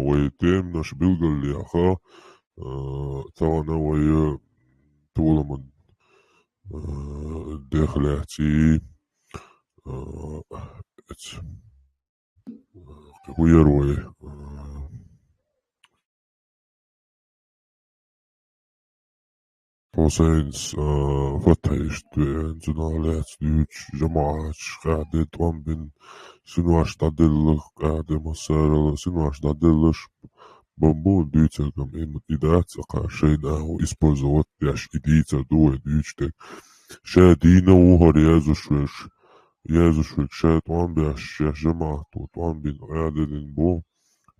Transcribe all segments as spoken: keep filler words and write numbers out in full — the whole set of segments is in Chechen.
Вай теманаш билгалъяха, а, тахана вай, а, толаман, а, дехлаьци, а, эц, а, кхы хӀу яр вай, а, Хьусайнс, а, фатхьаишта веана, цунах лаьцна дуьйцуш, жамаӀаташ къаьхьа де тӀом бина, синош дӀаделла, къаьхьа де массарел, синош дӀаделлаш бан бу дуьйцург-м и, и дац, а кхы шайна агӀо использовать деш, и дийцар ду вай дуьйцуш дерг. Ша дийна ву хӀара язъеш верг, язъеш верг ша тӀом беш, шаьш жамаӀато тӀом бина, къаьхьа де дина бу.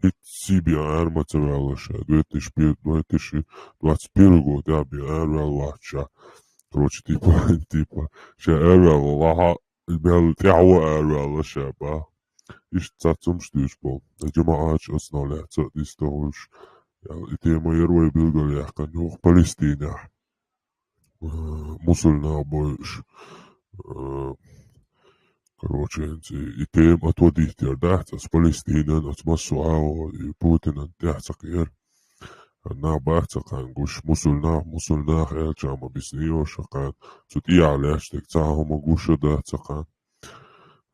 ХӀинца бен ара ма ца ваьлла ша, две тысячи пер-, две тысячи двадцать первый год а бен ара ваьлла вац ша. Короче, типа, типа, ша ара ваьлла лахьа, мел тӀаьхьо ара ваьлла ша, ба. Иштта цхьацца хӀумнаш дуьйцуш болу. Ткъа жамаӀаташ оцунах лаьцна а дистхуьлуш. И тема яр вай билгалъяьккхина юха Палестинехь. Э, мусульнах бойуш. Э, короче, и, и тема отводить яр дац, ас Палестинан, ас массо а, и Путинан тӀехь ца кхера. Нах бац ца кхаьна гуш, мусульнах, мусульнах аьлча ма бисни йоша кхаьна. Цу тӀехь лаьцна дерг цхьа хӀума гуш а дац ца кхаьна.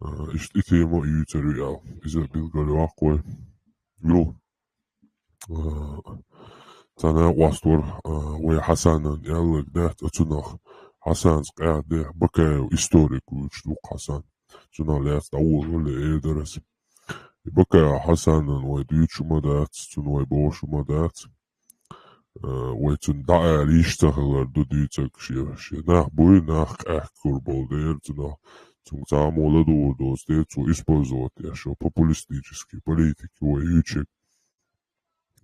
Э, иштта и тема а юьйцур ю аьлла. Иза билгалйоккху вай. Ю. А, цхьана къоаставар, а, вай Хьасанан аьлларг дац оцунах. Хьасанца къаьхьа де, Бакаев историк вуьйцуш ву Хьасан. Цунах лаьцна дӀаволавелла эр дара аса. И Бакаев Хьасанан вай дуьйцуш ма дац, цунна вай бохуш ма дац. А, вай цунна дӀаала йиш ца хилар ду дуьйцург шен, шен нах буй, нах къаьхьа гур болу дера цунах. Цунга цхьа а мо ладугӀур доцу дела, цо использовать деш йолу популистический политика вай юьйцург.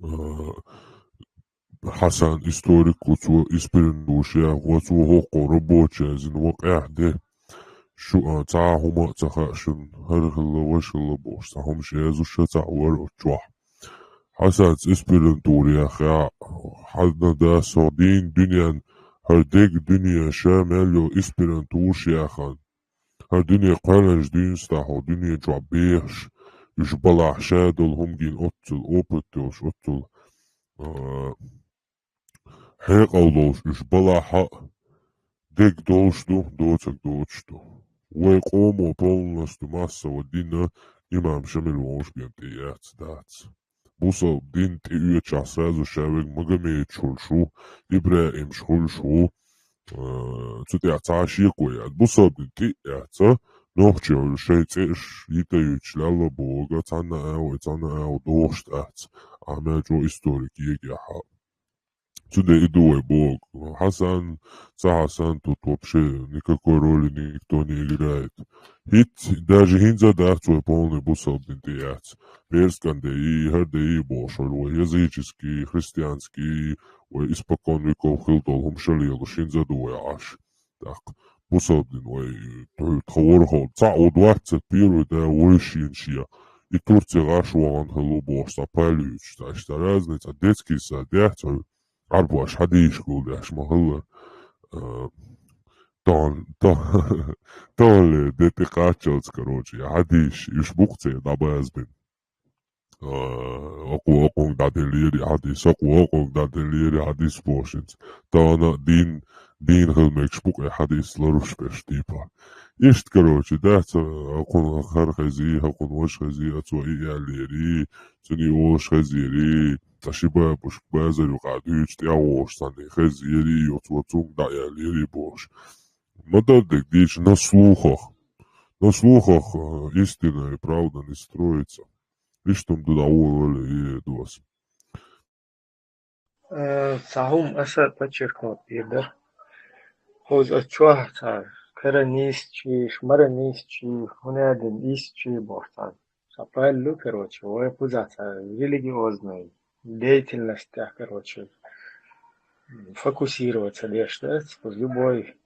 А, Хьасан историк ву, цо испиран душ яхо, цо хӀокхо рабочий зина ван къаьхьа де. Шу, а, цхьа а хӀума а ца хаьа шуна, хӀара хилла, важа хилла бохуш, цхьа хӀумаш язъеш а ца вара оцу чохь. Хьасанца аспирантура яххьа, хьанна да со дин дуьнен, хӀара дерг дуьне ша мел йолу аспирантураш яхана. ХӀара дуьне кхоьллинчу дуьйна стахьо, дуьнен чохь бехаш, уьш балахь ша долу хӀума гина оццул опыт йолуш, оццул, а, хьекъал долуш уьш балахь а, дерг долуш ду, доцург доцуш ду. Вай къомо полностью массово дина имам Шамил волуш бен тӀеэцна дац. Бусалба дин тӀеоьцуш сразу ша верг Магомедаш хуьлуш ву, ИбрахӀимаш хуьлуш ву, э, цу тӀехь цхьа а шеко яц. Бусалба дин тӀеэцна, нохчий хуьлуш шайн цӀераш йита юьйцуш лелла бохург, цхьанна а вай, цхьанна а вай дохуш дац. Ахьа мел чӀогӀа историк егехьа. Цундела и ду вай бохург. Хьасан, ца Хьасан, тут вообще никакой роли никто не играет. ХӀинца, даже хӀинца а дац вай полный бусалба дин тӀеэцна. Персикан де йий, хӀара де йий бохуш вара вай, языческий, христианский, вай испокон веков хилла долу хӀума ша лелош хӀинца а ду вай Ӏаш. ТӀаккха бусалба дин вай, тхо, тхо ворхӀалгӀа, цхьаъ ву двадцать первый да вай шена шен. И Турци гӀаш вахана хилла ву бохуш, цхьа пал юьйцуш, цхьа иштта разница, детский сад яц, Ӏарбош хьадийша гулдеш ма хилла. Э, тон, тон, тонле де тӀе кхаччалц, короче, я хьадийша, уьш бу-кх церан дӀабазбина. Э, окхо окхунга дӀаделлера и хьадис, окхо окхунга дӀаделлера и хьадис бохуш хӀинца. Тахана дин, дин хила мегаш бу-кх и хьадис ларуш берш, типа. Иштта, короче, дац, э, окхунна хӀара хези, хӀокхунна важа хези, а цо и аьллера, цуьнан и олуш хезира. Цхьа ши бабушка базар юкъахь дуьйцуш тӀаьхьа вогӀуш санна, хезира, йо, цо цунга дӀаелира бохуш. Ма-дарра дерг дийцича, на слухах. На слухах, э, истина и правда не строится. Иштта хӀума ду дӀаволавелла и доса. Э, цхьа хӀума аса подчеркнуть дийр дара. Хьовза оцу чохь цхьа каранистчий, шмаранистчий, хӀунда аьлла динистчий боху цхьа. Цхьа пал ю, короче, вай кхузахь цхьа религиозный деятельность тӀехь, короче, фокусироваться деш дац, кхуза любой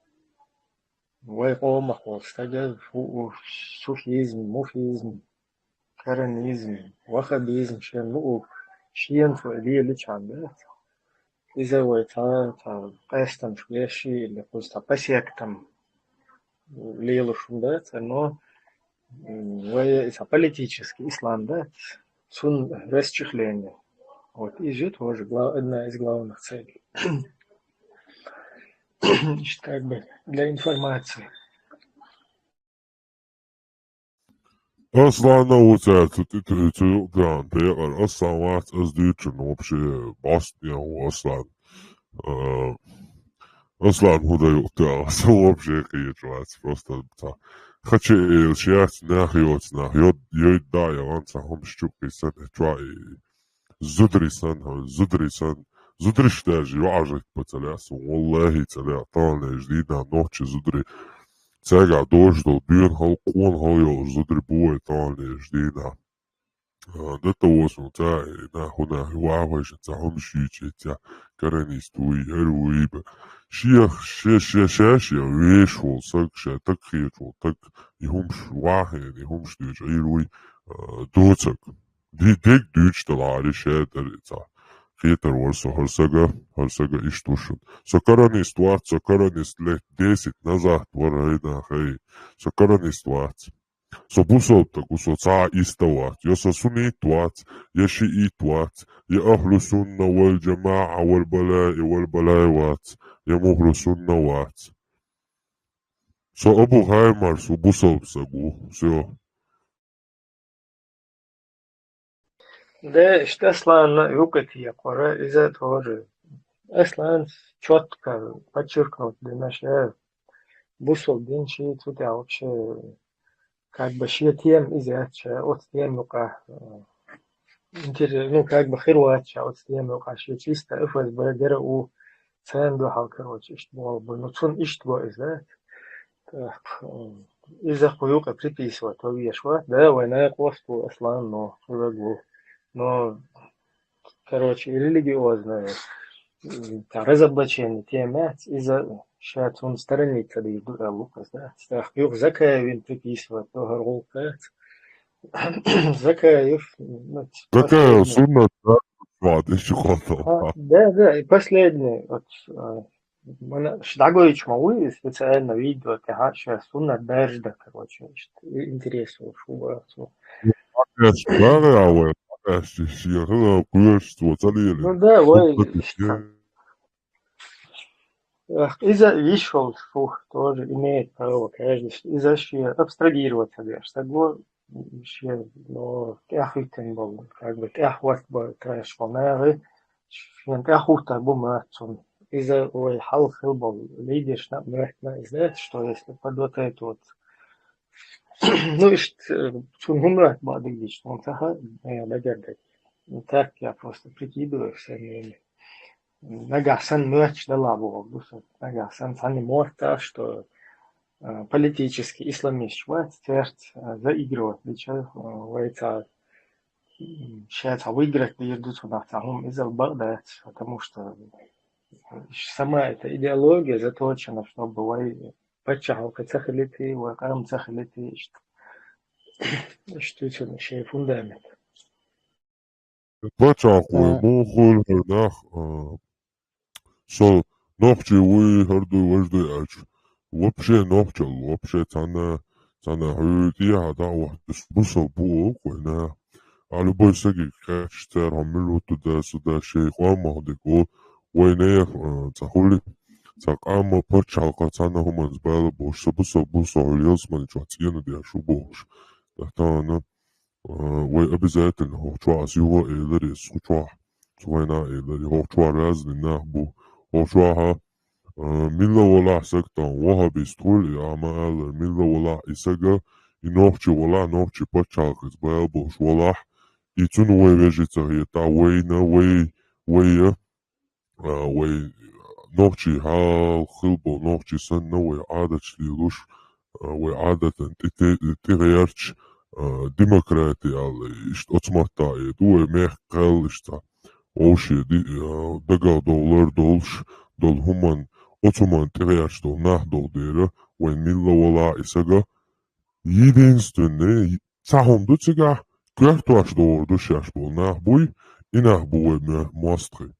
вай къомах волу стага, фу, суфизм, муфизм, каранизм, ваххабизм, шен луъург, шена цо и леличхьана дац. Иза вай цхьа, цхьа къаьстамаш беш или кхуза цхьа по сектам лелаш хӀума дац, но, м, вай и цхьа политический ислам дац. цун расчехление. Вот, из же тоже глав-, одна из главных целей. Значит, как бы для информации. Аслана вуцар цу тӀе-, цу юкъан пекъар. Аслан вац, аз дуьйцу вообще баст я ву Аслан. А, Аслан хӀу дан юкъа, аса вообще кхеташ вац, просто ца. Хача эл шац нах йоц, нах йод-, йойд да я ван ца хӀумаш чу кхийсан, чуа и зударий сан, хьо, зударий сан. Зударий даже йоӀажат ба ца лаьа сона, валлахӀи, ца лаьа, таханлерча дийнахьа нохчий зударий. Цаьргахь дош долу, боьнахьал, къонахьал йолуш зударий бу вай таханлерча дийнахьа. А, да та восу, ца, и нах, хӀу нах, вахвайша, ца хӀумаш юьйцу, ца, каранист вуй, хӀара вуй ба. Шех, ше, ше, ше, ше, веш волу саг, ша таг хеташ волу таг, и хӀумаш вахийна, и хӀумаш дуьйцу, Ӏийр вуй, а, доцаг. Ди-, дерг дуьйцуш далахьара, ша дара и ца. Кхетар вара со хӀара сага, хӀара сага иштта ву шуна. Со каранист вац, со каранист лет десять назад вара, хӀай нах, хӀай. Со каранист вац. Со бусалба стаг ву, со цхьа а иста вац. Я со суннит вац, я шиит вац, я ахлу сунна вал джамаӀа вал балаи вал балаи вац, я мухлу сунна вац. Со Абу Хаймарс ву, бусалба стаг ву. Всё. Да, иштта Асланна юкъа текхара, иза тоже. Аслан чётко подчеркнуть дина ша, бусалба дин ши цу тӀехь вообще, как бы, шен тема иза яц ша, оцу тема юкъахь, э, интерес, ну, как бы, хир вац ша оцу тема юкъахь, шен чисто Ф С Б дара у, царна дуьхьал, короче, иштта боху бу. Ну, цунна иштта го иза. Так, м, иза кху юкъа приписывать ван веш вац. Да, вайн накъост ву Аслан, но хӀуьлаг ву. Но, короче, и религиозная, м, та разоблачение тема яц, иза ша цунна страница дийр ду аьлла ву-кх иза, да. Так, юха Закаевна приписывать до хӀара гӀуллакх яц. Закаев, ну, Закаев последний. Суннат, да? Вадиш чу кхотал. А, да, да, и последний, вот, а, мана ш-, дӀагойтуш ма вуй, специально видео тӀехь ша суннат баьржа дан, короче, иштта, и-, интерес волуш ву боху. Бакъеш, бакъеш, вай, бакъеш, шен хила кхоьруш цо ца лелира. Ну да, вай, иштта. Эх, иза йиш йолуш фу, тоже имеет право каждый, иза шен абстрагировать ца деш, ца го, шен, но, тӀаьхьахӀиттина болу, как бы, тӀаьхьахӀотта бан тайпа болу нахе, шен тӀаьхьахӀуттар бу моьтту цунна. Иза вай хьалха хила болу лидершна а моьтту иза, что если под вот это вот. Ну, иштта, э, цунна хӀун моьтту бакъдерг дийцича, хьуна ца хаьа, айхьа дагардерг. Ну, так я просто прикидываю всё время. Нагахь санна моьттуш далахь бохург ду сан. Нагахь санна цхьанна моьтту, что, а, политический исламист вац, церт, а, заигрывать дича, а, вай цхьа, м, ша цхьа выиграть дийр ду цунах цхьа хӀума, иза бакъ дац, потому что сама эта идеология заточена, чтобы вай паччахьалкхе ца хилийта, вай къам ца хилийта, иштта. Иштта ю цуьнан шен фундамент. Пачхьалкх вай, а, муха хуьлу хӀара нах, а, со нохчи вуй, хӀара дуй, важа дуй аьлча. Вообще нохчалла, вообще цхьанна, цхьанна хьуьйтӀехьа дӀа а вахтуш, бусалба бу оха вайна. А любой сагиг кхаьчча, цара хьо мила ву, ту да, со да, шайн къомах дика ву, вайна а, цхьа хуьлу, цхьа къам а, пачхьалкх а, цхьанна хӀуманца бала болуш, со бусалба бу, со хьуьлла ялсамани чохь цӀена деш ву бохуш. Ткъа тахана, а, вай обязательно хӀокху чохь аса юха а элира иза, кху чохь, цу вайна а элира, хӀокху чохь разный нах бу. ХӀокху чохь, а, милла валахь саг тахана ваххабист хуьлу, и а ма аллара, милла валахь и сага, и нохчи валахь, нохчи пачхьалкхица бала болуш валахь, и цунна вай вежа ца хета, вайна, вай, вай, а, вай нохчий хьал хила болу, нохчий санна вай Ӏадаташ лелош, а, вай Ӏадатан тӀе-, тӀе-, тӀегӀерташ, а, демократи аьлла, иштта оцу маттахь а ду вай мехкан кхел иштта. Вовшийн ди-, а, дагах долу лар долуш долу хӀуманна, оцу хӀуманна тӀегӀерташ долу нах долу дера, вайн милла валахь и сага, единственный, цхьа хӀума ду цигахь, коьртош догӀур ду шаьш болу нах буй, и нах бу вай мо-, мостагӀий.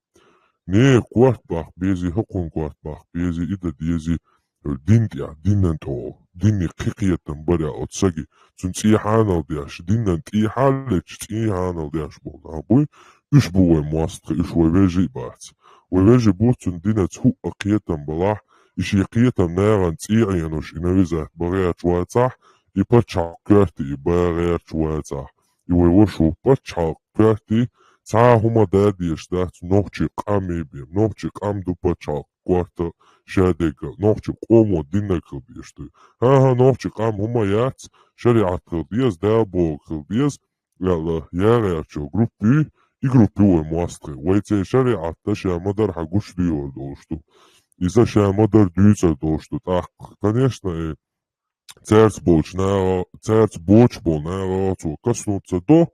Не, корта баккха безий, хӀокхунна корта баккха безий, и дан дезий, Дин тӀехь, динан тӀехь, динан кхин кхетам бар оцу саги, цуьнан цӀий хьанал деш, динан тӀий хьалечу цӀий хьанал деш болу нах буй, уьш бу вайн мостагӀий, уьш вайн вежарий бац. Вайн вежарий бу цуьнан динаца хӀуъа кхетам балахь, и шен кхетам нахана цӀий Ӏенаш, и навязать бан гӀерташ вацахь, и пачхьалкх коьрта и бан гӀерташ вацахь, и вайн ваша ву пачхьалкх коьрта, цхьа а хӀума дан дезаш дац, нохчийн къам бен, нохчийн къам ду пачхьалкх корта шадерг, нохчийн къомо диннарг хила дезаш ду. ХӀан-хӀа, нохчийн къам хӀума яц, шариӀат хила деза, Дала бохург хила деза, аьлла, яхьарчу группи, и группи вайн мостагӀий. Вай церан шариӀатта ша ма-дарра гучудийр долуш ду. Иза ша ма-дарра дуьйцур долуш ду. ТӀаккха, конечно, и цаьрца болчу наха, цаьрца боцуш болу наха цо коснуться до,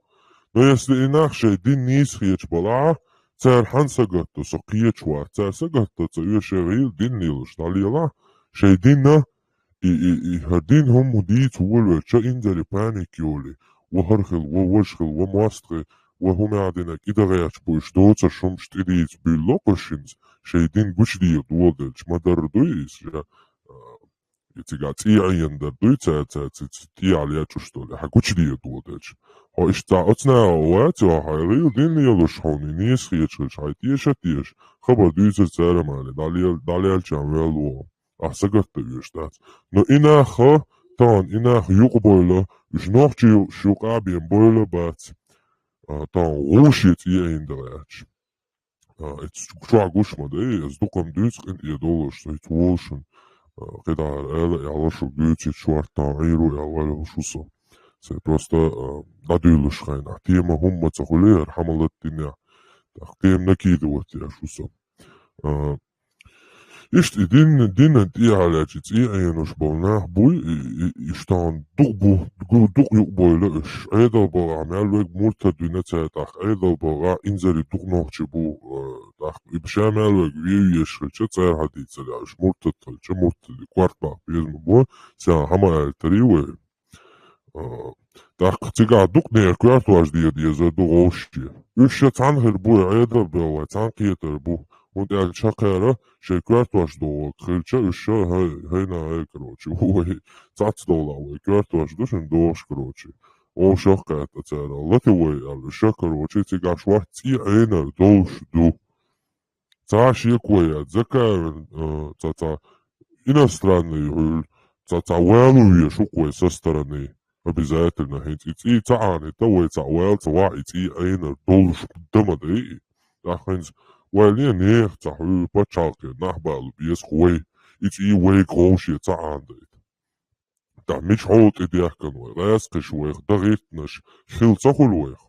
но если и нах шайн дин нийса хеташ балахь, цара хьан сагатдо со кхеташ вац, цара сагатдан ца оьшу, шайн гӀийла дин лелаш дӀалелахь, шайн динна, и, и, и хӀара дин хӀума дийца волавелча, инзаре паник йолий, ва хӀара хила, ва важа хила, ва мостагӀий, ва хӀума а динарг и дан гӀерташ бу, уьш доцурш хӀумнаш тӀедийца буьйлало кху шинца, шайн дин гучудийр доладелча, ма-дарра дуй иза ша, а, и цигахь цӀий Ӏенар дуй, цаьрца, цаьрца, цаьрца тӀехьа лечуш долу, хьан гучудийр доладелча. Хьо иштта цхьа оцу наха вац, хьо хьайн гӀийла дин лелош хьуна, и нийса хеташ хилча, хьайн тӀеша а теша, хабар дуьйцура цара ма аьлла, дӀалел-, дӀалелча ваьлла ву. Ахь сагатдан оьшу дац. Но и нах, тахана и нах юкъа бойла, уьш нохчий шу къабен бойла бац. А, тахана гӀур шен цӀий Ӏийна дан гӀерташ. А, эцу чохь гуш ма дай, ас дукха-м дуьйцу къинтӀера долуш, со хӀинца волушун, а, кхидӀа хӀара ала а аьлла, шуьга дуьйцу, хӀинца шорта тахана Ӏийр ву аьлла, ваьлла шу со. Сайн просто, а, дӀадуьйлуш хенахь. Тема хӀумма ца хуьлий, хӀара хьамалат динехь. ТӀаккха тема накидавать еш ву со. А, иштта и дин, динан тӀехьа лечу цӀий Ӏенаш болу нах буй, и, и, иштта дукха бу, ду-, дукха юкъа бойла уьш. Ӏедал бахахь мел верг муртад вина цара тӀаккха, Ӏедал бахахь инзаре дукха нохчий бу, а, тӀаккха и ша мел верг вевеш хилча, цара хьадийцар, уьш муртад хилча, муртаде корта баккха безам бу, сан хьама аьлла тари вай. А, тӀаккха цигахь дукха нехан коьртош дийр дезар ду вовшашке. Уьш ша цхьаьна хир бу, Ӏедал бен вай цхьаьна кхетар бу. ХӀунда аьлча хӀокхара шайн коьртош догӀург хилча, уьш ша хӀай-, хӀайна хӀай, короче, вай цхьацца довла вай коьртош ду шуна догӀуш, короче. Вовшах кхетта цара лати вай аьлла, уьш ша, короче, цигахь шорта цӀий Ӏенар долуш ду. Цхьа шеко яц, закаевна, э, цхьа, цхьа иностранный хьуьлла, цхьа, цхьа валу веш ву-кх вай со стороны. Обязательно хӀинца и цӀий ца Ӏанийта, вай цхьа вала ца вахь, и цӀий Ӏенар долуш дан ма дай и. ТӀаккха хӀинца вай лен нехан цхьа хьуьлла пачхьалкхе нах балу беза-кх вай, и цӀий вайга вовше ца Ӏанадайта. ТӀаккха мича хьола тӀедехкан вай, гӀаьскхиш вайх, дан гӀиртнаш хила ца хуьлу вайх,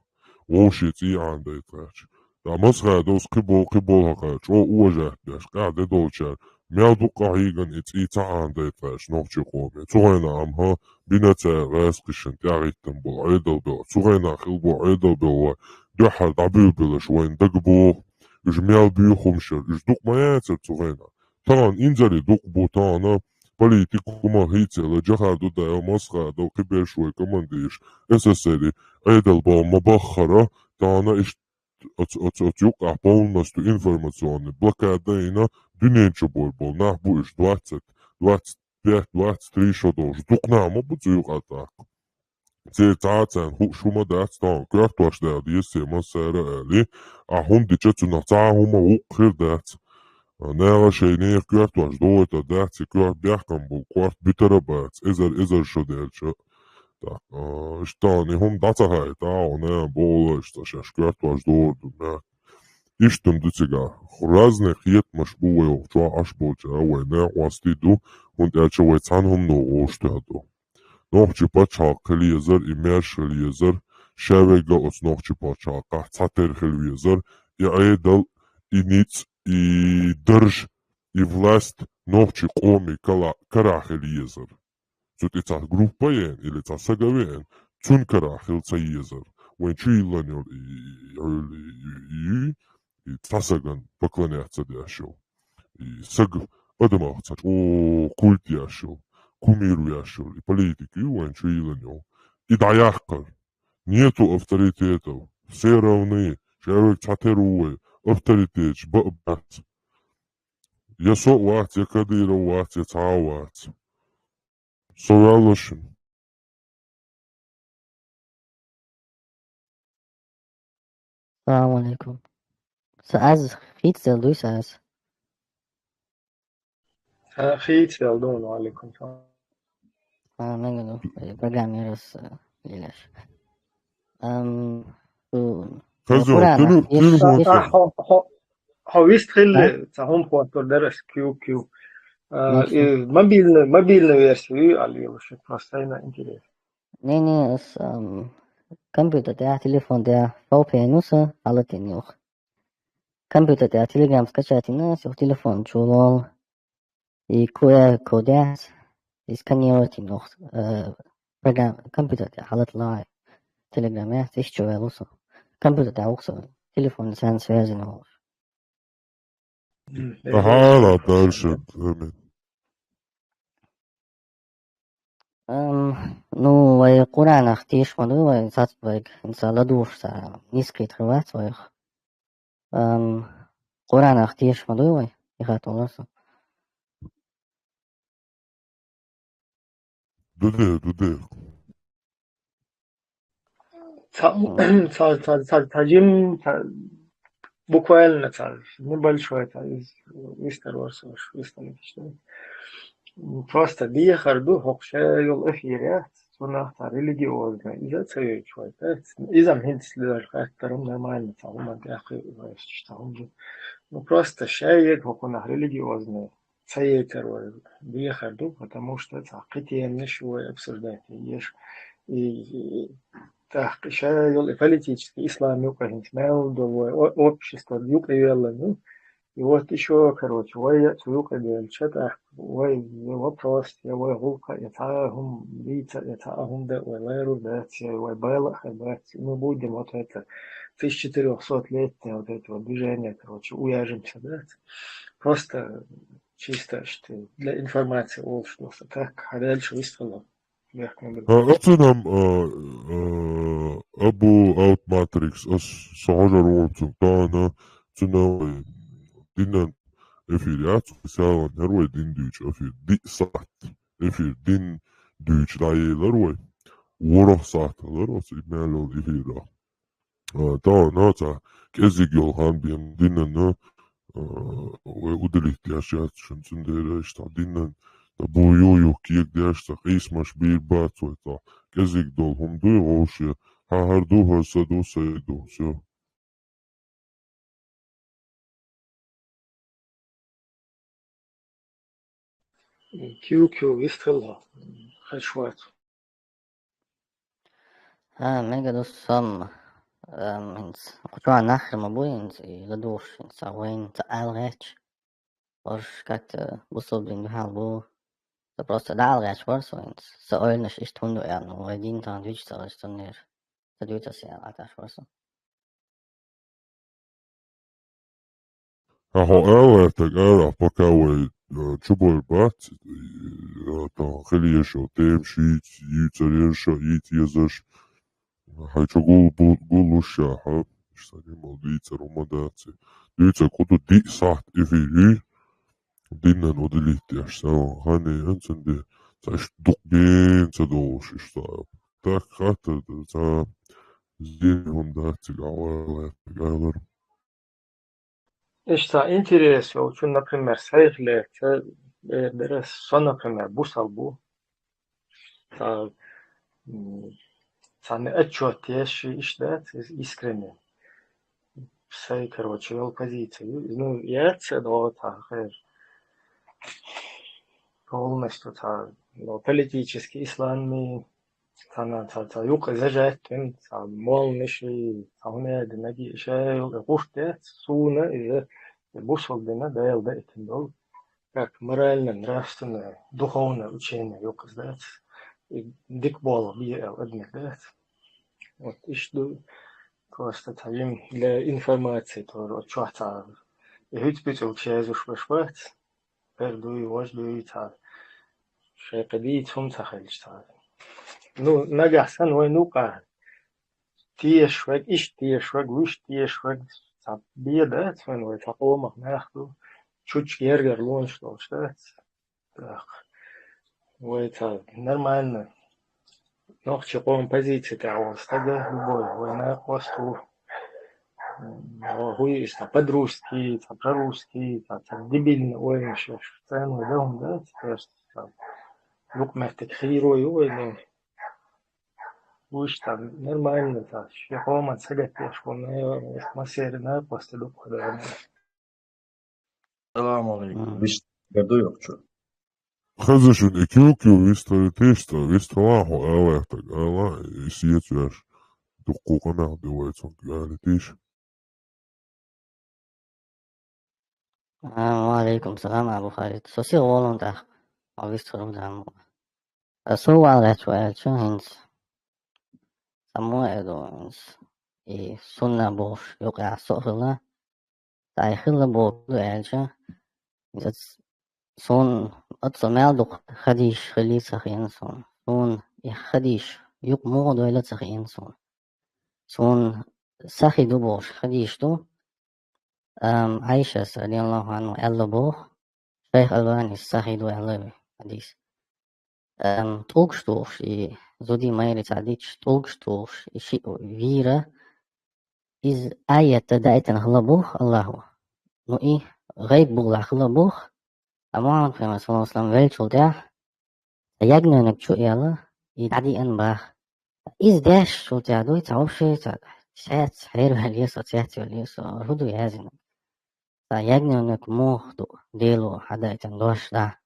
вовше цӀий Ӏанадайта гӀерташ. ТӀаккха Масхадовс кхибол-, кхиболхьакхара чӀогӀа уважать беш, къаьхьа де долчара, мел дуккха хьийгана и цӀий ца Ӏанадайта гӀерташ нохчийн къоме. Цу хенахь амма хӀа бина цара гӀаьскхишна тӀаьхьахӀиттина болу Ӏедал бен. Цу хенахь хила бу Ӏедал бен вай дуьххьара дӀабуьйлабелаш вайна дага боху. Уьш мел буьйху хӀумнаш яра, уьш дукха ма яцара цу хенахь. Тахана инзаре дукха бу, тахана политика хӀума хӀинца а ла, Джохар Дудаев, Масхадов, кхиберш вай командирш, СССР-и Ӏедал бан ма баххара, тахана иштта оцу, оцу, оцу юккъехь полностью информационный блокада йина дуьнен чу бой болу нах бу уьш, двадцать, двадцать пять, двадцать три шо долуш. Дукха нах ма бу цу юкъахь тӀаккха. Церан цхьа а царна хууш хӀума дац, тахана коьртош даьхьа деза церан массара а аьлла. Ахь хӀума дича цунах цхьа а хӀума гӀуллакх хир дац. Наха шайн нехан коьртош догӀуьйтур дац, и коьрта бехкам бу, корта буьтур а бац, эзар, эзар шо даьлча. Так, а, иштта тахана и хӀума дӀа ца хаийта, а, хьо наха бохула, иштта шаьш коьртош догӀур ду, наха. Иштта ду цигахь. Разный кхетамаш бу вай чохь Ӏаш болчара, вай наха хьостий ду, хӀунда аьлча вай цхьана хӀумано вовшахтоьхна ду. Нохчийн пачхьалкх хила езар, и маьрша хила езар, ша верг а оцу нохчийн пачхьалкхехь цхьатерра хила везар, и Ӏедал, и ницкъ, и дарж, и власть нохчийн къоман кала-, карахь хила езар. Цу тӀе цхьа группа а еана, или цхьа саг а веана, цунна карахь хила ца езар. Вайн чу йиллина йолу и, и, и, и, и цхьа сагана поклоняться деш йолу. И саг адамах цхьа чӀогӀа культ еш йолу, кумир веш йолу, и политика ю вайн чу йиллина йолу. И дӀаяккхар. Нету авторитетов. Все равны. Ша верг цхьатерра ву вай. Авторитеташ бан а бац. Я со а вац, я Кадыров вац, я цхьа а вац. Со ваьлла шуна. Салам алейкум. Са аз хийцаделла дуй са аз? Ха, хийцаделла ду, ва алейкум салам. Ха, мега ду. Э, программировать, э, лелаш. Ам, у, Хазо, Курана теле-, есть телефон ещё. А, хо, хо, хо вист хилли, А? Ца хум хватор дарас, кью кью. А, Ну, и мобильный, мобильную версию, а лучше, просто на интерес. Не, не, с, ам, компьютер, да, телефон, да, V P N уса, алатин юх. Компьютер, да, Telegram скачать на, всё, телефон, чулол. И Q R код, да, и сканировать нух, э, программ, компьютер, да, халат лай. Telegram, да, тысяча вел уса. Компьютер, да, уса. Телефон, сан связи нух. М, Ага, э, дальше, Эрмин. Ам, ну, вай Куранах тийш ма дуй, вай сац вай, инса ладувш са, нискрит хвац вай. Ам, Куранах тийш ма дуй, вай, и хатуласа. Дуде, дуде. Ца, ца, ца, ца, ца жим, ца, буквально ца, небольшой ца, из, из Star Wars, из Star Wars. М, просто дехар ду, хокше йол эфире, цунах ца религиозный, иза ца йой чуй, да? Изам хинц лер хаттарум нормально, ца, уман тяхи, ца, уман. Ну, просто шайек, хокунах религиозный. Ца етар вай дехар ду, потому что ца кхетеннаш вай обсуждать еш. И, и тӀаккха ша йол и политический ислам юкъа хӀинца мел долу вай о-, общество юкъа йоьлла, ну. И вот ещё, короче, вай я цу юкъа йоьлча, тӀаккха вай я вопрос, я вай гӀуллакх, я цхьа а хӀума дийца, я цхьа а хӀума да, вай лаьрур дац, я вай бала а хир бац. И мы будем вот это тысяча четырёхсот летнее вот это вот движение, короче, уяжемся, да? Просто чисто, что для информации, олуш ду аса, так, хьан дальше вистхила. Бехк ма бу. А, оцунам, а, а, Абу Аут Матрикс, ас со хьожар вон цун тана, цуна вай динан эфир яц, салан хӀар вай дин дуьйчу эфир, ди сахт эфир, дин дуьйчу дӀаелар вай. Ворох сахт хилар оцу и мел йолу эфира. А, тахана ца кӀезиг йолу хан бен динана, а, вай удалить деш яц шуна, цундела иштта динан, ца бу ю-ю кегадеш, ца къийсамаш бийр бац вай, ца кӀезиг долу хӀума дуй вовше, хьан хӀара ду, хӀара са ду, са ду, всё. Кю-кю, вистхила, хеш вац. А, мега ду сом, эм, хӀинца, кху чохь нах хир ма бу хӀинца, и ладугӀуш хӀинца, вайн ца аьлла гӀерташ. Ваш как-то бусалба дин дуьхьал бу. Со просто дӀа аьлла гӀерташ вара со хӀинца. Со ойланаш иштта хӀунда ду аьлла, ну, вай дин тахана дуьйцуш ца гӀерташ цуннера. Ца дуьйцуш аьлла, Ӏаташ вара со. Ахьо аьлла, таг ара, пока вай, э, чубар бац, э, тан хила ешо, тем шийц, йийцар ерша, йийц езаш, хьайчо гул, бу-, гул луш ша, хьа, иштта нимал дийцар ума дац. Дийцар кху ду диъ сахьт эфир ю, динан удалить деш, сан хани, анцанде, ца иш дукъ бен ца долуш, иштта. Так хаттар ду, ца зен хӀун дац, цига гӀала, таг алар. Иштта интерес йолчун, например, сайх лерца, э, дара со, например, бусал бу. Ца, м, царна отчет еш ши иш дац, из искренне. Сай, короче, йол позиция. Ну, яц, да, вот, а, хер. Полностью, ца, ну, политический ислам, Цхьана ца, ца юкъа зажать вина, ца молнаш и, ца хӀума динарг и ша юкъа гӀуш дац, суна иза бусалба дина Дала даийтина долу, как морально-нравственное, духовное учение юкъа дац. И дика болу бе аьлла адамех дац. Вот иштта ду, просто ца йим для информации тоже, вот чохь ца, и хӀуьца бицӀулгаш язуш баш бац. Пер дуй, вож дуй, ца. Шайн кхин дийца хӀума ца хилча, ца. Ну, нагахь санна вайн ву-кх ахь. Тешаш верг, иштта тешаш верг, вуьшта тешаш верг, ца бен дац вайн вай, ца къомах нах ду. чучка яргар лонаш долуш дац. Так. Вай ца нормально. Нохчи къоман позици тӀехь волу стага, любой, вай накъост ву. М, хӀун ю иза, ца по-дружески, ца по-русски, ца, ца дебильно ойла шеш. Царна вай дан хӀума дац, просто ца юкъаметтиг хийро ю вай, но уьш ца нормально, ца шен къоман сагатдеш волу, наверное, массеран накъост дукха хир ду. Салам алейкум. Мгм. Вист гаду йокчу. Хаза шуна и кюк ю вист хили тешта, вист хила хьо ала таг, ала, и сиет веш. Дукку къамел ду вай цунга али теш. А, ва алейкум салам, Абу Халид. Со сиха волун тах. Ма вист хила дам. А со валач ваьлча хӀинца. Само эду хӀинца. И сунна бохуш юкъа со хила. Тай хила боху аьлча, иза ц-, суна оццо мел дукха хадийш хили ца хиъна суна. Суна и хадийш юкъа муха дойла ца хиъна суна. Суна сахи ду бохуш хадийш ду, ам, Ӏайшас, радияллаху анхьа, аьлла боху, шайх Албанис сахи ду аьлла ве хадийс. Ам, тӀулгаш тухуш и зуди майри ца дича, тӀулгаш тухуш и шиъ вийра, иза аятта даийтина хила боху Аллахо. Ну и гӀайб бугӀлахь хила боху, а Мухьаммад пайхамар, саллаллаху алейхи ва саллям, веллачул тӀаьхьа, ца ягненаг чу а яьлла, и дӀадиъна баха. Иза дешначул тӀаьхьа дуй, ца вообще, ца, цец хьервелла со, цец велла со, хӀун ду яздинарг? Ца ягненаг муха ду, Дело хьадаийтина дош да.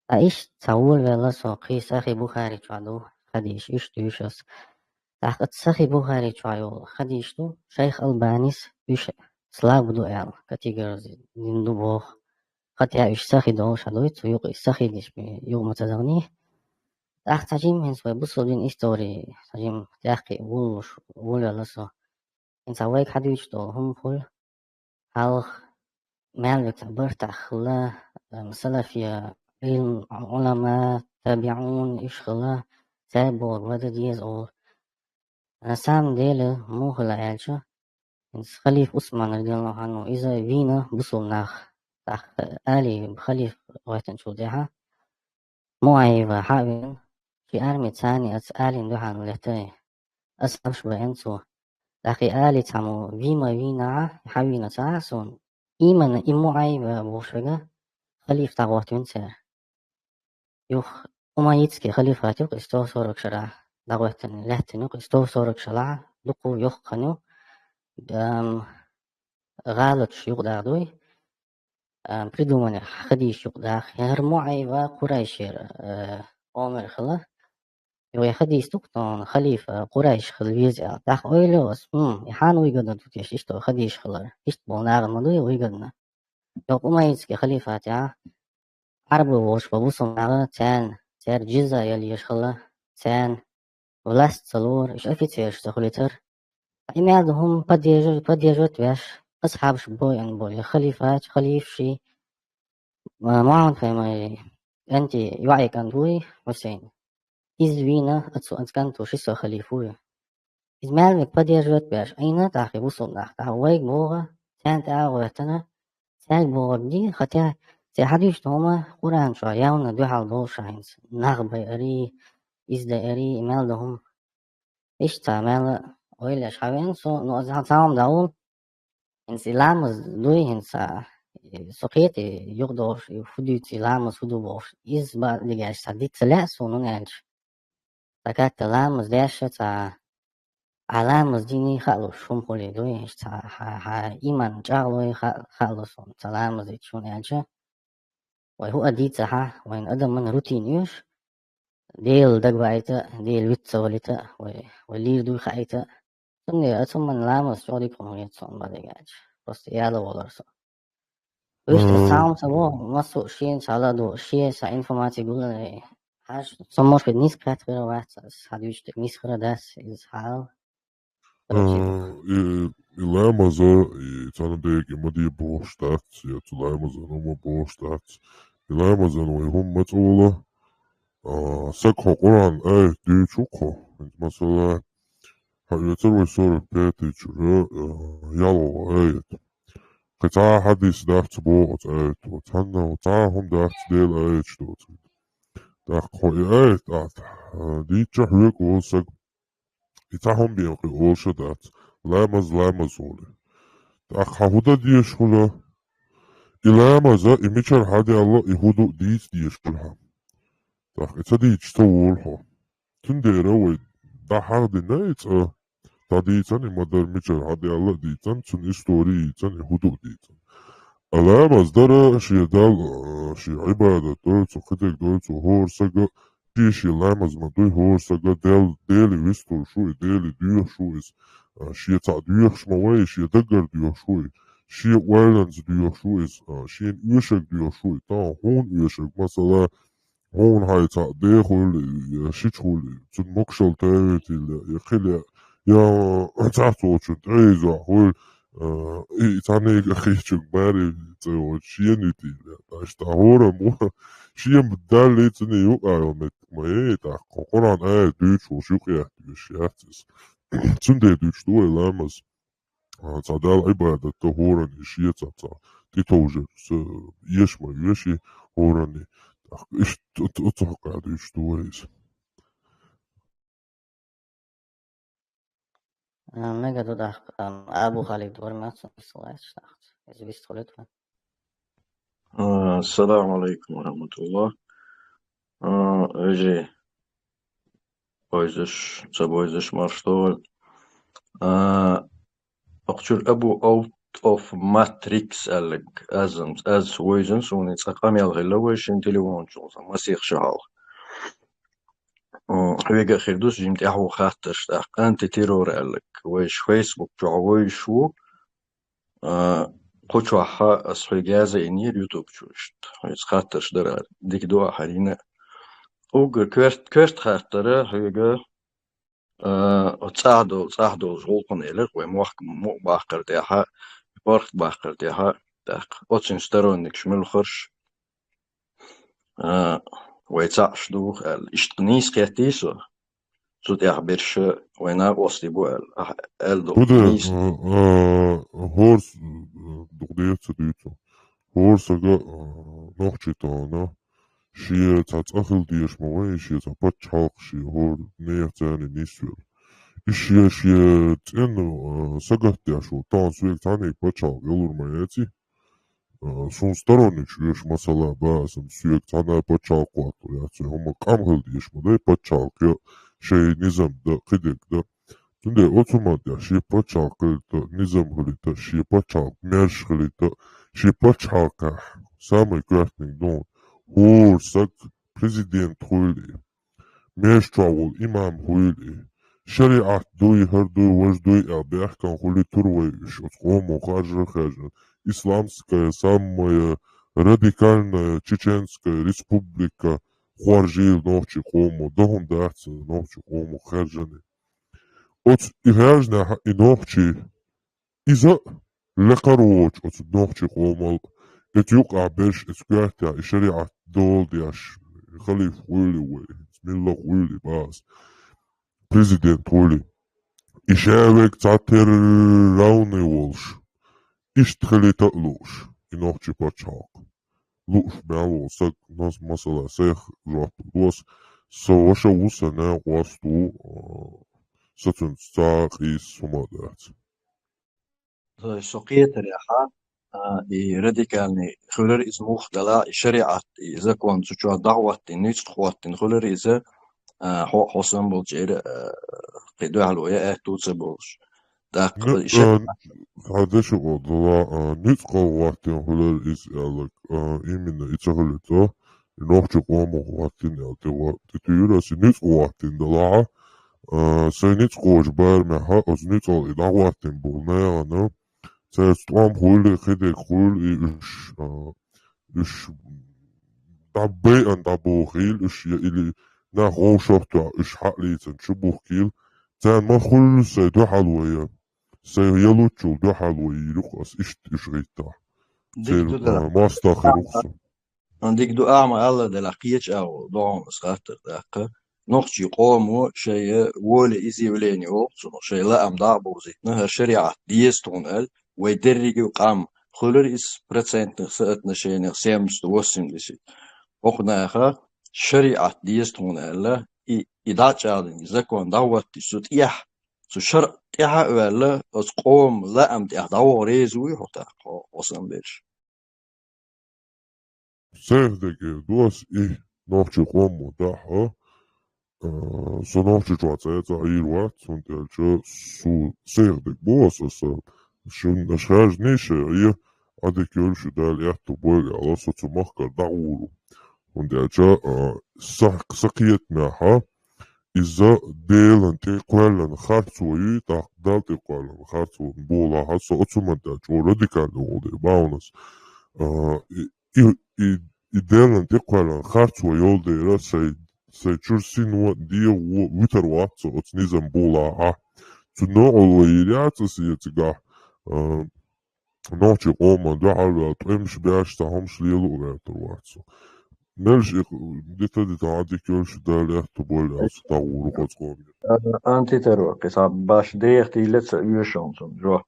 Ткъа иштта цхьа волавелла со, кхин Сахи Бухари чохь ду хадийш, уьш дуьйш ас. ТӀаккха Сахи Бухари чохь йолу хадийш ду, шайх Албанис уьш слаб ду аьлла, категоризирна ду боху. Хатта уьш сахи долуш а дуй, цу юкъа сахи диш юкъа ма ца дахний. ТӀаккха цхьа жимма хӀинца вай бусулба дин истори, цхьа жимма тӀаьххье вуллуш, волавелла со. ХӀинца вайга хьадуьйцуш долу хӀума хуьлу. Хьалха мел векал бартахь хилла, ам, салафия, Ӏилм, Ӏулама, табиӀун, уьш хилла, цаьрга бохург вада деза олу. На самом деле, муха хилла аьлча, хӀинца халифа Усман, радияллаху анху, иза вийна бусулба нах, тӀаккха Али халифа гӀоьттинчул тӀаьхьа, Муави хьа а вина, ши арми царна аца Алина дуьхьал леттай. Аса хьабаш баьӀна цо. ТӀаккха и Али цхьаммо вийма вийна, хьавийна ца Ӏа суна. Именно и Муави бохуш верг халифа дӀагӀоттавина цара. Юха Умайидский халифат юкъа и сто сорок шарахь дӀагӀоьттина, лаьттина юкъа и сто сорок шарахь, дукха йоккха хан ю, ам, гӀалаташ юкъа даха дуй. А, придумали хадийш юкъа даха. ХӀара Муави Къурайшера, а, омар хила. Юха хадийс ду-кх тхуна халифа Къурайш хила веза аьлла. ТӀаккха ойла ас, хӀм, и хьан вуй гадна ду теш, иштта хадийш хилар. Иштта болу нахана ма дуй вуй гадна. Юха Умайидский халифатехь Ӏарбо волуш бу бусулба наха, царна, цаьрга джиза яла езаш хила, царна власть ца лора, уьш офицераш ца хуьлуьйтура. И мел ду хӀума поддерживать, поддерживать веш, асхьабаш бойъина болу, я халифач, халифаши, ма-, Мухьаммад-пайхамаран кӀентий йоӀе кӀант вуй, Хьусейн. Иза вийна, ацу, ацу кӀанто ши со халифа вуй. Иза мел век поддерживать беш, айна тӀаккха бусулба нах, тӀаккха вайга боху, царна тӀе а гӀоьттина, цаьрга бохург ди, хотя церан хьадуьйцуш долу хӀума Къуръан чохь явна дуьхьал долуш хӀинца. Нах байари, иза дайари, и мел ду хӀума. Иштта мел ойла еш хьавеана со, ну, аса цхьа хӀума дӀаволу. ХӀинца и ламаз дуй, хӀинца, э, со кхета, юкъадолуш, и хӀун дуьйцу и ламаз, хӀун ду бохуш. Иза бакъдерг аьлча, цхьа диц ца лаьа суна, хӀунда аьлча. Цхьа кхетта ламаз деш а цхьа, а ламаз дийний хаалуш хӀума хуьлий дуй, хӀинца цхьа хьан, хьан иман чӀагӀлой ха-, хаало суна, цхьа ламаз дийцча, хӀунда аьлча. Вай хӀуъа дийцахьа, вайн адаман рутин оьшу, Дела дагавайта, Дела виц ца валита, вай, вай лийр дуй хаийта. Цундела ацу хӀуманна ламаз чӀогӀа дика хӀума хета суна бакъдерг аьлча. Просто яла волар со. Вуьшта М. Цхьа хӀума ца боху, массо а шена ца ладо, шен сан информаци гуллале. Хьажа, со, может быть, нийса кхетта хир вац, ас хьан дуьйцу дерг нийса хир дац, иза хьал. Короче. А, и, и ламаза, и царна дерг и ма де бохуш дац, я цу ламазан хӀума бохуш дац. И ламазан вай хӀума ма цӀа вала. А, саг хьо Къуръан аят дуьйцу хьо. Масала, хьан оьцур вай сорок пятый чуьра, а, ялхо аят. Кхы цхьа хьадис дац боху оцу аято, цхьанна цхьа хӀума дац Делан аяташ доцург. ТӀаккха хьо и аят ахь дийцча хьоьга волу саг, и цхьа хӀума бен кхин олуш а дац, ламаз, ламаз олий. ТӀаккха хьан хӀун дан дезаш хуьлу? И ламаза, и мичара хьадаьлла, и хӀун ду дийца дезаш хуьлу хьан. ТӀаккха и ца дийцча ца волу хьо. Цундела вай дӀахьахдина и цӀа, дӀадийцан и ма-дарра мичара хьадаьлла а дийцан, цуьнан истори а йийцан, и хӀун ду а дийцан. А ламаз дара шен Далла, шен Ӏибадат дара цо, кхидерг дара цо, хӀора сага шен-шен ламаз ма дуй, хӀора сага Дел-, Дела вистхуьлуш ву и, Дела доьхуш ву иза, а, шен цхьаъ доьхуш ма вай, шен даггара доьхуш ву и, шен ойланца доьхуш ву иза, а, шена оьшург доьхуш ву и, тахана хьуна оьшург, масала, хьуна хьайн цхьаъ ден хуьлу, я шича хуьлу, цуьнан могушалла тевитийла, я кхин ле, я цхьацца волчун тӀе иза хуьлу, а, и цхьаннега кхечунга маре цӀе йоцуш шена витийла. Иштта хӀораммо шен Далла цуьнан юкъа йолу меттиг ма ю, тӀаккха Къуръан аят дуьйцуш волуш юкъа етташ яц иза. Цундела дуьйцуш ду вай ламаз. А, цхьа Далла Ӏибадат дан хӀоранна шен цхьа, цхьа тӀетовжар, са, эша ма эший хӀоранна. ТӀаккха иштта оцу хьокъехь дуьйцуш ду вай иза. А, мега ду тӀаккха, а, Абу Халид вара, ма ца нисваьлла тӀаккха. Иза вистхуьлуьйту вайн. А, ассаламу алейкум ва рахматуллах. А, вежарий, бойзуш, ца бойзуш, марш догӀийла. А, оха чуьра Абу Out of Matrix аьлларг, аз, аз войзина суна, цкъа къамел хилла вайшинна телефон чу, сан масех шо хьалха. М, хьоьга а хир ду, жима тӀаьхьо хаттарш тӀаккха, антитеррор аьлларг. Вайша Facebook чохь войзуш ву, а, кху чохь ас хьоьга язйинера YouTube чу иштта. Хьоьца хаттарш дара, дика ду ахьа хьарийна. Уггар коьрт-, коьрта хаттара хьоьга, а, цӀахь дол-, цӀахь долчу гӀуллакхана элира, вай мохк-, мукъ баккхар тӀехьа, паргӀат баккхар тӀехьа, тӀаккха оццуьнан сторонникаш муьлхарш, а, вай цхьаъ ду аьлла. Иштта нийса кхеттий со, цу тӀехь берш вайн накъостий бу аьлла. Ахьа аьлла долу ХӀунда, нийса. А, а, хӀорс, а, дукха дехьа ца дуьйцу. ХӀора сага, а, нохчий тахана, шен цхьа цӀа хила дезаш ма вай, шен цхьа пачхьалкх, шен хӀора нехан царна нисвелла. И шен, шен цӀенна, а, сагатдеш ву, тахана соьга цхьаьннега пачхьалкх ялур ма яций. А, суна сторонникаш оьшу масала баасан, соьга цхьанна пачхьалкх хӀоттор яц, хӀума къам хила дезаш ма дай пачхьалкх, я шайн низам дан, кхидерг дан. Цундела оцу хӀуманна тӀехь шен пачхьалкх хилийта, низам хилийта, шен пачхьалкх маьрша хилийта, шен пачхьалкхехь самый коьртаниг ду хӀора саг президент хуьлий, маьрша чохь волу имам хуьлий, шариӀат дуй, хӀара дуй, важа дуй аьлла бехкан хуьлий тур вай уьш, оцу къомо харжар хаьржина, исламская, самая радикальная чеченская республика хоржийла нохчий къомо, дан хӀума дац нохчий къомо хаьржина. Оцу и хаьржинехь и нохчий, иза лекхара воцу оцу нохчий къомал, эцу юкъахь берш, эцу коьртехь и шариӀат дола деш, халиф хуьлий вай, милла хуьлий бааса, президент хуьлий. И шаверг цхьатерра равный волуш, иштта хилийта а лууш, и нохчий пачхьалкх. Лууш мел волу саг, мас-, масала, сайх жоп луш, со ваша ву, сан накъост ву, а, со цуьнца цхьа а къийса хӀума а дац. Со, со кхетарехь, а, и радикальный хуьлура иза муха делахь а, и шариӀат, и закон цу чохь дӀахӀоттийна, ницкъ хӀоттийна хуьлура иза, а, хьо, хьо санна болчеран, а, кхин дуьхьало ян аьтту ца болуш. ТӀаккха Ну, и шариӀат а, хьан дешо гӀо дала, а, ницкъ хӀоттийна хуьлура иза аьлларг, а, именно и ца хуьлуьйту. И нохчий къомах хӀоттийна аьлла тӀе гӀо-, тӀе туьйра аса, и ницкъ хӀоттийна делахь а, а, сайн ницкъ кхочу барамехь, оцу ницкъал и дӀахӀоттийна болу нахана, цаьрца тӀом хуьлий, кхидерг хуьлий, уьш, а, уьш дӀабайъан дӀабохийла, уьш я или нах вовшахтохь, уьш хьалийцан чу бухкийла, царна ма хуьллу сайн дуьхьал вай, сайн ялучул дуьхьал вай йийр ю-кх ас иштта уьш гӀиттахь. Дика ду, церан, да, а, мостагӀ хир ву-кх со. Дика ду, ахьа ма алла делахь, кхечу агӀор догӀу ас хаттар тӀаккха. Нохчий къомо шайн волеизъявление олу цунах, шайн лаам дӀа а бовзийтина, хӀара шариӀат деза тхуна аьлла, вай дерриге а къам, хуьлура иза процентных соотношениях семьдесят восемьдесят. Оха наха шариӀат деза тхуна аьлла, и, и дӀачӀагӀдина, и закон дӀахӀоттийча цу тӀехь, цу шарӀ тӀехь а ваьлла, оцу къоман лаам тӀехь дӀаваха реза вуй хьо тӀаккха, хьо, хьо санна берш? Сайх дерг эр ду ас и нохчийн къомо дахьа, а, со нохчий чохь цӀе а ца Ӏийр вац, хӀунда аьлча со сайх дерг бу аса, аса шун аша хаьржина шайн Ӏе, Ӏадика йойла шу, Дала аьтту бойла аьлла, со цу махкара дӀагӀур ву. ХӀунда аьлча, а, са, са кхетамехьа, иза Делан тӀе кхоьллина харцо юй, тӀаккха Далла тӀе кхоьллина харцо болахьа, со оцу хӀуманна тӀехь чӀогӀа радикально волу дела бахьанас. А, и, и, и, и Делан тӀе кхоьллина харцо йолу дела, сайн, сайн чуьра сино а, дегӀо а вуьтур вац со оцу низам болахьа. Цу новкъарло йийр яц аса цигахь, а, нохчийн къоман дуьхьал ваьлла, тӀемаш беш, цхьа хӀумаш лело а гӀертар вац со. Мелаш и дита дита Ӏадика йойла шу, Дала аьтту бойла аьлла, со дӀагӀур ву оцу къоман. А, Антитаро, кхин цхьа баш деха тилла ца оьшу хьуна цунна жоп.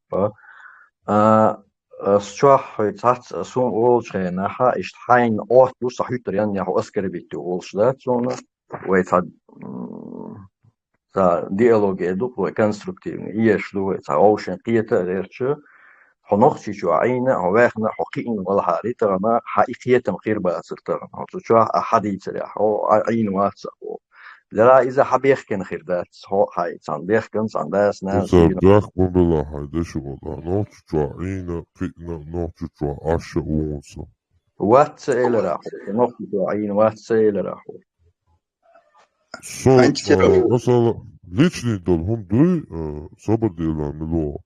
А, ас чохь хьоьца цхьацца ас хӀума олучу хенахь, иштта хьайна Ӏотталуш цхьа хӀуьттур яннехь оскорбить ю олуш дац суна, вай цхьа, м, цхьа диалоге ду вай конструктивный, еш ду вай цхьа вовшийн кхета а гӀерташ, хьо нохчий чохь Ӏийна, хьо ваьхна, хьо кхиъна валахьара тахана, хьан и кхетам хир бацара тахана, хьо цу чохь а хьан дийцарехь, хьо Ӏийна вац а хьо. Лера иза хьан бехкина хир дац, хьо хьайн цхьана бехкина, цхьана дас, нанас. Бехк ма била хьайн деши вала, нохчий чохь Ӏийна, кхиъна, нохчий чохь Ӏаш а ву хьуна со. Вац ца элира хьо, нохчий чохь Ӏийна вац ца элира хьо. Со, а, масала, личный долу хӀума дуй, а, собар дела мила.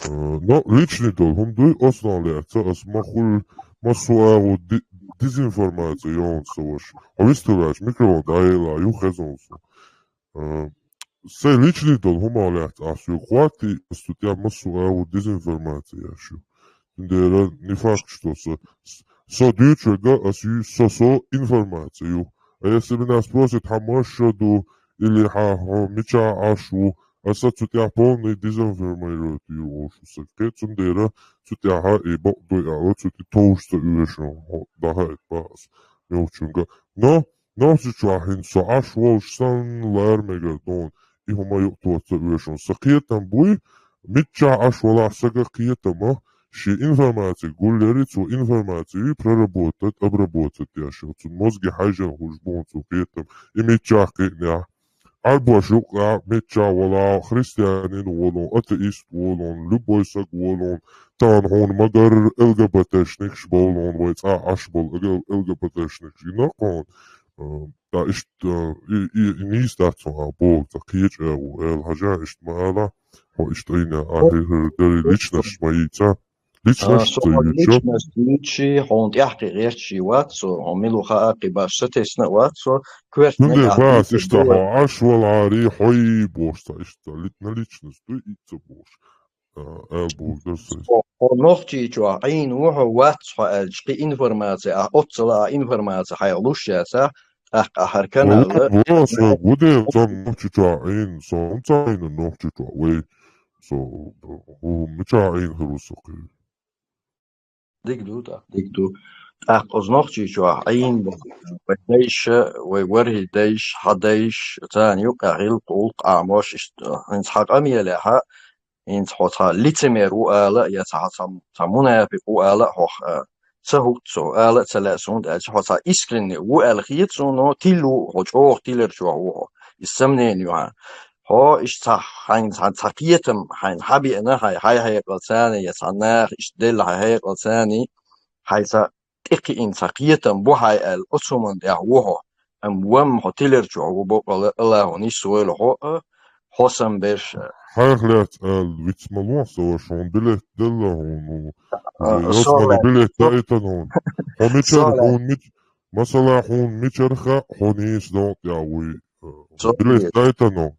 А, но личный долу хӀума дуй, основа лаьцна ас ма хуьлу, массо а агӀо ди-, дезинформация йолу со ваша. Хьо вистхилча микрофон дӀаяла, ю хезна со. А, сайн личный долу хӀума лаьцна ас ю хӀоттий, ас цу тӀехь массо а агӀо дезинформация еш ю. Цундела не факт, что со, со дуьйцург а ас ю, со, со информация ю. А если меня спросят, хьан маша ду, или хьан, хьо мичахь Ӏаш ву, аса цу тӀехь полный дезинформировать йийр волуш ву сан. Кхин цундела цу тӀехь и бакъ дуй аьлла, цу тӀе товш ца оьшу, хьо даха а бац нохчунга. Но нохчий чохь хӀинца со Ӏаш волуш санна лара мегар дуна, и хӀума юкъа тоца оьшу. Сан кхетам буй, миччахь Ӏаш валахь сага кхетама, шен информаци гуллери, цо информацию проработать, обработать деш ю. Цуьнан мозги хьаьжжина хуьлуш бу хьуна цо кхетам. И миччахь кхиънехь, Ӏарбош юкъа миччахь валахь, христианин волун, атеист волун, любой саг волун, тахана хьуна магар ЛГБТ-шникаш бовлун, вай цӀа Ӏаш болу ЛГБТ-шникаш гина кхуна. Э, ткъа иштта, э, и, и, и нийса дац хьуна боху, цхьа кхечу агӀо, аьлла хьажа, иштта ма ала, хьо иштта айна а хӀирхира дарий личность ма йийца. Личность а, со ца хьо йийцу. Личность йийци, хьуна тӀаьхьа кхин гӀерташ вац со, хьо мила ву хаа, кхин баш сатесна а вац со, коьртаниг. Цундела а бац, иштта хьо Ӏаш валари, хьой бохуш цхьа, иштта ли-, на личность дуй, и ца бохуш. А, аьлла боху дара сайн. Хьо, хьо нохчий чохь Ӏийна ву хьо, вац хьо аьлча, кхин информаци, а, оццала а информаци хьайга луш яцахь, тӀаккха ахьар канал. Ва, ва, со гу дела, сан нохчий чохь Ӏийна, сон ца Ӏийна нохчий чохь, вай, со, хӀу, мичахь Ӏийна хир ву со кхин. Дика ду, тӀаккха, дика ду. ТӀаккха оцу нохчий чохь Ӏийна боху, вай дайша, вай вархӀий дайша, хьан дайша, царна юкъахь гӀиллакх, гӀуллакх Ӏамош, иштта, хӀинца хьан къамелехьа, хӀинца хьо цхьа лицемер ву ала, я цхьа, цхьа, цхьа мунафикъ ву ала хьох, а, ца хӀутту со, ала а ца лаьа суна, аьлча хьо цхьа искренне ву аьлла хета суна, тилла ву хьо, чӀогӀа тилар чохь ву хьо. И сомнение ю хьан. Хьо иштта цхьа хьайн цхьа, цхьа кхетам хьайн хьан беана, хьайн хьайн хьекъал царна, я цхьа наха иштта делла хьайн хьекъал царна, хьайн цхьа тӀекхиъна цхьа кхетам бу хьайн аьлла, оцу хӀуманна тӀехь ву хьо. Амма вамма хьо тилар чохь ву боккъала, Аллахо нисвойла хьо а, хьо сан берш а. Хьайх лаьцна аьлла виц ма ло сан ваша, хьуна билет делла хьуна, а, вай, со йосмана билет даийтана хьуна. Хьо мичара, хьуна мич-, масала, хьуна мичара хаьа, хьо нийса догӀу тӀехь вуй. Билет дайтано.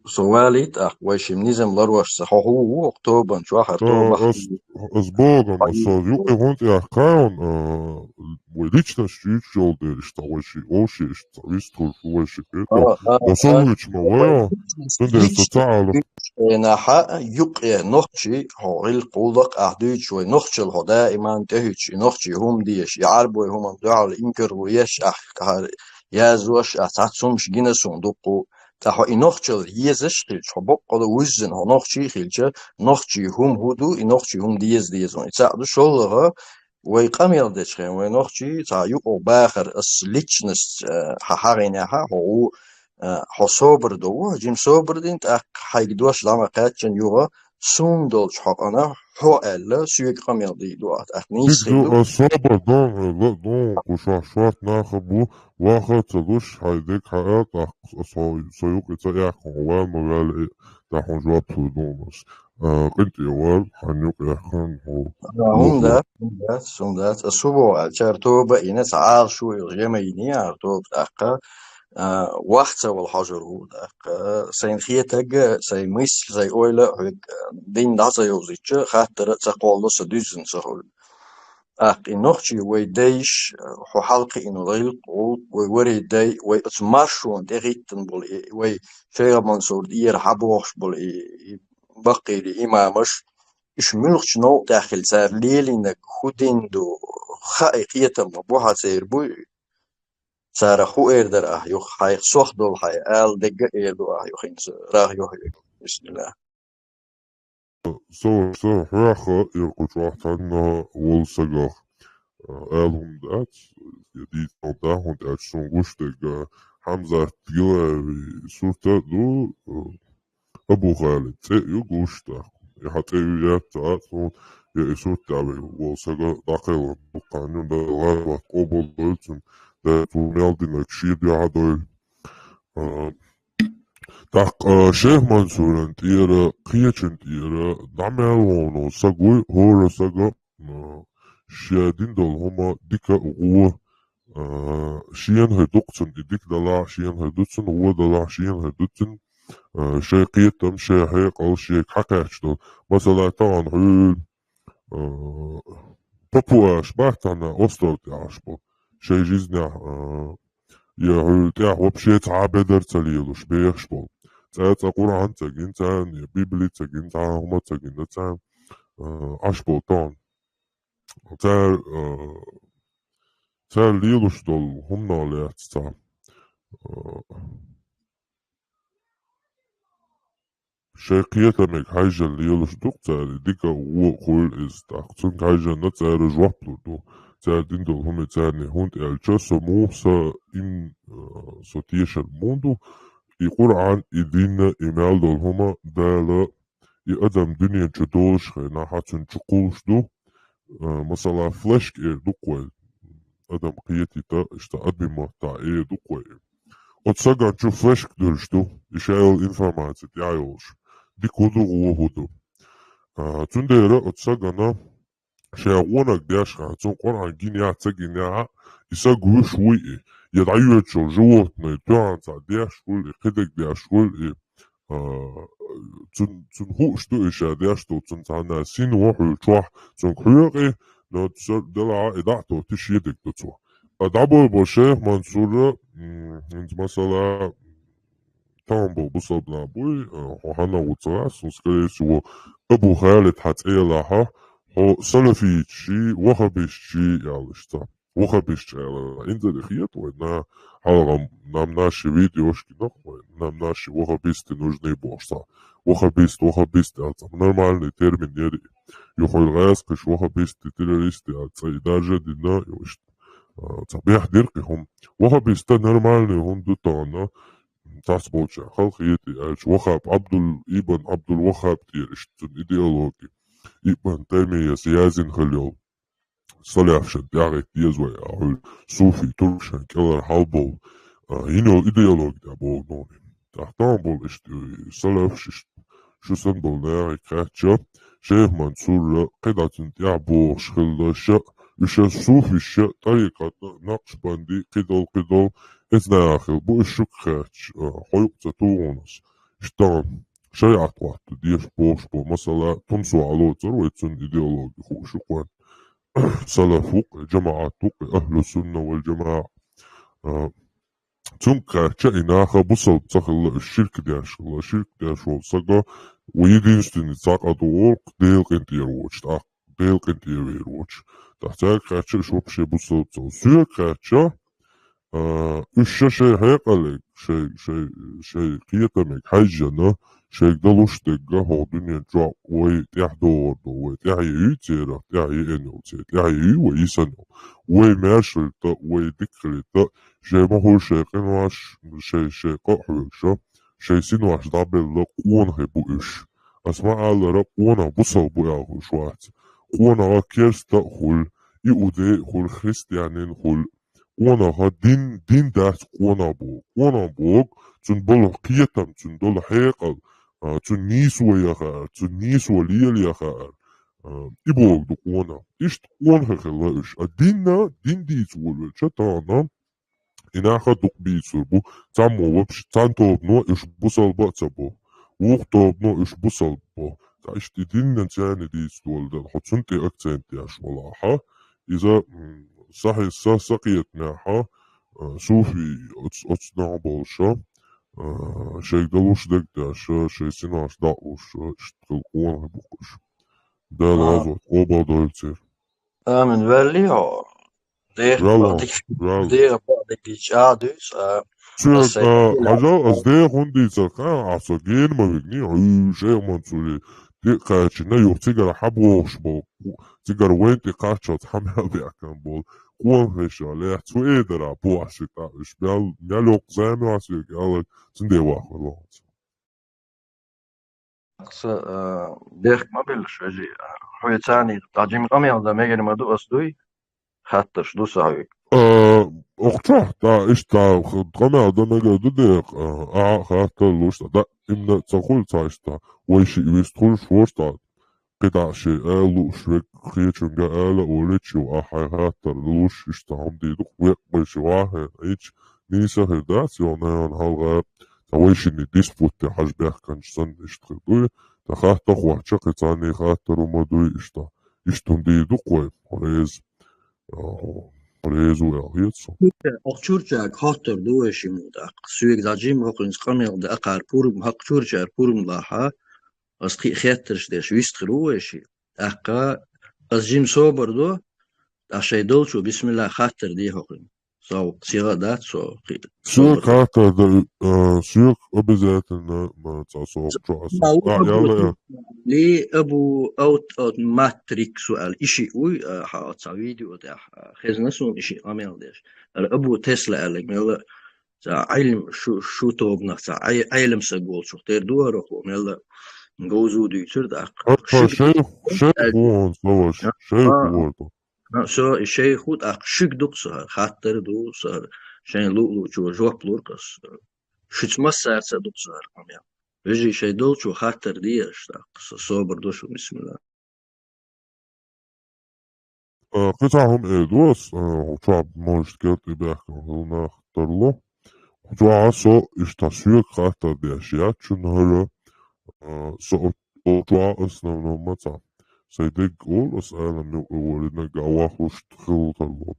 Со валийта ахь, вай шим низам ларваш ца хьо хӀу ву, тобан чохь а, тобан. Ас, ас богам, ас со юкъе хӀунда тӀехь кхайон, а, вай личность чуьйчу йолу дела иштта вай ши, о, ши иштта вистхур шу вай ши кхета. Ас со вуьйчу ма вайо, цундела со ца Ӏала. Цхьаннахьа юкъе нохчий, хьо гӀиллакх гӀуллакх ахь дуьйцуш вай нохчалла хьо даиман тӀехӀуьттуш, и нохчий хӀума дезаш, и Ӏарбой хӀуманна дуьхьал инкарло еш ахь, ахь язъеш, ахь цхьацца хӀумаш гина суна дуккха. ТӀаккха хьо и нохчалла езаш хилча, хьо боккъала вуьззина, хьо нохчий хилча, нохчий хӀума хӀу ду, и нохчий хӀума деза деза хьуна. И цхьаъ ду, шоллагӀа, вай къамел дечхьан, вай нохчий, цхьа юкъа бахар, ас личность, э, хьа хьагӀийнехьа, хьо ву, э, хьо собар до ву, жим собар дин, тӀаккха хьайга дош лама кхаьччан югӀа, сум долчу хьо къана, хьо аьлла, соьга къамел дийду ахь, тӀаккха нийса Цига хир ду. Ас собар дон, э, ла-, дон, кху шоаш шорт наха бу, ваха ца луш, хьай дег хьаал, тӀаккха ас хьо, со юкъе ца яхкан, ван ма ваьлла, э, тӀаккха хьуна жоп лур ду ас. А, къинтӀера вар, хьан юкъ яхкан, хьо. А, хӀун дац, хӀун дац, хӀун дац. А субо аьлчара тоба ина, ца Ӏалашо йолу жема йиний ара тоба тӀаккха. А, вахца вала хьожур ву тӀаккха. Сайн хетаг, сайн мис, сайн ойла а хьоьга дин дӀа ца йовзича, хаттара а ца кхолло, со дуьззина ца хуьлу. ТӀаккха и нохчий вай дайш, хьо хьалкхиъна гӀиллакх гӀуллакх, вай варий дай, вай оцу маршонна тӀехӀиттина болу и, вай Шайх Мансур тӀера хьабохуш болу и, и баккхийли имамаш, уьш муьлхачу новкъа тӀехь хила цара лелийнарг хӀун дин ду, хаий кхетам ма бу хьан церан буй? Цара хӀун эр дара ахь юха, хьайх сох долу хьайн ала дегга а эр ду ахь юха хӀинца, рагӀ юха юха. Бисмилла. Со, со хьоьха ир кху чохь цхьанна волу сагах, а, ала хӀума дац, я дийца хӀума дац, хӀунда аьлча суна гуш дерг, а, Хьамзат Гилаеви сурта а ду, а, Абу Халид цӀе а ю гуш тӀаккха. И хьан цӀе ю яц ца аьлла суна, я и сурт тӀехь волу сага дӀакхелхина дуккха ю, дан гӀазот къобал дойла цунна, дан цо мел динарг шен дуьхьа дойла. А, тӀаккха Шайх Мансуран тӀера, кхечун тӀера дӀа мел вахана саг вуй, хӀора сага, а, шен дин долу хӀума дика а, гӀо, а, шена хир ду-кх цунна и дика далахь, шена хир ду цунна, гӀо далахь, шена хир ду цунна, а, шайн кхетам, шайн хьекъал, шега хьакхаьчна долу. Масала, тахана хьуьлла, а, папуаш бац тахана остров тӀехь Ӏаш болу. Шайн жизнехь, а, я хьуьлла тӀехь вообще цхьа а бедар ца лелуш бехаш болу. Цкъа, цкъа Къуръан ца гина царна, я Библи ца гина царна, хӀума ца гина царна, а, Ӏаш болу тахана. Цара, а, цара лелуш долу хӀуманал яц цхьа. А, шайн кхетамега хьаьжжина лелаш ду-кх цара, и дика а, гӀо а хуьлу иза, тӀаккха цунга хьаьжжина цара жоп лур ду. Цара дина долу хӀума царна, хӀунда аьлча со муха, со им, а, со тешар муха ду, и Къуръан, и дин, и мел долу хӀума Дала и адам дуьнен чу долуш хенахь, хьан цунна чу кхуллуш ду, а, масала, флешка эр ду-кх вай, адам кхетийта, иштта адамийн маттахь эр ду-кх вай. Оцу сагана чу флешка дуьллуш ду, и шайолу информаци тӀехь йолуш. Дика хӀун ду, гӀо хӀун ду. А, цундела оцу сагана шен гӀонах деш хьан, цунна Къуръан гина яц, ца гина яц, и саг вуьш вуй и, я дӀайоьдуш йолу животное, тоьхна цхьа деш хуьлу и, кхидерг деш хуьлу и, а, цун-, цунна хууш ду и ша деш долу, цунна цхьанна син вон хьуьлла чохь, цунга хьоькъий, но цо делахь и дӀа а тоттий, шен дерг ду цо. Ткъа дӀабойла бо Шайх Мансура, м, хӀинца масала, тахана болу бусалба нах буй, а, хьо хьанна ву ца гӀа, суна, скорее всего, Абу Халид хьан цӀе ялахь, хьо салафитчий, ваххабистчий аьлла иштта. Ваххабистчий аьлла, инзаре хета вай, на, хьалха нам наши видеошки нах вай, нам наши ваххабисты нужны бохуш цхьа. Ваххабист, ваххабист аьлла цхьа нормальный термин яра и. Юха гӀаьскхиш ваххабисты, террористы аьлла цхьа и даржа дина, ю иштта, а, цхьа бехк дира-кх и хӀума. Ваххабист нормальный хӀума ду тахана, цхьаболчарна хала хетий аьлча, Ваххаб, Абдул, Ибн Абдул Ваххаб тӀера иштта цуьнан идеологи. Ибн Таймияс яздина хилла йолу. Салафшан тӀаьхьа деза вай, а, хьуьлла суфий туркашан кӀелара хьалабовла, а, йина йолу идеологи тӀехь боху нуни. ТӀаккха тахана болу иштта, э, салафш иштта шу санна болу нахе кхаьчча, Шайх Мансура кхидӀа цунна тӀаьхьа бохуш хилла ша, уьш суфиша, тӀарикъатна, накъшбанди, кхидолу, кхидолу, эцна яхилла бу уьш шуьга кхаьчча, а, хьо юкъа ца туху хьуна ас. Иштта шариӀат хӀотта деша бохуш бо, масала, тумсо хьалоцур вай цунна идеологи хууш ю кхунна. Салаф ву-кх, жамаӀат ву-кх, ахьлу сунна вал жамаӀа. А, Цунга кхаьчча, и наха бусалба ца хилла, уьш ширк деш хилла, ширк деш волу сага, ву единственный цхьа къа ду олу Делан къинтӀера воцуш, тӀаккха Делан къинтӀера вер воцуш. ТӀаккха цаьрга кхаьчча, уьш вообще бусалба ца хилла. Соьга кхаьчча, а, уьш ша шайн хьекъалег, шайн, шайн, шайн кхетамег хьаьжжина, шайга далуш дерг хӀокху дуьнен чохь вай тӀаьхьа догӀур ду, вай тӀаьхьа еъна ю церах, тӀаьхьа еъна йолу церан, тӀаьхьа еъна ю вай йисана йолу. Вай маьрша хилийта, вай дика хилийта, шайн ма хуьлу шайн къинош, шайн, шайн къа а хьоьгуш, шайн синош дӀабелла къонахий бу уьш. Ас ма-аллара, къонах бусалба бу аьлла хуьлуш вац. Къонах керста а хуьлу, иудей а хуьлу, христианин а хуьлу. Къонах дин, дин дац къонах боху. Къонах боху, цуьнан болу кхетам, цуьнан долу хьекъал, а, цуьнан нийсо яхар, цуьнан нийсо лелаяхар. А, и боху ду къонах. Иштта къонахий хилла уьш. А динна, дин дийца волавелча тахана, и нах а дукха бийцур бу. Цхьаммо вообще, цхьана тобано уьш бусалба а ца бо. Вукху тобано уьш бусалба бо. Ткъа иштта и динна царна дийца долу дела, хьо цунна тӀе акцент деш валахь. Иза, м, сахьи-, са-, сакхетамехь, а, суфий оц-, оцу нах болуша, а, шайга далуш дерг деш, шайн синош дӀа а луш, иштта хилла къонахий бу-кх уьш. Дала гӀазот къобалдойла церан. Амин. Ваьллий хьо? Деха Ваьлла, бакъдерг, ваьлла. Деха бакъдерг чӀагӀ дуьйцу, а, Соьга, аса а, хьажал, ас деха хӀунда дийцар, хан, ахьа со гена ма вигний, хьуьй, шайх Мансури, тӀе а кхачийна, юха цигара хьан бохуш боху, цигара вайн тӀе кхаччалц хьан мел бехкан болу, къонахий ша лехца, хӀун эдара боху аса тӀаккха, уьш мел, мел йоккха зама ю аса соьга аьлларг, цундела вахар ваханца. Аса, а, бехк ма беллаш, вежий, а, хьоьца царний дӀа жима къамел дан мегар ма ду ас дуй, хаттарш ду сан хьоьга. А, окху чохь, да, иштта, къамел дан мегар ду дехьа, а, а, хаттар луш, да, имна ца хуьлу цхьа иштта, вай шиъ вист хуьлуш вуш, да, кхидӀа шен ала лууш верг кхечуьнга ала а олий, чу а хьайн хаттар луш, иштта хӀума дийр ду-кх, векъ бай ши вахье, ича нийса хир дац, йо, наьна хьалха, ткъа вай шинна диспут тӀе хьажа бехканча санна иштта хир дуй, ткъа хатта а хоттуш, кхин царний хаттар хӀума дуй иштта. Иштта хӀума дийр ду-кх вай, хьо реза, а, хьо реза ву аьлла хета со. Окху чурчаьрга хоттур ду вай шимма тӀаккха. Соьга дӀа жима хӀокхуьнца къамел дан акхар пурба, хӀокху чурчара пурба лахь, ас кхин а хеттарш деш вист хир ву вай шиъ. ТӀаккха ас жима собар до, ткъа шайн долчо бисмилла хаттар де хӀокхуьнга. Со сиха а дац, со кхин а Соьга собар до. Хаттар дан, а, соьга обязательно, ма, цхьа со хӀокху чохь аса. Ма, А, ву ял, ял. Ли Абу Аут, Аут Матрикс ву аьлла, и шиъ вуй, а, хьан цхьа видео тӀехь, а, хезна суна и шиъ къамел деш. Ара Абу Тесла аьлларг мелла цхьа Ӏилм, шу, шу тобанах цхьа Ӏай-, Ӏелам саг волчух тера ду хӀара хӀокхо, мелла говза дуьйцура тӀаккха. Хьо, хьо шайх, шайх ву хьуна, ца ваша, шайх ву хьуна. А, со и шайх ву, тӀаккха шуьга ду-кх со хӀара, хаттар а ду со хӀара, шайн луъ-луъчо жоп лур-кх ас. Шуьца массаьрца а ду-кх со хӀара къамел. Вежий, шайн долчо хаттар де аша тӀаккха, со собар до шун, бисмилла. А, кхин цхьа хӀума эр ду ас, а, хӀокху чохь, может, кертӀе баьхкина хилла нах тарло. ХӀокху чохь со иштта соьга хаттар деш яц шуна хӀара, а, со о-, о чохь основном ма цхьа. Сайн дерг олу ас, Ӏалам юкъа варина, гавахлуш хилла тарло.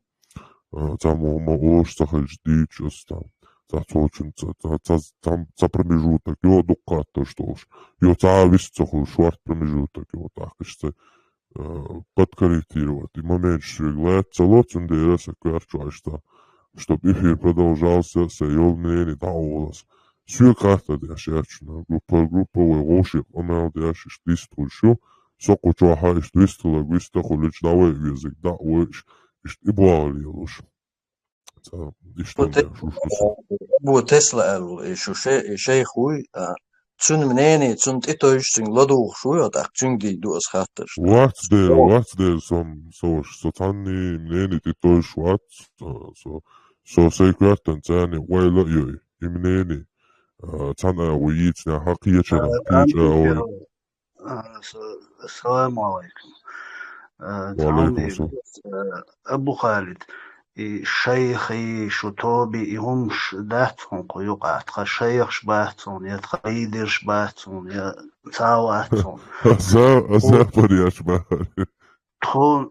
А, цхьаммо ма оша ца хилча дийчу ас там. Цхьа цочун ца, ца, ца, ца, ца промежуток, йо, дуккха хаттарш долуш. Йо, цхьа а вист ца хуьлу, шорт промежуток, йо, тӀаккха иштта, а, подкорректировать. И моменташ соьга лаьцна ца ло, цундела сан коьрта чу иштта, чтоб эфир продолжался, сан йолу мнение дӀа а олу ас. Соьга хаттар деш яц шуна, группа, группа вай вовшийн къамел деш, иштта дист хуьлуш ю. Со кху чохь иштта вист хиларг вист а хуьлуьйтуш, дӀа вай везиг дӀа а войуш, иштта и боху лелуш. Ца, иштта Бу хӀума те-, деш, уьш ду со. Бу Тесла аьлла, и шу ше-, и шайх вуй, а, цуьнан мнение, цунна тӀетойжуш, цуьнга ладугӀуш вуй, а тӀаккха цуьнга дийр ду ас хаттарш. Вац дера, вац дера со, со, со цхьанний мнение тӀетойжуш вац, со, со, со сайн коьртан царний ойла а йой, и мнение, а, цхьана агӀо йийцинехь, кхечара, А, кхечара а ойла. А, с-, ассаламу алайкум. А, Ва алайкум ассалам. Абу Халид, и шайхи, шу тоби, и хӀумаш дац хьуна кху юкъахь, тхан шайхаш бац хьуна, я тхан лидерш бац хьуна, я цхьа а вац хьуна. Аса, аса паргӀаташ бахара. Тхо-,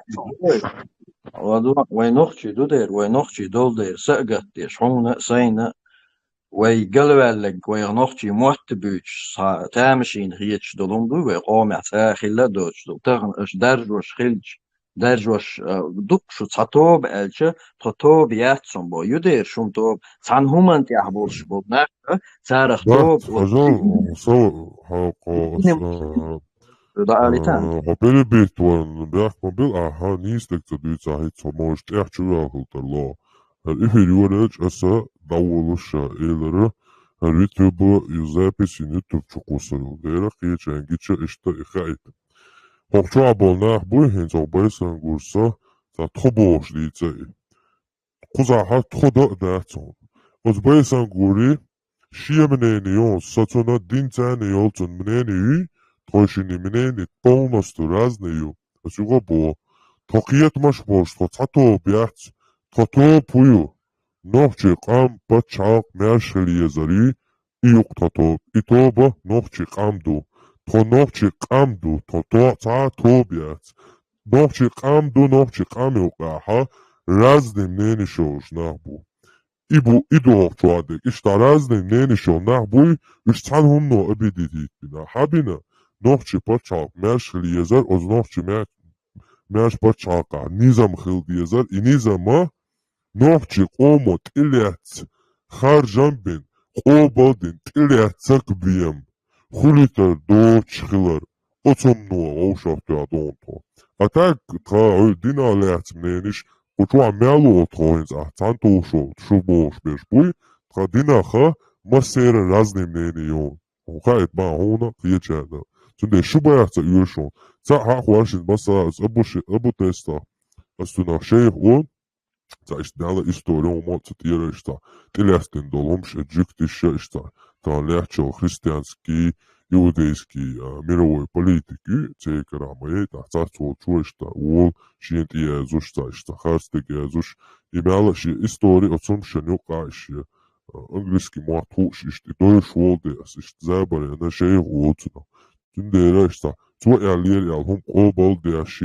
Вай нохчий ду дера, вай нохчий долу дера, са а гатдеш, хьуна а, сайна а, вай галваьллаг, вайх нохчий мотт буьйцуш, цхьа тамашийна хеташ долу хӀума дуй, вай къомехь цкъа а хилла а доцуш долу. Тахана аша даржош хилча, даржош, а, дукха шу цхьа тоба аьлча, тхо тоба яц цунна боху. Ю дера шуна тоба, цхьана хӀуманна тӀехь болуш болу нах, а, царах Бат, тоба, хьажал, са, хьо, хьо, Ним. а, Ду алита. а, хьо перебить ван, бехк ма бил, ахьа, нийса дерг ца дуьйцу ахьа, хӀинца хьо можа тӀехь чу ваьлла хила тарло. ХӀара эфир йорачу аса дӀаволуш ша элира, хӀара витуба ю запись ин ютуб чу кхуссар ю. Дера кхечаьнга гича иштта и хаийта. ХӀокху чохь болу нах буй, хӀинца хӀокху Байсангурса, цхьа тхо бохуш дийца и. Кхузахьа тхо дан а дац хьуна. Оцу Байсангури шен мнение йолу, со цунна динца а йолу цунна мнение юй, тхойшинна мнение полностью разный ю. Ас юха а боху, тхо кхетамаш болуш, тхо цхьа тоба яц, тхо тоба хӀу ю? Нохчий къам пачхьалкх маьрша хила езар юй, и юкъа тхо тоба. И тоба нохчий къам ду. Тхо нохчий къам ду, тхо то-, цхьа а тоба яц. Нохчий къам ду, нохчий къам юкъахьа разный мнение шолуш нах бу. И бу, и ду хӀокху чохь дерг. Иштта разный мнение шолу нах буй, уьш цхьана хӀумано обидеть йиттина. Хьан бина? Нохчий пачхьалкх маьрша хила езар, оцу нохчий мя-, маьрша пачхьалкхахь низам хила дезар, и низама нохчий къомо тӀелаьцна, харжам бина, къобалдина, тӀелаьцна ца бен, хуьлуьйтар доцуш хилар, оцу хӀумано вовшах тоьхна тхо. А так, тхан хьуьлла дина лаьцна мнениш, кху чохь мел ву тхо хӀинца ахь цхьаьна тухуш волу, шу бохуш берш буй, тхан динаха массеран разный мнение ю. ХӀун хаийта бан хьуна кхечарна. Цундела шу баьхца оьшу. Цхьаъ хьахваршина масала аса абу ши-, абу тестах. Ас цунах шайх ву, цхьа иштта Далла истори хӀума ца тӀера иштта, тӀелаьцна долу хӀумаш а жуьгтиша иштта, тхан лаьттачул христианский, иудейский, а, мировой политик ю, церкара ма яй, тӀаккха цац волчу иштта, вол шен тӀе язуш, цхьа иштта, харцдерг язуш, и мел а шен истори оцу хӀумашан юкъа а шен, а, английский мотт хууш иштта, и дойуш волу де ас, иштта забарена шайх ву цунах. Цундела иштта, цо аьллера аьлла хӀума къобал деш,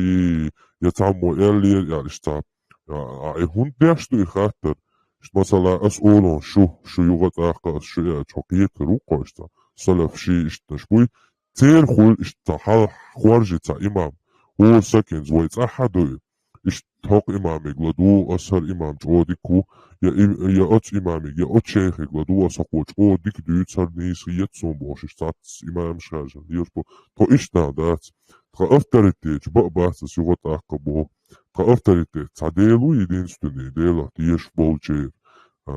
я цхьаммо аьллера аьлла иштта, а, а, и хӀунда деш ду и хаттар? Иштта, масала, ас олу шу, шу юха тӀаккха ас шу аьлча, хьо кхетар ву кхо иштта. Салаф ши иштта буй. Церан хуьлу иштта хьал хоржи цхьа имам. ХӀора сакинца вай цӀахь а ду и. Иштта хӀокху имамиг ладугӀу ас, хӀара имам чӀогӀа дика ву, я и-, я оцу имамиг, я оцу шайхиг ладугӀу ас, хӀокхо чӀогӀа дика дуьйцу, хӀара нийса хета суна бохуш, иштта цхьацца имамаш хаьржина лелаш бу. Тхо иштта дац. Тхан авторитеташ ба а бац ас юха тӀаккха боху. Тхан авторитет цхьа Дела ву, единственный Дела, тешаш болчеран. А,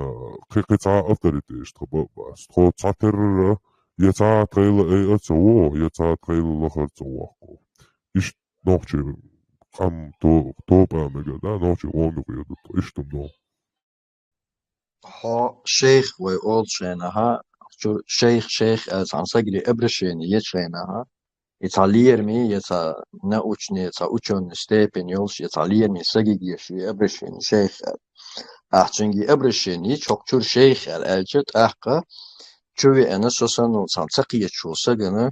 кхин, кхин цхьа авторитеташ тхан ба а бац. Тхо цхьатерра, я цхьа тхайла айа а ца вогӀу, я цхьа тхайла лахара ца воккху. Иштта нохчий къам то-, тоба а мегар, да, нохчий къоман юкъа ду тхо, иштта ду. Хьо шейх вай олу шайнахьа, чу шейх, шейх аьлла цхьана сагри обращение ечу хенахьа, и цхьа лераме, я цхьа научный, цхьа учёный степень йолуш, я цхьа лераме сагиг еш и обращение шейх аьлла. Ахь цуьнга и обращение чохчуьра шейх аьлла аьлча, тӀаккха чу веана со санна цхьана ца кхеташ волу сагана,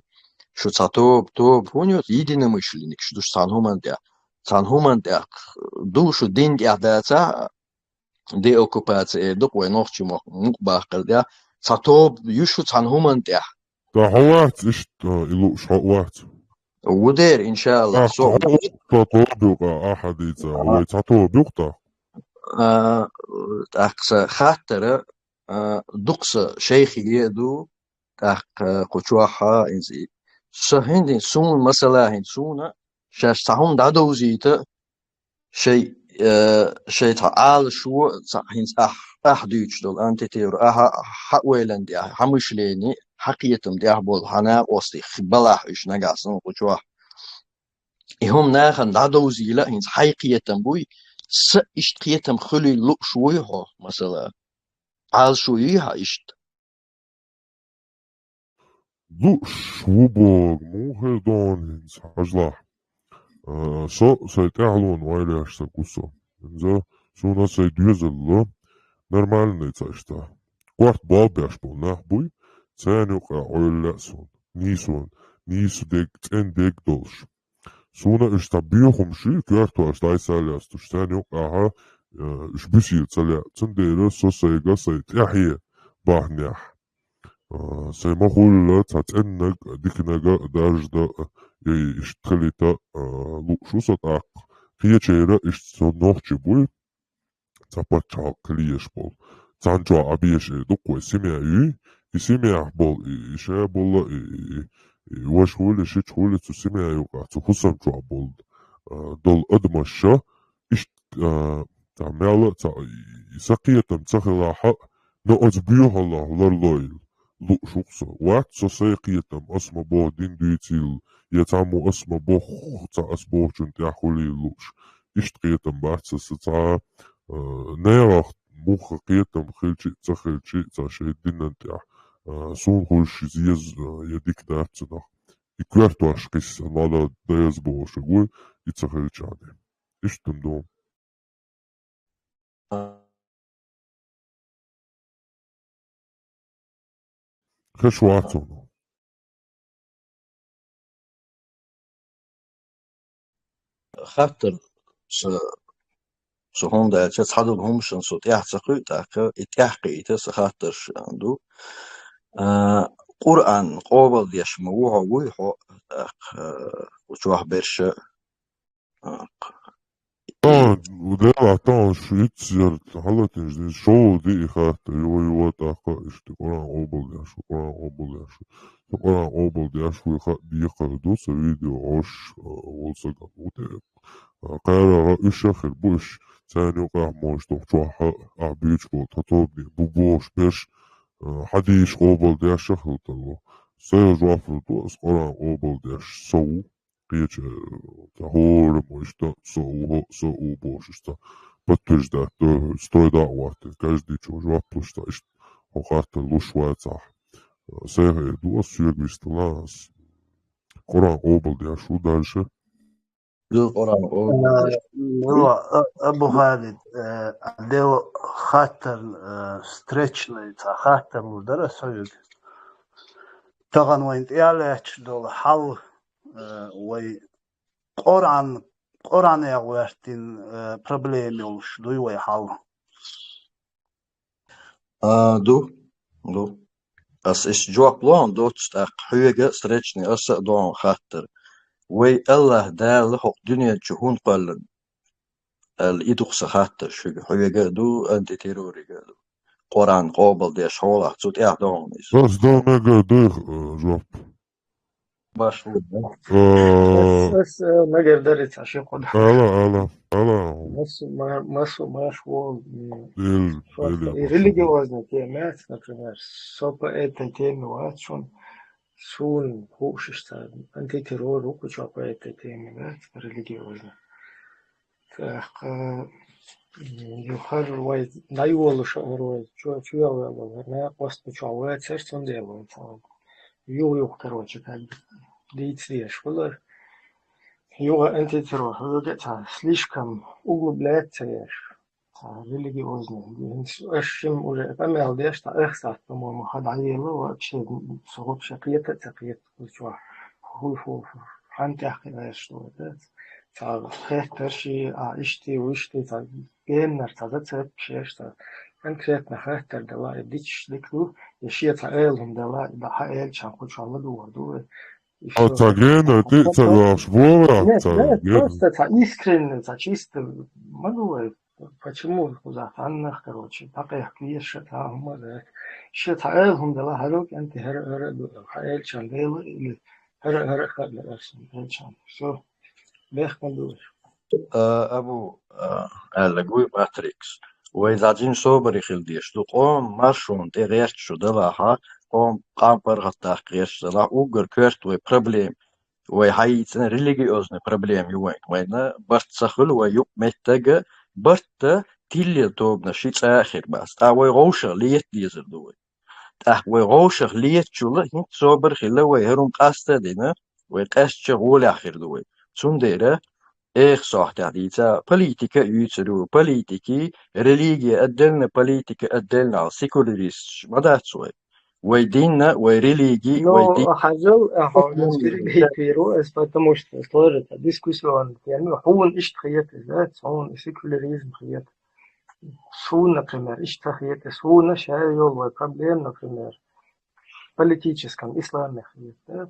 шу цхьа тоба, тоба хӀунда йоцу единомышленникаш ду шу цхьана хӀуманна тӀехь, цхьана хӀуманна тӀехь ду шу дин тӀехь дацахь, деоккупация эр ду-кх вай нохчийн мохк мукъабаккхар тӀехь, цхьа тоба ю шу цхьана хӀуманна тӀехь. Ткъа хьо вац иштта, и лууш хьо вац. Ву дера, иншааллахӀ, со хьо ву. Ткъа тоба юкъа ахьа дийца, вай цхьа тоба юкъа тӀаккха. А, тӀаккха сан хаттара, а, дукха сан шайхиге а ду, тӀаккха кху чохь а иза. Со хӀинца, суна масала хӀинца, суна шаьш цхьа хӀума дӀадовзийта, шай, э, шай цхьа Ӏалашо, цхьа хӀинца ахь, ахь дуьйцуш долу антитеррор, ахьа, хьан ойланна тӀехь, хьан мышлени, хьан кхетам тӀехь болу, хьан накъостий хи-, балахь уьш нагахь санна кху чохь. И хӀума нахана дӀадовзийла, хӀинца хьайн кхетам буй, сан иштта кхетам хуьлийла лууш вуй хьо, масала? Ӏалашо юй хьан иштта? Лууш ву бохург муха хир ду хьуна хӀинца, хьажалахь. А, со сайн тӀаьхьалонан ойла еш стаг ву со. ХӀинца суна сайн доьзалла нормальный ца иштта. Корта болх беш болу нах буй, царна юкъахь ойла лаьа суна. Нийсонан, нийса дерг, цӀена дерг долуш. Суна уьш цхьа боьхамаш ю, коьртош дӀасалаьцнарш, царна юкъахьа, э, уьш буьсийла ца лаьа. Цундела со сайга сайн тӀаьхье бахьанехь, э, сайн ма-хуьллу цхьа цӀеннаг а, диканаг а, даржа дан а, я иштта хилийта а, э, лууш ву со тӀаккха. Кхечеран иштта со нохчи буй, цхьа пачхьалкх хила езаш болу. Цхьана чохь Ӏа беша эр ду-кх вай семья юй, и семьяхь болу, и, и ша болу, и, и, и, и ваша хуьлу, и шича хуьлу, цу семья юкъахь, цу хӀусам чохь болу, а, долу адамаш ша, иштта, а, цхьа мел а, цхьа, и, и сан кхетам ца хилахь а, но оцу боьхаллах ларлойла лууш ву-кх со. Вац со сайн кхетам, ас ма боху дин дуьйцийла, я цхьаммо ас ма боху, цхьа ас бохучунна тӀехь хуьлийла лууш. Иштта кхетам бац аса цхьа, а, нерах муха кхетам хилчи а, ца хилчи а, цхьа шайн динан тӀехь, а, суна хуьлуш иза еза, а, я дика дац цунах. И коьртош кхисса, ладал деза бохуш вуй, и ца хилча а. Иштта ду. Хеш вац хьуна. Хаттар со, со хӀунда аьлча, цхьадолу хӀуманаш со тӀаьхьа ца кхуьу, тӀаккха и тӀаьхьа кхиийта сан хаттарш ду. А, Къуръан къобалдеш ма ву хьо, вуй хьо, тӀаккха, а, чохь берш а, Тан, делахь тан шу иццер хьалатинчу дин шоу ди и хатта, йо, йо, тӀаккха иштта Къуръан къобалдеш ву, Къуръан къобалдеш ву. Со Къуръан къобалдеш ву, хаа декхар ду, сан видео Ӏош, а, волу сагана ву те. А, кхараха уьш а хир бу уьш, царна юкъахь мо иштта чохь а, а, буьйцуш болу тхан тобане бу бохуш берш, а, хьадийша къобалдеш а хила тарло. Сайга жоп лур ду ас Къуръан къобалдеш со ву. Кхеча, э, цхьа хӀора мо иштта со у, хӀо, со у бохуш иштта. Подтверждать до, строй да а ваттина, каждый чо жоп луш цхьа иштта. ХӀокху хаттар луш вацахь. Сайга эр ду ас, соьга вистала ас. Къуръан къобалдеш ву дальше. Ду Къуръан къобалдеш. Э, ну, а, Абу Халид, э, а дел хаттар, э, встречный, цхьа хаттар лур дара соьга. Тахана вайн тӀе а лаьтташ долу хьал, э, вай Къуръан, Къуръанех гӀоьртина, э, проблема йолуш дуй вай хьал? А, ду, ду. Ас иштта жоп лохьун доццу тӀаккха хьоьга, встречный, аса а дохьун хаттар. Вай АллахӀ Дала хӀокху дуьнен чу хӀунда кхоьллина? Аьлла, и ду-кх сан хаттар шуьга. Хьоьга а ду, антитеррорига а ду. Къуръан къобалдеш хьолахь, цу тӀехь дохьун иза. Ас дан мегар ду, э, жоп. Баш ву. Э, ас, ас, э, мегар дари ца ши кху да. Ала, ала, ала. Масу, ма-, масу, маш ву, м, Ил, просто или, и религиозная тема, например, со по этой теме вац шун, сун хушишта, антитеррор ву куча по этой теме, да, религиозная. Так, э, Ю хӀара вай дӀайолуш а хӀара вай чу-, чуялвелла хӀара накъост чу вацар, цундела вай цхьа юха-юха, короче, как бы дийца дезаш хилар. Юха антицерва хьоьга цхьа слишком углубляться еш. Цхьа религиозный. Аш шим уже къамел деш, цхьа эх сахьт, по-моему, хьа дӀаелла, вообще, со вообще кхета а ца кхета, чу ху-, ху-, ху-, хьан тӀехь кхин веш, что это? Цхьа хеттар ши, а, ишти, вишти, цхьа геннар, цхьа зацепка шеш, цхьа конкретно хеттар дала, и дичаш дика ду, и шен цхьа эла хӀума дала, и да хьа элчан кху чу ма духар ду, и А что? Ца геннар тӀе ца вахаш бора, Нет, ца нет, геннар. Просто цхьа искренне, цхьа чисто ма ду вай. Почему кхузахь цхьаннах, короче, дӀакъехка везаш а цхьа хӀума а дац. Шен цхьа эла хӀума дала, хӀара кӀанти хӀара, хӀара а ду, хьа элчан дела или хӀара, хӀара а хадла арсан элчан. Всё. Бехк ма ду. А, Абу, а, аьлла гуй Матрикс. Вай зӀаджин собаре хила дезаш ду. Къом маршонна тӀе гӀерташ шу далахьа, къом къам паргӀатдаккха гӀерташ далахь, уггар коьрта вай проблема. Вай хьайийцина религиозный проблема ю вайн. Вайна барт ца хуьлу вай юкъ меттага, барта тиллел тобанаш ши цӀа а хир бац. ТӀаккха вай гӀовшах лета дезар ду вай. ТӀаккха вай гӀовшах летачул а хӀинца собар хилла вай хӀара хӀума къаста а дина, вай къаьстача гӀолехь хир ду вай. Цундела, эха сохьтехь дийца, политика а юьйцур ю, политики, религия отдельно, политика отдельно, а секуляристаш ма дац вай. Вай дин а, вай религи, вай Ну, дин. Хьажал, а, хьо Отдельно. Перебить виру, эс потому что сложится дискуссионная тема. Хьуна иштта хета, да, хьуна секуляризм хета. Суна, например, иштта хета, суна ша йолу вай проблема, например, политическом исламе хета, да.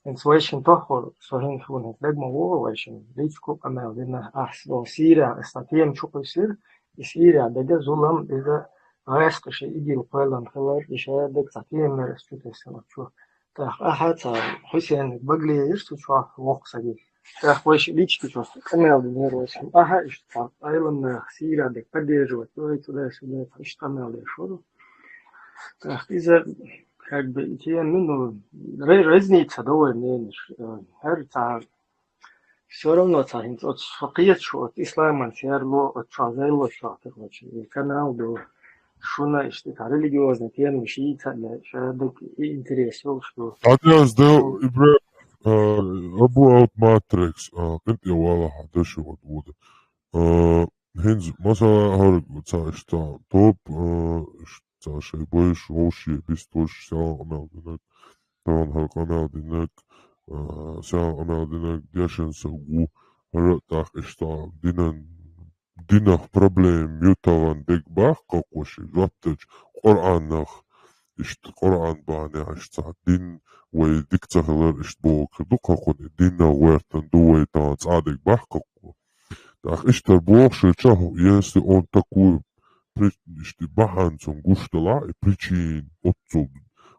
ХӀинца вайшин тоххур, со хӀинца хьуна хӀинца дагма вогӀу вайшин, личку къамел дина, ахьа со Сирия, аса тема чу кхуьссира, и Сирия дага зулам, иза гӀаскхи ши игил кхоьллан хилар, и ша даг цхьа тема мер аса чу тесна чу. ТӀаккха ахьа цхьа Хьусенниг багле йира цу чохь воккха саги. ТӀаккха вайша лички чохь къамел динера вайша. Ахьа иштта цхьа Ӏеламнах Сирия дерг поддерживать, вай туда-сюда, иштта къамел деш вара. ТӀаккха иза, как бы, и тема, ну, ре-, разница до вай мненеш. Э, хӀара цхьа, всё равно цхьа хӀинца оцу со кхеташ оцу исламан серло, оцу чохь зайло чохь, короче, и канал ду. Шуна иштта цхьа религиозный тема шийца а, ша даг и интерес йолуш ду. Хьан аз дел, Ибра-, а, Абу Аут Матрикс, а, къинтӀе вала хьан даши вад вуда. А, хӀинца, масала, хӀара ца иштта топ, а, ш-, ца шай бойш, вовши, бистош, сяла къамел динаг, тахана хӀара къамел динаг, а, сяла къамел динаг, дешан са гу, хӀара тӀаккха иштта динан динах проблема ю тахана дерг баккха кху ши жоп дечу Къуръанах, иштта Къуръан бахьанехь иштта цхьа дин вай дика ца хилар иштта боху ду кху кхуьнан динах гӀоьртан ду вай тахана цкъа дерг баккха кху. ТӀаккха иштта боху ши чохь, если он такую при-, иштта бахьана цунна гуш далахь, и причина оццул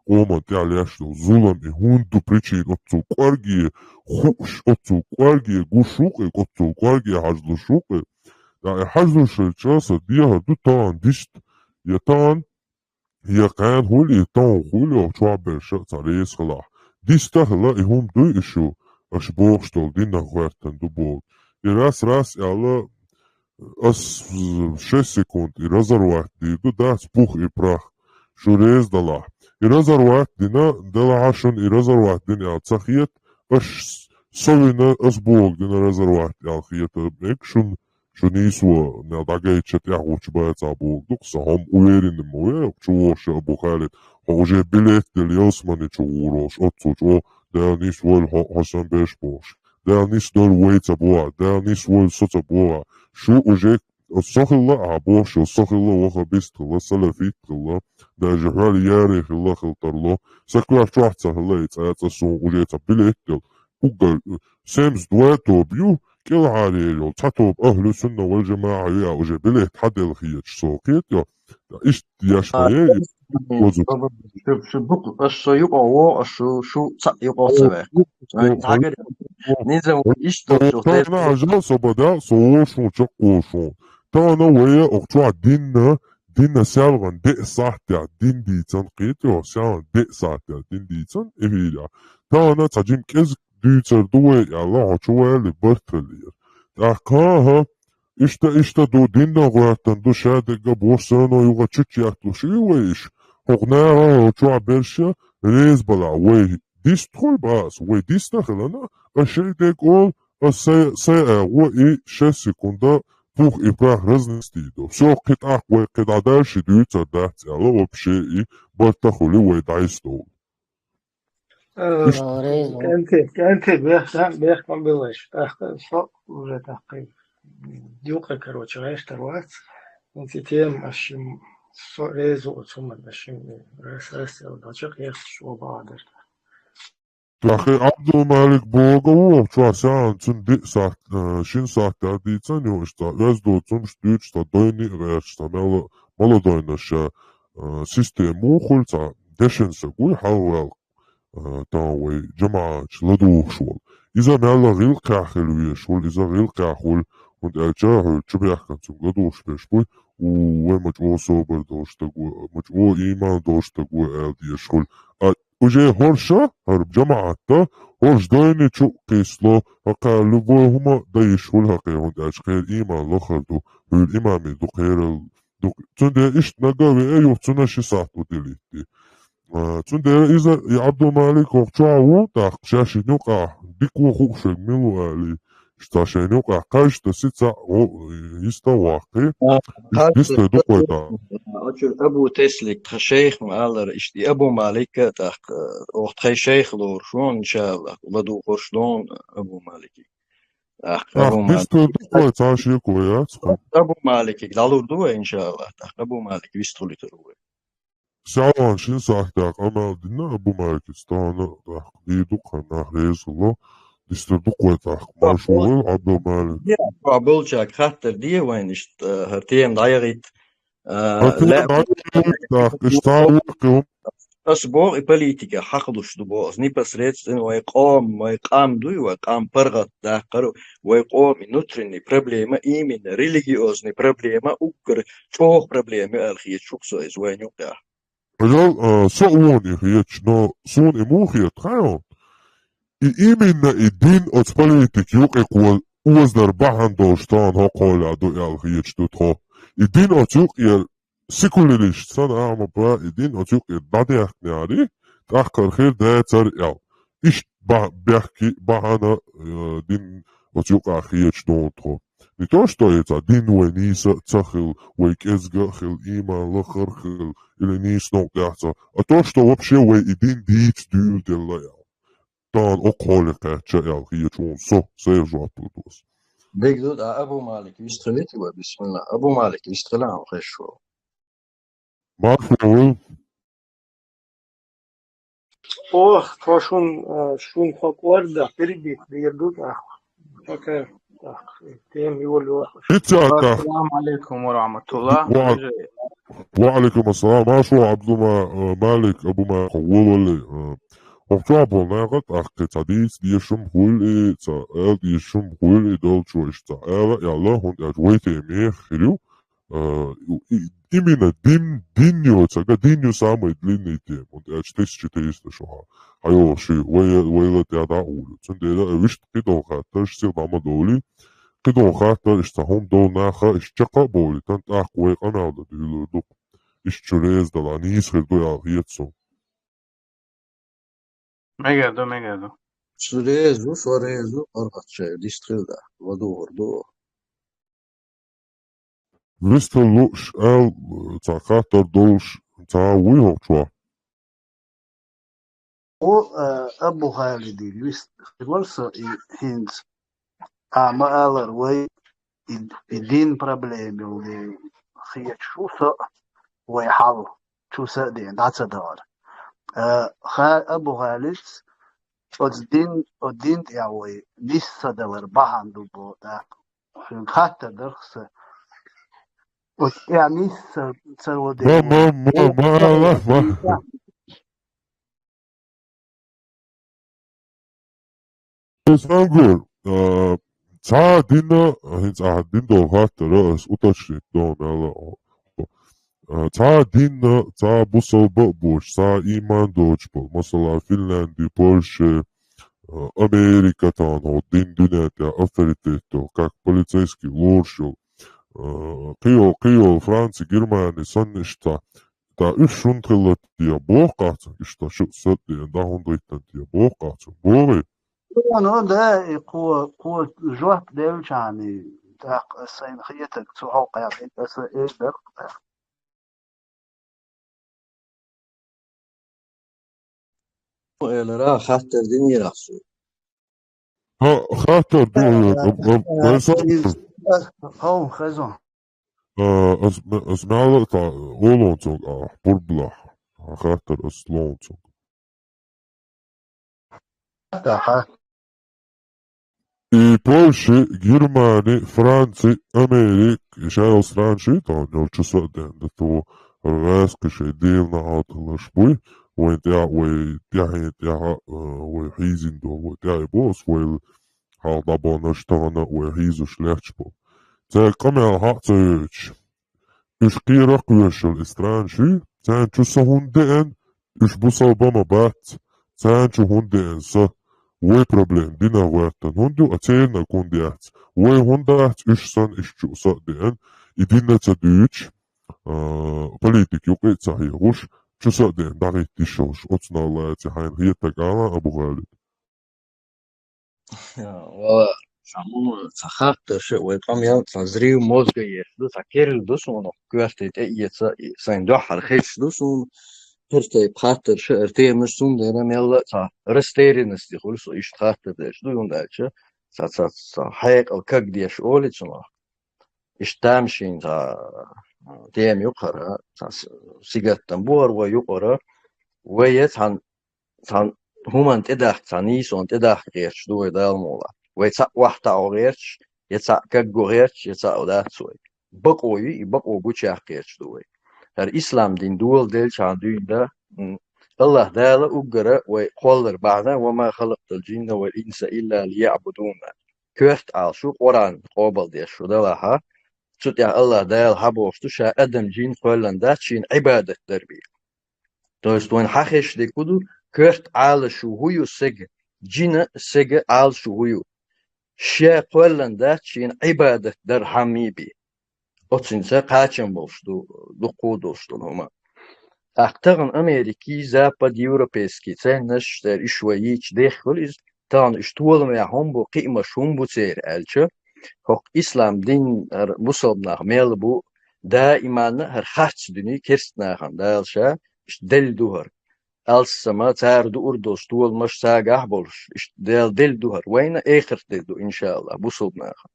къоман тӀехь леш долу зулам, и хӀунда ду причина оццул кӀорге хууш, оццул кӀорге гуш ву-кх и, оццул кӀорге хьажлуш ву-кх и. Да, и хьажлуш хилча, сан дехар ду тахана дист, я тахана, я кхана хуьлу, я тахана хуьлу, чохь берш а цхьа реза хилахь. Дист а хила, и хӀума дуй и шу, аша бохуш долу динах гӀоьртан ду боху. И раз-раз аьлла, ас шесть секунд и разорвать дийр ду, дац пух и прах. Шу реза далахь. И разорвать дина, делахьа шуна и разорвать дина аьлла ца хета, аш с-, со вина, ас боху дина разорвать аьлла хета, мег шуна, шу нийсо, нел дӀагайча тӀехь гӀучу баца боху, дукха сан хьо-м уверенный ма ве, чу вохуш а бу хаьллит, хьо уже билет делла ялсамани чу гӀур волуш, оццул чӀогӀа, Дала нийса войла хьо, хьо сан беш бохуш. Дала нийса дойла вай ца боху, Дала нийса войла со ца боху. Шу уже Оцу со хилла а бохуш, оцу со хилла ваха бист хилла, салафит хилла, даже хьол яре хилла хила тарло. Сан коьрта чохь ца хилла и цӀа, цӀа суна уже цхьа билет дела. Уггар, семьдесят два тоба ю, кӀелхьарера йолу цхьа тоба ахьлу сунна вал жамаӀа ю, а уже билет хьан дела хеташ со кхетайо. Иштта еш ма А, е, и озу. Шу, шу букъ-, аш со юкъа вогӀу, аш шу, шу цхьаъ юкъа ца ваьккхи. Ай, хьагар, низам иштта шу Тахана хӀажал со бада, со вошун, чакхвошун. Тахана вая охчохь динна, динна сялгӀан деа сахьтехь дин дийцан кхета, ох, сялгӀан деа сахьтехь дин дийцан эфирехь. Тахана цхьа жим кӀезиг дуьйцар ду вай аьлла, хьо чу ваьлли барт хиллера. ТӀаккха, хӀа, Иштта, иштта ду, динна гӀертан ду, шадерг а боху, всё равно юха чу чехтуш и вай иш. ХӀокху наха чохь берш а реза балахь, вай дистхуьлу бац, вай дисна хилана, а шайн дерг олу, а сай, сай агӀо и шесть секунда пух и прах разнести до. Всё, кхин тӀаккха вай кхин дӀадальше дуьйцур дац аьлла, вообще и барта хуьлу вай дӀайсдолу. Э, Иштта. Реза. КӀентий, кӀентий, бех-, бех-, бехкам беллаш. ТӀаккха со уже тӀаккха юкъа, короче, гӀештар вац. ХӀинца и тема аш шим со реза оцу хӀуманна аш шим рас-, рассел дача кхехаш оба адар. ТӀаккха Абдулмалик боху ву, чохь саьхьа цунна диъ сахьт, э, шина сахьт тӀаьхьа дийцан ю, иштта, оьзда доцурш дуьйцуш, ца дойни а гӀерташ, ца мелла, мала дойна ша, э, система ву хуьлу, ца дешан са гуй, хьалаваьлла, э, тан вай жамаӀаташ ладугӀуш волу. Иза мелла гӀиллакхехь хила везаш волу, иза гӀиллакхехь хуьлу, хӀунда аьлча хьуьлу чубехкан цунга ладугӀуш берш буй, у, вай ма чӀогӀа собар долуш стаг ву, ма чӀогӀа ийман долуш стаг ву аьлла дезаш хуьлу. А, уже хӀорша, хӀара жамаӀатта, хӀорш дойни чу а кхийсло, хӀокхара любой хӀума дан йиш хуьлу хӀокхе, хӀунда аьлча кхеран ийман лахара ду, хьуьлу имаме ду кхерал ду. Цундела иштта нагахь веа юха цунна ши сахьт ву дилитти. А, цундела иза, и Абдулмалик хӀокху чохь ву, тӀаккха шаьш шина юкъахь дика ву хууш верг мила ву алий, иштта шайна юкъахь кхаж тасий цхьаъ гӀо-, йиста а ваккхий, А, иштта дисте дукхой тӀаккха. Оцу Абу Теслик тхан шайх ма аллара, иштта и Абу Малик а тӀаккха, оха тхайн шайх лоруш ву, иншааллахӀ, ладугӀурш ду Абу Маликиг. ТӀаккха Абу Малик. Дисте дукхой цхьа шеко яц хьуна. Абу Маликиг дӀалур ду вай, иншааллахӀ, тӀаккха Абу Малик вистхуьлуьйтур ву вай. Саьван шина сахьтехь къамел дина Абу Маликица, тахана тӀаккха дийр ду кхана нах реза хилла, дистар ду кхой тӀаккха, маршо вайла Абдулмалик. Чохь болчаьрга хаттар де вайна иштта, хӀара тема дӀаяхийта, а, хӀара тема лаьа дӀаяхийта тӀаккха, иштта цхьа вукху. Ас боху, и политика хьахалуш ду боху, ас непосредственно вай къом, вай къам дуй, вай къам паргӀат даккхар, вай къоман внутренний проблема, именно религиозный проблема, уггар чӀогӀа проблема ю аьлла хеташ ву со иза вайна юкъехь. Ажал, а, со а вон и хеташ, но суна и муха хета, хаьий хьуна? И именно и дин оцу политика юкъе кхо оздар бахьана долуш тахана хӀокху хьолехь ду аьлла хеташ ду тхо. И дин оцу юкъера секуларисташ санна, ахьа ма бан, и дин оцу юкъера дӀадаьккхинехьарий, тӀаккха хир дацара аьлла. Иштта ба-, бехке бахьана, э, дин оцу юкъахь хеташ ду тхо. Не то, что и цхьа дин вай нийса а ца хила, вай кӀезга а хила, ийман лахара хила, или нийса новкъа тӀехь ца, а то, что вообще вай и дин дийца дуьйладелла аьлла. Тахана окху хьоле кхаьчча аьлла хеташ ву со, сайх жоп лу доса. Дегдуд, а Абу Малик вистхилийта вай, бисмилла. Абу Малик вистхила, хьо хезаш ву. Марфа ву. Ох, тхо шун, а, шун тхо кӀорда перебить дийр ду тӀаккха. Пока, тӀаккха, тема йолайо. Иццехь тӀаккха. Ассаламу алейкум ва рахматуллах. Ва, ва алейкум ассалам. Маршо Абдума, а, Малик, Абу Малик, хьо волале, а, хӀокху чохь болу наха тӀаккха цхьа дийца дезаш хӀума хуьлу и, цхьа аьла дезаш хӀума хуьлу и долчо иштта цхьа ала а аьлла, хӀунда аьлча вай тема еха хир ю. А, и, именно дин, дин ю, ца га дин ю самый длинный тема, хӀунда аьлча тысяча триста шо хьа-, хьайогӀуш ю, вай, вай ла тӀе дӀа а ур ю. Цундела а вуьшта кхидолу хаттарш сиха дӀа ма довлий, кхидолу хаттар иштта хӀума долу наха иштта чекх а бовлийтан, тӀаккха вай къамел дан дуьйлур ду. Иштта шу реза далахь, нийса хир ду аьлла хета суна. Мегар ду, мегар ду. Шу реза ву, со реза ву, паргӀатчара дистхила да, ладугӀур ду. Вистхила лууш аьлла, цхьа хаттар долуш, цхьа вуй хӀокху чохь? О, э, Абу Халиди вистхилар со и хӀинца. А ма алар вай, и, и дин проблема ю хеташ ву со, вай хьал чу са а ден, дӀа ца далар. Э, ха-, Абу Халис, оцу дин, оцу дин тӀехь вай нис ца далар бахьана ду боху тӀаккха. Шуьга хаттар дарх сан. Оцу тӀехь нис ца, ца ладе. Ма, ма, ма, ма, ма, ма. Сан гур, а, цхьа дина, хӀинца ахьа дина долу хаттара ас уточнить дона мел а. А, цхьа дина, цхьа бусалба а боцуш, цхьа ийман доцуш болу. Масала, Финлянди, Польша, а, Америка тахана хӀокху дин дуьнен тӀехь авторитет долу, как полицейский лоруш йолу. э, кхыйола, кхыйола Франци, Германи санна иштта, да уьш шун хилла те боху-кх цунга, иштта шу сатдеана дӀа хӀунда гӀиттина те боху-кх цунга, бохий? Ну, ну, да, и кхо, кхо жоп делчахьана, тӀаккха аса сайна хетарг цу хьокъехь аса эр дара-кх тӀаккха. Элира, хаттар динера ахь суна? Ха, хаттар ду, э, э, э, э, хьо, хезо. Э, ас, ас мел а та, олонцунга, а, пурблах. Хаттар ас лонцунга. Аха. И Польши, Германи, Франци, Америка, и шайолу стран ши, тахана йолчу сатдеана да ту гӀаьскхи шайн дела нахьалталаш буй, вайн тӀехь, вай тӀаьхье тӀаьхьа, а, вай хьийзина долу, вай тӀаьхье бо ас, вай хьалха дӀабонаш тахана вай хьийзаш лаьтташ бу. Цаьрга къамел хьаъ ца йойтуш. Уьш кхерах кхоьшалла и стран ши, царна чу со хӀунда деана, уьш бусалба ма бац, царна чу хӀунда деана со, вай проблема динах гӀоьртина хӀунда ю, а цернаг хӀунда яц, вай хӀунда дац, уьш санна, уьш чу со а деана, и дина ца дуьйцуш, а, политика юкъа а ца хьехуш, чу со а деана, дӀахӀитта йиш йолуш, оцунах лаьцна хьайна хетарг ала, Абу-Халид. Вала, сан муха ца хаттарш а, вай къамел цхьа взрыв мозга еш ду, цхьа керла ду суна, коьрте тӀеэца, и сайн дуьххьара хезаш ду суна, хӀара тайпа хаттарш а, хӀара темаш, цундела мелла а цхьа растерянность хуьлу со иштта хаттар деш ду, хӀунда аьлча цхьа, цхьа, цхьа хьекъал кагдеш олу цунах. Иштта тамашийна цхьа тема ю-кх хӀара, цхьа с-, сингаттам бу хӀара вай юкъара, вай я цхьана цхьана хӀуманна тӀедахка, цхьана нийсонна тӀедахка гӀерташ ду вай, Дала мукъалахь. Вай цхьаъ охьатаӀо гӀерташ, я цхьаъ кагго гӀерташ, я цхьаъ дац вай. Бакъо ю, и бакъо гучуяккха гӀерташ ду вай. ХӀара ислам дин доладелчахьана дуьйна дан, м, АллахӀ Дала уггара вай кхоллар бахьана: «Ва ма халакътал джинна вал инса илла лияъбудун». Коьрта Ӏалашо, Къуръан къобалдеш шу далахьа, цу тӀехь АллахӀ Дала хьабохуш ду, ша адам, джин кхоьллина дац шена Ӏибадат дар бен. То есть вайна хьан хезаш дерг хӀун ду, коьрта Ӏалашо хӀун ю сага, джина сага Ӏалашо хӀун ю? Ша кхоьллина дац шена Ӏибадат дар хьамий бен. Оцуьнца кхачам болуш ду, дуккха а долуш долу хӀума. ТӀаккха тахана Америкий, запад, европейский ценносташ, церан уьш вай йийцича деххала иза, тахана уьш толамехь хӀун бу, кхиамаш хӀун бу церан аьлча, хӀокху ислам дин, хӀара мусалба нах мел бу, даиманна хӀара харц дуьне керста нахана Дала ша иштта делла ду хӀара. Алссама цара дуур долуш толамаш сагахь а болуш, иштта Дала делла ду хӀара. Вайна эхарт де ду, иншааллахӀ, бусалба нахана.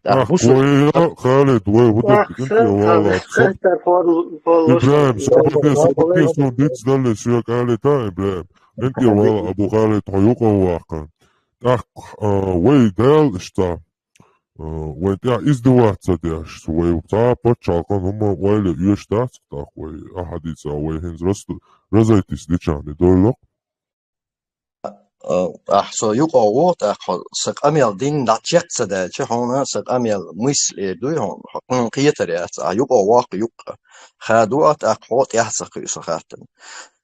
ТӀаккха бусалба... Вай, Халид, вай хӀун ду, ХӀинца вала, со... ИбрахӀим, со бакъе, со бакъе, суна диц далле, соьга алита, ИбрахӀим. ХӀинца вала, Абу-Халид, хьо юкъа ваккха. ТӀаккха, а, вай Дала иштта, а, вайн тӀехь издеваться деш, вай цхьа пачхьалкхан хӀума ойла оьшуш дац, тӀаккха вай ахьа дийца, вай хӀинца рас-, разойтись дичахьана дойла-кх. А, ахь со юкъа вогӀу, тӀаккха хьо сан къамел дина дӀа чекх ца даьлча, хьуна сан къамел мысль эр дуй хьуна, хьуна кхетар яц, ахь юкъа воккху юккъа. Хадо а, тӀаккха хьо тӀаьхьа ца кхуьу сан хаттарна.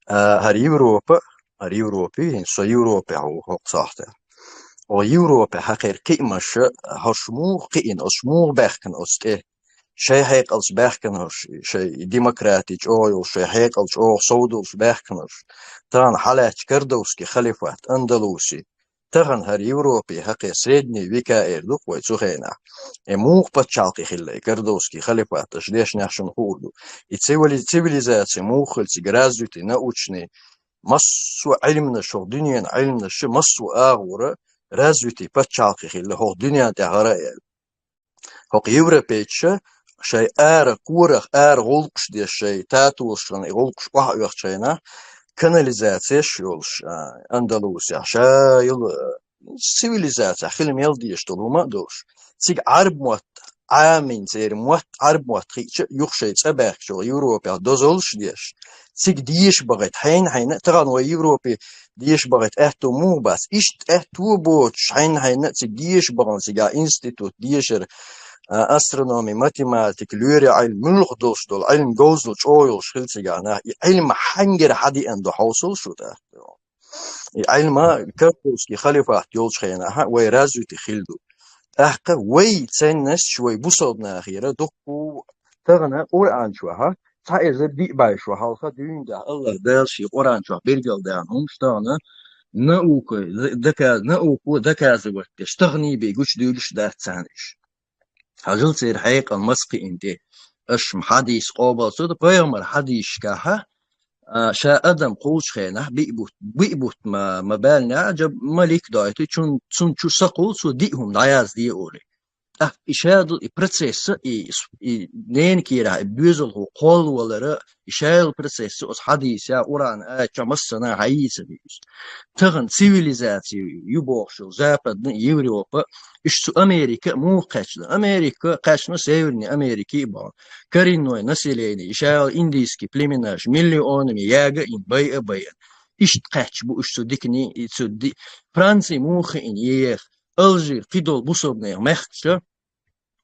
А, хӀара Европа, хӀара Европа, хӀинца со Европехь ву хӀокху сохьтехь. Оха Европехь хьан кхеран кхиамаш, хӀорш муха кхиъна, оцу муха баьхкина оцу тӀе? Шайн хьекъалца баьхкина хӀорш, шайн демократи чӀогӀа йолуш, шайн хьекъал чӀогӀа сов долуш баьхкина хӀорш. Тахана хьалаьцча Кардовский халифат, Андалуси. Тахана хӀара Европе хьан кхеран средний века эр ду-кх вай цу хенахь. Э, муха пачхьалкхе хилла и Кардовский халифат, аша дешнех шуна хуур ду. И цивили-, цивилизаци муха хилла цига, развитый, научный, массо а Ӏилманаш, хӀокху дуьненан Ӏилманаш, массо а агӀора развитый пачхьалкхе хилла хӀокху дуьненна тӀехь хӀара а аьлла. ХӀокху европейцаша шайн ара корах, ара гӀуллакхаш деш, шайн татолашна и гӀуллакхаш охьаоьхучу хенахь, канализацеш а йолуш, а, Андалусехь, ша йолу, а, цивилизацехь хила мел дезаш долу хӀума а долуш. Цига Ӏаьрбийн мотт Ӏамийна, церан мотт Ӏаьрбийн мотт хиъча а, юха шайн цӀа баьхкича, Европехь дозаллаш деш. Цига деша бахийта хьайна-хьайна, тахана вай Европе деша бахийта аьтто муха бац? Иштта аьтто боцуш, хьайна-хьайна цига деша бахана, цигахь институт дешар, а, астрономи, математика, лоьрийн Ӏилма, муьлхха долуш долу Ӏилма говзалла чӀогӀа йолуш хила цигахь нах. И Ӏилма хьаьнгара хьадеана ду хьовсал шу тӀаккха. И Ӏилма Кардовский халифат йолчу хенахь вай развитый хилла ду. ТӀаккха вай ценность вай бусалба нахера дуккху тахана Къуръан чохь, цхьа эзар диъ бӀе шо хьалха дуьйна тӀехь АллахӀ Дала шен Къуръан чохь билгалдаьхна хӀумаш тахана наука, дока-, науко доказывать деш, тахана бен гучудуьйлуш дац царна уьш. Хьажал церан хьекъал маса кхиъна тӀе. Аша хьадис къобал ца до, пайхамар хьадисашкахь, а, ша адам кхуллучу хенахь биъ бутт, биъ бутт ма, ма баьллинехь, жа малик дойту, чун, цунна чу са кхуллу, цо диъ хӀума дӀаязде олий. ТӀаккха и шадолу и процесс а, и, и ненан кийрахь и боьзалхо кхоллавалар а, и шадолу процесс а оцу хьадисехь, Къуръан аятехь массанхьа хьаийца бу иза. Тахана цивилизаци ю бохуш йолу Западна а, Европа а, уьш цу Америка а муха кхаьчна? Америка а кхаьчна, Северни Америки а боху. Коренной население, и шайолу индийский племенаш миллионами яга а йина, байа а байина. Иштта кхаьчна бу уьш цу дикане, и цу ди-, Франци муха хиъна еха, Алжир, кхидолу бусалбанех мехкаша,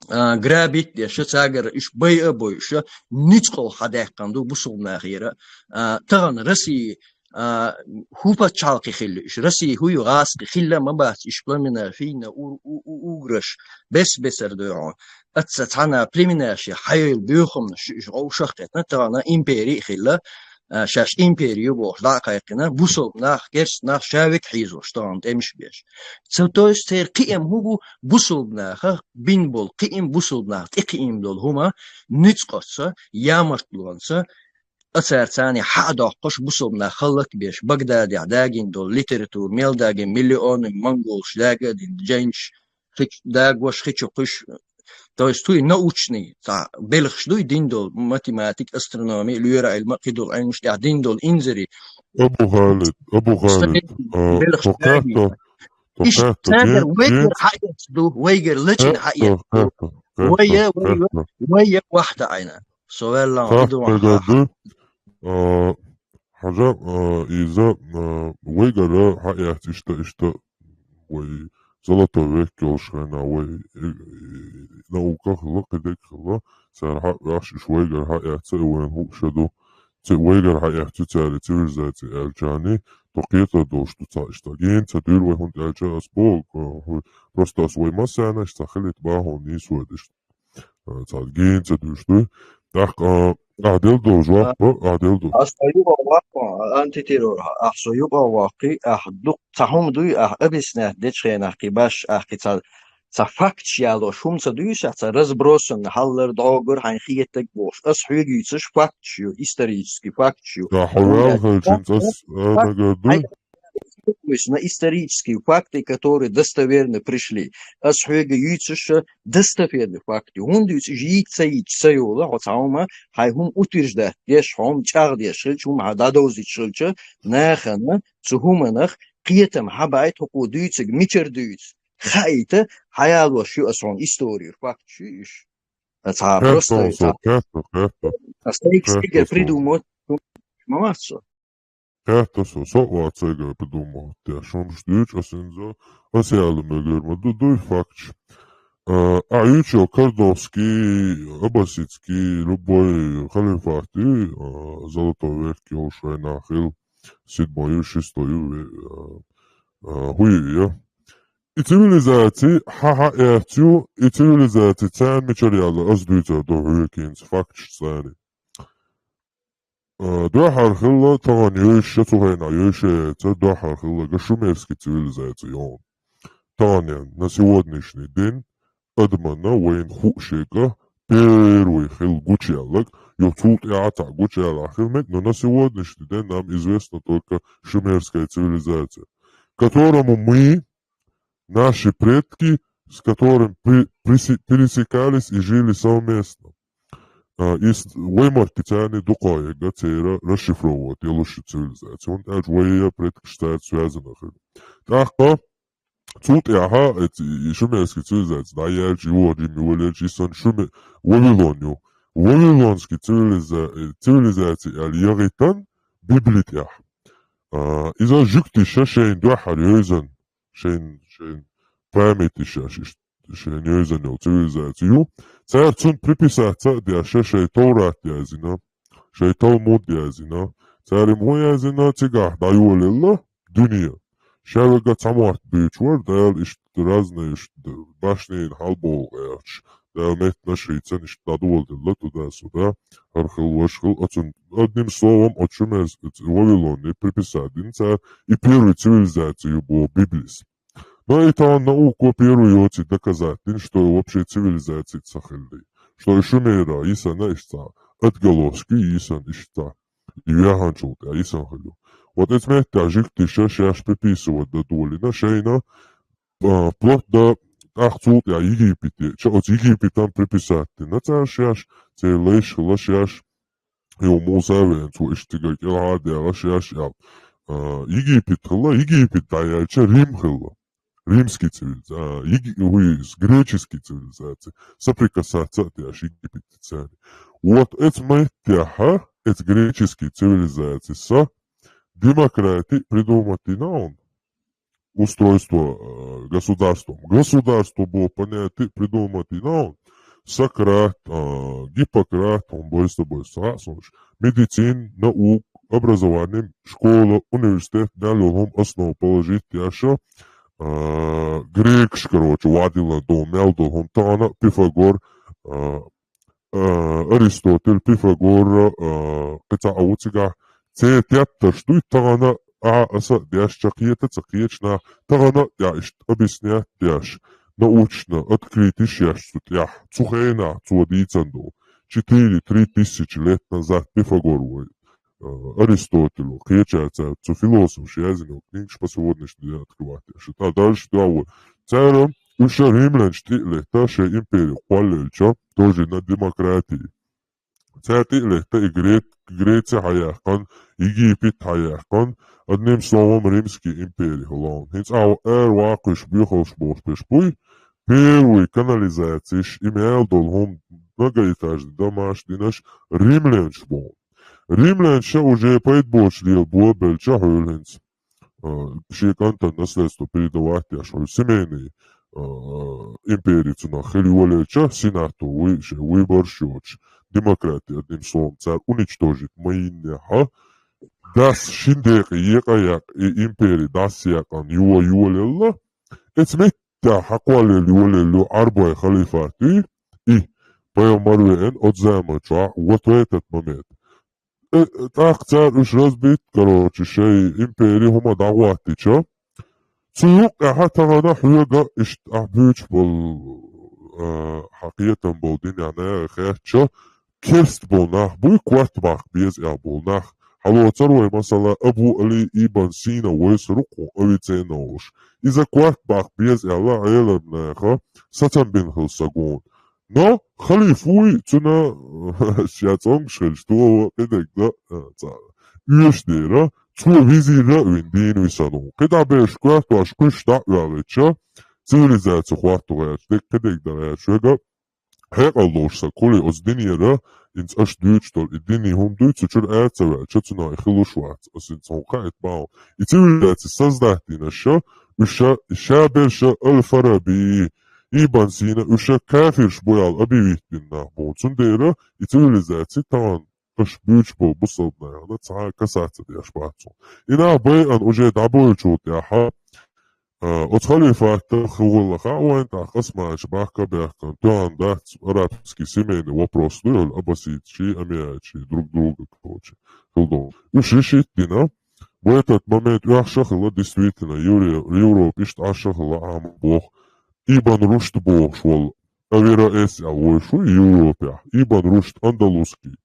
а, грабить деш, цаьргара уьш байа а бойуш, ницкъала хьадаьккхина ду бусалбанахера. А, тахана Россия, а, хӀун пачхьалкхе хилла уьш? Россия хӀун ю, гӀазкхи хилла а ма бац, уьш племена фийна ур-, у-, у-, уграш, бес-бесара дуьхьал. Аца цхьана племенаше хьайойла боьхамнаш уьш гӀовшах а кхетна, тахана импери а хилла, а, шаьш импери ю бохуш дӀа а кхайкхина, бусалба нах, керста нах ша вега хьийзош тахана тӀемаш беш. Ца, то есть церан кхиам хӀун бу, бусалба наха бина болу кхиам, бусалба нах тӀе кхиам долу хӀума, ницкъаца, ямартлонца, а цара царна хьа а доккхуш, бусалба нах хӀаллак а беш, Багдадехь дагийна долу литература, мел дагийна миллионами монголаш дага а дина, жайнаш, хи-, дагош, хи чу кхуьш, то есть, туй научный, цхьа белхаш дуй дина долу, математика, астрономия, лоьра Ӏилма, кхидолу Ӏилмаш тӀехь дина долу инзаре. Абу Халид, Абу Халид, а, белхаш тхо кхетта, тхо иштта кхетта, цаьргара ген-, вайгара ген- хьаэцна ду, вайгара лачина кхетта, хьаэцна ду. Кхетта, кхетта, вай я, вай я, кхетта. Вай я вахьта айна. Со ваьлла, Сахьт иду вахьта. Мегар ду, а, хьажа, а, иза, а, вайгара хьаэцна иштта, иштта, вай золотой век йолуш хенахь, вай, э, э, наука хилла, кхидерг хилла, цара хьа а ваьхьаш, уьш вайгара хьаэцна, и вайна хууш а ду. Ци-, вайгара хьаэцна цара цивилизаци аьллачарна, тхо кхетар долуш ду цхьа иштта. Гена ца дуьйла вай, хӀунда аьлча ас боху, э, хӀу-, просто ас вай массарна а цхьа хилийта бахьана нийсо деш. А, цхьа гена ца дуьйш дуй. ТӀаккха, а, ахь делла долу жоп, а, ахь делла долу. Ас хьо юкъа ваккха, антитеррор, ахь со юкъа ваккхий, ахь дукха цхьа хӀума дуй, ахь объяснять дечу хенахь кхин баш, ахь кхин цхьа, цхьа факташ ялош хӀума ца дуьйш, ахь цхьа разбросанный хьаллар, дӀогар, хьайн хетаг бохуш. Ас хьоьга юьйцуш факташ ю, исторический факташ ю. Да, хьо ваьлла хилчинца ас, а, нагар дуй. Опираясь на исторические факты, которые достоверно пришли. Ас хьоьга юьйцуш достоверный факты. ХӀунда юьйцу, уьш йийца ца йийца ца йолу, хьо цхьа хӀума, хьайн хӀума утверждать деш, хьо хӀума чӀагӀдеш хилча, хӀума хьан дӀадовзуьйтуш хилча, нахана цу хӀуманах кхетам хьабайта, хӀокхо дуьйцург мичара дуьйцу хаийта, хьаялош ю ас хьуна история, факташ ю уьш. Цхьа просто, кхетта, цхьа кхетта, кхетта. Ас тайга, кхетта стигар со. Придумать ма вац со. Кхетта со, со а вац сайгара придумать деш хӀумаш дуьйцуш, ас инза, ас яла мегар ма ду, дуй факташ. А, а юьйцу Кордовский, Аббасидский, любой халифат ю, а, золотой век йолуш хенахь хилла, седьмой ю, шестой ю, ве-, а, а, хӀу ю я. И цивилизаци хьан хьаэцна ю, и цивилизаци царна мичара яьлла, ас дуьйцур ду хьоьга хӀинца факташ царна. А, дуьххьара хилла, тахана йовзуш а, цу хенахь йовзуш а яцара, дуьххьара хилла шумерский цивилизаци йогӀу. Тахана, на сегодняшний день, адамна вайна хууш ерг первый хилла гучуяьлларг, йо, цул тӀаьхьа цхьаъ гучуяьлла хила мега, но на сегодняшний день нам известна только шумерская цивилизация, которому мы, наши предки, с которым при-, преси-, пересекались и жили совместно. А, и с-, вай махкахь царна дукха ерг церан расшифровать йолуш ю цивилизаци. ХӀунда аьлча вайн предкаш царца связаны хилла. ТӀаккха цул тӀаьхьа, эци, и шумерский цивилизаци дӀаяьлча, юха жимма йолаелча, и санна шуме-, Вавилон ю. Вавилонский цивилиза-, э, цивилизаци аьлла яхийтина Библи тӀехь. А, иза жуьгташа шайна дуьххьара йовзана, шайна, шайна памяташ еш, иш-, шайна йовзана йолу цивилизаци ю. Цара цунна приписать а деш, шайн Товрат яздина, шайн Талмуд яздина. Цара и муха яздина, цигахь дӀайолаелла дуьне. Шаьлга цхьа мотт буьйцуш вар, Дала иштта разные иштта башнийн хьалболу гӀерташ. Дала меттанаш хийцина иштта дӀадоладелла туда-сюда, хӀара хилла, ваша хилла. Оцун, одним словом, оцу шумерс Вавилонна приписать дина цара, и первый цивилизация ю боху Библис. Но и тахана науко первый йоций доказать дина, что вообще цивилизация ца хилла. Что и Шумера йисина иштта, отголоски йисина иштта. И яханчул тӀе йисина хилла. Вот эцу меттехь жуьгтиша шаьш приписывать дан долийна шайна, а, вплоть до тӀаккха цул тӀе Египет йеъча, оцу Египетан приписать дина цара шаьш, церан лайш хилла шаьш, йо Муса веана цо иштта цигара кӀелхьардехьа шаьш аьлла. А, Египет хилла, Египет дӀаяьлча Рим хилла. Римский цивилиза-, а, Еги-, ой, греческий цивилизация. Соприкасаться а деш Египет царна. Вот эцу меттехь, эцу греческий цивилизаци са демократи придумать дина он. Устройство, э, государства. Государство боху понятие придумать дина он. Сократ, э, Гиппократ, он бой с тобой сразу. Медицина, наука, образование, школа, университет, мел йолу хӀума основа положить деш, э, грекаш, короче, вадила дон, мел долу хӀума тахана Пифагор, э, э, Аристотель, Пифагор, э, кхин цхьа а ву цигахь, церан теттарш дуй тахана а, аса а деш, ца кхета, ца кхечу нах, тахана а тӀехь иштта объяснять деш, научно открытиш еш цу тӀехь, цу хенахь цо дийцина долу. Четыре-три тысячи лет назад Пифагор вай, э, Аристотель, кхечара цара цу философаш яздина книгаш по сегодняшний день открывать деш. ТӀаккха дальше дуьхьал вай. Цара уьш римлянаш тӀе а летта, шайн импери кхоллаелча, тоже на демократии. Цара тӀе а летта и Гре-, Греция хьаяьккхина, Египет хьаяьккхина, одним словом, Римский импери хилла. ХӀинца а ара ваккхуш боьхалш болуш берш буй, первый канализацеш, и мел долу хӀума, многоэтажный домаш динарш римлянаш боху. Римлянаш уже пайда боцуш лелабо белча хьуьлхьинца. А, шен кӀантана наследство передавать деш хьуьлу семейный, а, импери цунах хила йолаелча, сенато вуй, шен выборш йоцуш, демократия, одним словом, цара уничтожить ма йиннехьа, дас шин декъе екъа якъ, и импери дас якъан йо йолаелла, эцу меттехь хьакхоллаелла йолаелла Ӏарбой халифат и, и пайхамар веана оцу заман чохь, вот в этот момент. Э, тӀаккха цара уьш разбит, короче, шайн импери хӀума дӀахӀоттича, цу юккъехь тахана хьоьга иштта ахь буьйцуш болу, а, хьан кхетам болу динехь нахе хеттача, керст болу нах буй, корта баккха беза аьлла болу нах. Хьалоцур вай, масала, Абу Али ибн Сина вайсара ву кху Авиценна волуш. Иза корта баккха беза аьлла Ӏеламнаха сацам бина хилла сан гуна. Но халифа вуй, цуьнан шен цӀонгаш хилча, тохо кхидерг дан, а, цхьа оьшуш дера, цо визира а вина дийна висана ву. КхидӀа берш коьртош кхуьш дӀа а оьллича, цивилизаци хӀотто гӀерташ, дерг кхидерг дан гӀерташ верг а, хьекъал долуш сан кхули оцу динера, хӀинца аша дуьйцуш долу и дини хӀума дуй, цу чуьра ара ца ваьлча, цунах и хилуш вац, аса хӀинца хьуна хаийта бахьана. И цивилизаци создать дина ша, уьш ша, ша берш Аль-Фараби, Ибн Сина, уьш ша кафирш бу аьлла объявить дина нах бу. Цундела и цивилизаци тахана аша буьйцуш болу бусалба нахана цхьа а касаться деш бац цунна. И нах байъина уже дӀабойлучул тӀаьхьа, а, оцу халифатан хӀуллакх а вайн тӀаккха Османчу бахка а баьхкина, тоьхна дац арабский семейный вопрос дуй, хӀуьлла аббаситчий, омейядчий, друг друга, короче, хила долу. Уьш решить дина. В этот момент оьхша хилла действительно Евро-, Европа иштта Ӏаш хилла Ӏама боху. Ибн Рушд бохуш волу, Авероэс аьлла вуьйш ву Европехь. Ибн Рушд андалузский,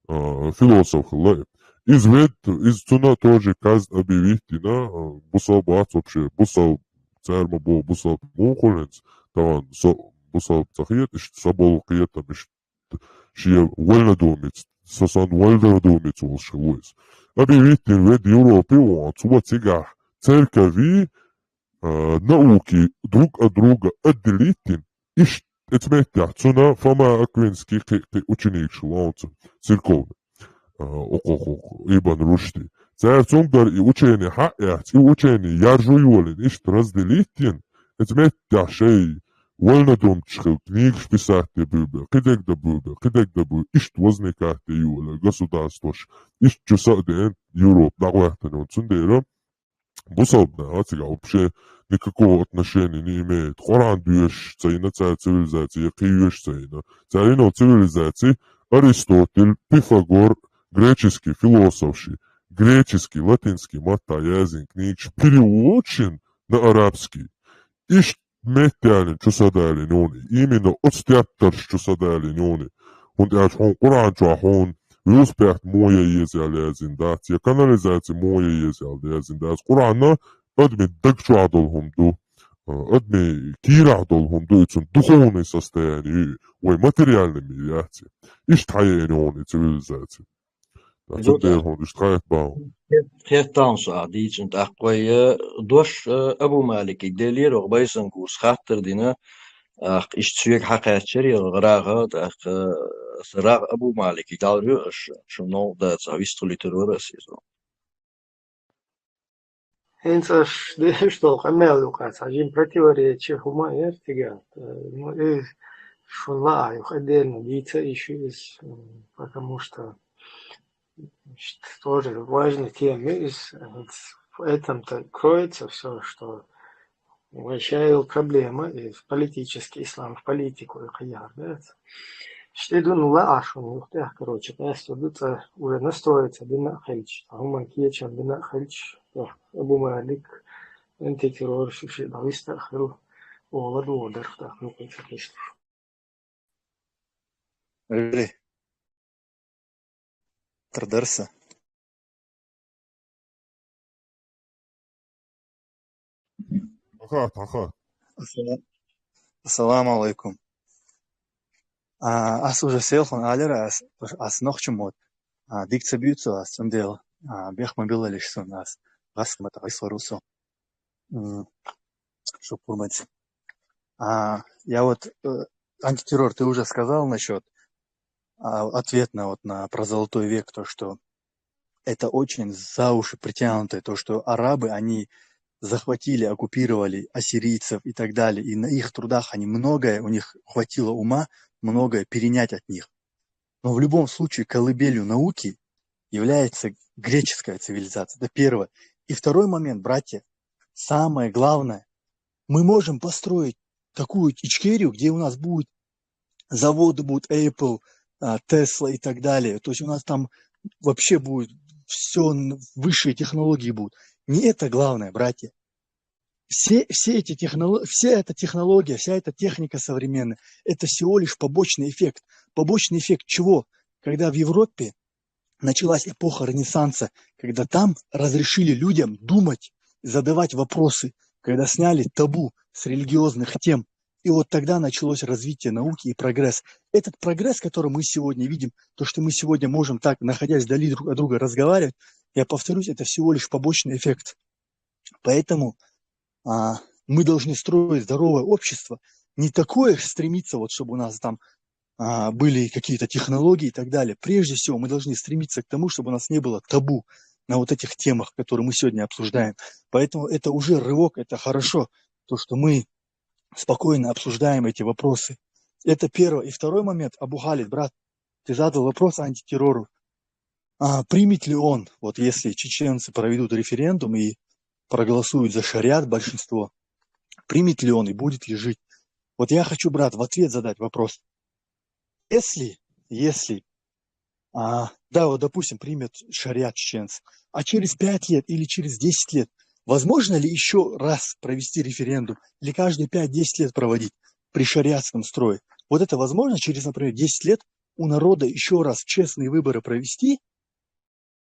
а, философ хилла. Иза ведда, иза цунна тоже казнь объявить дина, а, бусалба вац вообще, бусалба, цара ма боху, бусалба муха хуьлу хӀинца, тахана со бусалба ца хета, иштта сан болу кхетам, иштта шен вольнодумец, со сан вольнодумец волуш хилла ву иза. Объявить дина ведда Европе вон, цо цигахь церковь, а, науки друг от друга отделить дина, иштта эцу меттехь цунна Фома Аквинский кхин, кхин ученикаш лоцу церковь, а, окхо-, окхо-, Ибн Рушди. Цара цуьнгара и учение хьаэцна, и учение яржо йолийна, иштта разделить йина, эцу меттехь шайн вольнодумцаш хила, книгаш писать де буьйбе, кхидерг де буьйбе, кхидерг де буьйбе, иштта возникать де йолу государстваш, иштта чу са а деана, Европа дӀахӀоьттина йолу. Цундела Бусалба нах цигахь вообще никакого отношения не имеют. Къуръан доьшуш ца йина цара цивилизаци, я кхин йоьшуш ца йина. Цара йина цивилизаци Аристотель, Пифагор, греческий философаш, греческий, латинский маттахь яздина книгаш перевод йина на арабский. Иштта меттаьллина чу садалийна юни, именно оцу тептарш чу садалийна юни. ХӀунда аьлча хьуна Къуръан чохь хьуна велосипед муха ян еза аьлла яздина дац, я канализаци муха ян еза аьлла яздина дац. Къуръан адамийн даг чохь долу хӀума ду, а, адамийн кийрахь долу хӀума ду, и цуьнан духовный состояние ю, вай материальный мир яц. Иштта хьаеана юни цивилизаци. Ткъа цундела хьуна иштта хаийта боху. Хет-, хетталлаш ахь дийцина тӀаккха вай, э, дош, э, Абу Маликига деллера, оха Байсангурс хаттар дина, тӀаккха иштта соьга хьакхаьччара я рагӀа, тӀаккха, э, аса рагӀа Абу Маликига далайо аша, шуна новкъа дац, ахь вистхуьлуьйтур вара аса иза. ХӀинца аша дехаш долу къамел юкъа цхьа жима противоречие хӀума яра цигахь. Э, ну, и шуна лаахь юха отдельно дийца йиш ю иза, м, потому что, значит, тоже важная тема. И с-, в этом-то кроется всё, что большая проблема и в политический ислам, в политику и кхиар, да? Шти ду, ну, лаахь шуна юха тӀехь, короче, къаьсто ду цӀа уже настроиться дина а хилча, цхьа хӀуманна кечам дина а хилча, Абу Малик, антитеррор шу шиъ дӀависта а хила, ола ду дара тӀаккха юкъа ца хишташ. Ри. Тардарса. Аха, аха. Ассала-, ассаламу алайкум. А, ас уже селхан алира, ас, ас нохчу мод. А, дикца бьются ас, цундела. А, бех ма билалиш сан ас. Ас ма тагис варусо. М, шо пурмать. А, я вот, э, антитеррор, ты уже сказал насчёт, а, ответ на, вот, на, про Золотой век, то, что это очень за уши притянутое, то, что арабы, они захватили, оккупировали ассирийцев и так далее, и на их трудах они многое, у них хватило ума многое перенять от них. Но в любом случае колыбелью науки является греческая цивилизация. Это первое. И второй момент, братья, самое главное, мы можем построить такую Ичкерию, где у нас будут заводы, будут Apple, а, Tesla и так далее. То есть у нас там вообще будет всё, н-, высшие технологии будут. Не это главное, братья. Все, все эти техноло-, вся эта технология, вся эта техника современная, это всего лишь побочный эффект. Побочный эффект чего? Когда в Европе началась эпоха Ренессанса, когда там разрешили людям думать, задавать вопросы, когда сняли табу с религиозных тем. И вот тогда началось развитие науки и прогресс. Этот прогресс, который мы сегодня видим, то, что мы сегодня можем так, находясь вдали друг от друга, разговаривать, я повторюсь, это всего лишь побочный эффект. Поэтому, а, мы должны строить здоровое общество, не такое стремиться, вот, чтобы у нас там, а, были какие-то технологии и так далее. Прежде всего, мы должны стремиться к тому, чтобы у нас не было табу на вот этих темах, которые мы сегодня обсуждаем. Поэтому это уже рывок, это хорошо, то, что мы спокойно обсуждаем эти вопросы. Это первое. И второй момент, Абу Халид, брат, ты задал вопрос антитеррору. А, примет ли он, вот если чеченцы проведут референдум и проголосуют за шариат большинство, примет ли он и будет ли жить? Вот я хочу, брат, в ответ задать вопрос. Если, если, а, да, вот, допустим, примет шариат чеченцы, а через пять лет или через десять лет, возможно ли ещё раз провести референдум или каждые пять-десять лет проводить при шариатском строе? Вот это возможно через, например, десять лет у народа ещё раз честные выборы провести,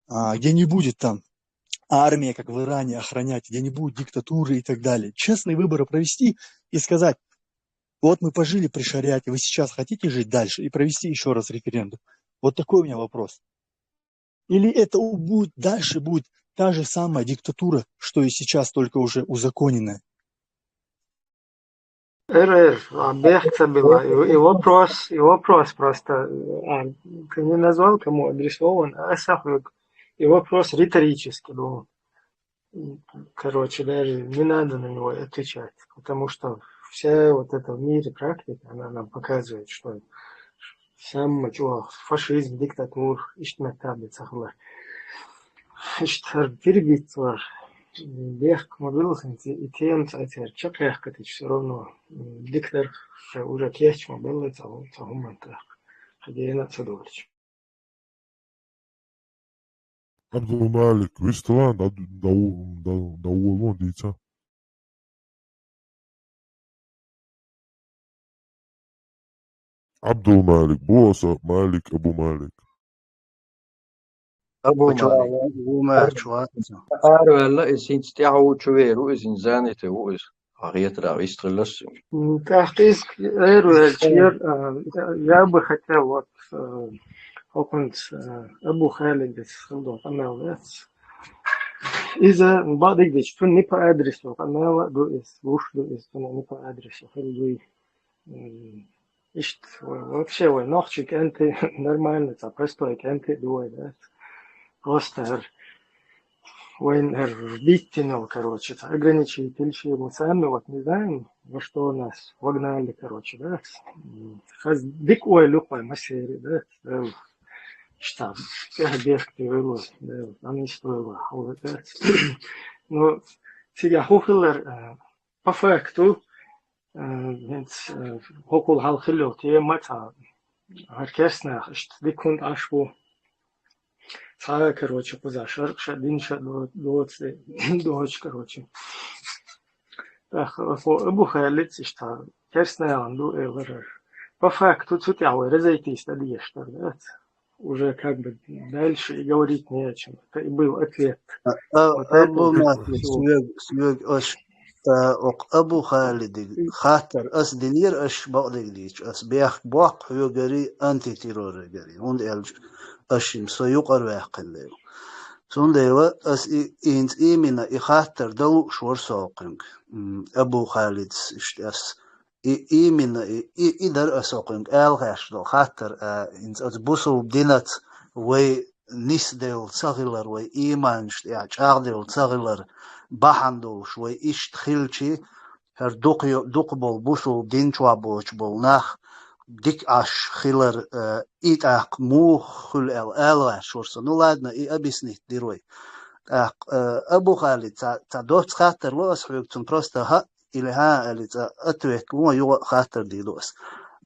а, где не будет там армия, как в Иране, охранять, где не будет диктатуры и так далее. Честные выборы провести и сказать: «Вот мы пожили при шариате, вы сейчас хотите жить дальше?» И провести ещё раз референдум. Вот такой у меня вопрос. Или это у-, будет, дальше будет та же самая диктатура, что и сейчас, только уже узаконенная? Эр, эр, а, бехца была. И, и вопрос, и вопрос просто, а, ты не назвал, кому адресован, а сахвик. И вопрос риторический был. Короче, даже не надо на него отвечать, потому что вся вот эта в мире практика, она нам показывает, что самый чё, фашизм, диктатур, иштмет таби цахла. Иштар перебить вар. бехк ма билла хӀинца, и тема цӀа церча кхехкатича, всё равно, м, дика дара, ша уже кеча ма белла цӀа, цӀа хӀуман тӀаккха. Хьагена а ца долча. Абдулмалик, висталан, да, да, да, да, дийца. Абдулмалик, бу аса Малик, Абу Малик. Абу Малик. Ву ма чуа. Араваьлла, иза хӀинца тӀаьхьа ву чу веру, иза хӀинца занятый ву иза. Хьа хетарах вистхилла саг. М, тӀаккха иза араваьлча, а, я бы хотел, вот, э, хӀокхунца, э, Абу Халидас хила долу къамел дац. Иза бакъдерг дийцича, цунна не по адресу къамел а ду иза, луш ду иза, цунна не по адресу хила дуй. М, иштта, ва-, вообще, вай нохчий кӀентий нормально, цхьа простой кӀентий ду вай, да? Просто хӀара, вайна хӀара диттина йолу, короче, цхьа ограничитель, мы сами вот не знаем, во что нас вогнали, короче, да? М, хаза дика ойла ю-кх вай массеран, да? Дала иштта тӀехь бехк тӀе вевлла, Дала къинойх вевлла, хьал дац. Ну, цигахь хӀун хилар, а, по факту, а, хӀинца, а, хӀокхул хьалха хилла йолу тема цхьа, хӀара керста нах иштта дика хӀунда Ӏаш бу. Цхьа, короче, кхузахь шаркъ ша, дин ша до-, доцу де-, доцу, короче. ТӀаккха хӀо Абу Халидс иштта керста нахана ду элира. По факту цу тӀехь вай разойтись дан дезаш дара, дац? Уже как бы дальше и говорить не о чём. Это и был ответ. А, а, вот это Абу вот Малик, всё. Соьга, соьга аш, а, окху Абу Халидига хаттар ас динера, аш бакъдерг дийцича, ас бехк боккху хьоьгара, антитеррорегара. ХӀунда аьлча аш шимма со юкъара ваьккхина дела. Цундела ас и, и хӀинца именно и хаттар дан лууш вара со хьокхуьнга. М, Абу Халидс иштта ас И, именно, и, и, и дара аса хьокхуьнга ала гӀерташ долу хаттар, а, хӀинца оцу бусулба динаца вай нисделла ца хилар, вай ийманаш тӀехь чӀагӀделла ца хилар бахьана долуш, вай иштта хилчи, хӀара дукха йо-, дукха болу бусулба дин чохь боцуш болу нах дика Ӏаш хилар, а, и тӀаккха муха хуьлу аьлла ала гӀерташ вара со. Ну ладно, и объяснить дира вай. ТӀаккха, а, Абу Халид, цхьа, цхьа доцца хаттар ло аса хьоьга, цунна просто хӀаъ, или хӀан аьлла цкъа ответ ло, юха а хаттар дийр ду ас.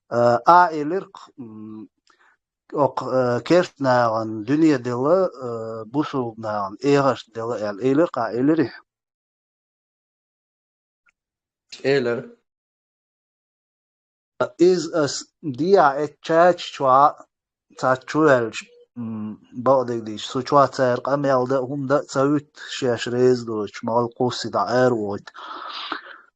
А, ахь элира-кх, м, окху, а, керста нахана дуьне делла, а, бусулба нахана эгӀарт делла аьлла. Элира-кх ахь, элирий? Элира. Иза ас дехьа эцча чат чохь цхьацца чу ваьлча, м, бакъдерг дийцича, цу чохь цара къамел дан а, хӀума дан а ца вуьту, шаьш реза доцуш, ма-аллара кхуссий дӀа ара вохуьйту.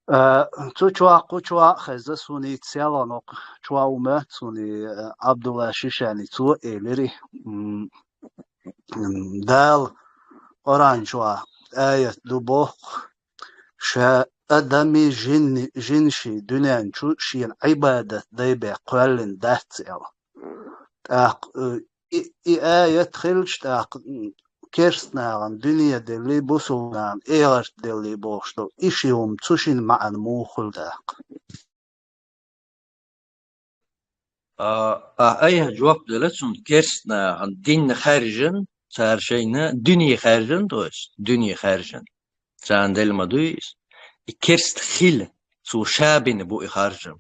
А, цу чохь, кху чохь а хезна суна, и селхана окху чохь ву моьтту суна, а, Абдулла Шишани, цо элира, м, м, Дала Къуръан чохь аят ду боху, ша адамий жинни-, жин ший дуьнен чу шена Ӏибадат дай бен кхоьллина дац аьлла. ТӀаккха, э, и, и аят хилча, тӀаккха, м, керста нахана дуьне делли, бусулба нахана эгӀарт делли бохуш долу и ши хӀума, цу шина маьӀна муха хуьлу тӀаккха? А, а, айхьа жоп делла цунна, керста нахана дин хаьржина, цара шайна дуьне хаьржина, то есть дуьне хаьржина. Царна делла ма дуй иза. И керста хила, цо ша бина бу и харжам.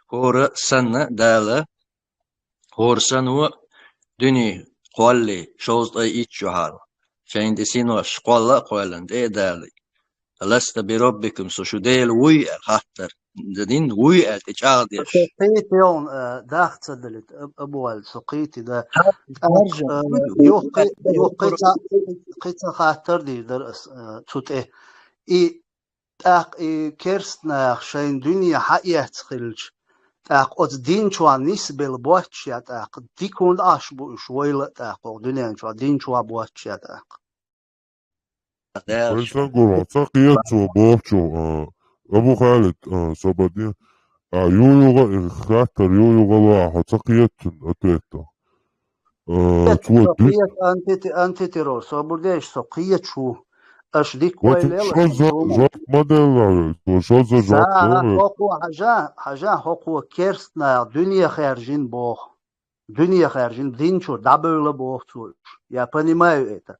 ХӀора санна Дала, хӀора санна дуьне кхоллий, шовзткъе итт шо хьал. Шайна тӀе синош кхолла а кхоьллина, тӀе а далий. «Аласта би роббикум», со шу Дела вуй аьлла хаттар дина, вуй аьлла тӀе чӀагӀдеш. Со кхийти йолу, э, даха ца далийта, Аб-, Абу Валид, со кхийти дан. Харжам, э, юха кхи-, юха кхин цхьа, кхин цхьа хаттар дийр дара ас, э, цу тӀе. И тӀаккха и керста нах шайна дуьне хьаэцна хилча, тӀаккха оцу дин чохь нисбелла боццушехь тӀаккха, дика хӀунда Ӏаш бу уьш вайла а тӀаккха, оха дуьнен чохь дин чохь боццушехь тӀаккха? Вай сан гур хьо ца кхета цо бохучух, а, Абу Халид, а, собар де. А, ю-юха, э, хаттар ю-юха ло, хьо ца кхета цуьнан ответах. А, кхета, цо со дуьйцу кхета, антити-, антитеррор, собар деш, со кхеташ ву. Аша дика вай ойла ел, шозза аша жоп ма делла, цо шозза жоп ца делла. ХӀокхо хьажа, хьажа, хӀокхо керста нах дуьне хаьржина боху. Дуьне хаьржина, дин чуьра дӀабевлла боху цо уьш. Я понимаю это.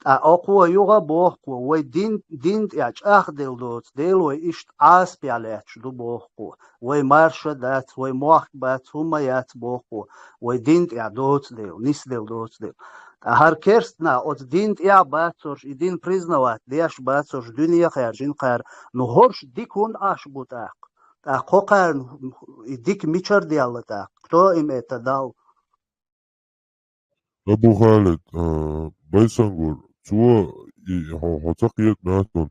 ТӀаккха кхо юха а боху кхо, вай дин, дин тӀехь чӀагӀделла доцу дела вай иштта Ӏазапехь лаьтташ ду боху кхо. Вай марша дац, вай мохк бац, хӀумма яц боху кхо. Вай дин тӀехь доцу дела, нисделла доцу дела. ТӀаккха хӀара керста нах оцу дин тӀехь а бацарш, и дин признавать деш а бацарш, дуьне а хаьржина кхара, ну хӀорш дика хӀунда Ӏаш бу тӀаккха? ТӀаккха кхо кхарна и дика мичара делла тӀаккха? Кто им это дал? Абу Халид, а, Байсангур, цо и хьо, хьо ца кхета меттан,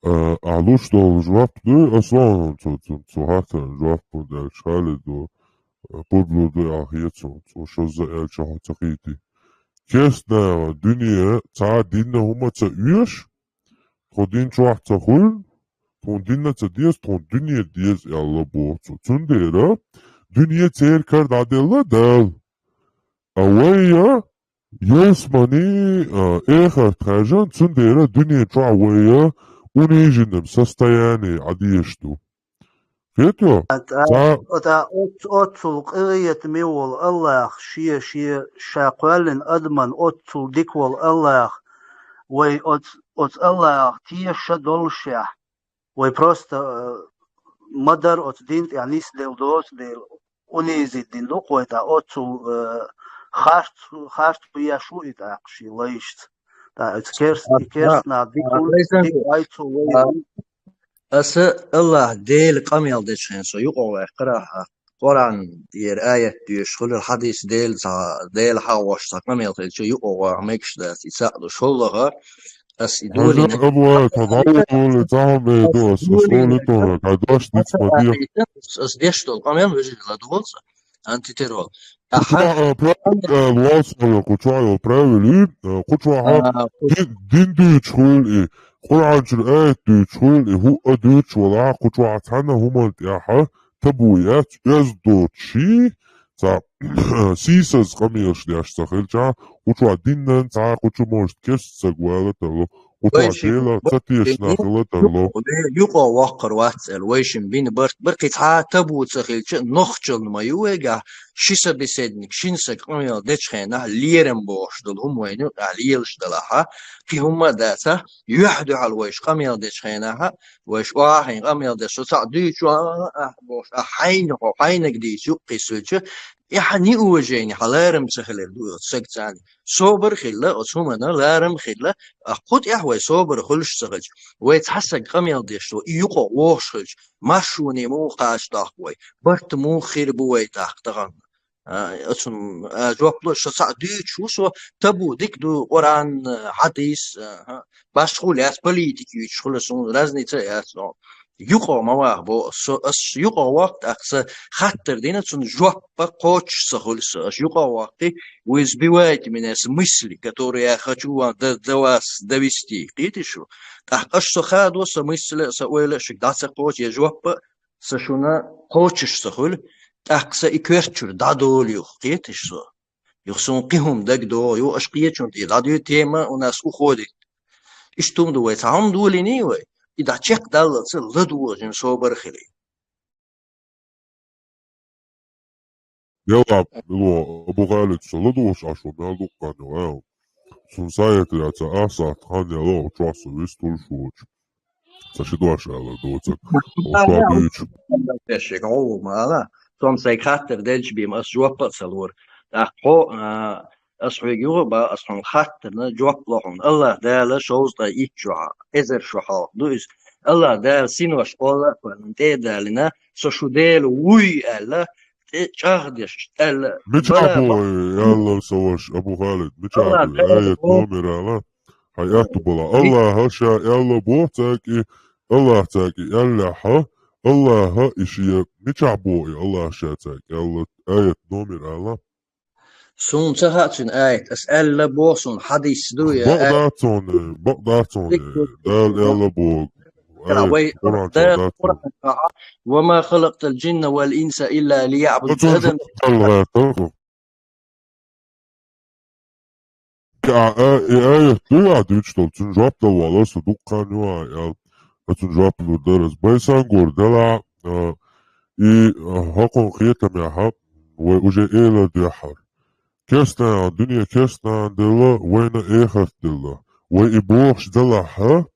а, ахь луш долу жоп дуй, ас вахана цо, цо, цо хаттарна жоп ма даьлча, Халид ду, а, пурбло дуй ахь хеташ, цо шозза аьлча хьо ца кхийти. Кестнаха дуьне цхьа а динна хӀума ца оьшу, тхо дин чохь ца хуьлу, тхуна динна ца деза, тхуна дуьне деза аьлла боху цо. Цундела дуьне церан кара дӀаделла Дала. А вай а, ялсамани, а, эхарт хаьржина, цундела дуьне чохь вай а униженном состоянии Ӏа дезаш ду. Хетайо? ТӀа, Цхьа тӀа оц-, оццул къинхетаме волу Аллах, шен, шен, ша кхоьллина адаман оццул дика волу Аллах, вай оц-, оцу Аллахах тешаш а доллушехь, вай просто, э, ма-дарра оцу дин тӀехь нисделла доцу дела, унизить дина ду-кх вай тӀаккха оццул, э, харц, харц веш ву и тӀаккха шен лайшца. ТӀаккха оцу керст-, и керстанах дика, дика вай цо вай. Аса Аллах Делан къамел дечу хенахь со юкъа ваьккхира ахьа. Къуръан тӀера аят доьшуш хуьлура, хьадис Дела цхьа, Дела хьагӀош цхьа къамел хилча юкъа ваха мегаш дац, и цхьаъ ду. ШоллагӀа, ас и долийна Абу Али, тхо дӀаволаволий, цхьа хӀума ду ас, ас олий тхуна, кхай дош диц ма де. Ас деш долу къамел вежарий ладогӀалца. Антитеррор. Кху чохь, а, правил, а, луалсо, кху чохь йолу правил ю, а, кху чохь, а, дин, дин дуьйцуш хуьлу и, Къуръан чуьра аят дуьйцуш хуьлу и, хӀуъа дуьйцуш валахь, кху чохь цхьана хӀуманна тӀехь табу яц, оьзда доцуш ший, цхьа, сийсаза къамелаш деш ца хилча, кху чохь динан цхьа кху чу может кест саг вала тарло. Кху чохь Делах ца тешна хила тарло. Юкъа воккхур вац аьлла, вайшимма бина барт бара, кхин цхьа а табу ца хилча, нохчална ма ю вайгахь, ши собеседник, шина сага къамел дечу хенахь лерам бохуш долу хӀума вайна юкъахь лелаш далахь, кхин хӀумма а дацахь, юьхь-дуьхьал вайша къамел дечу хенахь, вайша охьахиъна къамел деш, со цхьаъ дуьйцу, а, а, а, бохуш, а хьайна, хьо хьайниг дийца юкъа кхиссича, и хьан неуважение, хьан ларам ца хилар ду оцу сага царна. Собар хилла, оцу хӀуманна ларам хилла, а кху тӀехь вай собар хуьлуш ца хилча, вай цхьа саг къамел деш, и юкъа вогӀуш хилча, маршоне муха кхача доккху вай, барт муха хир бу вай тӀаккха тахана. А, оцунна, а, жоп ло, со цхьаъ дуьйцуш ву со, табу дика ду, Къуръан, хьадис, а, башхо лаьцна политика юьйцуш хуьлу суна, разница а яц, но юкъа ма ваха бо, со, ас юкъа воккху, тӀаккха сан хаттар дина, цунна жоп а кхочуш ца хуьлу со. Ас юкъа воккху, вы сбиваете меня с мысли, которую я хочу вам до, до вас довести. Кхетий шу? ТӀаккха аш со хадо, сан мысль а, сан ойла а шуьга дӀа ца кхочу, я жоп а сан шуна кхочуш ца хуьлу, тӀаккха сан и коьрта чуьра дӀадолу юха, кхетий шу со? Юха суна кхин хӀума дагадогӀу, юха аш кхечунна тӀе дӀадуьйцу, тема у нас уходит. Иштта хӀума ду вай, цхьа хӀума долийний вай? И дӀа чекхдаллалца ладогӀа жима собар а хилий. Делахь, Абу Халид, со ладугӀуш Ӏаш ву мел дукха хан ю, ау. Цунна саятра ца ахсахт хан яла, чохь со вистур шучу. Ца ши дош аьлла доцург. Оха дуьйцу. Тешшик гӀовгӀа ма ала. Цом сайга хаттар делча бийма ас жоп а ца лора. ТӀаккха хьо, а, ас хьоьга юха а бан, ас хьуна хаттарна жоп ло хьуна. Аллах Дала шовзткъе итт шо хьалха, эзар шо хьалха ду иза. Аллах Дала синош олла а кхоьллина, тӀе а далийна, со шу Дела вуй аьлла, тӀе чӀагӀдеш, аьлла, Мичахь бала бо бан. Аьлла со ваша, Абу Халид, мичахь Аллах бо? Дала Аят бо. Номер ала. Хьай аьтту бала. Аллаха ша аьлла бо цаьрга и, Аллах цаьрга и аьллехьа, Аллаха и шен мичахь бо и Аллах ша цаьрга аьлла, аят номер ала. Суна ца хаьа цуьнан аят, ас аьлла бо, суна хьадис ду я. Бакъ дац суна, бакъ дац суна. Дала аьлла бо. Аят, вай Къуръан чохь дац суна. Къуръан чохь: «Ва ма халакътал джинна вал инса илла лиябудун». Ацун Адам жух талгӀа таху. А, а, и аят ду ахь дуьйцуш долу, цуьнан жоп дала вала со дуккха хан ю ахь аьлла. Ацун жоп лур дара ас. Байсангур, делахь, а, и, а, хӀокхун кхетамехь, вай уже элар дуьххьара. Керстанан, дуьне керстанан делла, вайна эхарт делла. Вай и бохуш делахь,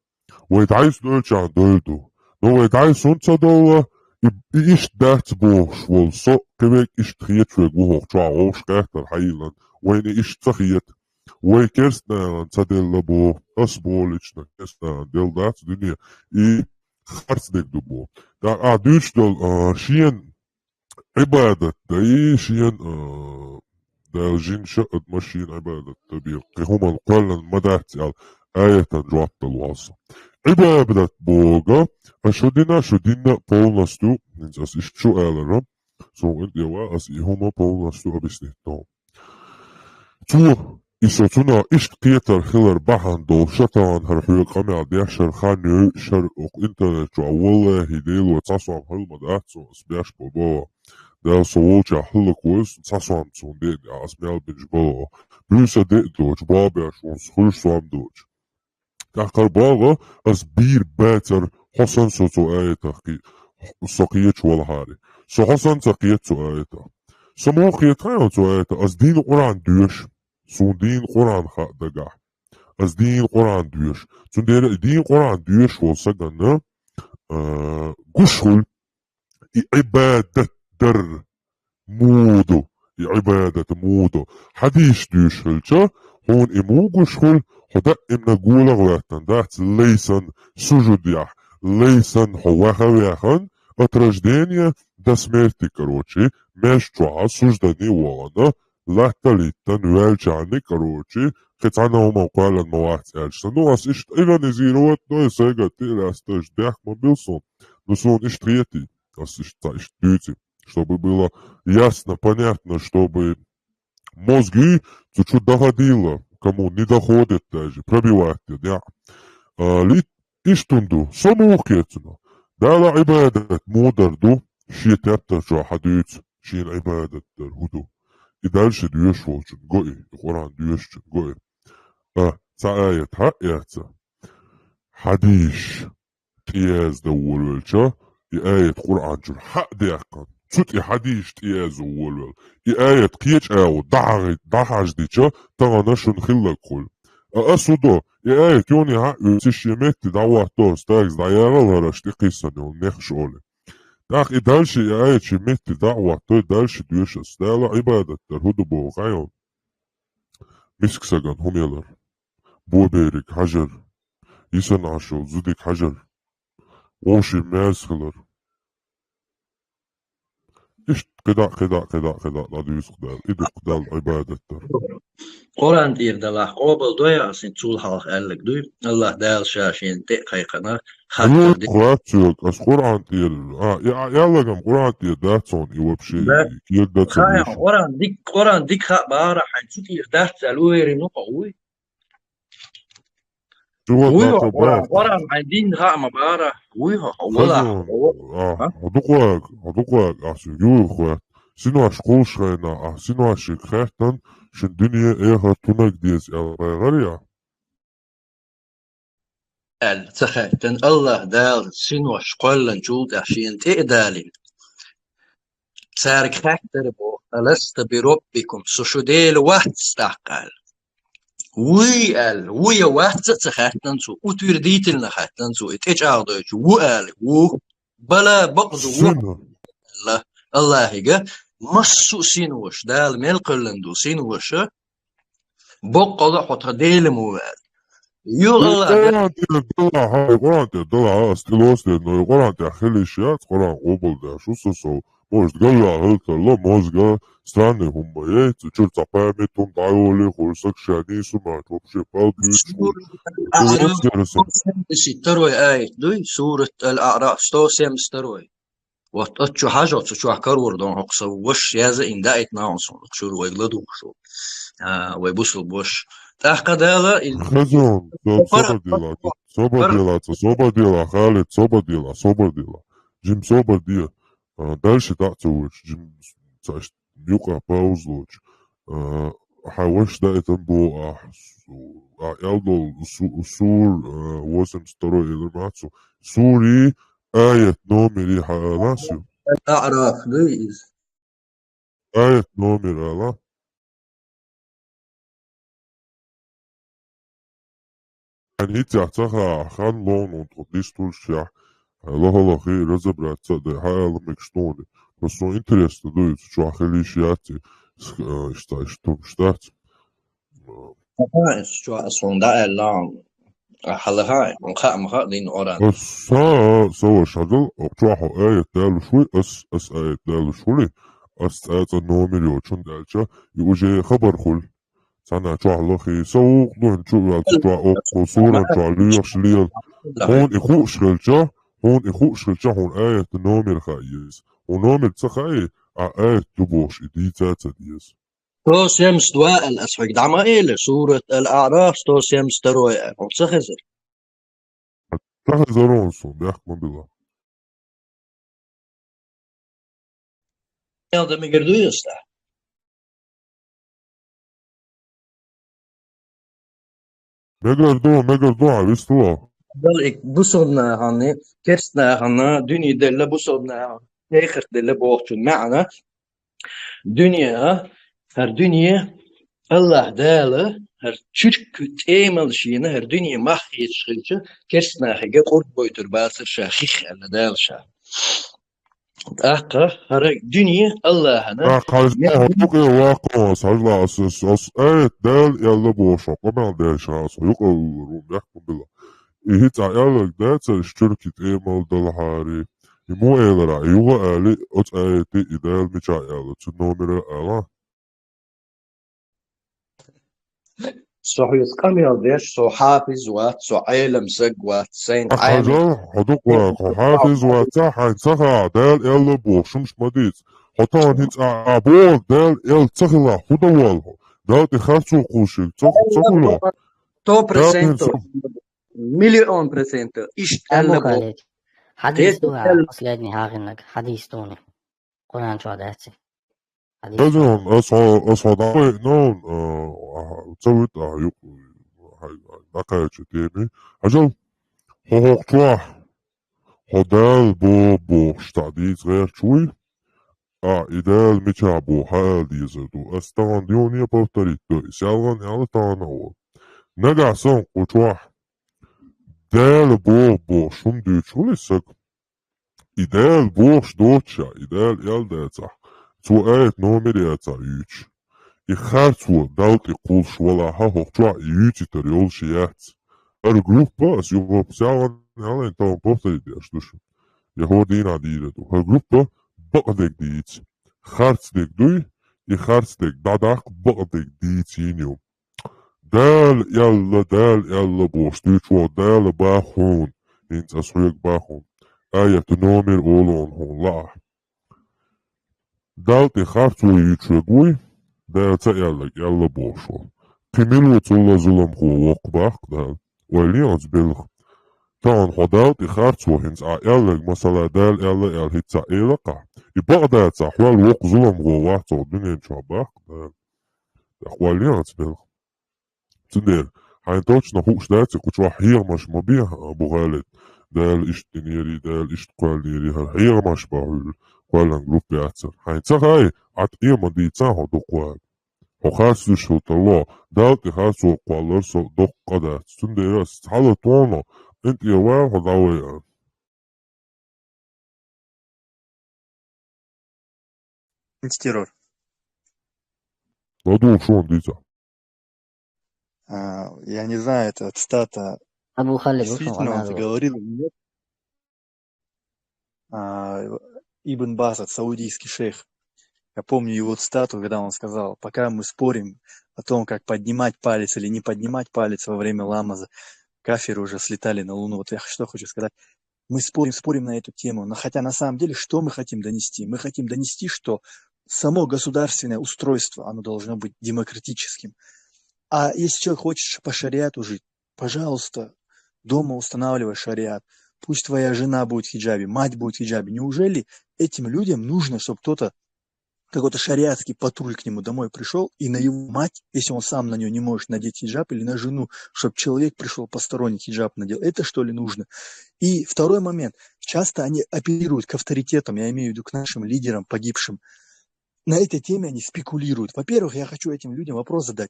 вай дӀайса дойлчарна дойла ду. Но вай дӀайса хӀунда ца довла, и, и иштта дац бохуш волу со, кхин верг иштта хеташ верг ву хӀокху чохь вовшах гӀертар хьайиллина, вайна иштта ца хета. Вай керстаналан ца делла боху, ас боху лично, керстаналан делла дац дуьне, и харц дерг ду боху. ТӀаккха ахь дуьйцуш долу, а, шена Ӏибадат дай шена, а, Дала жинаш а, адамаш а шена Ӏибадат дан бен, кхин хӀуманна кхоьллина ма дац аьлла, аятан жоп дала воллу со. Ӏибадат боху, ас шу дина, шу динна полностью, хӀинца ас иштта шу алара, суна къинтӀера ван, ас и хӀума полностью объяснить до. Цо, и со цунах иштта кхетар хилар бахьана долуш, ша тахана хӀара хьоьга къамел деш хӀара хан йойуш хӀара оцу интернет чохь, валлахӀи, Дело, цхьа сом хила ма дац суна, ас беш бо боху. Дала со волчохь хӀаллаквойла, цхьа сом суна деъна, ас мел бинчу бало. Буьйса деъ доцу, бобеш ву со, хуьлуш сом доцу. ТӀаккха боху, ас бийр бацара, хьо санна со цу аятах кхе-, со кхечу валахьара. Со хьо санна ца кхета цу аятах. Со муха кхета хьайна цу аятах? Ас дийна Къуръан доьшу. Суна дийна Къуръан хаьа дагахь. Ас дийна Къуръан доьшу. Цундела и дийна Къуръан доьшу волу сагана, а, гуш хуьлу и Ӏибадат дар муха ду, и Ӏибадат муха ду. Хьадисаш дуьйцуш хилча, хьуна и муха гуш хуьлу, хьо даимна гола а гӀоьттина дац, лайсан сужудехь, лайсан хьо ваха а ваьхна, от рождения до смерти, короче, маьждиг чохь суждане а вахана, латта а литтина, ваьлча а, короче, кхин цхьана а хӀуманна кхоьллина ма вац аьлча. Ну, ас иштта иронизировать дой, сайга тӀе а лаьцна, дехка ма билла суна. Ну, суна иштта хетий, ас иштта, иштта дуьйций, чтобы было ясно, понятно, чтобы мозги цу чу доходило, кому не доходит даже, пробивать, я. А, ли-, иштта хӀун ду, со муха кхета цунах? Дала Ӏибадат муха дар ду, шен тептар чохь хьан дуьйцу, шена Ӏибадат дар хӀун ду? И дальше доьшуш волчун го и, и Къуръан доьшучун го и. А, цхьа аят хьаэца. Хьадисаш тӀеяздан волавелча, и аят Къуръан чуьра хьа а даьккхина, цу тӀе хьадисаш тӀеяздан волавелла, и аят кхечу агӀор дӀахьаждича, тахана шуна хилларг хуьлу. А ас хӀун до, и аят юхане хьа а оьцуш, шен метте дӀахӀотто ас, тӀаккха дӀаягӀал хӀара аша тӀекхиссина йолу нехаш олий. ТӀаккха и дальше и аят шен метте дӀа а хӀоттий, дальше доьшу ас. Дала Ӏибадат дар хӀун ду боху хьайна? Миска сагана хӀума ялар, бобериг хьажар, йисана Ӏаш йолу зудиг хьажар, вовшийн маьрса хилар. Иштта кхидӀа, кхидӀа, кхидӀа, кхидӀа дӀадуьйцу Дала. И ду-кх Далла Ӏибадат дар. Къуръан тӀера далахь, къобал дой ас хӀинца цул хьалха аьлларг дуй? АллахӀ Дала Ша Шена тӀе а кхайкхина, хаттар де. Хьоьга ас Къуръан тӀера, а, и, а, аьлларг-м Къуръан тӀера дац хьуна, и вообще, да, и кег дац хьуна. Къуръан дик, Къуръан дика хаа бахара хьайна, цу тӀера дац аьлла уверен ву хьо, вуй? ЧугӀа вуй хьо, Къуръан, Къуръан хьайна динна хаа ма бахара, вуй хьо, хьо валахь. Хазон, а, а? Хьо дукхаг, хьо дукхаг, ахь цуьнга юха хоьтту. Синош кхуллуш хенахь, ахь синошка хаьттина, шуна дуьне, эхарт хӀуннаг деза аьлла, гӀайгӀар я? Аьлла, ца хаьттина, АллахӀ Дала синош кхоьллинчул тӀаьхьа Шена тӀе а далийна. Цаьрга хаьттира боху: «Аласту би роббикум, со шу Дела вац?» тӀаккха аьлла. «Вуй», аьлла, ву я вац а ца хаьттина цо, утвердительно хаьттина цо, и тӀечӀагӀдойтуш, ву аьлла, ву. Бала, бакъду, ву. Сина. Алла, АллахӀига, массо а синош, Дала мел кхоьллина ду синоша, боккъала а хьо тхан Дела ма ву аьлла. Юха АллахӀ Дала Къуръан тӀера далахь, хьай, Къуръан тӀера далахь, ас тӀелоцу дела, но Къуръан тӀехь хила йиш яц, Къуръан къобалдеш ву со сов. Может, галваьлла хила тарло, мозга, странный хӀума ма яй, цу чуьра цхьа память хӀума дӀайолий, хуьлу саг ша нийса ма вац, вообще пал буьйцуш ву. Сурат Ал-Аъраф, сто семьдесят второй аят дуй, Сурат Ал-Аъраф, сто семьдесят второй. Вот оцу чу хьажа, оцу чохь карор дан хӀокху сан ваша яза ин даийтина хьуна суна, шура вайга ладугӀуш ву. А, вай бусулба ваша. ТӀаккха Дала и Хазон, со-, собар дела, собар дела, собар дела, Халид, собар дела, собар дела. Жим собар де. А, дальше дӀа а ца воьдуш, жим ца иштта юкъа пауза лоцуш. А, хьан ваша даийтина боху ахь, су-, ахь аьлла долу су-, сур, а, восемьдесят второй или маца. Сури аят номери хьан ала су? Аъраф дуй иза. Аят номер ала. Хьайна хӀинццехь ца хаьа, хан лону тхо дистулчехь, хьайн лахалахи разобраться а дай, хьан аьлла мегаш тхуна. Просто интересно дуй, цу чохь хила йиш яц и, с-, э, иштта, иштта хӀумаш дац. Аха, ас чохь, ас хьуна дӀааьлла, а, хьалаха, хьуна хаа ма хаьа дийна Къуръан. Ас са, са ваша хьажал, окху чохь хьо аят далуш вуй, ас, ас аят далуш хуьлий, ас цӀа-цӀа номер йоцучун даьлча, и уже хабар хуьлу. Цхьана чохь лахий, са вукху дуьхьа чу а ваьлла, цу чохь оккху суран чохь лоьхуш лела. Хьуна и хууш хилча, хьуна и хууш хилча, хьуна аятан номер хаа еза. Хьуна номер ца хаий, а аят ду бохуш, и дийца а ца деза. Сто семьдесят два аьлла, ас хьоьга дӀа ма элира, сурат Ал-АӀраф, сто семьдесят второй аьлла. Хьуна ца хезара? Ца хезара хьуна суна, бехк ма билла. Мел дан мегар дуй аса? Мегар ду, мегар ду, хьан вистало. Дала и бусалба нахана, керста нахана, дуьне делла бусалба нахана, эхарт делла бохучун маьӀна, дуьне а, хӀара дуьне, АллахӀ Дала, хӀара чуьрк тӀемалшина, хӀара дуьне мах хеташ хилча, керста нахе къурд бойтур бацара ша хих аьлла Дала ша. ТӀаккха хӀара дуьне АллахӀана. ТӀаккха хьажа, хьо юкъе ваккха, ас хьажал, ас, ас, ас аят Дала аьлла бохуш, хьо къамел деш, ас хьо юкъа а вуьйлур ву, бехк ма билла. И хӀинца Ӏа аьлларг дацара, иш чуьрки тӀемал далахьара. И муха элира, и юха а али, оцу аятан и Дала мичахь аьлла, цу номера а ала. Со хьоьца къамел деш, со хьафиз вац, со Ӏелам саг вац, сайна Ӏелам. Хьажал, хьо дукха вац, хьо хьафиз вац, хьайна ца хаьа, Дала аьлла бохуш, хӀумаш ма дийца. Хьо тахана хӀинца а, а боху, Дала аьлла ца хилахь, хӀун дан воллу хьо? Дала тӀе харцо кхуллушехь ца, ца хуьлу? Сто процентов. Миллион процентов. Иштта аьлла боху. Хьадис ду, последний хьагӀиннаг, хьадис дуни. Къуръан чохь дац и. Хьадис. Ас хьо, ас хьо дӀавайна, а, ца вуьту ахьа юкъа, хьай, хьай дӀакхача теми. Хьажал, хьо хӀокху чохь, хьо Дала боху бохуш цхьаъ дийца гӀерташ вуй? А, и Дала мичахь боху хьан ала дезар ду. Ас тахана юхане повторить до, и селхана аьлла тахана а олу. Нагахь санна кху чохь Дала боху бохуш хӀума дуьйцуш хуьлий саг? И Дала бохуш доцуш а, и Дала аьлла дацахь, цо аят номер яцахь юьйцуш. И харцо Далла тӀе кхуллуш валахь а, хӀокху чохь и юьйцуьйтар йолуш яц. ХӀара группа, ас юха селхана аьлла, тахана повторить деш ду шу. Я хӀора дийнахь дийр ду. ХӀара группа бакъдерг дийца. Харцдерг дуй, и харцдерг дӀадаккха, бакъдерг дийца йина ю. Дала аьлла, Дала аьлла бохуш дуьйцуш ву, Дала боху хьуна, хӀинца ас хьоьга боху хьуна. Аятан номер олу хьуна, лаахь. Далла тӀе харцо юьйцуш верг вуй, Дала ца аьлларг аьлла бохуш ву. Кхин мила ву цул а зуламхо воккха боху Дала? Ойла е оцу белхан. Тахана хьо Далла тӀе харцо хӀинца Ӏа аьлларг, масала, Дала аьлла аьлла хӀинца Ӏа элакха. И бакъдацахь, хьол воккха зуламхо вац оцу дуьнен чохь боху Дала. ТӀаккха ойла е оцу белхан. Цундела, хьайна точно хууш дац, кху чохь хьехамаш ма бе, Абу Халид, Дала иштта динера, Дала иштта кхоьллинера, хӀара хьехамаш бан хуьлу, кхоьллина группа яцара. Хьайна ца хаьа, Ӏа тӀе ма дийца хьо дукха вала. Хьо харц дуьйцуш хила тарло, Далла тӀе харцо кхоллар со доккха къа дац. Цундела ас хьала тоно, къинтӀера вала хьо дӀавайа. Антитеррор. ЛадугӀу шуна дийца. А, я не знаю, это цитата. Абу Халид, действительно он это говорил или нет? А, Ибн Баз, саудийский шейх. Я помню его цитату, когда он сказал: «Пока мы спорим о том, как поднимать палец или не поднимать палец во время ламаза, кафиры уже слетали на Луну». Вот я что хочу сказать. Мы спорим, спорим на эту тему, но хотя на самом деле, что мы хотим донести? Мы хотим донести, что само государственное устройство, оно должно быть демократическим. А если человек хочет ш-, по шариату жить, пожалуйста, дома устанавливай шариат. Пусть твоя жена будет в хиджабе, мать будет в хиджабе. Неужели этим людям нужно, чтобы кто-то, какой-то шариатский патруль к нему домой пришёл, и на его мать, если он сам на неё не может надеть хиджаб, или на жену, чтобы человек пришёл посторонний, хиджаб надел? Это, что ли, нужно? И второй момент. Часто они апеллируют к авторитетам, я имею в виду к нашим лидерам, погибшим. На этой теме они спекулируют. Во-первых, я хочу этим людям вопрос задать.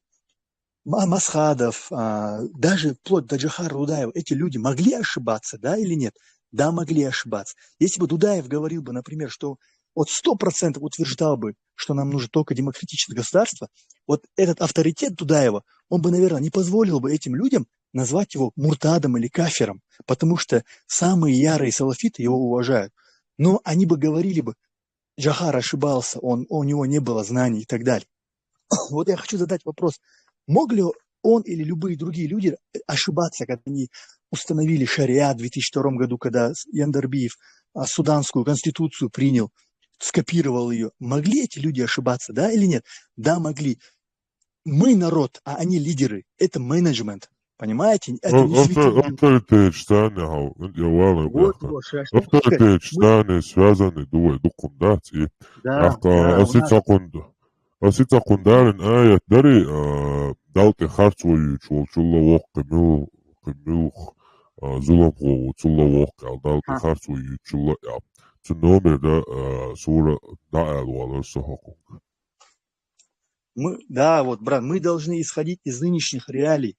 Ма- Масхадов, а, даже вплоть до Джохара Дудаева, эти люди могли ошибаться, да или нет? Да, могли ошибаться. Если бы Дудаев говорил бы, например, что вот сто процентов утверждал бы, что нам нужно только демократическое государство, вот этот авторитет Дудаева, он бы, наверное, не позволил бы этим людям назвать его муртадом или кафиром, потому что самые ярые салафиты его уважают. Но они бы говорили бы, Джохар ошибался, он, у него не было знаний и так далее. Вот я хочу задать вопрос. Мог ли он или любые другие люди ошибаться, когда они установили шариат в две тысячи втором году, когда Яндарбиев а, суданскую конституцию принял, скопировал ее? Могли эти люди ошибаться, да или нет? Да, могли. Мы народ, а они лидеры. Это менеджмент. Понимаете? Это не светило. Авторитет, что не хау, я вала Вот, бяха. вот, что я хочу сказать. Авторитет, Мы- что не связаны, дуэ, дукум дати. Да, Ахта, да, у асит нас- сакунда. Асит сакундарин аят дари, а, далти харц ваюч, вол чулла вокки мил, мил, а, зулам хо, чулла вокки, ал далти Ха. харц ваюч, чулла, я. Цу номер да, а, сура да, ал валар сахакун. Мы, да, вот, брат, мы должны исходить из нынешних реалий.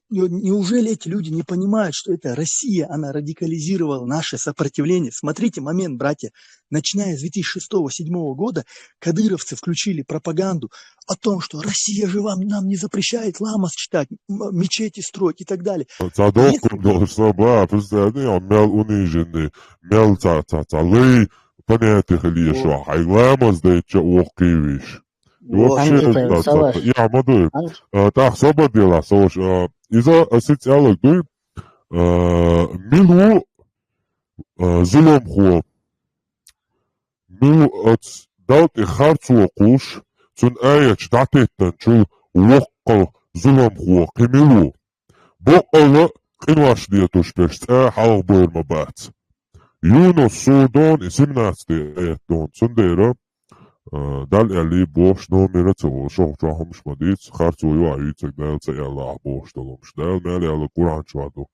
Не- Неужели эти люди не понимают, что это Россия, она радикализировала наше сопротивление? Смотрите момент, братья. Начиная с две тысячи шестого-седьмого года кадыровцы включили пропаганду о том, что Россия же вам, нам не запрещает ламаз читать, м- мечети строить и так далее. Цадокум долса ба, представляете, а мел униженный, мел ца, ца, ца, лей, понятие хали шо, хай ламаз да ича вокки виш. Вот. Вообще, Анжи да, Павел, да, Саваш. да. Я, мадуй. Анжи. А, так, собадила, Саваш, а, иза, а, сицялык дуй, а, милу, а, зулам хо. Милу, а, ц-, далти харц воккуш, цун аяч датеттан чул воккал зулам хо, кимилу. Боккала къинваш диятуш пеш, цӀа халгъ буйр ма бац. Юнус сурдон, и семнадцатый аят дон. Цундера, а, дал яли бош номера ца вол, шох чохумш ма диц, харц вою а юцак дал ца яла бош долумш. Дал мел яла Куран чуаду.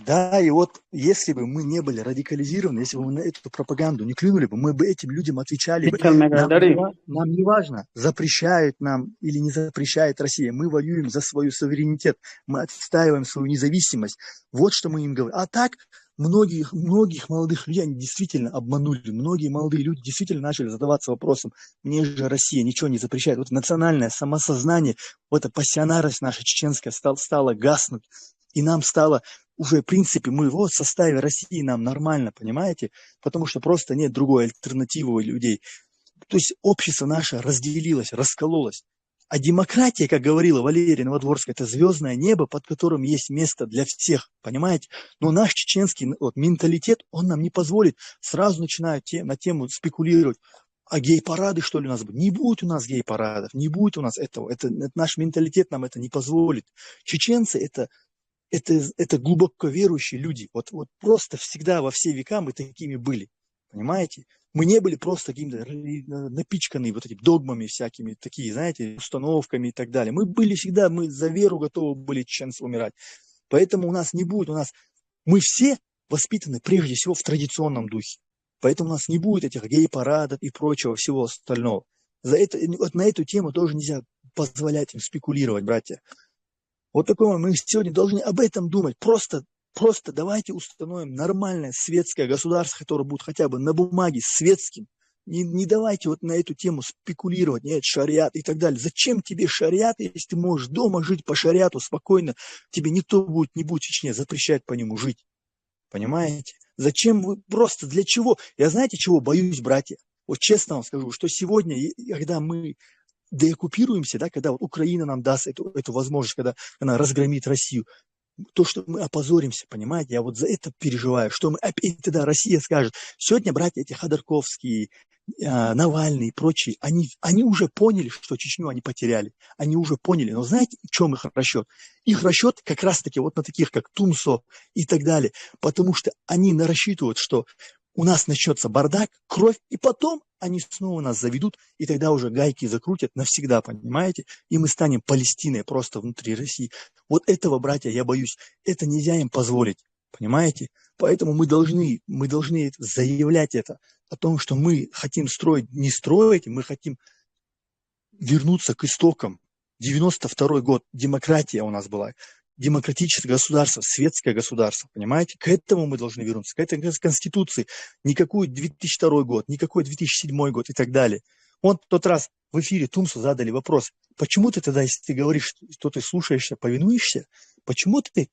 Да, и вот если бы мы не были радикализированы, если бы мы на эту пропаганду не клюнули бы, мы бы этим людям отвечали бы. Микал Нам не, Мегадари. ва- нам не важно, запрещают нам или не запрещает Россия. Мы воюем за свой суверенитет, мы отстаиваем свою независимость. Вот что мы им говорим. А так, многих, многих молодых людей они действительно обманули. Многие молодые люди действительно начали задаваться вопросом, мне же Россия ничего не запрещает. Вот национальное самосознание, вот эта пассионарность наша чеченская стал, стала гаснуть. И нам стало уже, в принципе, мы вот в составе России, нам нормально, понимаете? Потому что просто нет другой альтернативы у людей. То есть общество наше разделилось, раскололось. А демократия, как говорила Валерия Новодворская, это звездное небо, под которым есть место для всех, понимаете? Но наш чеченский н- вот, менталитет, он нам не позволит. Сразу начинают те- на тему спекулировать. А гей-парады, что ли, у нас будут? Не будет у нас гей-парадов, не будет у нас этого. Это, это наш менталитет нам это не позволит. Чеченцы это, это, это глубоко верующие люди. Вот, вот просто всегда во все века мы такими были. Понимаете? Мы не были просто какими-то рели- напичканы вот этими догмами всякими, такие, знаете, установками и так далее. Мы были всегда, мы за веру готовы были чеченцы умирать. Поэтому у нас не будет, у нас, мы все воспитаны прежде всего в традиционном духе. Поэтому у нас не будет этих гей-парадов и прочего всего остального. За это, вот на эту тему тоже нельзя позволять им спекулировать, братья. Вот такое мы сегодня должны об этом думать. Просто, просто давайте установим нормальное светское государство, которое будет хотя бы на бумаге светским. Не, не давайте вот на эту тему спекулировать. Нет, шариат и так далее. Зачем тебе шариат, если ты можешь дома жить по шариату спокойно? Тебе никто будет, не будет в Чечне запрещать по нему жить. Понимаете? Зачем вы просто, для чего? Я знаете, чего боюсь, братья? Вот честно вам скажу, что сегодня, и- и когда мы деоккупируемся, да, когда вот Украина нам даст эту, эту возможность, когда она разгромит Россию, то, что мы опозоримся, понимаете, я вот за это переживаю, что мы опять тогда Россия скажет, сегодня, братья, эти Ходорковские, а, Навальный и прочие, они, они уже поняли, что Чечню они потеряли. Они уже поняли. Но знаете, в чем их расчет? Их расчет как раз-таки вот на таких, как Тумсо и так далее. Потому что они на- рассчитывают, что у нас начнется бардак, кровь, и потом они снова нас заведут, и тогда уже гайки закрутят навсегда, понимаете? И мы станем Палестиной просто внутри России. Вот этого, братья, я боюсь. Это нельзя им позволить, понимаете? Поэтому мы должны, мы должны заявлять это, о том, что мы хотим строить, не строить, мы хотим вернуться к истокам. Девяносто второй год, демократия у нас была, демократическое государство, светское государство, понимаете? К этому мы должны вернуться, к этой конституции. Никакой две тысячи второй год, никакой две тысячи седьмой год и так далее. Он тот раз в эфире Тумсу задали вопрос: «Почему ты тогда, если ты говоришь, что ты слушаешься, повинуешься, почему ты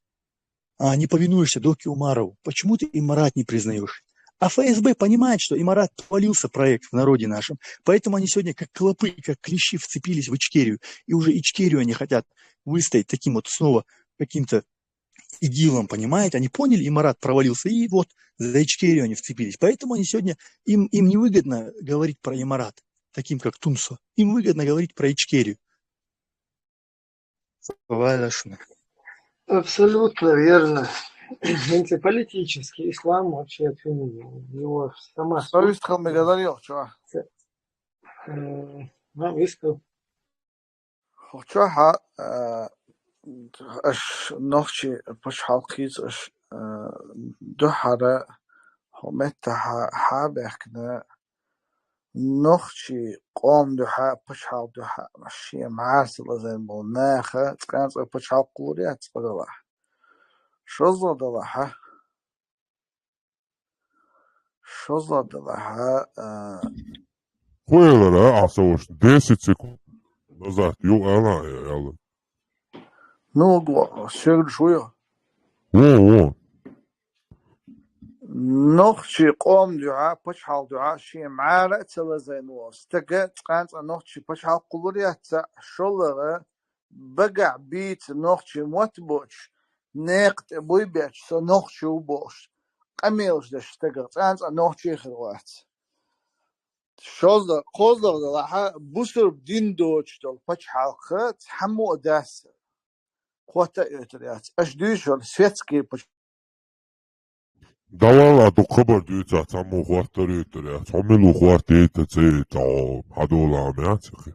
а, не повинуешься Доке Умарову? Почему ты Имарат не признаешь?» А Ф С Б понимает, что Имарат провалился проект в народе нашем. Поэтому они сегодня как клопы, как клещи вцепились в Ичкерию. И уже Ичкерию они хотят выставить таким вот снова каким-то ИГИЛом, понимаете? Они поняли, Имарат провалился, и вот за Ичкерию они вцепились. Поэтому они сегодня, им, им невыгодно говорить про Имарат, таким как Тумсо. Им выгодно говорить про Ичкерию. Валашны. Абсолютно верно. Знаете, политический ислам вообще, это его сама Что выступил Мегадарьёв, чё? Э, Ну, выступил. Чё, ха, э, аш нохчи пачхалкхиз, аш, э, духара, хо метта ха, ха бехкна, нохчи къом духа, пачхал духа, ши марсала зен бол наха, цкан цкъа пачхал кулури, цкъа дала. Шозла дала, ха. Шозла дала, ха, э, Хуэлара, а савош десять секунд назад, ю, ала, ала. Ну, го, сёгр шуё. Во, во. Нохчи къом духа, пачхал духа, ши мара цала зен бол. Стага цкъан цкъа нохчи пачхал кулури, ца шолара, бага бийц нохчи мот боч, некъ тӀе буй беч, со нохчи у бош. Къамелш деш стага, цкъан цкъа нохчи хир вац. Шозла, козла дала, ха, бусурб дин доч дол пачхалкха, цхьаммо дас. Хотта этр яц. Аш дуйшал светский пач- Давала ду хабар дуйца, цхьаммо хварта ретар яц. Хьо милу хварта ейта ца ейта, о, хьадола ам яц, яхи.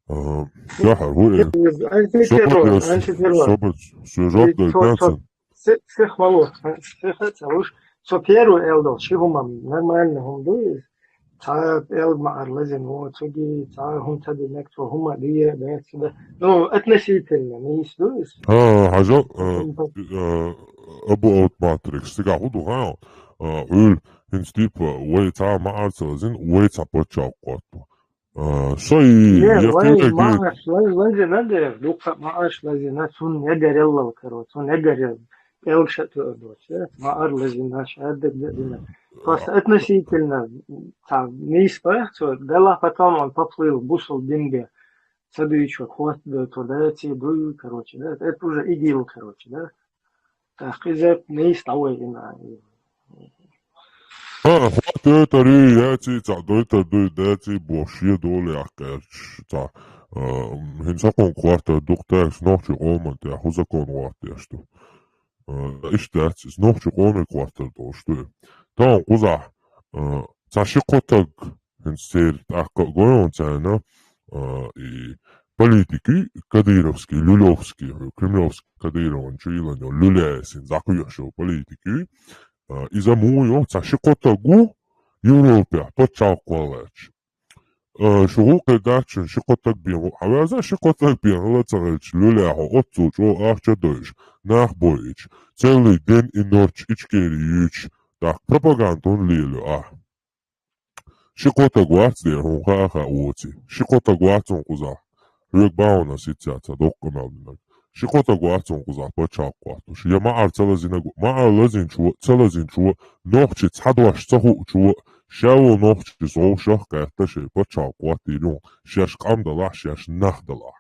Ага. Яхар, ху, э, Антитеррор, собар, антитеррор. собар, сюжет да Чё, чё, пятнадцать. се-, сех мало, сех это уж. Со первый элдо, ши хума, нормально хум дуй. Ца эл ма арлазин, о, цуги, ца хум таби нек, цо хума дие, да, сюда. Ну, относительно, не есть дуй. А, хажал, э, э, Абу Аут Матрикс, сега худу, ха? А, хул, хинс типа, вай ца ма арцалазин, вай ца пачал квату. А, шай, Не, я вай, кирек, маашлаз, лази надо, духа маашлази на, сун ягар эллал, короче, сун ягар эл, эл шату, короче, маар лази на, шаддак да дина. Просто относительно, там, не испах, что, да ла потом он поплыл, бусул динге, садуючу, хват да, то да, ти дуй, короче, да, это уже ИГИЛ, короче, да. Так, из-за не испах, ой, и на, и А, хватит ари, яци, ца дойтар дуй, даци, бошье доле ахкач, ца. Хин сакон квартар дуктакс, нохчи къоман, тя ху закон вартяшту. Ишдац, нохчи къоми квартар долшту. Таун куза, ца ши котаг, хин сер, так, гойон цана, и политики, кадыровский, люлевский, кремлевский, Кадырован, чуилан, люлясин, закуяшо политики, а, иза муу йо, ца ши котагу Европе пачал квалач. А, шугу кайдачын ши котаг бен, хавяза ши котаг бен, ла цагач, люля хо, отцу, чо, ахча дойш, нах бойч, целый день и ночь Ичкери юч, так, пропагандун лилю, а. Ши котаг варц дер хун ха-ха уоци. Ши котаг варц он куза. Хьуьг бауна сиця ца доккъа мел динаг. Ши котаг варц он куза пачал кватуш. Я ма ар цалазинаг, ма ар лазинчу, цалазинчу, нохчи цхьадваш цахучу, шаво нохчи зовшах кайта шей пачал кватирун. Шеш къам дала, шеш нах дала.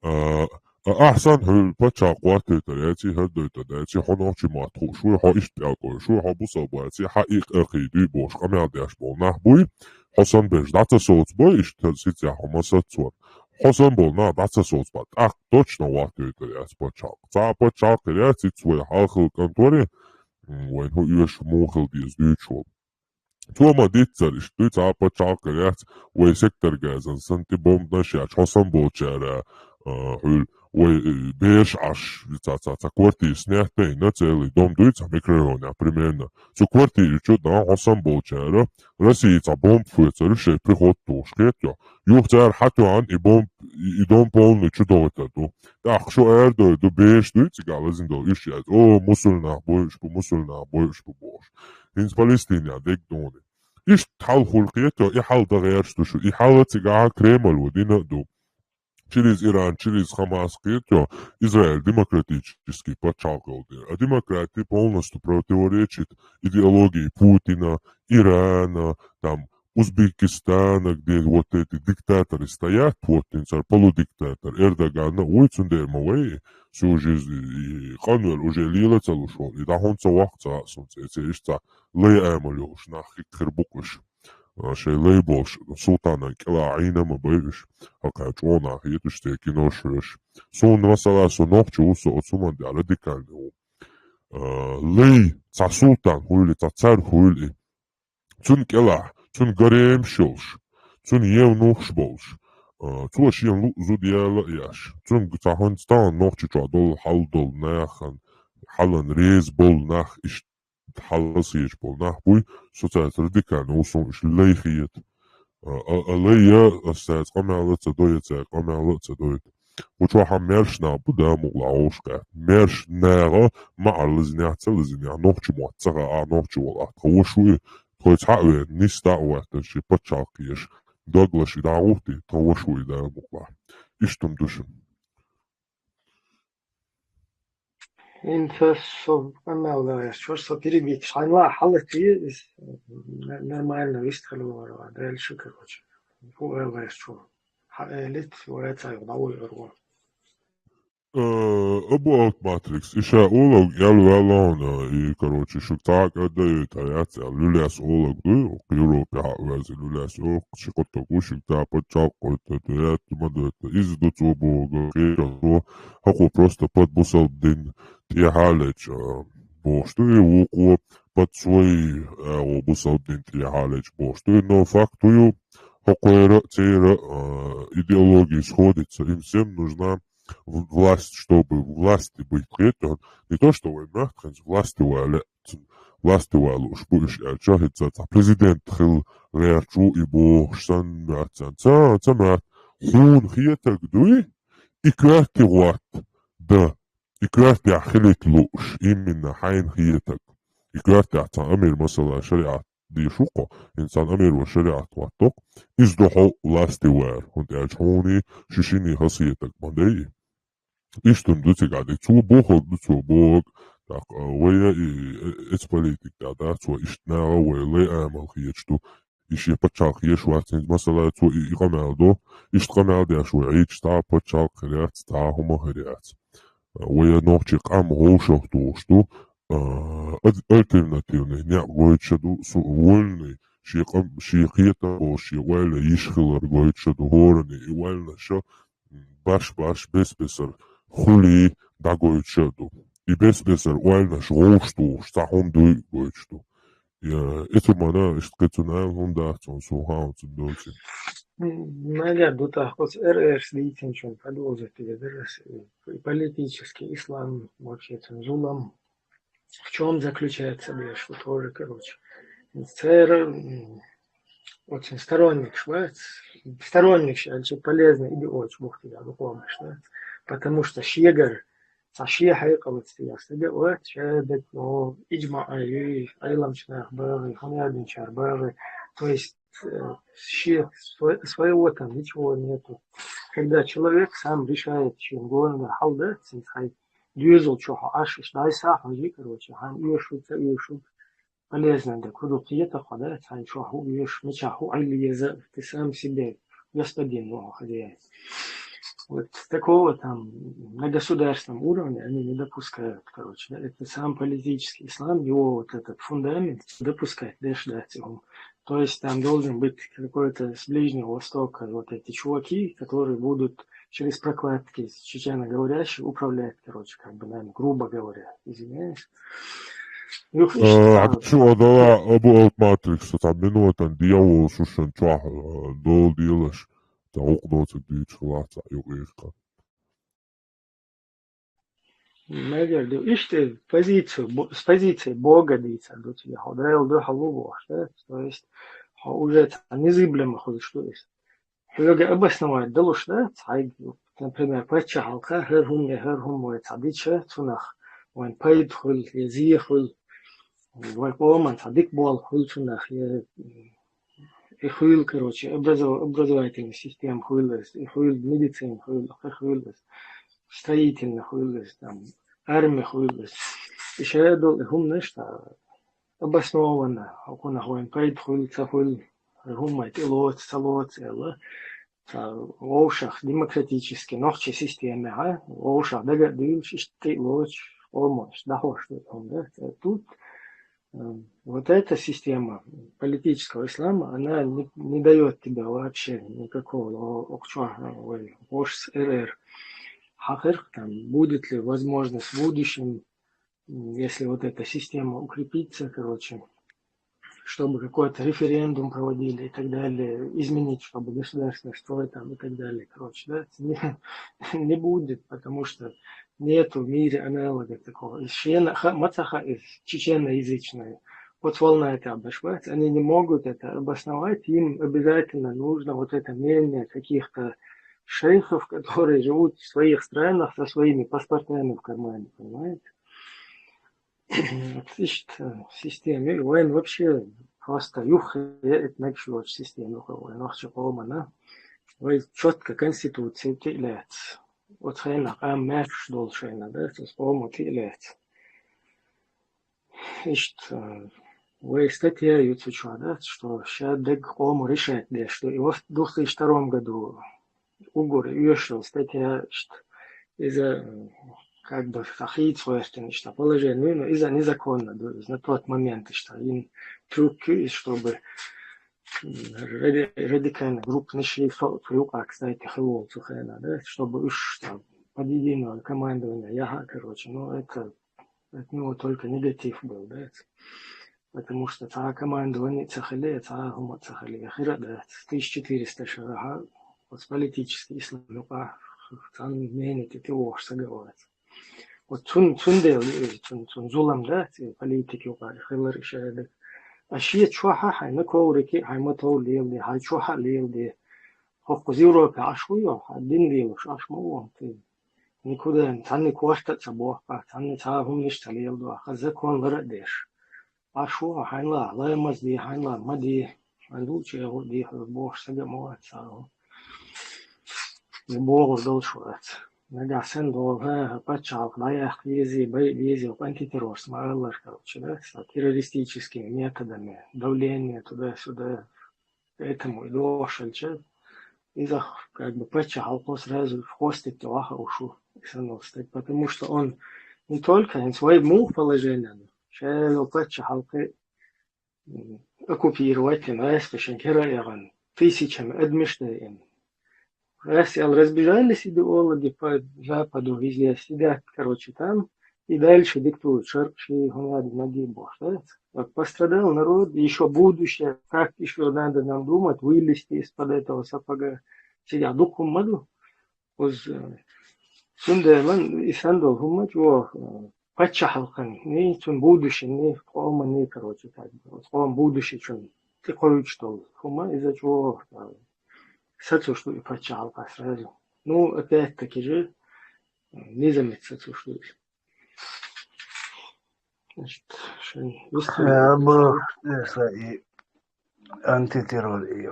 А, а, ахсан хьул пачал кватуйтар яци, хьул дойтар яци, хьо нохчи мат ху, шуй хьо ишт пялкой, шуй хьо бусал баци, ха ик ахи дуй бош, къамял дяш бол нах буй, хьо сан беш, даца соц бой, ишт сиця хьо масат цуан. Хьо сан бол на, даца соц бат. Ах, точно ватуйтар яц пачал. Ца пачал кир яци, цуй халхыл контори, м, вайн ху юш мухыл диз дуйчул. Цо ма диццар, ишт дуй ца пачал кир яц, вай сектор газан, сан ти бомб наш яч, хьо сан болчара, а, хьул, вай, э, бераш Ӏаш, цхьа, цхьа, цхьа квартира снять а йина, целый дом дуй, цхьа микрорайонехь примерно. Цу квартири чу, да, хьо санна болчара, Россия цхьа бомба фоцара, шайн приход тухуш, кхетайо. Юха цара хьатоьхна, и бомб-, и, и дом полный чу дохуьйтур ду. ТӀаккха шу арадойр ду, бераш дуй, цигахь лазийна долу, уьш яц. О, мусульнах бу, уьш бу, мусульнах бу, уьш бу бохуш. ХӀинца Палестинехь дерг дуьйна. Иштта хьал хуьлу, кхетайо, и хьал дан гӀерташ ду шу. И хьал цигахь Кремль ву дина а ду. Через Иран, через Хамас, кхетайо, Израиль демократический пачхьалкх йолу дела. А демократия полностью противоречит идеологии Путина, Ирана, там, Узбекистана, где вот эти диктаторы стоят, вот, цара полудиктатор, Эрдоган а вуй, цундела ма вай, всю жизнь и къанвер уже лела ца луш волу, и дӀа хӀунда ца воккху ца а, сунца, эцеаш ца лай амал йолуш, нах хир бу-кх уьш. А, шайн лай болуш, султанан кӀелахь Ӏийна ма бай уьш, хӀокхара чӀогӀа нах хеташ, те кинош хьоьжуш. Суна, масала, со нохчи ву, со оцу хӀуманна тӀехь радикальный ву. А, лай, цхьа султан хуьлий, цхьа цар хуьлий. Цуьнан кӀелахь, цуьнан гаремаш йолуш, цуьнан евнухаш болуш, а, цо шена луъу зуда яла а еш, цуьнга цхьа хӀинца тахана Нохчийчохь долу хьал долу нахана, хьалан реза болу нах иштта хьаласхьечу болу нах буй, со цаьрца радикально ву, суна уьш лай хета. А, а, а лай я, ас цаьрца къамел а ца до, я цаьрца къамел а ца дойту. Кху чохь хьан маьрша нах бу, да, мукъалахь вовшахкхетта. Маьрша наха маӀар лазийнехь, ца лазийнехь, нохчи мотт ца хаьа, ахь нохчи волу ахь, тхан ваша ву и, тхоьца хьа а веана, нисса дӀа а гӀоьттина, шен пачхьалкх еш, дог лаш и дӀа а гӀуттий, тхан ваша ву и, да, мукъалахь. Иштта хӀума ду шу. ХӀинца со къамел дан гӀерташ вара, со перебить. Хьайна ла хьалатте, иза н-, нормально вистхила вара, дальше, короче. ХӀу ала гӀерташ вара. Хьан элит, вара цхьа юха дӀавуьйгӀур вара. Э, Абу Алт Матрикс, и ша олаг ял ваьлла хьуна, и, короче, шу цхьа а кӀадда а йойту, яц аьлла, Люлес олаг дуй, Европе хьа а ваьза Люлес олаг, ши кхо таг ву шуьга цхьа пачхьалкх кхойттур ду, яц ма дойту. Иза ду цо боху, кхечо, хӀокхо просто под бусалба дин тӀехьа а лечу, а, бохуш ду, и вукхо под свой, а, агӀо бусалба дин тӀехьа а лечу бохуш ду. Но факт ду ю, хӀокхуьра а, церан а, а, идеология сходится, им всем нужна в-, власть, чтобы власти быть, кхетахь, не то, что вай моьтту хӀинца власти вале, власти валуш бу уьш аьлча, хӀинца цхьа президент хила гӀерташ ву и бохуш санна моьтту царна. Ца, ца моьтту. Хьуна хетаг дуй, и коьрте гӀотта, да, и коьртехь хилийта лууш, именно хьайна хетаг. И коьртехь цхьа амир, масала, шариат дийш ву-кх, хӀинца цхьана амиро шариат хӀотту-кх, иза ду хьо власти вар, хӀунда аьлча хьуний, шу шиний хазахетаг ма дай. Иштта хӀума ду цигахь дерг. Цо бохург ду, цо бохург. ТӀаккха, а, вай а и, э, эцу политика тӀехь дац вай, иштта наха вай лай амал хеташ ду. И шен пачхьалкх еш вац хӀинца, масала, цо и, и къамел до. Иштта къамел деш вай Ӏийча, цхьа пачхьалкх хир яц, цхьа хӀума хир яц. А, вай а нохчий къам вовшах тухуш ду. А, ад-, альтернативный некъ гойтуш ду, су-, вольный, шен къам, шен кхетам болуш, шен ойла йиш хилар гойтуш ду, хӀоранна и ойланаша, м, баш-баш, бес-бесара хуьлий дӀагойтуш ду. И бес-бесара ойланаш вовшах тухуш, цхьа хӀума дуй гойтуш ду. Я, эцу мана, иштта кхин цунна аьлла хӀума дац, цунна сов хаун цунна доций. М, нагахь ду тӀаккха оцу эр-эрс дийцинчунна продолжить дерг, и политический ислам, вообще, цуьнан зулам в чём заключается, беш, вот тоже, короче. Церан, м, очень сторонникаш вац, сторонникаш, аьлча, полезный идеологаш боху тӀехь дукхомаш, да? Потому что шегара цхьа шен хьекъалца тӀехь стага а вац, шадерг, ну, иджмаъ а юй, Ӏеламчу наха багӀий, хӀун аьллинчара багӀий. То есть, э, шен сво-, своего там ничего нету. Когда человек сам решает, шен гонаха хьал дац, цуьнца хьайн доьзал чу хьо Ӏаш, иштта дӀасахьожий, короче, хьайна оьшу, ца оьшу, полезно дерг хӀун ду кхетахь хьо, да, цхьайна чохь хӀун оьшу, мичахь хӀун Ӏилла еза, ты сам себе господин, ну, хозяин. Вот такого там на государственном уровне они не допускают, короче, да. Это сам политический ислам, его вот этот фундамент допускать деш дац и хӀума. То есть там должен быть какой-то с Ближнего Востока, вот эти чуваки, которые будут через прокладки чеченоговорящих управлять, короче, как бы нами, грубо говоря, извиняюсь. Юха иштта Э, цхьа хьан шу адала Абу Алт Матрикс, цхьа минотан дӀаволуш шу шун чохь, э, дола делаш, цхьа гӀуллакх доцург дуьйцуш хилахь, цхьа юкъа ехка. Мегар ду, иштта позицию, бо- с позиции Бога дийца ду тебе, хьо Дала дуьхьал ву бохуш, да? То есть, хьо уже цхьа незыблемо хуьлуш ду иза. Хьоьга обосновать далуш, да? Цхьайг, например, паччахьалкха, хӀара хӀума, хӀара хӀума вай цхьа дича, цунах вайн пайда хуьлу, я зе хуьлу, вай къоман цхьа дика болх хуьлу цунах, я и хуьлу, короче, образов- образовательная система хуьлу, и хуьлу медицина хуьлу, и хуьлу строительная хуьлу, там, армия хуьлу. И шадолу и хӀуманаш, обоснованно, хӀокхунах вайн пайда хуьлу, ца хуьлу, хӀумма тӀе лоцу, ца лоцу аьлла, ца вовшах демократически нохчийн системехь, вовшах дага а дуьйлуш, иштта тӀе а лоцуш, къомо иштта дӀахьош ду хӀума, да? Тут, э, вот эта система политического ислама, она не, не даёт тебе вообще никакого, о- окху чохь, э, вай, вовшашца эр-эр. Хьан хир, там, будет ли возможность в будущем, м, если вот эта система укрепится, короче, чтобы какой-то референдум проводили и так далее, изменить, чтобы государство строить там и так далее, короче, да, не, не будет, потому что нету в мире аналога такого. И шена ха- маца ха- из чеченоязычная, вот волна это обошвать, они не могут это обосновать, им обязательно нужно вот это мнение каких-то шейхов, которые живут в своих странах со своими паспортами в кармане, понимаете? Иштта система, вайн вообще просто юххе яа мегаш йоцу система ю вайн нохчийн къомана. Вай четко конституция тӀе а лаьцна. Оцу хенахь къам маьрша долу шайна, да, оцу къомо тӀе а лаьцна. Иштта, вай статья ю цу чохь, да, что ша дерг къомо решать деш ду. И вот в двух тысячи втором году уггар оьшуш йолу статья, иштта, иза, м, как бы, цхьа хийца гӀоьртина, иштта, положение, ну, иза незаконно ду, иза на тот момент, иштта, йина трюк ю иза, чтобы, м, ради- радикальная группа наших со- цу юкъа, кстати, хилла волу цу хенахь, да, чтобы уьш там под единое командование яха, короче, ну, это от него только негатив был, да. Потому что цхьа командование ца хиле, цхьа хӀума ца хиле, хира а дац. Тысяча четыреста шарахьа оцу политически ислам юкъахь цхьана мнение тӀе тӀевогӀуш сага вац. Вот цун, цундела ю иза, цун, цун зулам дац и политика юкъахь хилар и шадерг. А шен чохь а хьайна коврики, хьайн ма товла леладе, хьайн чохь а леладе. ХӀокхуза Европе Ӏаш ву йо, хьан дин лелош Ӏаш ма ву хьан. Никуда, цхьанна корта а ца боху, цхьанна цхьа а хӀуманаш ца леладо, хьан закон лар а деш. Ӏаш ву хьо, хьайна ла, ламаз де, хьайна ла, ма де, хьайна луъучу агӀор де хьоьга бохуш сага ма вац цхьа а хӀума. И бохур долуш вац. Нагахь санна боху, хӀа, хӀа, пачхьалкх дӀаяккха езий, байа безий, хӀокху антитеррорс ма-аллара, короче, да, со террористическими методами, давление туда-сюда, поэтому и дохуш хилча, иза, как бы, паччахьалкхо сразу хвостик тӀе ваха ушу, и санна стаг, потому что он не только хӀинца вай муха положение, но ша йолу паччахьалкхе, м, оккупировать йина, айса шайн кара а яхана, тысячами адамаш дайина. Раз и разбежались идеологи по Западу, везде сидят, короче, там, и дальше диктуют, шаркъ ши, хӀунад, маги бохуш, да? Вот пострадал народ, ещё будущее, как ещё надо нам думать, вылезти из-под этого сапога. Сидят дукха хӀума ма ду. Уз, э, цундела и санна долу хӀума чӀогӀа, э, паччахьалкхана, ни цун будущее, ни къоман, ни, короче, как бы, къоман будущее чун тӀекхуьйтуш долу хӀума, иза чӀогӀа, э, сацуш ду и паччахьалкхе сразу. Ну, опять-таки же, э, низамца сацуш ду иза. Значит, шайн вистхуьлу. Э, бу-, э, са и антитеррор, и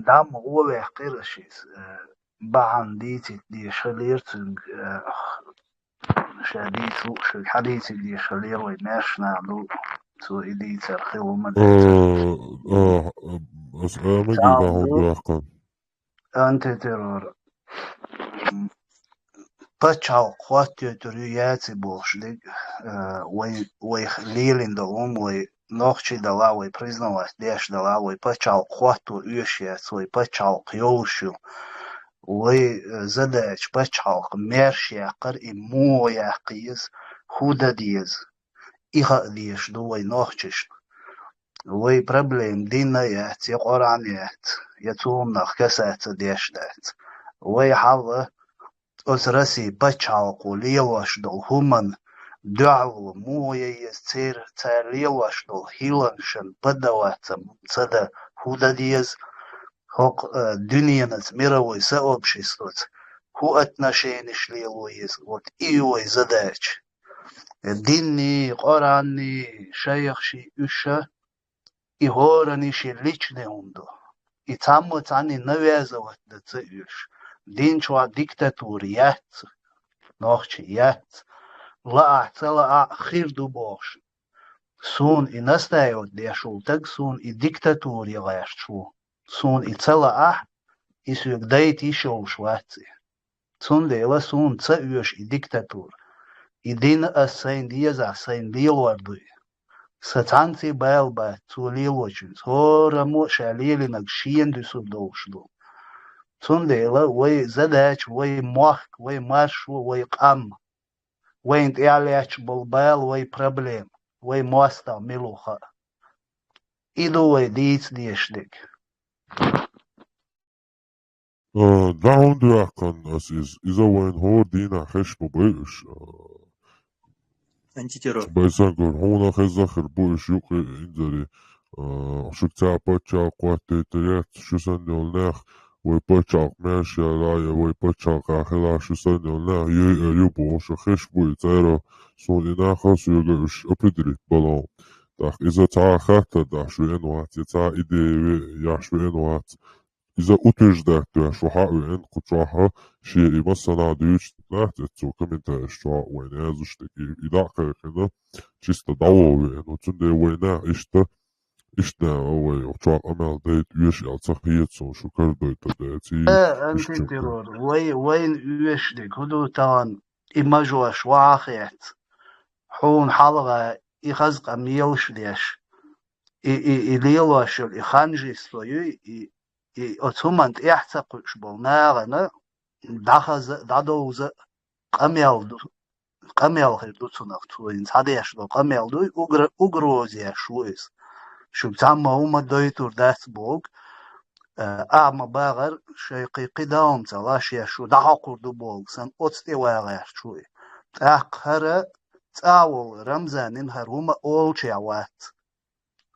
дам гӀо ваьккхира шиз, э, бахьана дийцийта дезаш хилира цуьнга, э, ша дийца лууш, хьан дийцийта дезаш хилира вай маьрша нах ду, цо и дийцар хи хӀума дац. Э, э, ас амиги Цхьа дӀахьо ду. Баьккхина. Антитеррор. М, пачхьалкх хӀоттойтур ю яций бохуш дерг, э, вай, вай лелийна долу хӀума, вай нохчий дала, вай признавать деш дала, вай пачхьалкх хӀотто оьшуш яц, вай пачхьалкх йолуш ю. Вай, э, задача пачхьалкх маьрша яккхар, и муха яккха еза, хӀун дан деза. И хаа дезаш ду вай нохчашна. Вай проблема дин а яц, я Къуръан яц, я цу хӀуманах касаться деш дац. Вай хьал а Оцу Россин пачхьалкхо лелош долу хӀуманна дуьхьал муха ян еза церан, цара лелош долу хӀилланашна поддаваться ца дан хӀун дан деза, хӀокху, э, дуьненаца, мировой сообществоца хӀун отношенеш лело еза, вот и ю вайн задача. Динний, Къуранний, шайхаший уьш а, и хӀоранна шен личный хӀума ду. И цхьаммо цхьанна навязывать дан ца оьшу. Дин чохь диктатура яц, нохчий, яц. Лаахь, ца лаахь, хир ду бохуш. Суна и настаивать деш волу стаг, суна и диктатура ян гӀерташ ву. Суна и ца лаахь, и соьга дайта йиш йолуш вац и. Цундела суна ца оьшу и диктатура. И дин ас сайна дезахь, сайна лелор ду и. Сан цхьаннций бала бац цо лелочуьнца. ХӀораммо а ша лелийнарг шена дуьсур долуш ду. Цундела вайн задача, вайн мохк, вайн маршо, вайн къам, вайна тӀехь лаьтташ болу бала, вайн проблема, вайн мостагӀа мила ву хаа. И ду вай дийца дезаш дерг. А, дӀа хӀунда ваьккхина ас иза? Иза вайна хӀора дийнахь хезаш ма бай уьш. А, Антитеррор. Байсангор, хьуна хезна хир бу уьш юкъе инзаре. А, шуьга цхьа пачхьалкх хӀоттийтар яц, шу санна йолу нах, вай пачхьалкх маьрша ялахь я вай пачхьалкхехь хилахь, шу санна йолу нах йой эр ю бохуш хезаш бу и цара. Суна и нах а соьга уьш определить бала. ТӀаккха иза цхьа а хаттар дахьаш веана вац, я цхьа а идея ве-, яхьаш веана вац. Иза утверждать веш ву хьа а веана, кху чохь а шен и массанхьа дуьйцуш дац, эццо комментарийш чохь а вайна яздеш дерг. И, и дӀа а кхайкхина, чисто дӀаволла веана ву. Цундела вайна иштта, иштта а вай чохь къамел дайта оьшу аьлла ца хета суна, шу карадойтур даций, Э, иштта чу. Антитеррор, вай, вайна оьшу дерг хӀун ду тахана, и мажош вахьа хец. Хьуна хьалха и хаза къам елаш деш, и, и, и лелош йолу и ханжество юй, и, и оцу хӀуманна тӀехь ца кхуьуш болу нахана дӀахаза а, дӀадовза а къамел ду, къамел хир ду цунах, цо хӀинца хьадеш долу къамел дуй, угро-, угрозеш ву иза. Шуьга цхьамма хӀума дойтур дац боху, э, ахьа ма бахара, шайн кхин кхидӀа хӀума ца лаш, я шу дӀахьокхур ду боху, сан оцу тӀе вагӀаьрчу ву и. ТӀаккха хӀара цӀа волу Рамзанин хӀара хӀума олучехь вац.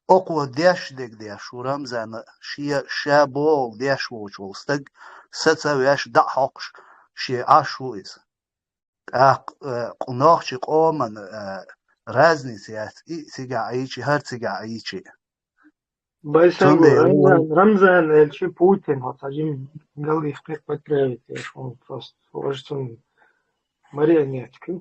Окхо деш дерг деш ву Рамзана, шен ша боху деш воцуш волу стаг, са ца веш, дӀа а хьокхуш, шен Ӏаш ву иза. ТӀаккха, э, къу-, нохчи къоман, э, разница яц, и цигахь Ӏийчи, хӀара цигахь Ӏийчи. Байсанго, Цундела Рамзан, Рамзан элчи Путин, вот один галыхпе подправить, я ж он просто, вот он марионетка.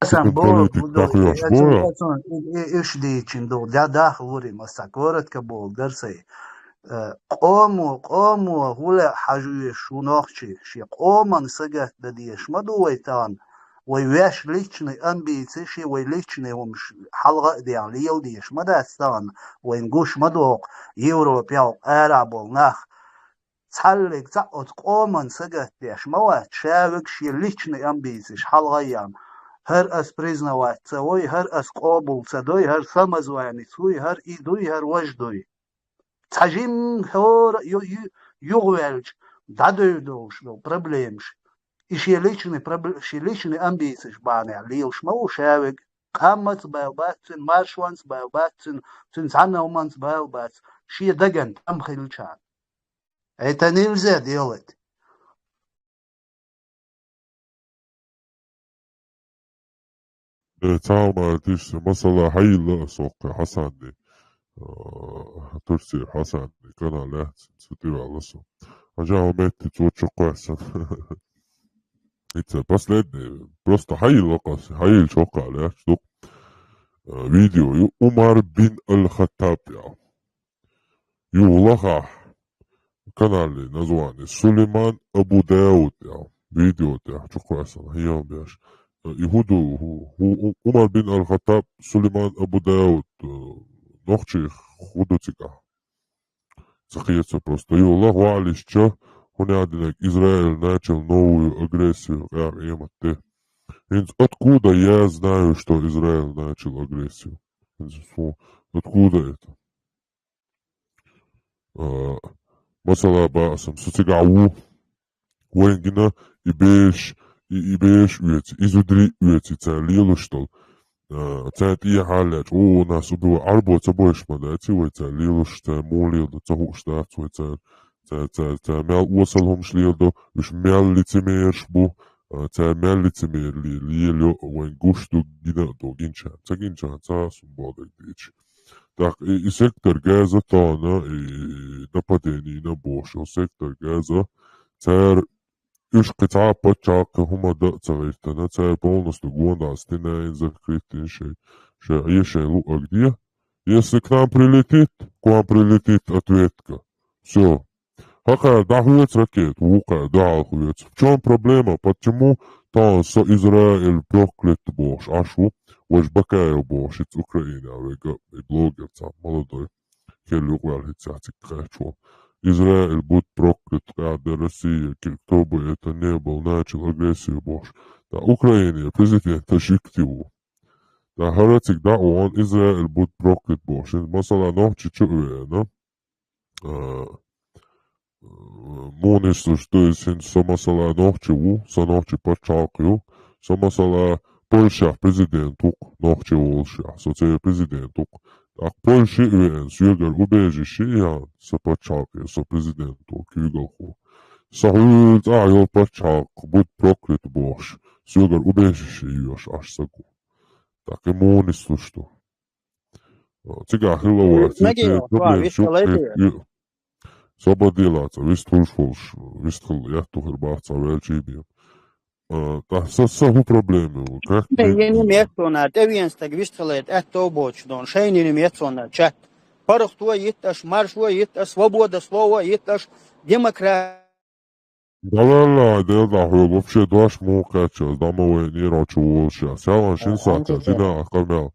Сан боху, политик бу ду, тахйош эцун, бора? Эцун, и, и, иш дийчин ду, дя даха вури, масса коротко болу, дарсай. Э, къомо, къомо, хӀула хьажуьеш шу нохчи, ши къоман сагатда деш ма ду вай тан, вай веш личный амбици ши, вай личный хӀумаш хьалха а дехьа лела деш ма дац тан, вайн гуш ма доху, Европел ара болу нах. Цхьаллиг цхьаъ оцу къоман сагатдеш ма вац, шавиг шен личный амбициш хьалгӀайян. ХӀара ас признавать ца вой, хӀара ас къобул ца дой, хӀара самозванец вуй, хӀара и дуй, хӀара вож дуй. Цхьа жимма хӀора ю-, ю-, юхаваьлча, дӀадевдалуш долу проблемаш. И шен личный пробле-, шен личный амбициш бахьанехь лелаш ма ву шавиг. Къаммаца бала бац цуьнан, маршонца бала бац цуьнан, цуьнан цхьанна хӀуманца бала бац, шен даган тӀам хилчарна. Это нельзя делать. Э, цхьа хӀума аьлла тиша, масала хьайилла ас хӀокху Хьасанни, а, Турцера Хьасанни канал яц, цу тӀе ваьлла со. Хьажа хӀун метте цо чу кхоьссина. Ица последний, просто хьайилла къас, хьайилла чу кхаьлла яц ду. Э, видео ю Умар бин Аль-Хаттаб ял. Юха лахахь, канале название Сулейман Абу Дауд ял. Видео тӀехь чу кхоьссина, хьехам беш. И хӀун ду, хӀу-, хӀу-, Умар бин Аль-Хаттаб, Сулейман Абу Дауд, э, нохчий хӀун ду цигахь? Ца кхета просто. Юха лахахь ваьллачу, хӀун яздинарг, Израиль начал новую агрессию, къа-, къемат де. ХӀинца откуда я знаю, что Израиль начал агрессию? ХӀинца фу, откуда это? А, масала баасам, со цигахь ву. Вайн гина и бераш, и, и бераш оьцу, и зударий оьцу цара лелаш долу. А, цара тӀехьа лаьча, о, нас убивать, Ӏарбо ца бойш ма дац, вай цара лелаш, цара муха леладо, ца хууш дац вай цара, цара, цара, цара мел осал хӀумаш леладо, уьш мел лицемераш бу, а, цара мел лицемер ле-, лелайо, вайн гуш ду гина а ду, гинчарна, ца гинчарна, ца хӀума бохург дийцича. ТӀаккха и, и сектор Газа тахана, и нападение йина бохуш йолу сектор Газа, цара уьш кхин цхьа а пачхьалкх хӀума дан а ца гӀиртина, цара полностью гонаха стена йина закрытый йина шайн, шайн, е шайн луъург де. Если к нам прилетит, к вам прилетит ответка. Всё. ХӀокхара дӀахоьцу ракета, вукхара дуьхьал хоьцу. В чём проблема? Почему тахана со Израиль проклят бохуш Ӏаш ву, важа Бакаев бохуш, хӀинца Украинехь вега, и блогер цхьа молодой, хила юкъаваьлла хӀинца цига кхаьчча волу. Израиль будет проклят, кхаьда Россия, ки-, кто бы это ни был, начал агрессию бохуш. ТӀаккха Украинан президент Ташикти ву. ТӀаккха хӀара цига дӀа а вахана, Израиль будет проклят бохуш. Масала, Нохчийчу а веана, а, муха нислуш, то есть хӀинца со, масала, нохчи ву, со нохчи пачхьалкх ю, со, масала, Польшехь президент ву-кх, нохчи волушехь, со церан президент ву-кх. ТӀаккха Польше а веана, соьгара убежище а яьхна, со пачхьалкхе, со президент ву, куьйгалхо. Со хьуьлла цӀахь йолу пачхьалкх будет проклят бохуш, соьгара убежище йоьхуш Ӏаш саг ву. ТӀаккха и муха нислуш ду? Цигахь хилла вац, Нагиев, церан проблема вист чу хилла кхетта ю. Собар делаца, вист хуьлуш волуш, вист хилла, ятту хир бац цхьа ваьлчий бен. А, тӀаккха са, са хӀун проблема ю? Как Бен, я не меттонар, тӀевен стаг вист хилла, аьтту боцуш дон, шайнина меттонар, чат. ПаргӀато йитташ, маршо йитташ, свобода слова йитташ, демократ. Далалла, Дела хьоьга вообще дош муха кхаьчча, дама вайн нерочу волуш ша. Сяла шин сахьтехь дина а къамел.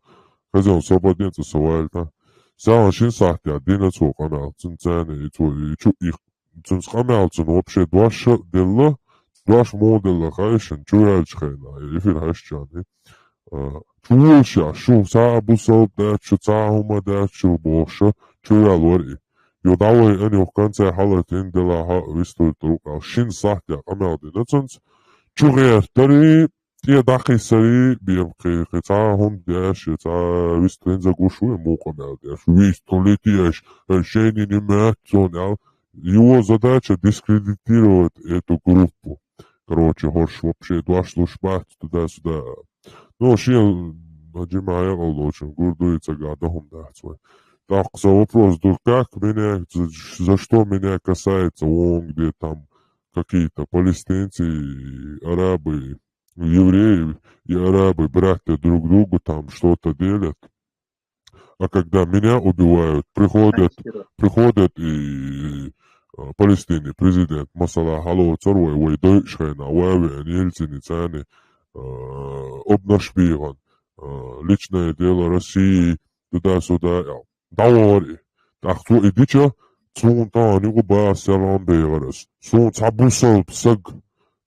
Хазон собар дин цу савалта. Сяла шин сахьтехь дина цо къамел. Цун царна и цо и чу и цунца къамел цун вообще дош а делла. Дош муха делла хайшин, чу ваьлча хенахь, эфир хьаьшчани. А, чу волуш ша, шу цхьа а бусалба дац, шу цхьа а хӀума дац, шу бохуша, чу ваьлла вара и. Йо, давай, ан юха конце хьалатин делахьа вистур тӀуркъал. Шин сахьтехь къамел дина цунца. Чу гӀертари, тӀе дӀакхиссари, бен кхи, кхи цхьа а хӀума деш, я цхьа а висту хӀинца гуш ву, муха къамел деш. Висту летеш, шайнина меттон, ал. Его задача дискредитировать эту группу. Короче, хӀорш вообще дош луш бац туда-сюда. Ну, шен Джимая къалдочун гурдуй цагахь дан хӀума дац вай. Так, за вопрос, ду, как меня, за, за что меня касается, вон где там какие-то палестинцы, и арабы, евреи и арабы, братья друг другу там что-то делят. А когда меня убивают, приходят, приходят и, а, Палестины президент, масала, хьалоцар вай, вай дойуш хенахь, вай веана Ельцини царни, а, обнаш бийгӀан, а, личное дело России, туда-сюда, я. ДӀавахара и. ТӀаккха цо и дича, цунна тахана юкъа баха серлам бехара ас. Суна цхьа бусалба саг,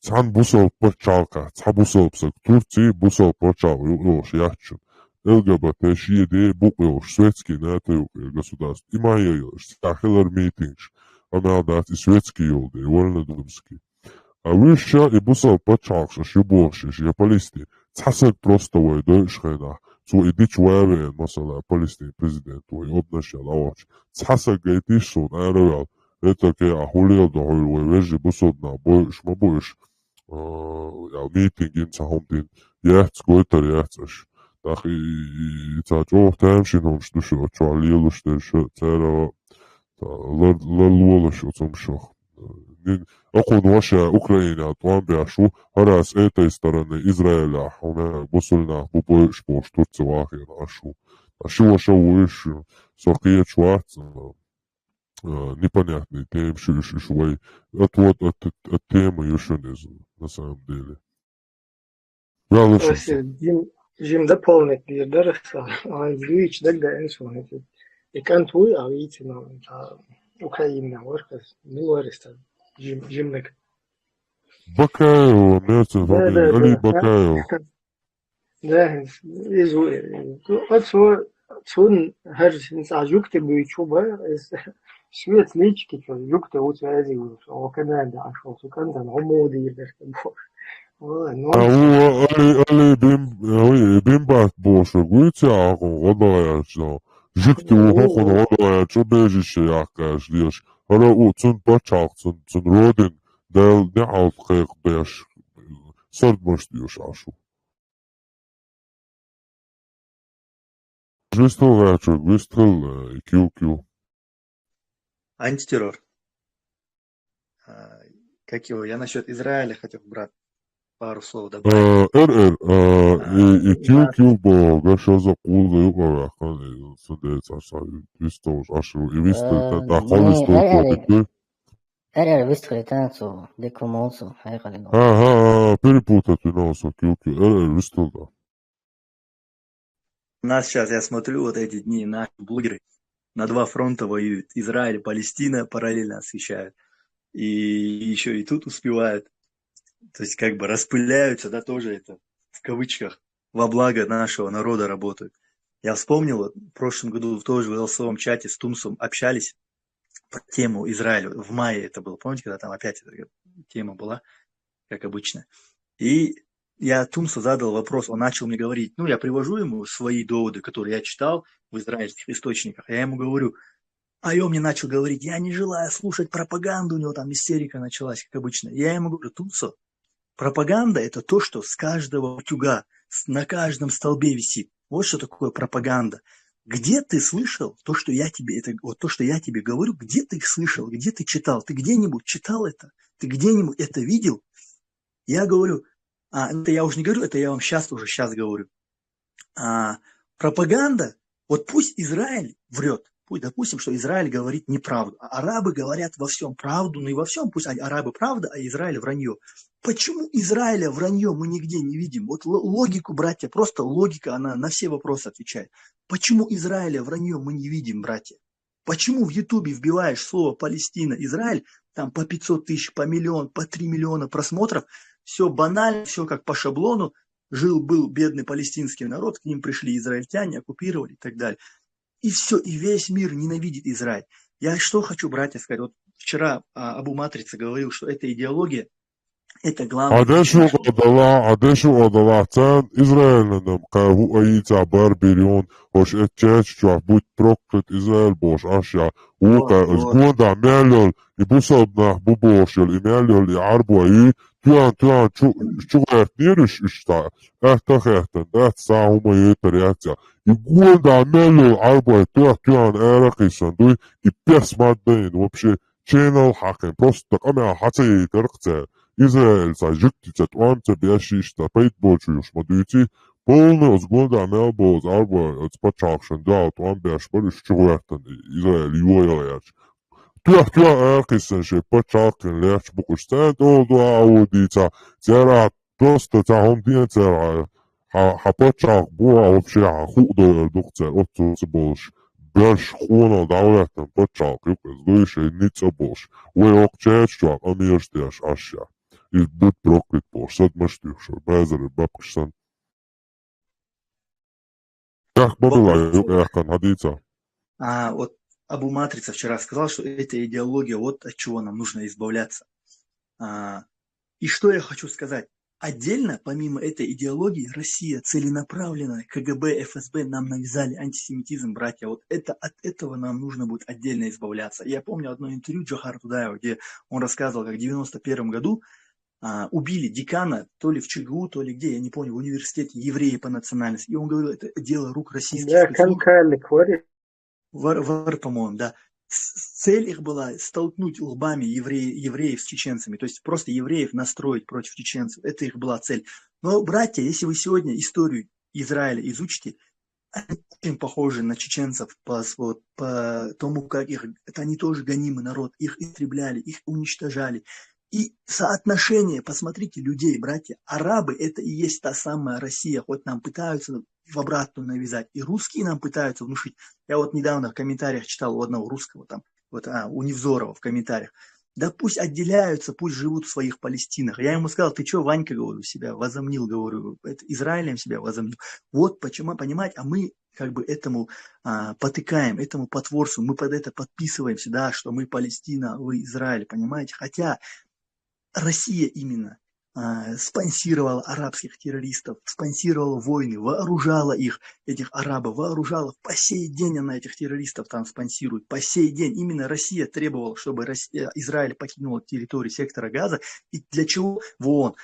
цхьана бусалба пачхьалкхехь, цхьа бусалба саг, Турций бусалба пачхьалкх ю йолуш яьччун. Л Г Б Т шен де букъ йолуш, светский НАТО ю государство. И ма йолуш, цхьа хилар митингаш. Къамел дац, и светский йолу де, вольнодумский. А вуьш ша и бусалба пачхьалкхаш аш ю бохуш, я Палестин. Цхьа саг просто вай дойуш хенахь, цо и дича вай веана, масала, Палестин президент вай обнаш ял авахча. Цхьа саг гайтиш суна араваьлла, это ке а хулел до хьуьлу вай вежи бусалба нах бойуш ма бу уьш. А, ял митинг йина цхьа хӀума дина, яц, гойтар яц аш. ТӀаккха и, и, и, и цхьа чӀогӀа тамашийна хӀумаш ду шу, чохь лелуш дерш, цара, та, лар-, ларлолаш оцу хӀумашах. Нин, акхун ваша Украина тӀом беш ву, хӀара с этой стороны Израиля, хьуна бусулнах бу бойуш болуш Турция вахийна аш ву. А ши ваша ву уьш, со кхечу вац, а, непонятный тема шу уьш, уьш вай. Отвод от, от темы ю шуна иза, на самом деле. Валла шу. Аса жим, жим дополнить дийр дара аса. Ан дуьйцу дагдаьнна суна хӀинца. И кӀант вуй, а вийцина, а, Украинна вара хаза. Мила вара аса жим, жимнаг? Бакаев, мерцен Да, фамилия, да, Али да. Бакаев. Да, иза ву. Ну, оцо, цун хӀара хӀинца а жугти буьйцу ба, иза Швец лички, что, юг-то у связи, о, Канада, а что, сукан, там, гомоди, да, что, боже. Ой, ну, А у али али бим ой бимбат боша гуйца ахун годаяч но. Жикти у хохун годаяч, убежище якаш леш. Ара у цун пачал, цун цун родин, дал не ал кайк беш. Сорт мошт юш ашу. Вистел гачо, вистел кю кю. Антитеррор. А, как его? Я насчет Израиля хотел, брат, пару слов добавить. Эр эр и кю кю бо гашоза кулда юкавахан. Сунде царса вистел ашу и вистел та та Не, хавистел эр эр кодету. Эр эр вистхритан цу, декумол цу, хайхали но. Ага, перепутать но со кю кю. Эр эр вистел да. У нас сейчас, я смотрю, вот эти дни наши блогеры на два фронта воюют. Израиль и Палестина параллельно освещают. И еще и тут успевают. То есть как бы распыляются, да, тоже это в кавычках, во благо нашего народа работают. Я вспомнил, вот, в прошлом году тоже в голосовом чате с Тумсом общались по тему Израиль. В мае это было, помните, когда там опять эта тема была, как обычно. И я Тумсу задал вопрос, он начал мне говорить, ну, я привожу ему свои доводы, которые я читал в израильских источниках. Я ему говорю, а он мне начал говорить, я не желаю слушать пропаганду, у него там истерика началась, как обычно. Я ему говорю, Тумсо, пропаганда — это то, что с каждого утюга, с- на каждом столбе висит. Вот что такое пропаганда. Где ты слышал то, что я тебе, это, вот то, что я тебе говорю, где ты слышал, где ты читал? Ты где-нибудь читал это? Ты где-нибудь это видел? Я говорю, а, это я уже не говорю, это я вам сейчас, уже сейчас говорю. А, пропаганда, вот пусть Израиль врет, пусть, допустим, что Израиль говорит неправду, а арабы говорят во всем правду, ну и во всем, пусть а- арабы правда, а Израиль вранье. Почему Израиля вранье мы нигде не видим? Вот л- логику, братья, просто логика, она на все вопросы отвечает. Почему Израиля вранье мы не видим, братья? Почему в Ютубе вбиваешь слово Палестина, Израиль, там по пятьсот тысяч, по миллион, по три миллиона просмотров, все банально, все как по шаблону, жил-был бедный палестинский народ, к ним пришли израильтяне, оккупировали и так далее. И все, и весь мир ненавидит Израиль. Я что хочу, братья, сказать. Вот вчера а, Абу Матрица говорил, что эта идеология, это главное. Адешу одала, адешу одала цан Израиль нам каву аица барберион, ош эт чач чуах, будь проклят Израиль бош аша. Ука Вот, вот. Гонда мялёл и бусалбнах бу бошёл и мялёл и арбуа и туян туян чу чугат нириш ишта. Эхта хехтен да са ума ютаряца. И Гонда мялёл арбуа туян туян эракисан дуй и пес мадден вообще ченал хакин. Просто кама хацай таркца. Израиль са жукти цат уамца бяшишта пайт бочуш мадуйци. Полный озгонда мел боз арбуа оц пачалкшен да туам бяш бариш чугуяктан Израиль юоялаяч. Туях туях эркисан ше пачалкин лерч букуш цент олду аудица. Цера просто цахом диен цера. Ха ха пачалк буа вообще ха худо дух цер отцу болш. Бяш хуна давлятан пачалк юкъыз дуйше ница болш. Вай ок чач чуак амирш тяш аша. И будь проклят болш. Сад мыштюх шо. Базар бабкшсан. Как бабила юк яхан хадица. А вот Абу Матрица вчера сказал, что эта идеология, вот от чего нам нужно избавляться. А, и что я хочу сказать? Отдельно, помимо этой идеологии, Россия целенаправленно, КГБ, ФСБ нам навязали антисемитизм, братья. Вот это, от этого нам нужно будет отдельно избавляться. Я помню одно интервью Джохара Дудаева, где он рассказывал, как в девяносто первом году а, убили декана, то ли в ЧГУ, то ли где, я не помню, в университете, евреи по национальности. И он говорил, это дело рук российских Да, спецслужб. Канкали Квари. Вар, Вар, по-моему, да. С- Цель их была столкнуть лбами евреи, евреев с чеченцами, то есть просто евреев настроить против чеченцев. Это их была цель. Но, братья, если вы сегодня историю Израиля изучите, они очень похожи на чеченцев по, вот, по тому, как их... Это они тоже гонимый народ, их истребляли, их уничтожали. И соотношение, посмотрите, людей, братья, арабы — это и есть та самая Россия, хоть нам пытаются в обратную навязать, и русские нам пытаются внушить. Я вот недавно в комментариях читал у одного русского, там, вот, а, у Невзорова в комментариях. Да пусть отделяются, пусть живут в своих Палестинах. Я ему сказал, ты что, Ванька, говорю, себя возомнил, говорю, это Израилем себя возомнил. Вот почему, понимаете, а мы как бы этому а, потыкаем, этому потворствуем, мы под это подписываемся, да, что мы Палестина, вы Израиль, понимаете? Хотя Россия именно а, спонсировала арабских террористов, спонсировала войны, вооружала их, этих арабов, вооружала. По сей день она этих террористов там спонсирует. По сей день именно Россия требовала, чтобы Россия, Израиль покинул территорию сектора Газа. И для чего? В ООН.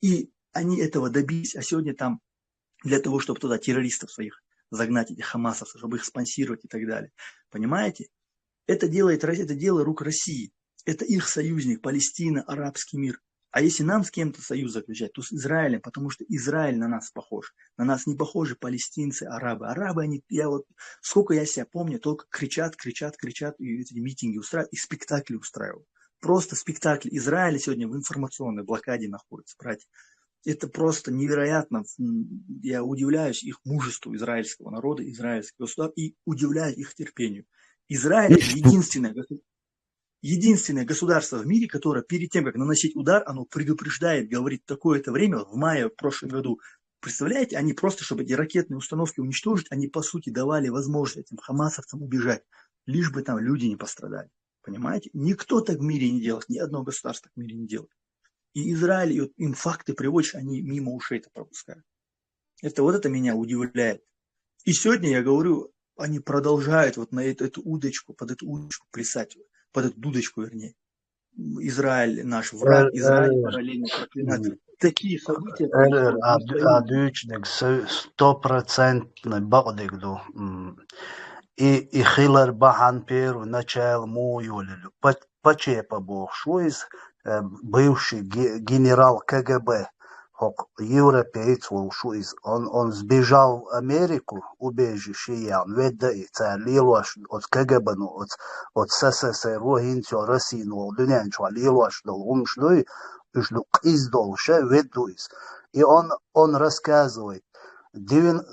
И они этого добились, а сегодня там для того, чтобы туда террористов своих загнать, этих хамасовцев, чтобы их спонсировать и так далее. Понимаете? Это делает, это дело рук России. Это их союзник, Палестина, арабский мир. А если нам с кем-то союз заключать, то с Израилем, потому что Израиль на нас похож. На нас не похожи палестинцы, арабы. Арабы, они, я вот, сколько я себя помню, только кричат, кричат, кричат, и эти митинги устраивают, и спектакли устраивают. Просто спектакль. Израиль сегодня в информационной блокаде находится, братья. Это просто невероятно. Я удивляюсь их мужеству израильского народа, израильского государства и удивляюсь их терпению. Израиль — это единственное, единственное государство в мире, которое перед тем, как наносить удар, оно предупреждает, говорит, такое-то время, в мае в прошлом году, представляете, они просто, чтобы эти ракетные установки уничтожить, они, по сути, давали возможность этим хамасовцам убежать, лишь бы там люди не пострадали. Понимаете? Никто так в мире не делает, ни одно государство так в мире не делает. И Израиль, и вот им факты приводишь, они мимо ушей это пропускают. Это вот это меня удивляет. И сегодня я говорю, они продолжают вот на эту, эту удочку, под эту удочку плясать, под эту дудочку, вернее. Израиль наш враг, Израиль параллельно проклинать. Такие события происходят. Адуйчник стопроцентный бакъдик ду. И, и хилар бахьан первоначал му йолилу. Пачепа бохуш ву иза, бывший генерал КГБ, хӀокху европеец волуш ву иза. Он, он сбежал в Америку, убежище яьлла, ведда и цара лелош, оцу КГБ-но, оцу, оцу СССР-о, хӀинца йолу Россино, дуьнен чохь лелош долу хӀумаш дуй, уьш ду къиза долуш, ведда ву иза. И он, он рассказывает, девя-,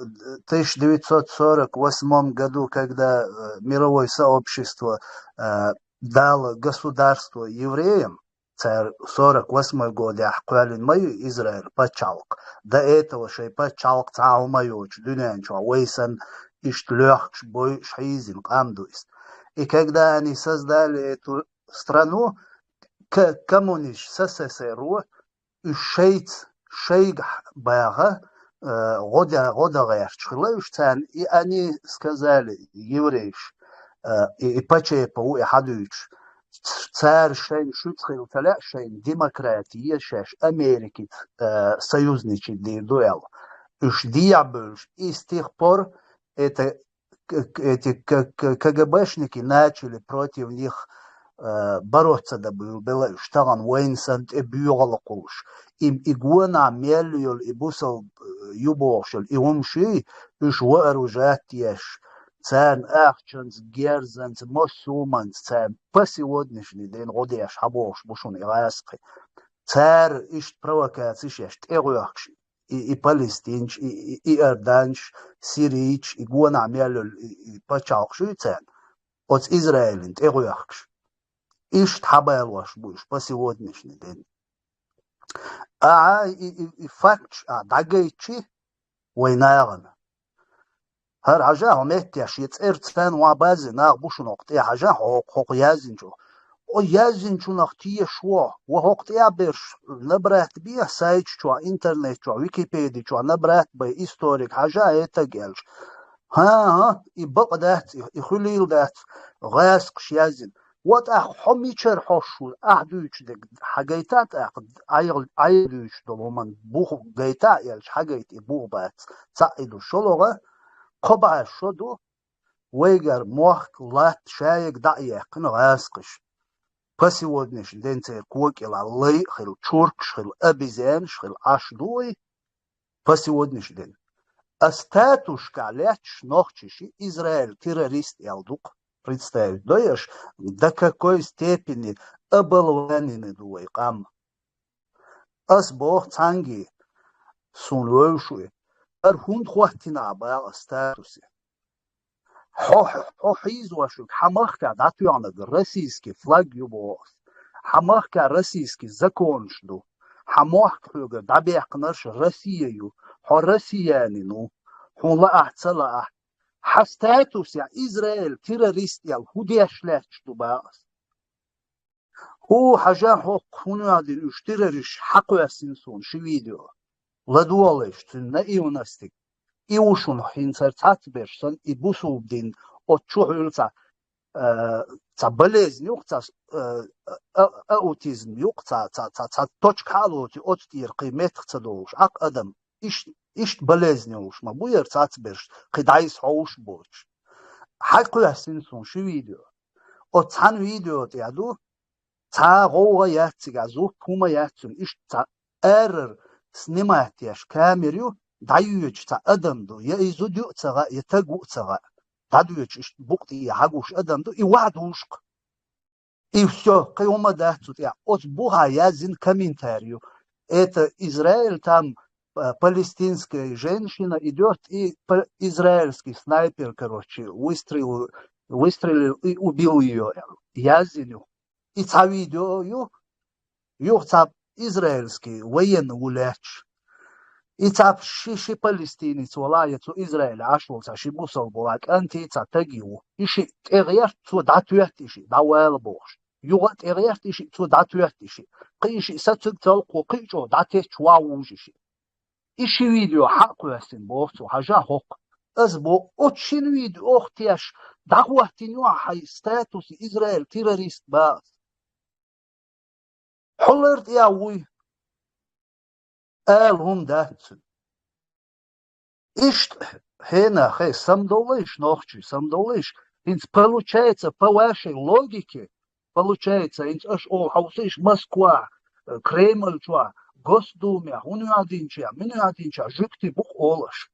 тысяча девятьсот сорок восьмом году, когда мировое сообщество дало государство евреям, цара сорок восьмой годехь кхоьллина ма ю Израиль пачхьалкх. До этого шайн пачхьалкх цхьа а хӀума йоцуш дуьнен чохь вай санна иштта лоьхкуш, бойуш хьийзина къам ду иза. И когда они создали эту страну, коммунисташ СССР-о, уьш шайца, шайгахь баха, гӀо дан гӀерташ хилла уьш царна, и они сказали, еврейш, и, и Пачепа ву и хьадуьйцуш, цара шайна шуьца хила ца лаьа, шайна демократия, шаьш Америкица союзничать дийр ду аьлла. Уьш дехьа бевллаш, и с тех пор это эти КГБшники начали против них бороться, да буьйлабелла уьш тахана вайна санна тӀе боьгӀал кхуллуш. И, и гонахь мел йолу, и бусалба ю бохуш йолу, и хӀума ший, уьш вооружать еш, царна ахчанца, герзанца, массо а хӀуманца, царна по сегодняшний день гӀо деш хьан бохуш бу шуна и гӀазкхи. Цара иштта провокацеш еш, тӀегӀоьхкуш и, и палестинчу, и, и, и иорданчу, сирийчу, и гонахь мел йолу и, и пачхьалкх шуьйцарна, оцу Израилин тӀегӀоьхкуш. Иштта хьабалош бу уьш по сегодняшний день. Ахьа и, и, и факташ а дӀагайчи вай нахана. ХӀара хьажа хьо меттеш, я цӀерца царна ван баззи нах бу шуна хӀокху тӀе хьажа, хьо хӀокху яздинчу. О, яздинчунах теша ву, ва хӀокху тӀе а берш набрат бе, сайт чохь, интернет чохь, Википеди чохь набрат бай, историк хьажа, хӀетаг аьлча. ХӀан-хӀа, и бакъ дац, и, и хуьлийла дац, гӀаскхаш яздина. Ва тӀаккха хьо мичара хьош ву, ахь дуьйцу дерг хьан гайта тӀаккха, ӀайгӀа, ӀайгӀа дуьйцуш долу хӀуман бух гайта а аьлча, хьан гайта и бух бац, цхьаъ и ду шолгӀа, кхо бӀе шо ду, вайгара мохк, латта шайга дӀа а яьккхина гӀаскхаш. По сегодняшний день церан кокӀалахь лай а хила, чуркаш хила, обезьянаш хила, Ӏаш ду вай? По сегодняшний день. А статушкахь лаьтташ нохчаша Израиль террорист аьлла ду-кх. Представить дой аша, до какой степени оболванены ду вай къам. Ас боху цхьаьнгге, суна вевзаш ву и, хӀара хӀунда хӀоттийна ахь боху ас статусе? Хьо, хьо хьийзош верг, хьан махкахь дӀатоьхнарг российский флаг ю боху ас. Хьан махкахь российский законаш ду. Хьан мохк хьоьгара дӀабаьккхинарш Россия ю. Хьо россиянин ву. Хьуна лаахь, ца лаахь, Хьа статусехь Израиль террорист аьлла хӀун деш лаьтташ ду бах ас? ХӀу, хьажа хӀокху, хӀун аьлла дина уьш террористаш, хьакхоьссина суна ши видео. ЛадогӀалаш цуьнан наивностиг. И ву шуна хӀинца цхьацберш санна, и бусулба дин оцу чу хьуьлла цхьа, а, цхьа болезнь юкъа, цхьа, а, а, аутизм юкъа, цхьа, цхьа, цхьа, цхьа точка хьалоций оцу тӀера кхин меттах ца долуш, Ӏакх адам. Иш-, иштта болезнь йолуш ма бу яра цхьацберш, кхин дӀайса хьовш боцуш. Хьакхоьссина суна ши видео. Оцу цхьана видео тӀехь ду, цхьа гӀовгӀа яц цигахь, зуп хӀума яц цуьнан, иштта цхьа арара снимать деш камера ю, дӀайоьдуш цхьа адам ду, я и зуда ю а ца хаьа, я таг ву а ца хаьа. ДӀадоьдуш иштта букъ тӀе хьагуш адам ду, и вахь душкх. И всё, кхин хӀума дац цу тӀехь. Оцу бухахь яздина комментарий ю. Это Израиль, там, э, палестинская женщина идёт и па-, израильский снайпер, короче, выстрелил, выстрелил и убил её. Яздина ю. И цхьа видео ю, юха цхьа израильский военный ву лаьтташ. И цхьа ши, ши палестинец вала, я цу Израиле Ӏаш волу цхьа ши бусалба вала, кӀанти цхьа таги ву. И шиъ тӀегӀерта, цо дӀатоьтту и шиъ, дӀавала бохуш. Юха а тӀегӀерта и шиъ, цо дӀатоьтту и шиъ. Кхин и шиъ сацуьгу цалкхо, кхин а чӀогӀа дӀатетташ ван вужу и шиъ. И ши видео хьакхоьссина боху цо, хьажа хӀокху. Ас боху, оцу шина видео охьатеш, дӀахӀоттийна ю ахь хьайн статус, Израиль террорист бах ас. Хьо лар тӀехь вуй, ала хӀума дац цуьнан. Иштта, хьенах, хей, самадовлийша, нохчий, самадовлийша. ХӀинца получается, по вашей логике, получается, хӀинца аша олу хьовсийша Москва, э, Кремль чохь, Госдумехь, хӀун юьхьа динчехь, муьн юьхьа динчехь, жуьгти бу-кх олу аша.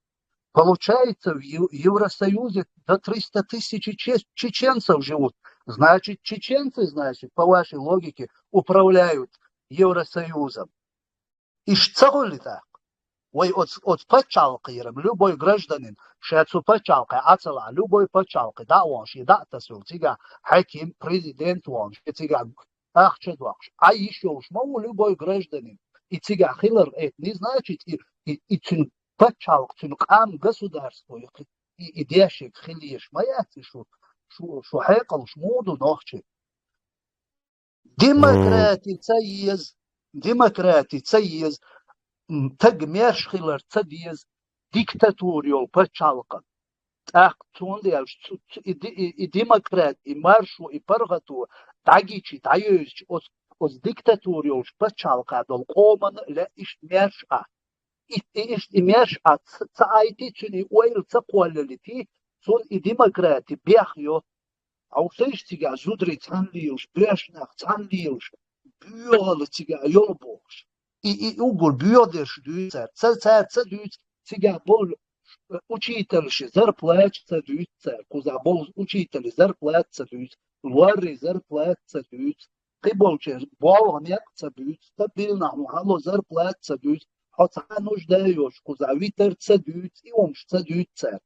Получается, в Ев-, Евросоюзе до триста тысяч че-, чеченцев живут. Значит, чеченцы, значит, по вашей логике, управляют Евросоюзом. Иштта ца хуьлу тӀаккха? Вай оцу, оцу пачхьалкхера, любой гражданин, ша цу пачхьалкхе Ӏа ца лахь, любой пачхьалкхе дӀа а вахана, шен дӀа а тасавелла, цигахь хьаьким, президент вахана, шен цигахь ахча доккхуш, Ӏа йиш йолуш ма ву любой гражданин. И цигахь хилар, это не значит, и, и, и цуьнан пачхьалкх, цуьнан къам, государство, и, и дешиг хила езаш ма яц и шу, шу, шу хьекъалш муха ду нохчий? Демократи ца еза, демократи ца еза, м, таг мерш хилар ца деза, диктатура йолу пачхьалкхан. ТӀаккха цундела цу, цу, и, ди-, и, и демократ, и маршо, и паргӀато дӀагичи, дӀайевзичи, оцу, оцу диктатура йолчу пачхьалкха долу къоманна а лаьа иштта мерш а. И, и иштта и мерш а ца, ца Ӏайти, цуьнан и ойла ца кхоллалийти, цунна и демократи бех йо. Хьовсийша цигахь зударий цхьаьна лелаш, боьрша нах цхьаьна лелаш, боьхалла цигахь йолу бохуш. И, и уггар боьхадерш дуьйцу цара. Ца, цара ца дуьйцу, цигахь болу, э, учителаши зарплаташ ца дуьйцу цара. Кхузахь болу учителийн зарплата ца дуьйцу, лоррийн зарплата ца дуьйцу, кхиболчеран болх, некъ ца буьйцу, стабильно хьуна хьало зарплата ца дуьйцу, хьо цхьа нужда йолуш кхузахь витар ца дуьйцу, и хӀумаш ца дуьйцу цара.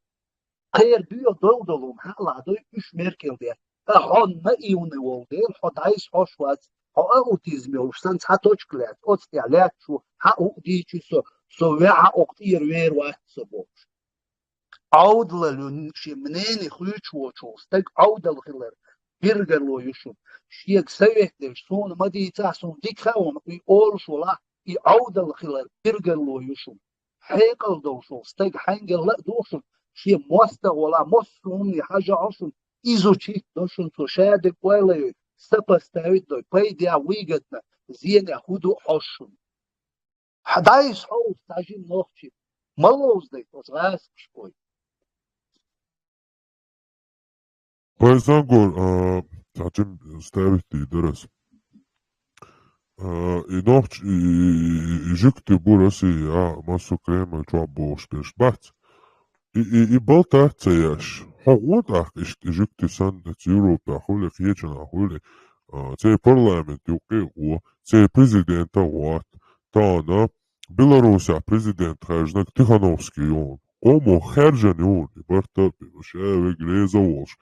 Кхера боьха дов долу хӀума хьа а ладой, уьш Меркел деш. Ткъа хьо наивный волу дела, хьо дӀайса хьош вац, хьо аутизм йолуш санна цхьа точка лаьцна, оцу тӀехь лаьтташ ву, хьан хӀуъа дийчи со, со ваьхьа окху тӀера вер вац со бохуш. Ӏовдалалла ю шен мнение хуьйцуш воцуш волу стаг, Ӏовдал хилар билгало ю шуна. Шега совет дерш суна ма дийцахь, суна дика хаьа вон, и олуш волахь, и Ӏовдал хилар билгало ю шуна. Хьекъал долуш волу стаг хьаьнгал а ду шуна, шен мостагӀа волахь, массо а хӀумане хьажа хьо шуна, изучить до шуна, цо шадерг ойла йой, сопоставить дой, пайдехь, выгодно, зенехь хӀун ду хьо шуна. Хьан дайса хьовса, цхьа жима нохчи, ма ловзадайта оцу гӀазкхашкой. Пайсангор, а, цхьа жима ставить дийр дара ас. А, и нохч-, и, и, и, и жуьгти бу Россия, а, массо Кремль чохь бохуш берш бац. И, и, и балтац ца еш. Хьо гӀо тӀаккха иштта и жуьгти санна, цу Европа хуьлий, кхечанхьа хуьлий, а, церан парламент юккъе а гӀо, церан президента а гӀо. Тахана Беларусехь президент хаьржинарг Тихановский ю хьуна. Къомо хаьржина ю хьуна, и барта а, ша вега реза а волуш.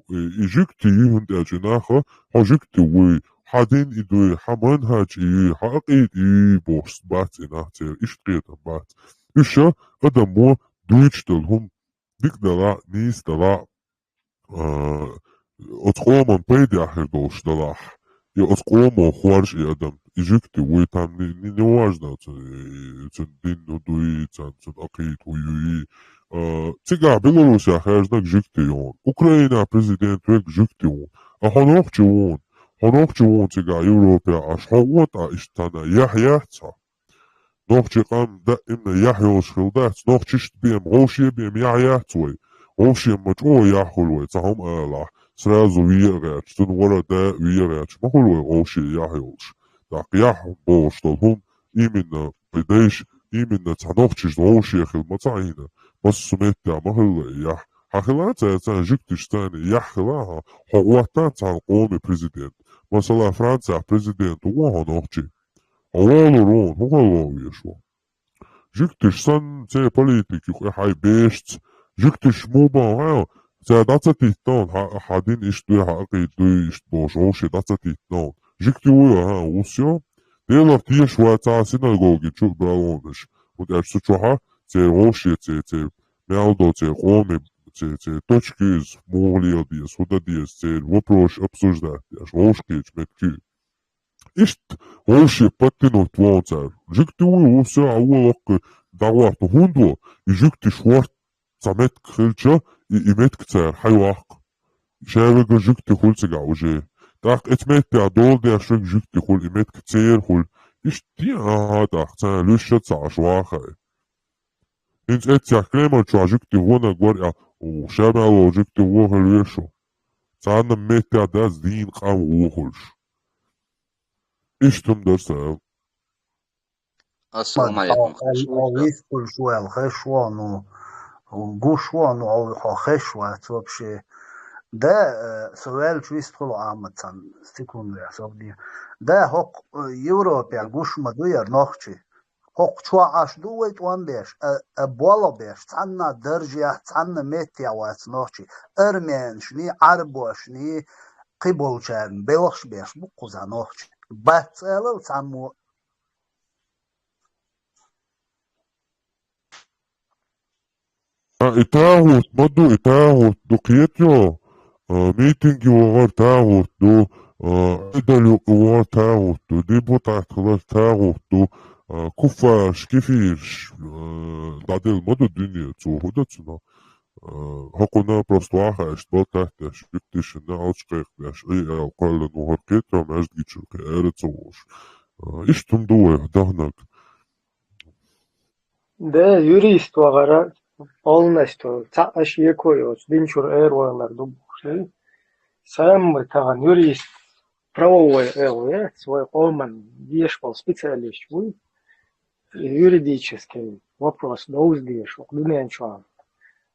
И, и жуьгти ю хьуна тӀаьлча и нах, хьо жуьгти вуй, хьан дин и дуй, хьан манхӀаж и юй, хьан акъида и юй бохуш бац и нах церан, иштта кхетам бац. Уьш адамо дуьйцуш долу хӀума дика далахь, нийса далахь, а, оцу къоман пайда хир долуш далахь, и оцу къомо хоржу и адам, и жуьгти вуй, там не, не, не важно, цу, цу дин хӀун дуй, цу, цу акхийта хӀун юй. А, цигахь Беларусехь хаьржинарг жуьгти ю хьуна. Украина президент верг жуьгти ву хьуна. А хьо нохчи ву хьуна. Хьо нохчи ву хьуна цигахь Европехь, аш хьо вон тӀа иштта цхьана яхь яц хьо. Нохчи къам даимна яхь йолуш хилла дац, нохчишта бен, вовше бен яхь яц вай. Вовше ма чӀогӀа яхь хуьлу вай, цхьа хӀума алахь, сразу вен а гӀерташ, цунна вара да а вен а гӀерташ ма хуьлу вай вовше яхь йолуш. ТӀаккха яхь бохуш долу хӀума именно вай дайша, именно цхьа нохчишна вовше хила ма ца Ӏийна, массо а меттехь ма хилла и яхь. Хьан хила цара царна жуьгтиш царна яхь хила, хьо, хьо гӀоттан цхьана къоман президент. Масала, Францехь президент ву хьо нохчи. Хьо валур ву, хӀун хала ван веш ву? Жуьгтиш санна, церан политика юкъа хьайн бешаца, жуьгтиш муха бан хьан, цара дӀа ца титтана, хьан, хьан дин иштта дуй, хьан акхийта дуй, иштта бохуш, вовше дӀа ца титтана. Жуьгти вуй, хьан, вусйо? Делах теша вац, цхьа синагоги чу а баьлла вовнаш. ХӀунда аьлча цу чохьа церан вовше, церан, церан мел до, церан къоми, церан, церан точки иза, муха лела деза, хӀун дан деза, церан вопрос обсуждать деш, вовшахкхеташ меттиг ю. Иштта вовше подтянуть вон цара. Жуьгти вуй, ву, всё, а вон локкхуьйту дӀагӀорта. ХӀунда ву? И жуьгтиш ворхӀ цхьа меттиг хилча, и, и меттиг цара хьайоккху. Ша вегар жуьгти хуьлу цигахь уже. ТӀаккха эцу меттехь дола деш верг жуьгти хуьлу, и меттиг церан хуьлу. Иштта, ага, тӀаккха царна луьйш ца Ӏаш вахай. ХӀинца эццехь Кремль чохь жуьгти вонаг вара, а, у, ша мел волу жуьгти вон хила веш ву. Царна меттехь дац дийна къам вон хуьлуш. Иштта хӀума дара сан. Ассаламу алейкум. Хьо, хьо вистхуьлуш ву аьлла хезаш ву хьуна, гуш ву хьуна, хьо, хьо хезаш вац вообще. Да, э, со ваьлча вистхуьлу Ахьмад цхьана секунд вехь, сов де. Да, хӀокху, э, Европехь гуш ма ду яра нохчий. ХӀокху чохь Ӏаш ду вай тӀом беш, а, а болх беш, цхьанна даржехь, цхьанна меттехь вац нохчий. Арменашний, Ӏарбошний, кхин болчарна белхаш беш бу кхузахь нохчий. Бац алал цхьаммо. А, и тагӀут ма ду, и тагӀут ду, кхетайо? А, митинге вахар тагӀут ду, а, Ӏедал юкъа вахар тагӀут ду, депутат хилар тагӀут ду, а, куффарш, кефирш, а, дӀаделла ма ду дуьне, цо хӀун дан цунах? А, хӀокхунна просто вахаш, балтат деш, жуьгтишна алча кхайкхадеш, Ӏе аьлла кхоьллина вахар кхетайо, маьждиге чу кхин ара ца волуш. А, иштта хӀума ду вай даханарг. Да, юрист вахара полностью цхьа а шеко йоцу дин чуьра эр валар ду бохуш. Самый тахана юрист правовой эр ву яц, вай къоман деш болу специалист вуй. Юридический вопрос довза дезаш, вокху дуьнен чохь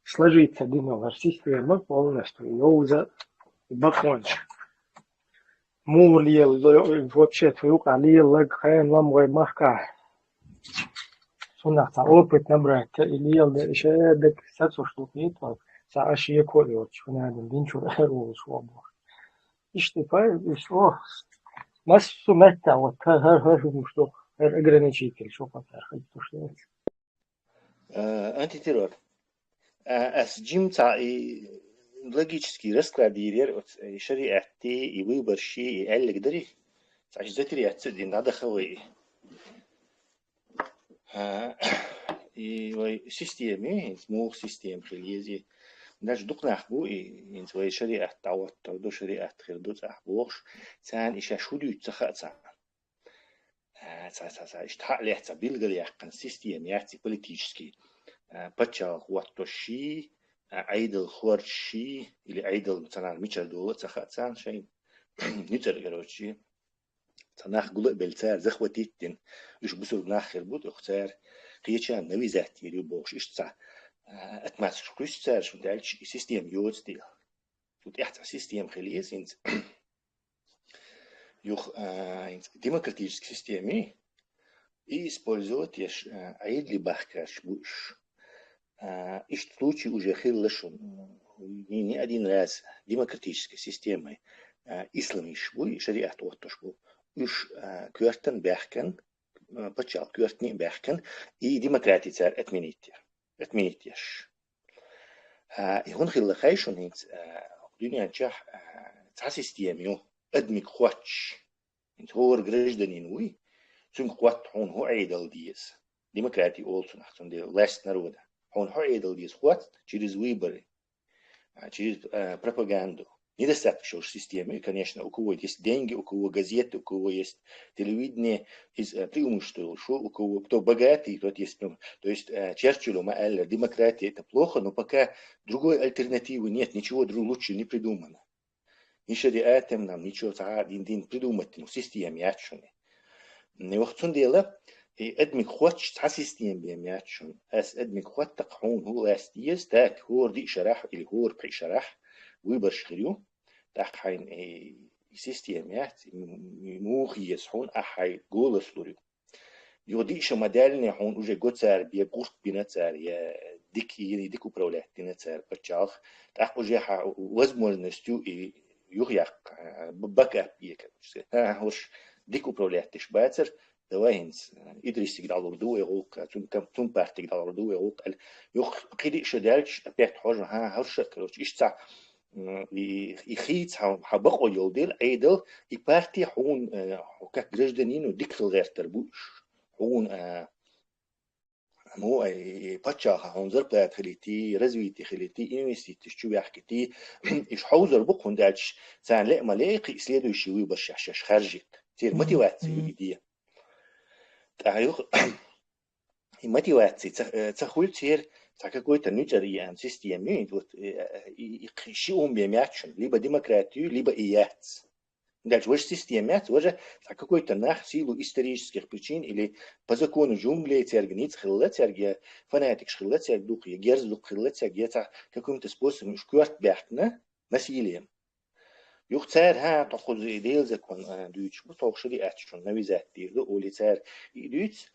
сложиться дина вара система полностью йовза бакъонаш. Муха лела, вообще, цу юкъахь лелалаг хенан лам вай махкахь. Цунах цхьа опыт набрать, и лела де, и шаьрдиг сацуш ду хетар, цхьа а шеко йоцуш, хӀун аьлла, дин чуьра эр волуш ву боху. Иштта пай, и со, массо а меттехь, вот, хӀара, хӀара, хӀара хӀумаш ду, хӀара ограничитель, шо пакъар хӀара туш яц. А, антитеррор. А, ас жимма цхьа и логический расклад йийр яра оцу, и шариатти, и выборщи, и аьллиг дари. Цхьа иштта затир яц ца дина, дӀадаха вай. А, и вай система, хӀинца муха система хила еза. Даже дукха нах бу, и хӀинца вай шариат дӀахӀоттор ду, шариат хир ду цӀахь бохуш, царна и шаьш хӀун дуьйцу ца хаьа царна. А, ца, ца, ца, иштта хьа а лехь ца билгалъяьккхина система яц и политический, а, пачхьалкх хӀоттош ший, а, Ӏедал хоржуш ший, или Ӏедал национал мичара дола а ца хаьа царна шайн ницкъара, короче. Цхьа нах гула а белла, цара захватить дина, уьш бусург нах хир бу, тӀаккха цара кхечарна навязать йийр ю бохуш, иштта цхьа, а, отмазкаш кхуьссу цара, шун даьлча и система йоцу дела. Цу тӀехь цхьа система хила еза хӀинца. Юха, а, хӀинца демократический система и, и использовать еш, а, Ӏедале бахкарш бу уьш. А, иштта случай уже хилла шуна. Не, не один раз демократической системой, а, исламиш бу, и шариат оттуш бу. Уьш, а, коьртан баьхкан, а, пачхьалкх коьртане а баьхкан, и демократи цара отменить яр. Отменить еш. А, и хӀун хилла хаьий шуна хӀинца, а, дуьнен чохь, а, цхьа система ю, адамиг хоттуш. ХӀинца хӀора гражданин вуй, цуьнга хотту хьуна хӀун Ӏедал деза. Демократия олу цунах, цундела власть народа. Хьуна хӀун Ӏедал деза хотту через выборы, а, через, а, пропаганду. Недостаток шуьш системы, конечно, у кого есть деньги, у кого газеты, у кого есть телевидение, из, э, преимущество, что у кого, кто богатый, тот есть. Ну, то есть, э, Черчиллю ма аьллера, демократия — это плохо, но пока другой альтернативы нет, ничего друг-, лучше не придумано. Ни шариатам, нам ничего цхьа а дин, дин придумать, ну, система яц шуна. М, юха цундела, и адамиг хоттуш цхьа система бен яц шуна. Ас адамиг хоттакх хьуна хӀун власть еза, так, хӀора диъ шарахь или хӀора пхи шарахь выбораш хир ю. ТӀаккха хьайна, э, и система яц, и м-, и муха еза хьуна, ахь хьайн голос лур ю. Юха диъ шо ма даьллинехь хьуна уже го цара бен, гӀурт бина цара, я дика, я дика управлять дина цара паччахьалкх. ТӀаккха уже хьан возможность ю и юхаяккха, б-, бэкап е, короче. ХӀа, хӀорш дика управлять деш бацара, давай хӀинца, э, Идрисига дӀалур ду вай гӀуллакх, цун ком-, цун партига дӀалур ду вай гӀуллакх аьлла. Юха кхин диъ шо даьлча, опять хьожа, хӀа, хӀорш, короче, иштта цхьа, м, и, и хийца хьан, хьан бакъо йолу дела, Ӏедал, и парти хьуна, э, хьо как гражданину дика хила гӀертар бу уьш. Хьуна, э, ну, э, и, и паччахьа хьуна зарплата хилийти, развитие хилийти, инвестицеш чу ваьхкийти, иш хьовзар бу, хӀунда аьлча царна леа ма леа, кхин следующий выбораш шаьш, шаьш харжийта. Церан мотивация ю и де. ТӀаккха юха и мотивация ца, э, ца хуьлу церан, цхьа какой-то нуьцкъара и, ам, система ю, вот, э, и, и кхин ши хӀума бен яц шуна, либо демократия ю, либо и яц. Дальше важа система яц, важа цхьа какой-то нах в силу исторических причин или по закону джунглей цаьрга ницкъ хилла цаьрга, я фанатикаш хилла цаьрга дукха, я герз дукха хилла цаьрга, я цхьа каким-то способом уьш коьрта баьхкина насилием. Юха цара, хӀа, тхо кхуза и Делан закон, а, дуьйцуш бу, тхо шариат шуна навязать дийр ду, олий цара и дуьйцу.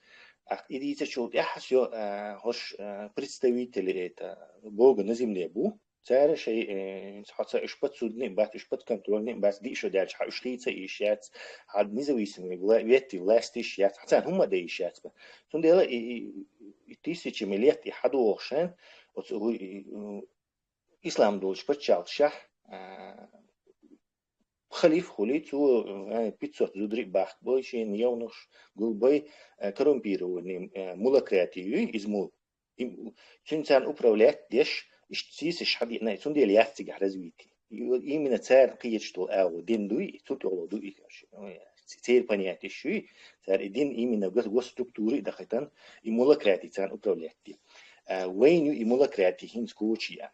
Ахь и дийцачул тӀаьхьа всё, а, хӀорш, а, представители это Бога на земле бу. Цара шайн, э, хьо ца уьш подсудный бац, уьш подконтрольный бац, диъ шо даьлча хьан уьш хийца йиш яц, хьан независимый вла-, ветви власть йиш яц, хьан царна хӀумма а дан йиш яц. Цундела и, и, и тысячами лет и хьадогӀуш шайн, оцу, и, и, ислам долчу паччахьалкхашкахь, а, халиф хуьлий, цо, а, пятьсот зударий бахка бой, шена евнухаш гулбой, а, коррумпированный, а, мулократия ю, иза мул. И, цуьнан царна управлять деш, иштта сийсаш хьадеана, цундела яц цигахь развитие. И, именно царна кхеташ долу агӀо дин дуй, и цу тӀехула ду и, короче, ну, церан понятиеш ю, цара и дин именно гос-, госструктура и дахийтина, и мулократия царна управлять де. А, вайна ю и мулократия хӀинца коча ян.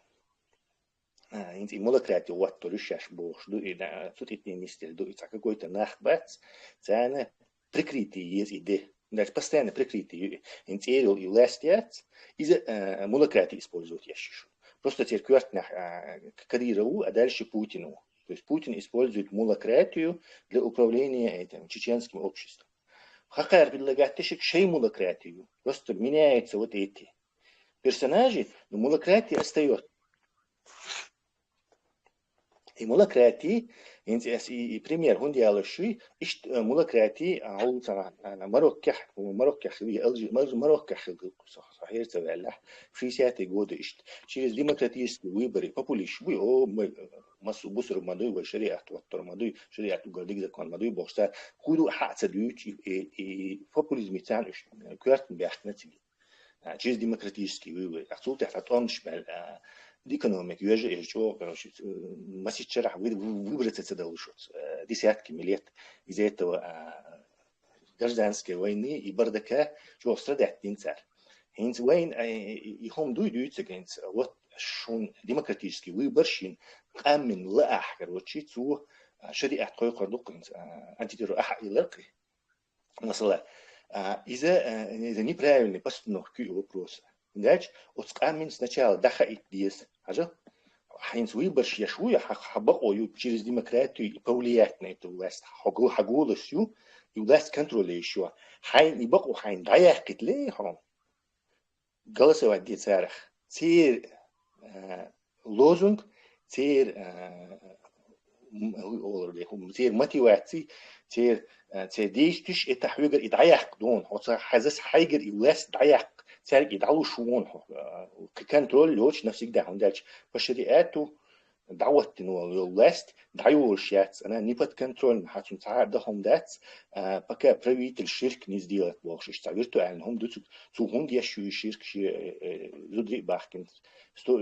А, хӀинца и мулократия гӀоттур ю шаьш бохуш ду, и, да, цу тӀе нисделла ду, и цхьа какой-то нах бац, царна прикрытие еза и де. Даже постоянно прикрытие ю, хӀинца цӀера йолу и власть яц, иза, а, мулократия использовать еш ю шуна. Просто церан коьртанехь, а, К-, Кадыров ву, а дальше Путин ву. То есть Путин использует мулократию для управления этим чеченским обществом. Хакхара предлагать деш шайн мулократию. Просто меняются вот эти персонажи, но мулократия остаётся. И мулократия, хӀинца ас и, и пример хӀунда ялош ю, иштта, э, мулократия, а, хьуна цара, а, Мароккехь, Мароккехь хилла, Алжи-, Мар-, Мароккехь хилла, со, со хьера ца ваьллехь, в шестидесятые годы иштта. Через демократические выборы популисташ буй, о, мы, э, массо бусурба ма дуй, вай шариат хӀоттор ма дуй, шариат угар дика закон ма дуй бохуш, цара хӀун ду хьа а ца дуьйцуш, и, и, и популизм царна уьш, э, коьртана баьхкина цига. А, через демократические выборы. А цул тӀаьхьа тӀомаш баьлла, а, экономика, вежа, э, чӀогӀа, короче, э, масийтта шарахь вы-, вы-, выбраться ца далуш оцу, э, десятками лет из-за этого, а, гражданской войны и бардака чӀогӀа страдать дина цара. ХӀинца вайн, э, и, и хӀума дуй дуьйцург хӀинца, вот шун демократический выбор шин къаммин лаахь, короче, цо, а, шариат кхойкхур ду хӀинца, а, антитеррор ахьа илар кхин. Масала, а, иза, а, иза неправильный постановка ю вопроса. Дальше, оцу къаммин сначала дахаийта деза. Хьажа, хьайнца выборш еш ву, я хьа, хьа бакъо ю через демократию и повлиять на эту власть. Хьо го-, хьа голос ю, и власть контроле еш ю. Хьайн и бакъо хьайн дӀаяьккхийтале хьо. Голосовать де царах. Церан, э, лозунг, церан, э, м-, олар де, хӀума, церан мотиваци, церан, э, церан действеш, это хьоьгара и дӀаяккха дуна. Хьо ца хьазас хьайгара и власть дӀаяккха. цаьрга и дӀалуш ву хьо, а, кхы контроль йоцуш навсегда, хӀунда аьлча по шариату дӀахӀоттина волу йолу власть дӀайолуш яц, она не подконтрольна, хьан цунна цхьа а дан хӀума дац, а, пока правитель ширк не сделает бохуш, иштта цхьа виртуальный хӀума ду цу, цо хӀунда еш ю и ширк, шен, э, э, зударий а бахкина, сто-,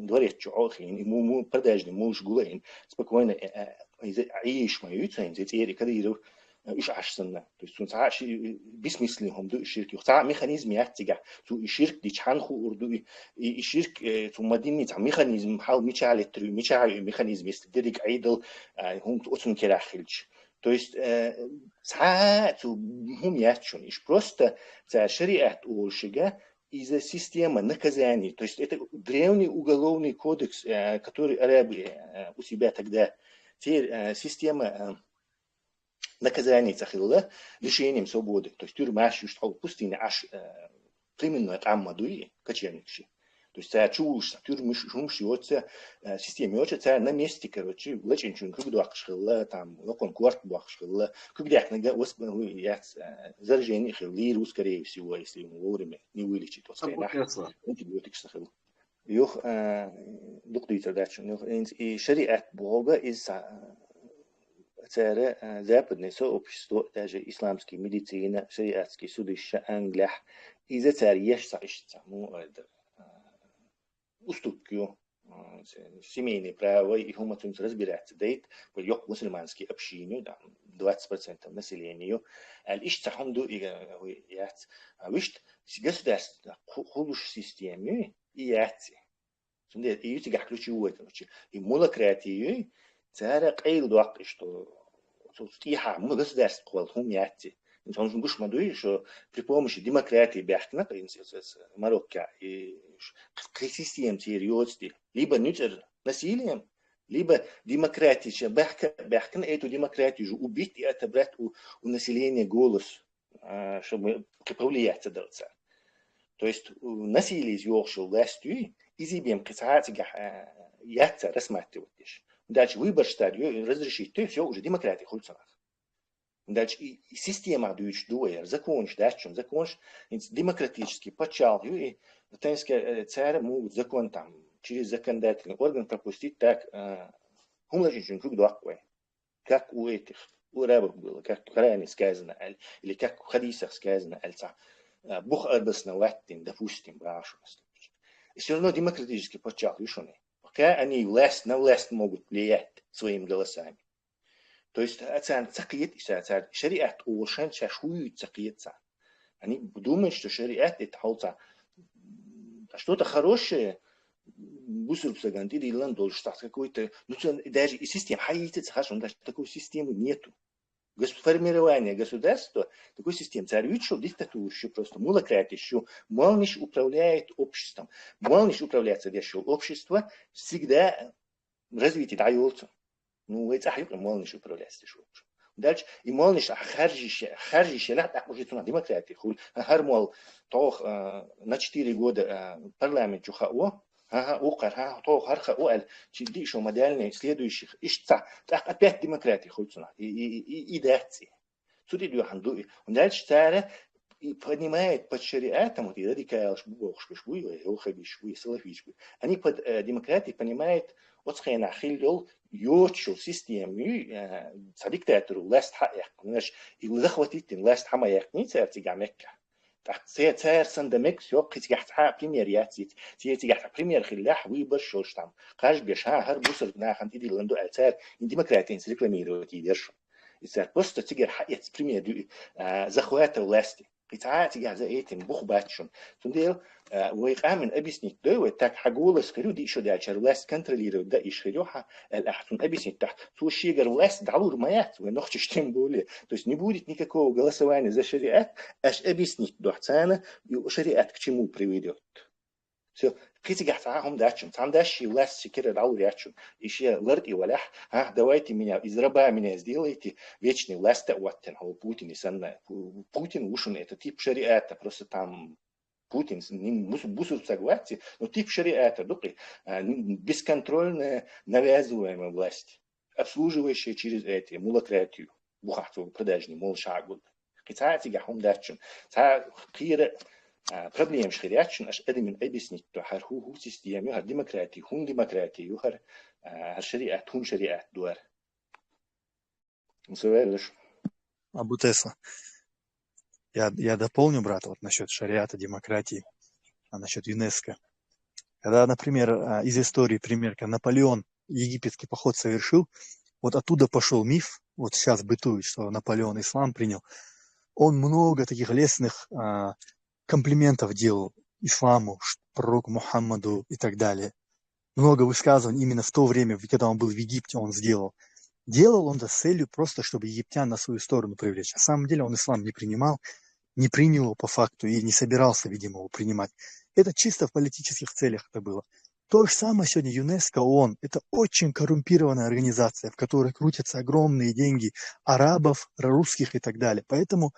дворец чу Ӏохийна, и му-, му-, продажный мулш гулайна, спокойно, э, э, иза Ӏийш ма ю цо, иза цӀера Кадыров, э, уьш Ӏаш санна. То есть цунна цхьа а ши-, бессмысленный хӀума ду и ширк, юха цхьа а механизм яц цигахь. Цо и ширк дича хьанна хуур ду и, и, и ширк, э, цо ма динний цхьа механизм, хьал мичахь леттар ю, мичахь ю и механизм, если дерриг Ӏедал, а, хӀума оцунна керахь хилча. То есть, э, цхьа а цо хӀума яц шуна. Иш просто цара шариат олушига, иза система наказаний. То есть это древний уголовный кодекс, э, который арабы, э, у себя тогда. Теперь, э, система, э, наказаний ца хилла, лишением свободы. То есть тюрьмаш юш тхьо пустыне аш, э, племенной къам ма дуй, кочевникаш. То есть цара чу вуш, тюрьмаш, хӀумаш йоца, э, система йоца, цара на месте, короче, лачинчун куьг доккхуш хилла, там, лакхун корт бохуш хилла, куьг дехнага восп-, яц, э, заражение хилла, лийр ву, скорее всего, если ему вовремя не вылечить. Вот, антибиотикаш ца хилла. Юха, а, дукха дийцар дац шуна. Юха, и шариат бохург иза, а, цара, а, западное сообщество, даже исламский медицина, шариатский судилища Англияхь, иза цара еш ца, иштта ца, ну, это, а, уступки ю, а, семейное право, и хӀума цунца разбираться дайта, йоккха мусульманский община, там, двадцать процентов населения, аьлла, иштта ца хӀума ду, и, а, яц. А вуьшта, государство, ху-, хулуш система ю, и яц. Цундела и ю цигахь ключевой, короче, и мулократия ю, цара къайладоккху, что цу тӀехьа м-, государство кхолла хӀума яц. Цунна гуш ма дуй, что при помощи демократии баьхкина, Марокко, и кхин система церан йоцу де, либо нуьцкъара насилием, либо демократия ча баьхка-, баьхкина, эту демократию же убить и отобрать у, у населения голос, а, чтобы кхин повлиять ца дала цара. То есть, у, насилиеца йогӀуш йолу власть юй, иза бен кхин цхьа а цигахь, а, яц цара рассматривать деш. Дальше выбор штар ю, разрешить, то есть всё, уже демократия хуьлу цунах. Дальше и, и система дуьйцуш ду вай, законаш дац шуна, законаш, хӀинца демократический пачхьалкх ю, и, тенска, э, цара могут закон там, через законодательный орган пропустить, так, э, хӀума лачинчун куьг доккху вай. Как у этих, у арабов было, как в Коране сказано, аль-, или как в хадисах сказано, аль-, ца, а, бух арбасна ваттин, допустим, башмас. И всё равно демократический пачхьалкх ю шуна. Пока они власть, на власть могут влиять своими голосами. То есть, а, царна ца кхета, иштта цара шариат олуш ша шу юьйцу ца кхета царна. Они думают, что шариат это хьалца, а, что-то хорошее, бусург саган тӀедиллан долуш цхьа какой-то, ну, ца, даже и система, хьаийца ца хашун, даже такой системы нету. Гос-, формирование государства, такой системы, цара вуьйцуш шу диктатура шу, просто мулократия шу, молниш управляет обществом. Молниш управляться деш шу, общество всегда развитие дӀайолу цунна. Ну, вай цӀахь юкъа молниш управляться деш волчу. Дальше и молниш харжише, харжише лахь, тӀаккха уже цунах демократия хуьлу. ХӀара мол тоху, а, на четыре года, а, парламент чу хао, ХӀан-хӀа, укхар, хӀан, тхо хӀара хаа аьлла, чи диъ шо ма даьллий, следующих, иштта ца, тӀаккха опять демократия хуьлу цунах. И, и, и, и дац и. Цу тӀе дуьхьал ду и. Дальше цара и понимает под шариатом, вот и радикалаш бу бохуш берш буй, и ваххабиш буй, и салафиш буй. Они под, э, демократией понимают оцу хенахь хилла йолу йоцуш йолу система, э, цхьа диктатор власть хьаэккха. Наш и захватить дина власть хьа ма яьккхиний цара цигахь Меккахь. ТӀаккха церан сан дан мегаш йо, кхин цигахь цхьа а пример яц, церан цигахь цхьа пример хиллехь, выбораш йолуш там. Кхаж беш, хӀан, хӀара бусург нахана тӀедиллан ду аьлла, цара и демократиянца рекламировать йийдерш. И цара просто цигара хьаэц пример ю, а, захвата власти. Кхин цхьа а цигахь за этим бух бац шуна. Цундела, а, вай къамин объяснить дой, вай так хьан голос хир ю, диъ шо даьлчара власть контролировать дан иш хир ю хьан, аьлла ахь цунна объяснить дахь. Цо шегара власть дӀалур ма яц, вай нохчаш тем более. То есть не будет никакого голосования за шариат, аш объяснить дохь царна, и шариат к чему приведёт. Всё. Кхин цигахь цхьа а хӀума дац шуна. Цхьана даш ши власть ши кира дӀалур яц шуна. И шен лар тӀе валахь, а, давайте меня, из раба меня сделайте, вечный власть а оттина, хьо Путин и санна. Пу-, Путин ву шуна это тип шариата, просто там Путин с-, ним бус-, бусург саг вац, но тип шариата дукъи, а, н-, бесконтрольная, навязываемая власть, обслуживающая через эти, мулократию, бухахь цо продажный, молу шагуд. Кхин цхьа а цигахь хӀума дац шуна. Цхьа кхера А, проблемаш хир яц шуна, аша адамна объяснить до, хӀара хӀу, хӀу система ю, хӀара демократи, хӀун демократи ю, хӀара, а, хӀара шариат, хӀун шариат ду хӀара. Абу Тесла. Я, я дополню, брат, вот насчет шариата, демократии, а насчет ЮНЕСКО. Когда, например, а, из истории пример, когда Наполеон египетский поход совершил, вот оттуда пошел миф, вот сейчас бытует, что Наполеон ислам принял. Он много таких лестных а, комплиментов делал исламу, ш- пророку Мухаммаду и так далее. Много высказываний именно в то время, в- когда он был в Египте, он сделал. Делал он это с целью просто, чтобы египтян на свою сторону привлечь. На самом деле он ислам не принимал, не принял его по факту и не собирался, видимо, его принимать. Это чисто в политических целях это было. То же самое сегодня ЮНЕСКО, ООН. Это очень коррумпированная организация, в которой крутятся огромные деньги арабов, русских и так далее. Поэтому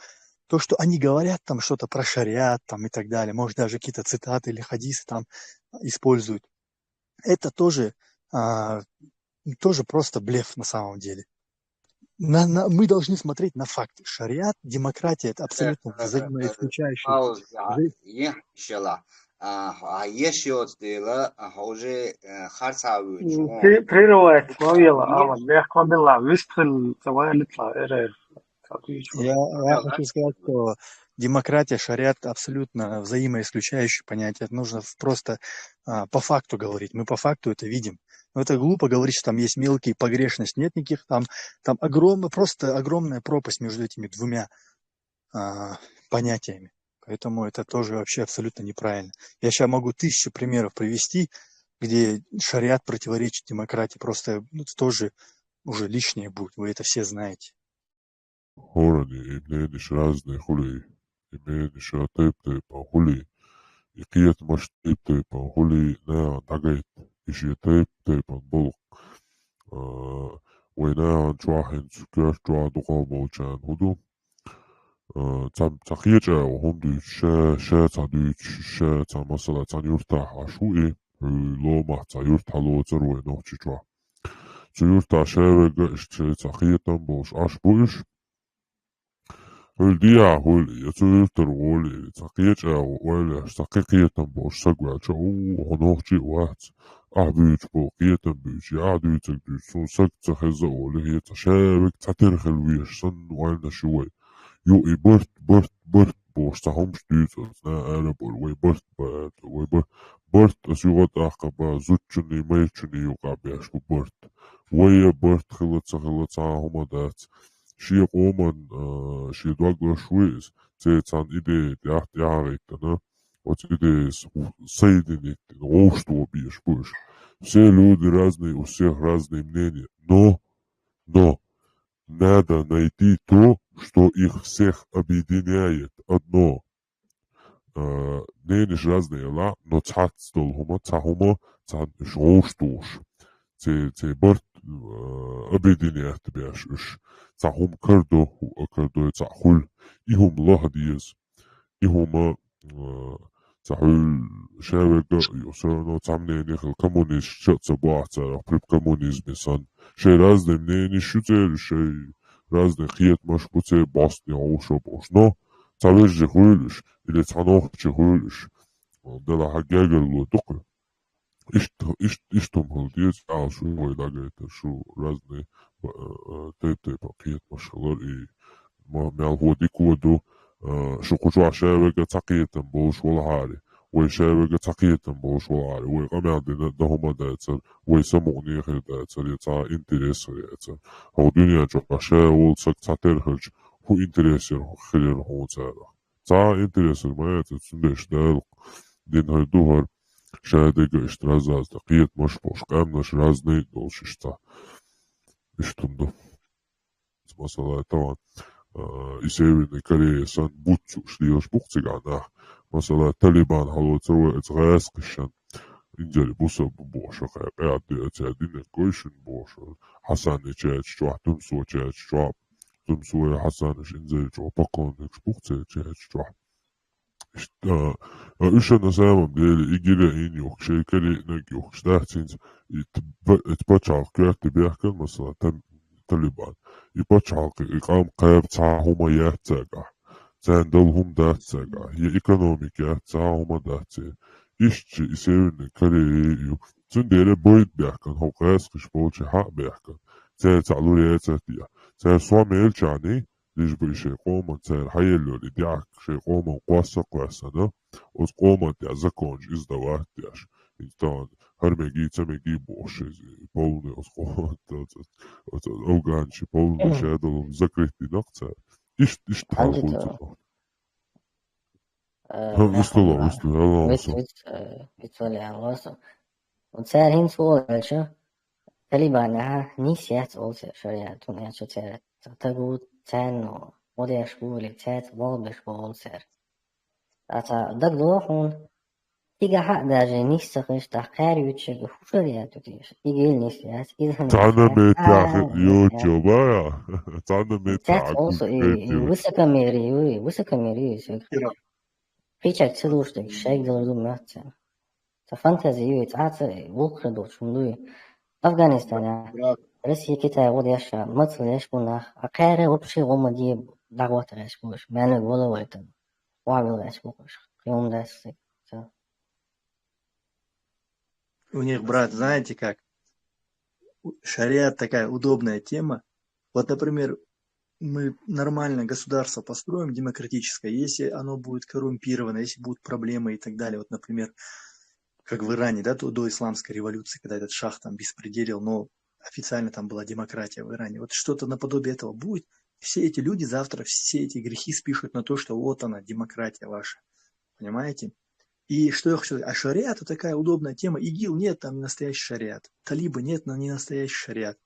то, что они говорят там что-то про шариат там и так далее, может, даже какие-то цитаты или хадисы там используют, это тоже, а, тоже просто блеф на самом деле. На- на- мы должны смотреть на факты. Шариат, демократия — это абсолютно взаимоисключающие. Пауза, Взаи- е, иншалла. А, а, еш йоц дела, а, уже, э, харца вуч, При- Прерывать словила, Алан, бехко билла, вистрил, цавалитла, эрер. Я, я хочу сказать, что демократия, шариат абсолютно взаимоисключающие понятия. Это нужно в- просто а, по факту говорить. Мы по факту это видим. Но это глупо говорить, что там есть мелкие погрешности. Нет никаких там, там огромно, просто огромная пропасть между этими двумя а, понятиями. Поэтому это тоже вообще абсолютно неправильно. Я сейчас могу тысячу примеров привести, где шариат противоречит демократии. Просто ну, это тоже уже лишнее будет. Вы это все знаете. ХӀурани, и мненеш разные хулий, и мненеш тайп-тайпан хулий, и кхетамаш тайп-тайпан хулий, наьха дӀагайт, и шен тайп-тайпан болх. А, вай наьхан чохь хӀинца коьрта чохь дукхах болчарна хӀун ду? А, цхьа, цхьа кхечӀагӀо хӀума дуьйцуш, ша, ша цхьа дуьйцуш, ша цхьа масала, цхьана юьртахь Ӏаш ву и, хьуьлла ломахь цхьа юьрта хьалоцур вай Нохчийчохь. Цу юьртахь ша верг а иштта шайн цхьа кхетам болуш Ӏаш бу уьш. Хьуьлла дехьа хуьлу, я цу юьртара гӀоле, цхьа кхечӀагӀо ойла еш, цхьа кхин кхетам болуш саг ваьлча, у, хьо нохчи а вац, ахь буьйцуш болу кхетам буьйцуш, я ахь дуьйцург дуьйцуш, суна саг ца хеза олий, хье цхьа ша верг цхьатерра хила везаш санна ойланаш ю вай. Ю и барт, барт, барт бохуш цхьа хӀумаш дуьйцу оцу наха арабора, вай барт бан аьлла, вай бар-, барт аса юха а тӀаккха бан, зудчунний, майрачунний юкъахь беш бу барт. Вай а барт хила ца хила цхьа а хӀума дац. Шен къоман, а, шен дог лаш ву иза, церан цхьана идея тӀехь тӀехьагӀиттина, оцу идеяс соединить дина, вовшахтоха безаш бу уьш. Все люди разные, у всех разные мнения. Но, но, надо найти то, что их всех объединяет, одно. А, мненеш разные ла, но цхьацца долу хӀума, цхьа хӀума, цхьана уьш вовшахтухуш. Церан, церан барт, а, объединять беш уьш. Цхьа хӀума кара до, хӀу-, кара до, цхьа хуьлу. И хӀума лаха деза. И хӀума, а, цхьа хьуьлла ша верг а, всё равно цхьа мнение хила, коммунисташ а ца боху царах, при коммунизме санна. Шайн разные мненеш ю церан, шайн разные кхетамаш бу церан, бӀостанехьа вовшахбохуш. Но цхьа вежарий хуьлу уьш, или цхьа нохчий хуьлу уьш. Делахь гергарло ду-кх. Иштта, иштта, иштта хӀума хила деза, аьлла шу вай дӀагайтар, шу разные, а, а, тайп-тайпа кхетамаш хилар, и ма-, мелхо дика ду, а, шу кху чохь ша верг а цхьа кхетам болуш валахьара, вай ша верг а цхьа кхетам болуш валахьара, вай къамел дина дан хӀума дацара, вай самукъане хир дацара, я цхьа интерес хир яцара. ХӀокху дуьнен чохь ша волу саг цхьатерра хилча, хӀун интерес яра хир яра хьуна царах? Цхьа а интересар ма яцара, цундела Дала дина хӀара ду хӀара, ша дерг а иштта раз-раз тӀе кхетамаш болуш, къаьмнаш разные а долуш иштта. Иштта хӀума ду. Масала, тахана, а, и Северная Корея санна буц уьш лелаш бу-кх цигахь нах. Масала, Талибан хьалоцур вай оцу гӀазкхашна, инзаре бусалба бу бохуш, кхе-, кхеадде оцаьрга динарг гой шуна бохуш, Хьасанан чаьрчу чохь, Тумсо чаьрчу чохь, Тумсо я Хьасан уьш инзаре чӀогӀа поклонникаш бу-кх церан чаьрчу чохь. Иштта, а, уьш на самом деле и гира а йина юхкуш, шайн карийна а юхкуш дац хӀинца, и т-, ба-, и пачхьалкх коьрте бехкан, масала, тан-, Талибан. И пачхьалкх, и къам кхаба цхьа хӀума яц цаьргахь. царна долу хӀума дац цаьрга, я экономика яц, цхьа а хӀума дац церан. Иштта и Северная Корея ю. Цундела бойд баьхкина, хьо кхаьсхаш болчу хьа а баьхкина. Цара цхьаъ лур яцара те. Цара сом елчахьана, лишь бы и шайн къоман цара хьаеллалур, и даьӀахк шайн къоман кхосса а кхоьссина, оцу къоман тӀехь законаш издавать деш. Иза тахана хӀара мегий, ца мегий бохуш, иза полный оцу къоман, оцу, оцу афганчий полный шадолу закрыть дина-кх цара. Иштта, иштта хьал хуьйцу. Э, ХӀа, вистало, вистало, вист, вист, э, вист вале алосу. Вот цара хӀинца вогӀу аьлча, талибанехь нийса яц олу цара шариат, хӀунда аьлча цара ца тагу, царна гӀо деш бу или цаьрца болх беш бу олу цара. Ткъа ца дагадогӀу хьуна, цигахь а даже нийса ца хилча, тӀаккха кхаьра юьтуш ерг хӀун шариат ю теша? И гил нийса яц, иза хӀун Цхьана меттехь а, йоцу а, бара. Цхьана меттехь цаьрца олу со, и, и высокомерие ю, и высокомерие ю соьга. Кхечаьрга ца лууш дерг шайга далур ду моьтту царна. Ца фантази ю, и цкъа а ца вулкхур долчу хӀума ду и. Афганистанехь Россия, Китай гӀо деш, мацалла еш бу нах, а кхаьра вообще гӀо ма де, дӀагӀоттар еш бу уьш, маьннарг вала вайтан. Охьавилла еш бу уьш, кхин хӀума дац цига. У них, брат, знаете как? У-, шариат такая удобная тема. Вот, например, мы нормальное государство построим демократическое, если оно будет коррумпировано, если будут проблемы и так далее. Вот, например, как в Иране, да, до, до исламской революции, когда этот шах там беспределил, но официально там была демократия в Иране. Вот что-то наподобие этого будет. Все эти люди завтра все эти грехи спишут на то, что вот она, демократия ваша. Понимаете? И что я хочу сказать? А шариат — это такая удобная тема. ИГИЛ — нет, там не настоящий шариат. Талибы — нет, но не настоящий шариат.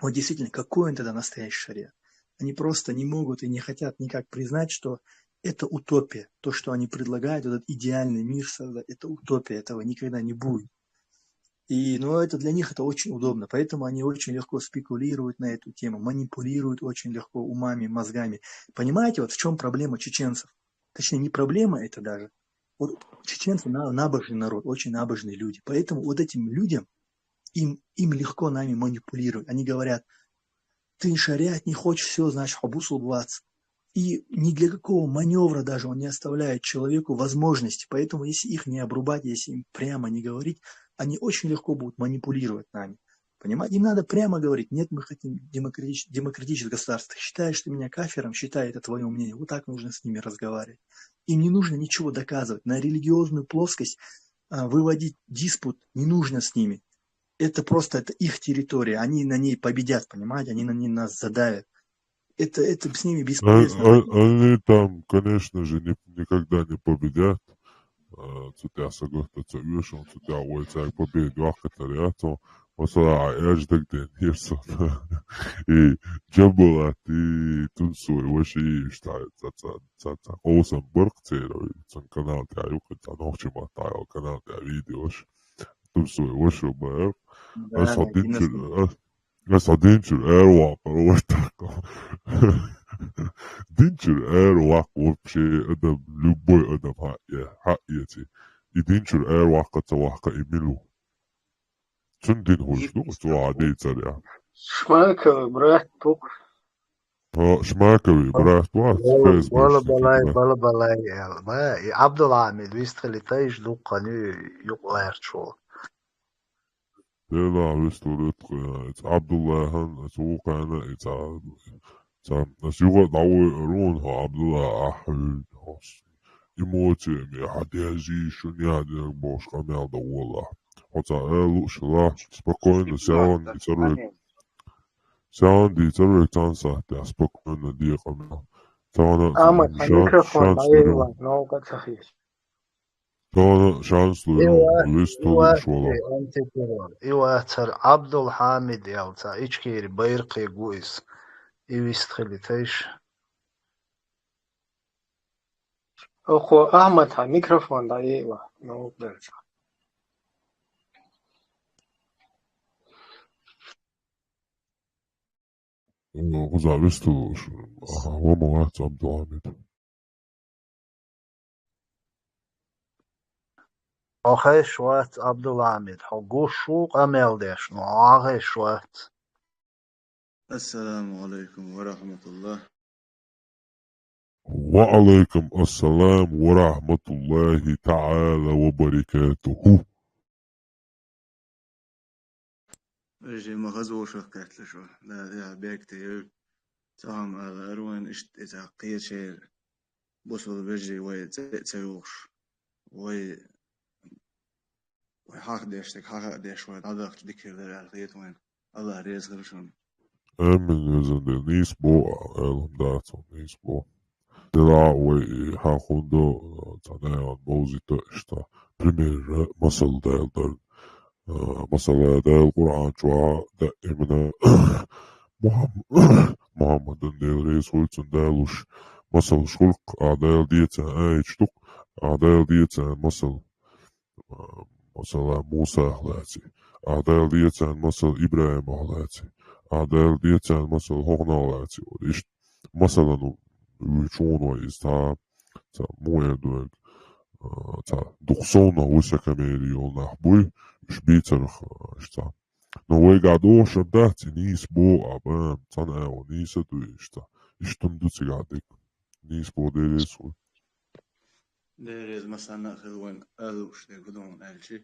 Вот действительно, какой он тогда настоящий шариат? Они просто не могут и не хотят никак признать, что это утопия. То, что они предлагают, этот идеальный мир создать, это утопия, этого никогда не будет. И, ну, это для них это очень удобно, поэтому они очень легко спекулируют на эту тему, манипулируют очень легко умами, мозгами. Понимаете, вот в чем проблема чеченцев? Точнее, не проблема это даже. Вот чеченцы на-, набожный народ, очень набожные люди. Поэтому вот этим людям, им, им легко нами манипулировать. Они говорят: «Ты шариат не хочешь, все, значит, хьо бусулба вац». И ни для какого маневра даже он не оставляет человеку возможности. Поэтому, если их не обрубать, если им прямо не говорить, они очень легко будут манипулировать нами. Понимаете? Им надо прямо говорить: «Нет, мы хотим демократич-, демократическое государство. Ты считаешь ты меня кафиром, считай, это твое мнение». Вот так нужно с ними разговаривать. Им не нужно ничего доказывать. На религиозную плоскость, а, выводить диспут не нужно с ними. Это просто, это их территория. Они на ней победят, понимаете? Они на ней нас задавят. Это, это с ними А, бесполезно. а, они там, конечно же, не, никогда не победят. А, цу тӀехь са гуттар ца оьшу, цу тӀехь вай цаьрга победа йоккхуьйтур яц. Масала, а аьлча дагадеана хир суна. И Джамбулат, и Тунсой, ваши, и ишта, ца, ца, ца, ца, къовсам баркъ церан, цун канал тӀехь ю, кхин цхьа нохчийн маттахь йолу канал тӀехь видеош. Тунсой, ваша бара. Да, аса да, динчуьра, аса, аса динчуьра ара ваккхара вара тахка. Динчуьра ара ваккха вообще адам, любой адам хьаъ-, хьаъ эци. И динчуьра ара ваккха ца ваккха и мила ву? Цуьнан дин хӀуш ду, цо хьан дийцар я? Шмаковый брат, тук. ХӀо, Шмаковый брат вац, Бала-, Фейсбук Балабалай, чохь. Балабалай аьлла. Ма, и Абдулхьамид вистхили тайжа дуккха ю, юкъа лаьрча волу. Делахь вистхуьлуьйту, иза Абдуллахьан, иза вукхарна, иза, иза, аса юха а дӀавоьур ву хьо, Абдуллахь, ахь хьуьйна хьо. Эмоциями хьан дезий, шуна яа динарг бохуш къамел дан волахь. Хьо цхьа ала лууш хилахь, спокойно, саьван дийцар вай. Саьван дийцар вай цхьана сахьтехь, спокойно де къамел. Цхьана а Амма, ца шан-, микрофон шанс дӀаелла, лур ву. Новкъа ца хилча. Цхьана шанс лур ву, вист луш волу. И вац хӀара Абдулхьамид аьлла цхьа Ичкери байракхе гу иза. И вистхили тайша. Оха Ахьмад, хьан микрофон дӀаелла, новкъа делча. Кхуза вистхуьлуш, аха, ва ма вац Абдулхьамид. Хьо хезаш вац, Абдулхьамид, хьо гуш ву къамел деш, но хьо хезаш вац. Ассаламу алейкум ва рахматуллах. وعليكم السلام ورحمة الله تعالى وبركاته. Режим хазошах картла шо. Да, я бегте. Цхьа хӀама ала ар вайн иштта иза кхечер бусул вежарий вай цӀе ца йохуш. Вай, вай хьахдеш, стаг хьаха а деш, вай дӀадахча дика хир дара аьлла хета вайн. Аллах реза хила шуна. Амин, везан Дела. Нийса бо, аьлла дац, нийса бо. Дела вай хьахунду, цхьа наьгӀан бовзийта иштта. Пример, масал даьлла дар. А, масала, Дала Къуръан чохь даимана Мухам-, Мухаммадан, Дела реза хуьлда цунна, далуш масалш хуьлу-кх, а, Дала дийцина аяташ ду-кх, а, Дала дийцина масал, а, масала, Мусах лаьций, а, Дала дийцина масал ИбрахӀимах лаьций, а, Дала дийцина масал хӀокхунах лаьций. Иштта масалан вуьйцу вай иза цхьа, цхьа муха эр ду вайга, а, цхьа дукха совнах высокомерие йолу нах буй, уьш бийцарх, а, иштта цхьа. Но вайга дохуш а дац, и нийса бо а бан, цхьана агӀо нийса а ду иштта. Иштта хӀума ду цигахь дерг. Нийса бо, Дела реза хуьлда. Дела реза, массарна а хила вайн алуш дерг хӀун ду аьлча.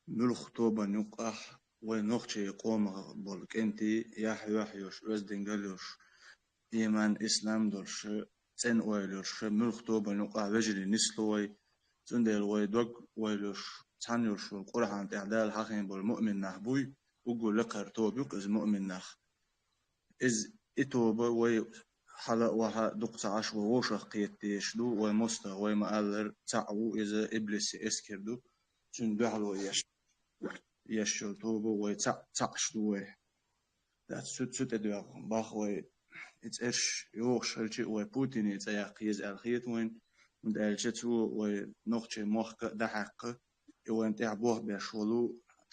Муьлхха тобанна юккъехь вай нохчийн къомах болу кӀентий, яхь-йохь йолуш, оьздангалла йолуш, ийман, ислам долуш, цӀена ойла йолуш, муьлхха тобанна юккъехь вежарий нисло вай. Цундела вай дог ойла йолуш, цхьаьна йолуш волу Къуръан тӀехь Дала хьахийна болу муъмин нах буй, уггар лекхара тоба ю-кх иза муъмин нах. Иза и тоба вай хьала а, охьа а дукха ца Ӏаш, вай вовшах кхета дезаш ду, вай мостагӀа, вай ма-аллара, цхьаъ ву иза, иблисан эскар ду, цуьнан дуьхьало еш, еш йолу тоба вай цхьаъ, цхьаъ Ӏаш ду вай. Дац, цу, цу тӀе доьгӀу бах вай, и цӀерш йохуш хилча а вай Путине цӀе яккха еза аьлла хета вайна, хӀунда аьлча цо вай нохчийн мохк а дӀахьаькхна, и вайна тӀехь болх беш волу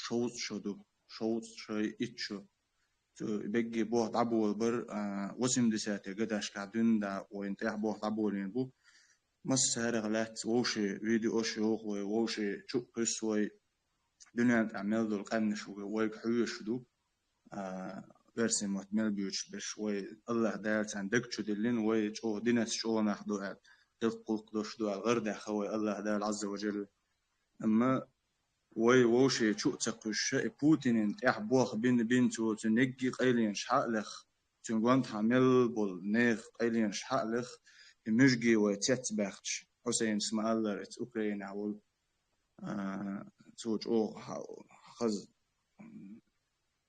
шовзткъа шо ду, шовзткъа шо, итт шо. Цо берриге болх дӀаболабар, а, восьмидесятые годашкахь дуьйна дӀа вайна тӀехь болх дӀаболийна бу. Массарах лаьцна вовшийн видеош йоху вай, вовшийн чу а кхуьссу вай, дуьнен тӀехь мел долу къаьмнаш ву, вайга хьоьжуш ду, а, оьрсийн мотт мел буьйцуш берш, вай Аллах Дала царна даг чу диллина, вай чӀогӀа динца чӀогӀа нах ду аьлла, гӀиллакх-гӀуллакх долуш ду аьлла, гӀарадаьхна вай Аллах Дала Ӏазза ва Жалла. Амма вай вовшийн чу а ца кхуьссуш, и Путинан тӀехь болх бина, бина цо, цуьнан егги къайленаш хьа а лехна, цуьнан гонахьа мел болу нехан къайленаш хьа а лехна, и муьжги вай цецбаьхча, Хьусейнас ма-аллара, иза Украинехь волу, а, цо чӀогӀа хьа-, хаза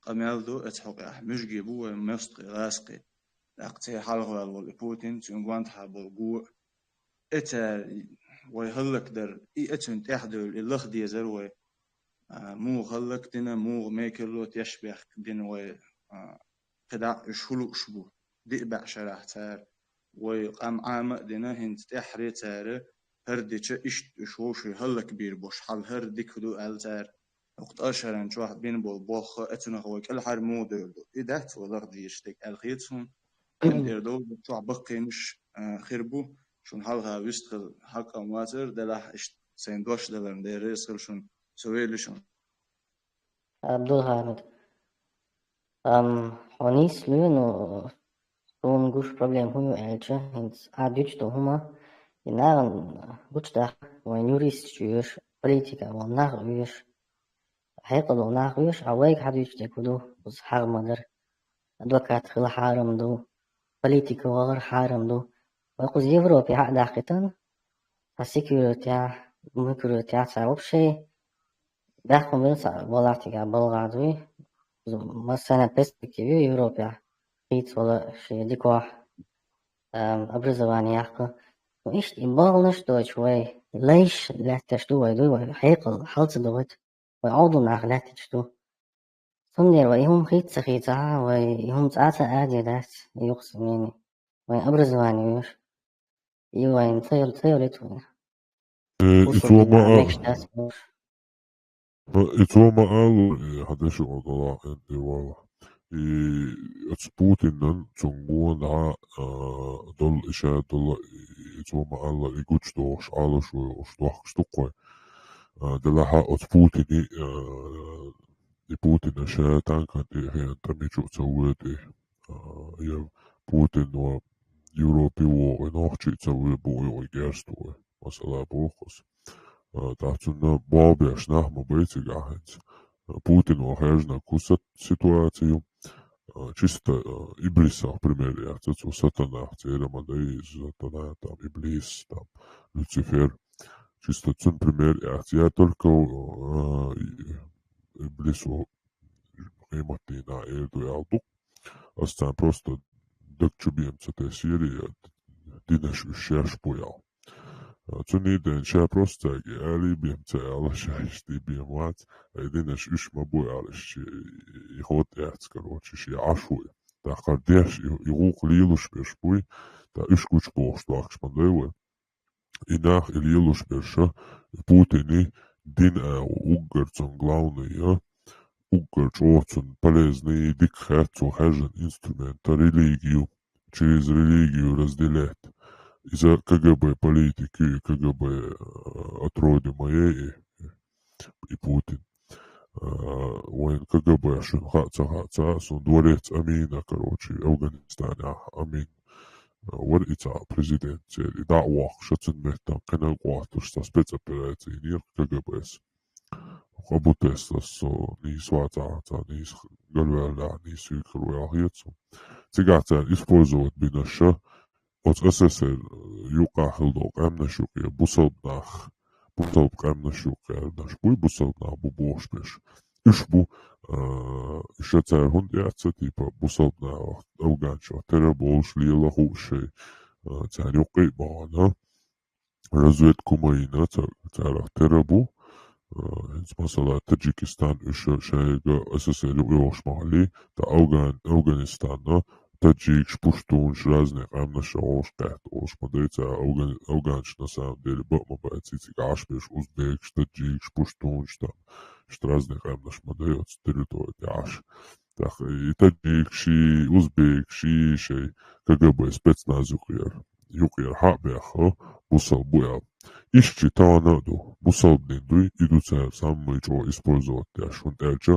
къамел ду, оцу хьокъехь муьжги бу вай мостагӀий, гӀазкхий. ТӀаккха церан хьалхаваьлла волу и Путин, цуьнан гонахьа болу го, и цара вай хӀаллакдар, и а цуьнан тӀаьхьадевлла, и лаха дезар вай. А, муха хӀаллакдина, муха мекарло тешнабехк дина вай, а, кхидӀа а уьш хӀун лууш бу, диъ бӀе шарахь цара. Вай къам Ӏама а дина, хӀинца тӀаьххьара цара хӀара дича, иштта уьш вовшийн хӀаллакбийр болуш хьал хӀара дика ду аьлла цара. ХӀокху ткъа шаран чохь бина болу болх а, цунах вай кӀелхьара муха девр ду. И дац вай лаха дезаш дерг аьлла хета суна. Цундела довза чохь баккхийнаш, а, хир бу, шуна хьалха вистхила хьакъ а вацара, делахь иштта сайн дош даларна Дела реза хила шуна, со вели шуна. Абдулхамид. Ам, хьо нийса лоьху, ну, суна гуш проблема хӀун ю аьлча, хӀинца ахь дуьйцуш долу хӀума, и нахана гучудаккха, вайн юристаш оьшу, политика а волу нах оьшу, хьекъал долу нах оьшу, а вайга хьан дуьйцуш дерг хӀун ду, кхуза хьагӀ ма дара. Адвокат хила хьарам ду, политика вахар хьарам ду. Вай кхуза Европе хьа а даьккхийтина, цхьа секьюритехь, мекьюритехь, цхьа вообще бехк хӀума белла цхьа балхахь тӀехь балхахь дуй. Массарна перспектива ю Европехь хийцавала шен дикохь, ам, образование яккха. Ну, иштта и балханаш доцуш вай лайш лаьтташ ду вай, дуй вай хьекъал хьал ца дохуьйту, вай Ӏовдал нах лаьтташ ду. Цундела вай и хӀума хийца ца хийцахь, вай и хӀума цкъа а ца аде дац, и юкъа ца мени. Вайн образование оьшу. И вайн ца йолу, ца йолуьйту вайн. Э, и цо ма а-, мегаш дац оьшу. Э, и цо ма аллара, э, хьан дешо долахь, энди валахь. И оцу Путинан цуьнан гонахьа, а, долу и ша долу, и цо ма аллара, и гучудохуш, Ӏалашо йолуш дохкуш ду-кх вай. А, делахьа оцу Путине, а, и Путина ша танкан тӀе хиъна тӀе мича а ца воьду и, а, я Путин ван Европе вогӀу, нохчий ца ве бу йогӀу герст вой. Масала бохус. ТӀаккха цунна болбеш нах ма бай цигахьанца. Путин ван хержнаг кусат ситуацию. Чисто иблисах пример яца, цу сатанах, церама да и сатана, там, иблис, там, Люцифер. Чисто цун пример яца. Я только иблису къематдийнна эр ду аьлла ду. Ас царна просто дагчу бемца те Сирия динаш уьш шаьш бу аьлла. Цуни ден ша просто цаьрга али бемца аьлла, ша иштта бем вац, ай динаш уьш ма бу аьлла, иштта и ход яц, короче, ши Ӏаш вуй. ТӀаккха деш и, и гӀуллакх лелуш берш буй, тӀа уьш гучу бохуш дохкаш ма дай вай. И нах и лелуш берша, Путини дин а уггар цун главный, а, уггар чӀогӀа цун полезный, дика хет цо хьаьжжина инструмента религию, через религию разделять. Иза КГБ политики, КГБ, э, отродье моей и, и Путин. Э, вайн КГБ шун хаца, хаца, сун дворец Амина, короче, Афганистане Амин. Э, вар ица президент цели, да вахша цун меттан кхина квартуш са спецоперация нир КГБ-с. Къабутеслас со нийса вацахьа, ца нийса галваьлла, нийса вихар ваьлла хецу. Цигахь царна использовать бинаша, оцу СССР юкъахь хила долу къаьмнаш юкъе, бусалба нах, бусалба къаьмнаш юкъе наш буй, бусалба нах бу бохуш берш. Уьш бу, а, уьш цара хӀунда яц, типа, бусалба нах афганчо тера болуш лела хууш шай, а, царна юкъе а бахана. Разведка ма йина, ца-, царах тера бу. Э, хӀинца масала Таджикистан уьш шайга СССР юкъа йогӀуш ма хилли, ткъа Афган-, Афганистанна таджикаш, пуштунаш, разные къаьмнаш йогӀуш кхетта олуш ма дай, ца афган-, афганчаш на самом деле бакъ ма бац, цига Ӏаш берш узбекаш, таджикаш, пуштунаш там, иштта разные къаьмнаш ма дай оцу территория тӀе Ӏаш. ТӀаккха и таджикаш, и узбекаш, и шай КГБ спецназ юкъера, юкъера хьа а бехха, бусал бу аьлла. Иштта тахана а ду, бусалба дин дуй, и ду цара самый чӀогӀа использовать деш, хӀунда аьлча,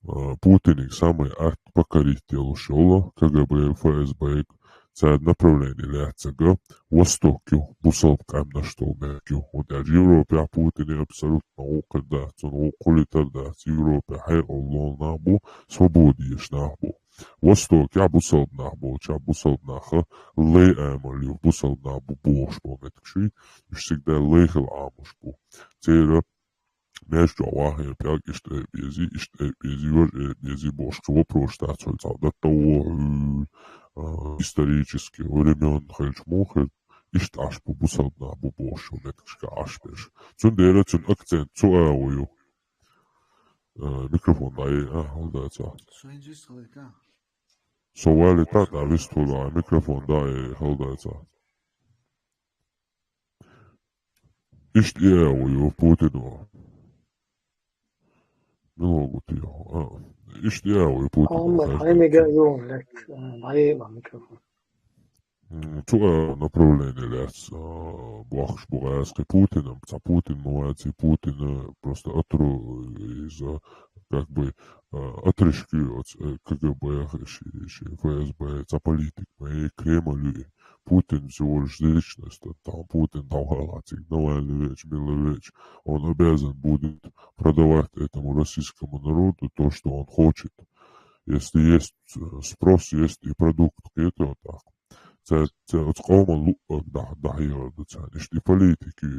а, Путиниг самый атта покорить йолуш йолу КГБ, ФСБ, цара направление лаьцнарг Восток ю, бусалба къаьмнаш долу меттиг ю. ХӀунда аьлча Европехь Путине абсолютно гӀуллакх хир дац, цунна гӀуллакх хилийтар дац. Европехь хьекъал лолу нах бу, свобода еш нах бу. Востокехь бусалба нах болчохь, бусалба наха лай амал ю, бусалба нах бу бохуш болу меттиг шуй, уьш сигда лай хила Ӏамош бу. Церан между вахе пӀелг иштта э безий, иштта э безий, вож э безий бохуш, кхин вопрос дац, хьо цхьа датта вохуьйту, а, исторически времен хилча муха хир, иштта Ӏаш бу, бусалба нах бу бохуш, хьо меттигашка Ӏаш берш. Цундела цуьнан акцент цу агӀо ю. А, микрофон дӀае, а, хьал дац а. Со валита, да, вистхула, а, микрофон дӀае, хьал дац а. Иштта и агӀо ю Путино. Мила гути ю? А, иштта и агӀо ю Путино. Амма хьайнега ю, лек, а, дӀае ма микрофон. М, цу, а, направление лаьцна, а, бохуш бу гӀаьркхи Путинан, ца Путин ма вац и, Путин, а, просто отру-, иза, как бы, а, отрыжки оц, э, КГБ, ши, ши ФСБ, ца политик ма и, Кремль ю и. Путин всего лишь личность, там Путин дӀавала цига, Навальный веч, Мила веч. Он обязан будет продавать этому российскому народу то, что он хочет. Если есть, э, спрос, есть и продукт, кхета вот так. Ца, ца оцу къоман луъург дӀа-, дӀахьийгӀар ду царна. Иштта и политики,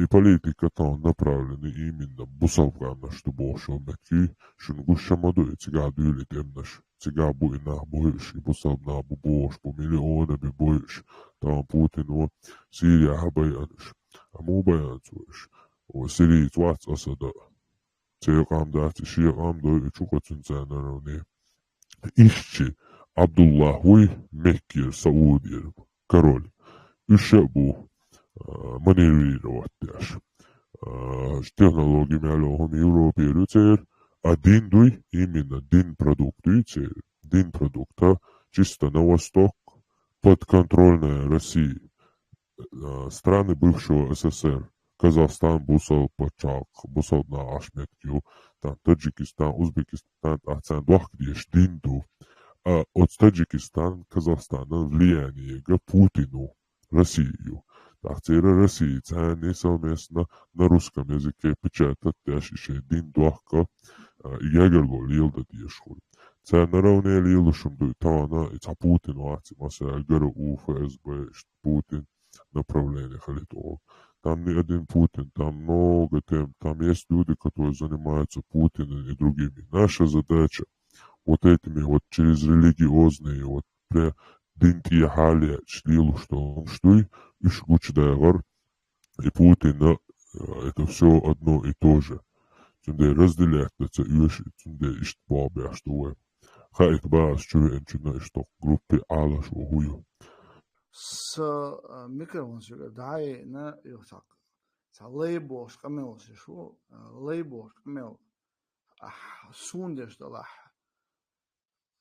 и политика тахана направленный именно бусалба къаьмнаш ду бохуш йолу меттиг, шуна гуш ма ду и цигахь дуьйлий тӀемнаш. Цигахь бу и нах бойуш, и бусалба нах бу бохуш бу, миллионами бойуш. Тахана Путин ву Сирия хьа байъанаш. Амма ву байъанца ву уьш. Ву сирийца вац Асада. Церан къам дац, и шен къам дой, и чу къа цуьнца наравне. Ишчи Абдуллах вуй, Меккера Саудера король. Уьш а бу, а, маневрировать деш. А, технологи мел йолу хӀума Европера ю церан, а дин дуй, именно дин продукт дуй церан. Дин продукта чисто на восток, подконтрольная России. А, страны бывшего СССР, Казахстан бусалба пачхьалкх, бусалба нах Ӏаш меттиг ю, там Таджикистан, Узбекистан, тӀаккха царна дохка дезаш дин ду. а, оцу Таджикистан, Казахстана влияние яга Путину, Россию. ТӀаккха церан Россия царна совместно на русском языке печатать деш и шайн дин дохка, а, и гергарло леладан дезаш хуьлу. Царна наравне лелаш хӀума ду и тахана, и цхьа Путин вац, и масала ГРУ, ФСБ, иштта Путин направление халит олу. Там не один Путин, там много тем, там есть люди, которые занимаются Путиным и другими. Наша задача вот этими вот через религиозные, вот прям дин тӀехьа лаьтташ лелаш долу хӀумаш дуй, уьш гучудагӀар, и Путина, э, это все одно и то же. Цундела разделять дан ца оьшу, цундела иштта боху беш ду вай. Хаийта бац чу веанчунна иштта группе Ӏалаш ву хӀу ю. Со, а, микрофон сюга дӀаяйна, юха цхьа, цхьа лай бохуш къамел шу, а, лай бохуш къамел, ахь, суна деш далахь,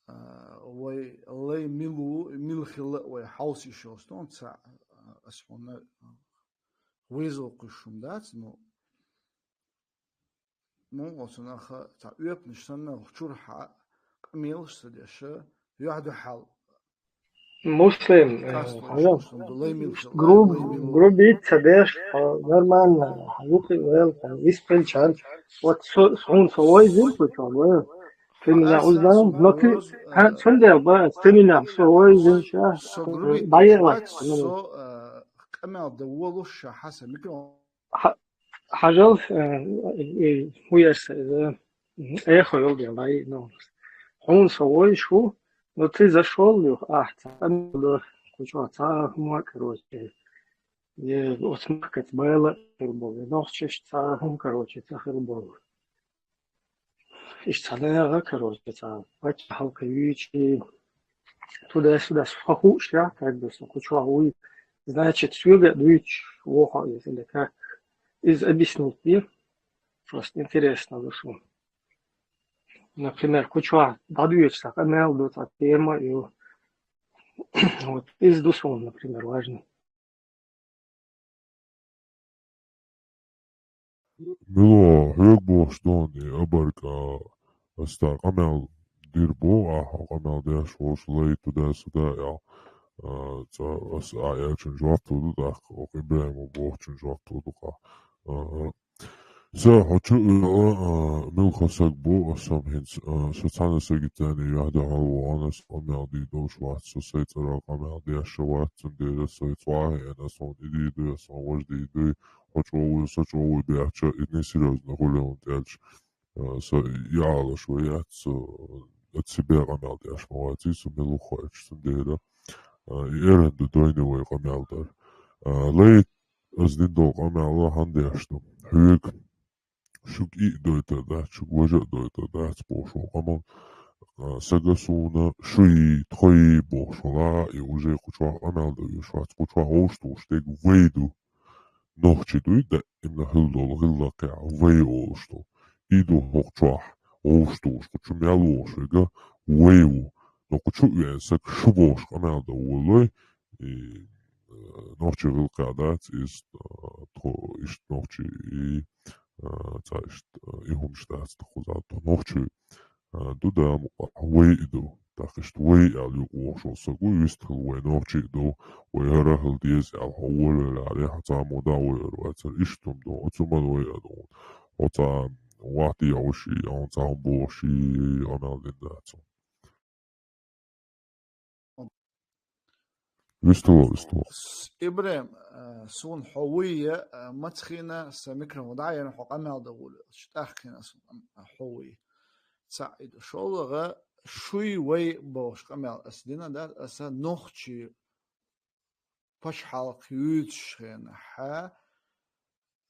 а, вай лай мила ву, мила хилла а вай хьовса йиш йолуш ду, ца, а, ас хьуна вызов кхуьссуш хӀума дац, ну, мукъа цунах цхьа оьпанаш санна, чурхьа къамелаш ца деш, юьхь-дуьхьал. Муслим, э, хьажал, груб-, грубить ца деш, хьо нормально, хьо юкъа вел, хьо виспелчан, вот со, хьуна со вайзина кху чохь, вай. Ты меня узнал, но ты, а, цундела, ба, ты меня со вайзина ша, со грубить дӀаелла, со, э, къамел дан волуш ша хьаса микро. Хьа-, хьажал, э, э, хӀун еш сан иза, эхо йолу дела, ну, хьуна со войш ву, ну, ты зашёл юха, ахь, ца къамел дан, кху чохь цхьа а хӀума, короче, е оцу махкаца бала хир болу, е нохчаш цхьа а хӀума, короче, ца хир болу. Иштта цхьа наха, короче, цхьа пачхьалкх юьйцу, туда-сюда, хьо хууш яхь, как бы, со кху чохь вуй. Значит, соьга а дуьйцуш воху иза, или как? Иза объяснить де. Просто интересно ду шуна. Например, кху чохь дӀадоьдуш цхьа къамел ду, цхьа тема ю. Вот, иза ду суна, например, важно. Мила, хьоьга бохуш дону и абарг, а, аса къамел дийр бу, ахьа къамел деш волуш лай туда-сюда аьлла, а, цкъа аса а аьллачун жоп лур ду, тӀаккха оха ИбрахӀима бохучун жоп лур ду-кх. А, Сан хьо чу а, а, муьлхха саг бу, аса хӀинца, а, со цхьана сагица юьхь-дуьхьал вахана, аса къамел дийр долуш вац, со сайн цӀарах къамел деш а вац, цундела сайн цӀахь а хиъна, аса хьуна и дийр дуй, аса хьуна важа дийр дуй, хьо чӀогӀа вуй, со чӀогӀа вуй бехча, и несерьёзно хуьлу хьуна тӀелча, а, со и Ӏалаш вай яц, со от себя къамел деш ма вац, со муьлхха а, цундела, а, и эрна ду дойна вай къамел дар. А, лай Аса дина долу къамел хьан деш ду? Хьоьга, шуьга и а дойтур дац, шуьга важа а дойтур дац бохуш волу къамел, а, сага суна шуй, тхой бохуш волу, и уже кху чохь къамел дан вуьйш вац, кху чохь вовшахтухуш дерг вай ду. Нохчий дуй, даимна хила долу гӀиллакхехь вай олуш ду. И ду хӀокху чохь вовшахтухуш, кху чу мел вохуш верг вай ву. Но кху чу а веана сага шу бохуш къамел дан волой, и, э, нохчий гӀиллакхехь дац иза, э, тхо иштта нохчий, и, э, цхьа иштта, э, и хӀумаш дац тхо кхузахь, тхо нохчий, э, ду, да, мукъа вай и ду. ТӀаккха иштта вай аьлла юкъа вохуш волу сага вистхила вай нохчий а ду, вай хӀара а хила деза аьлла, хьо волавеллехь, хьан цхьаммо дӀа а вай ара вацара, иштта хӀума ду, оцу хӀуманна вай а ду. Хьо цхьа вахт а йохуш, и, хьуна цхьа хӀума бохуш, и, и, и, къамел дина дац хьуна. Вистхила, вистхила. С-, ИбрахӀим, а, суна хьо вуй я, а, маца хиъна, сан микрофон дӀа а яьлла, хьо къамел дан волавелча, тӀаккха хиъна суна, а, хьо вуй. Цхьаъ и ду. ШолгӀа, шуй вай бохуш къамел аса дина, да, аса нохчий пачхьалкх юьйцуш хенахь, а,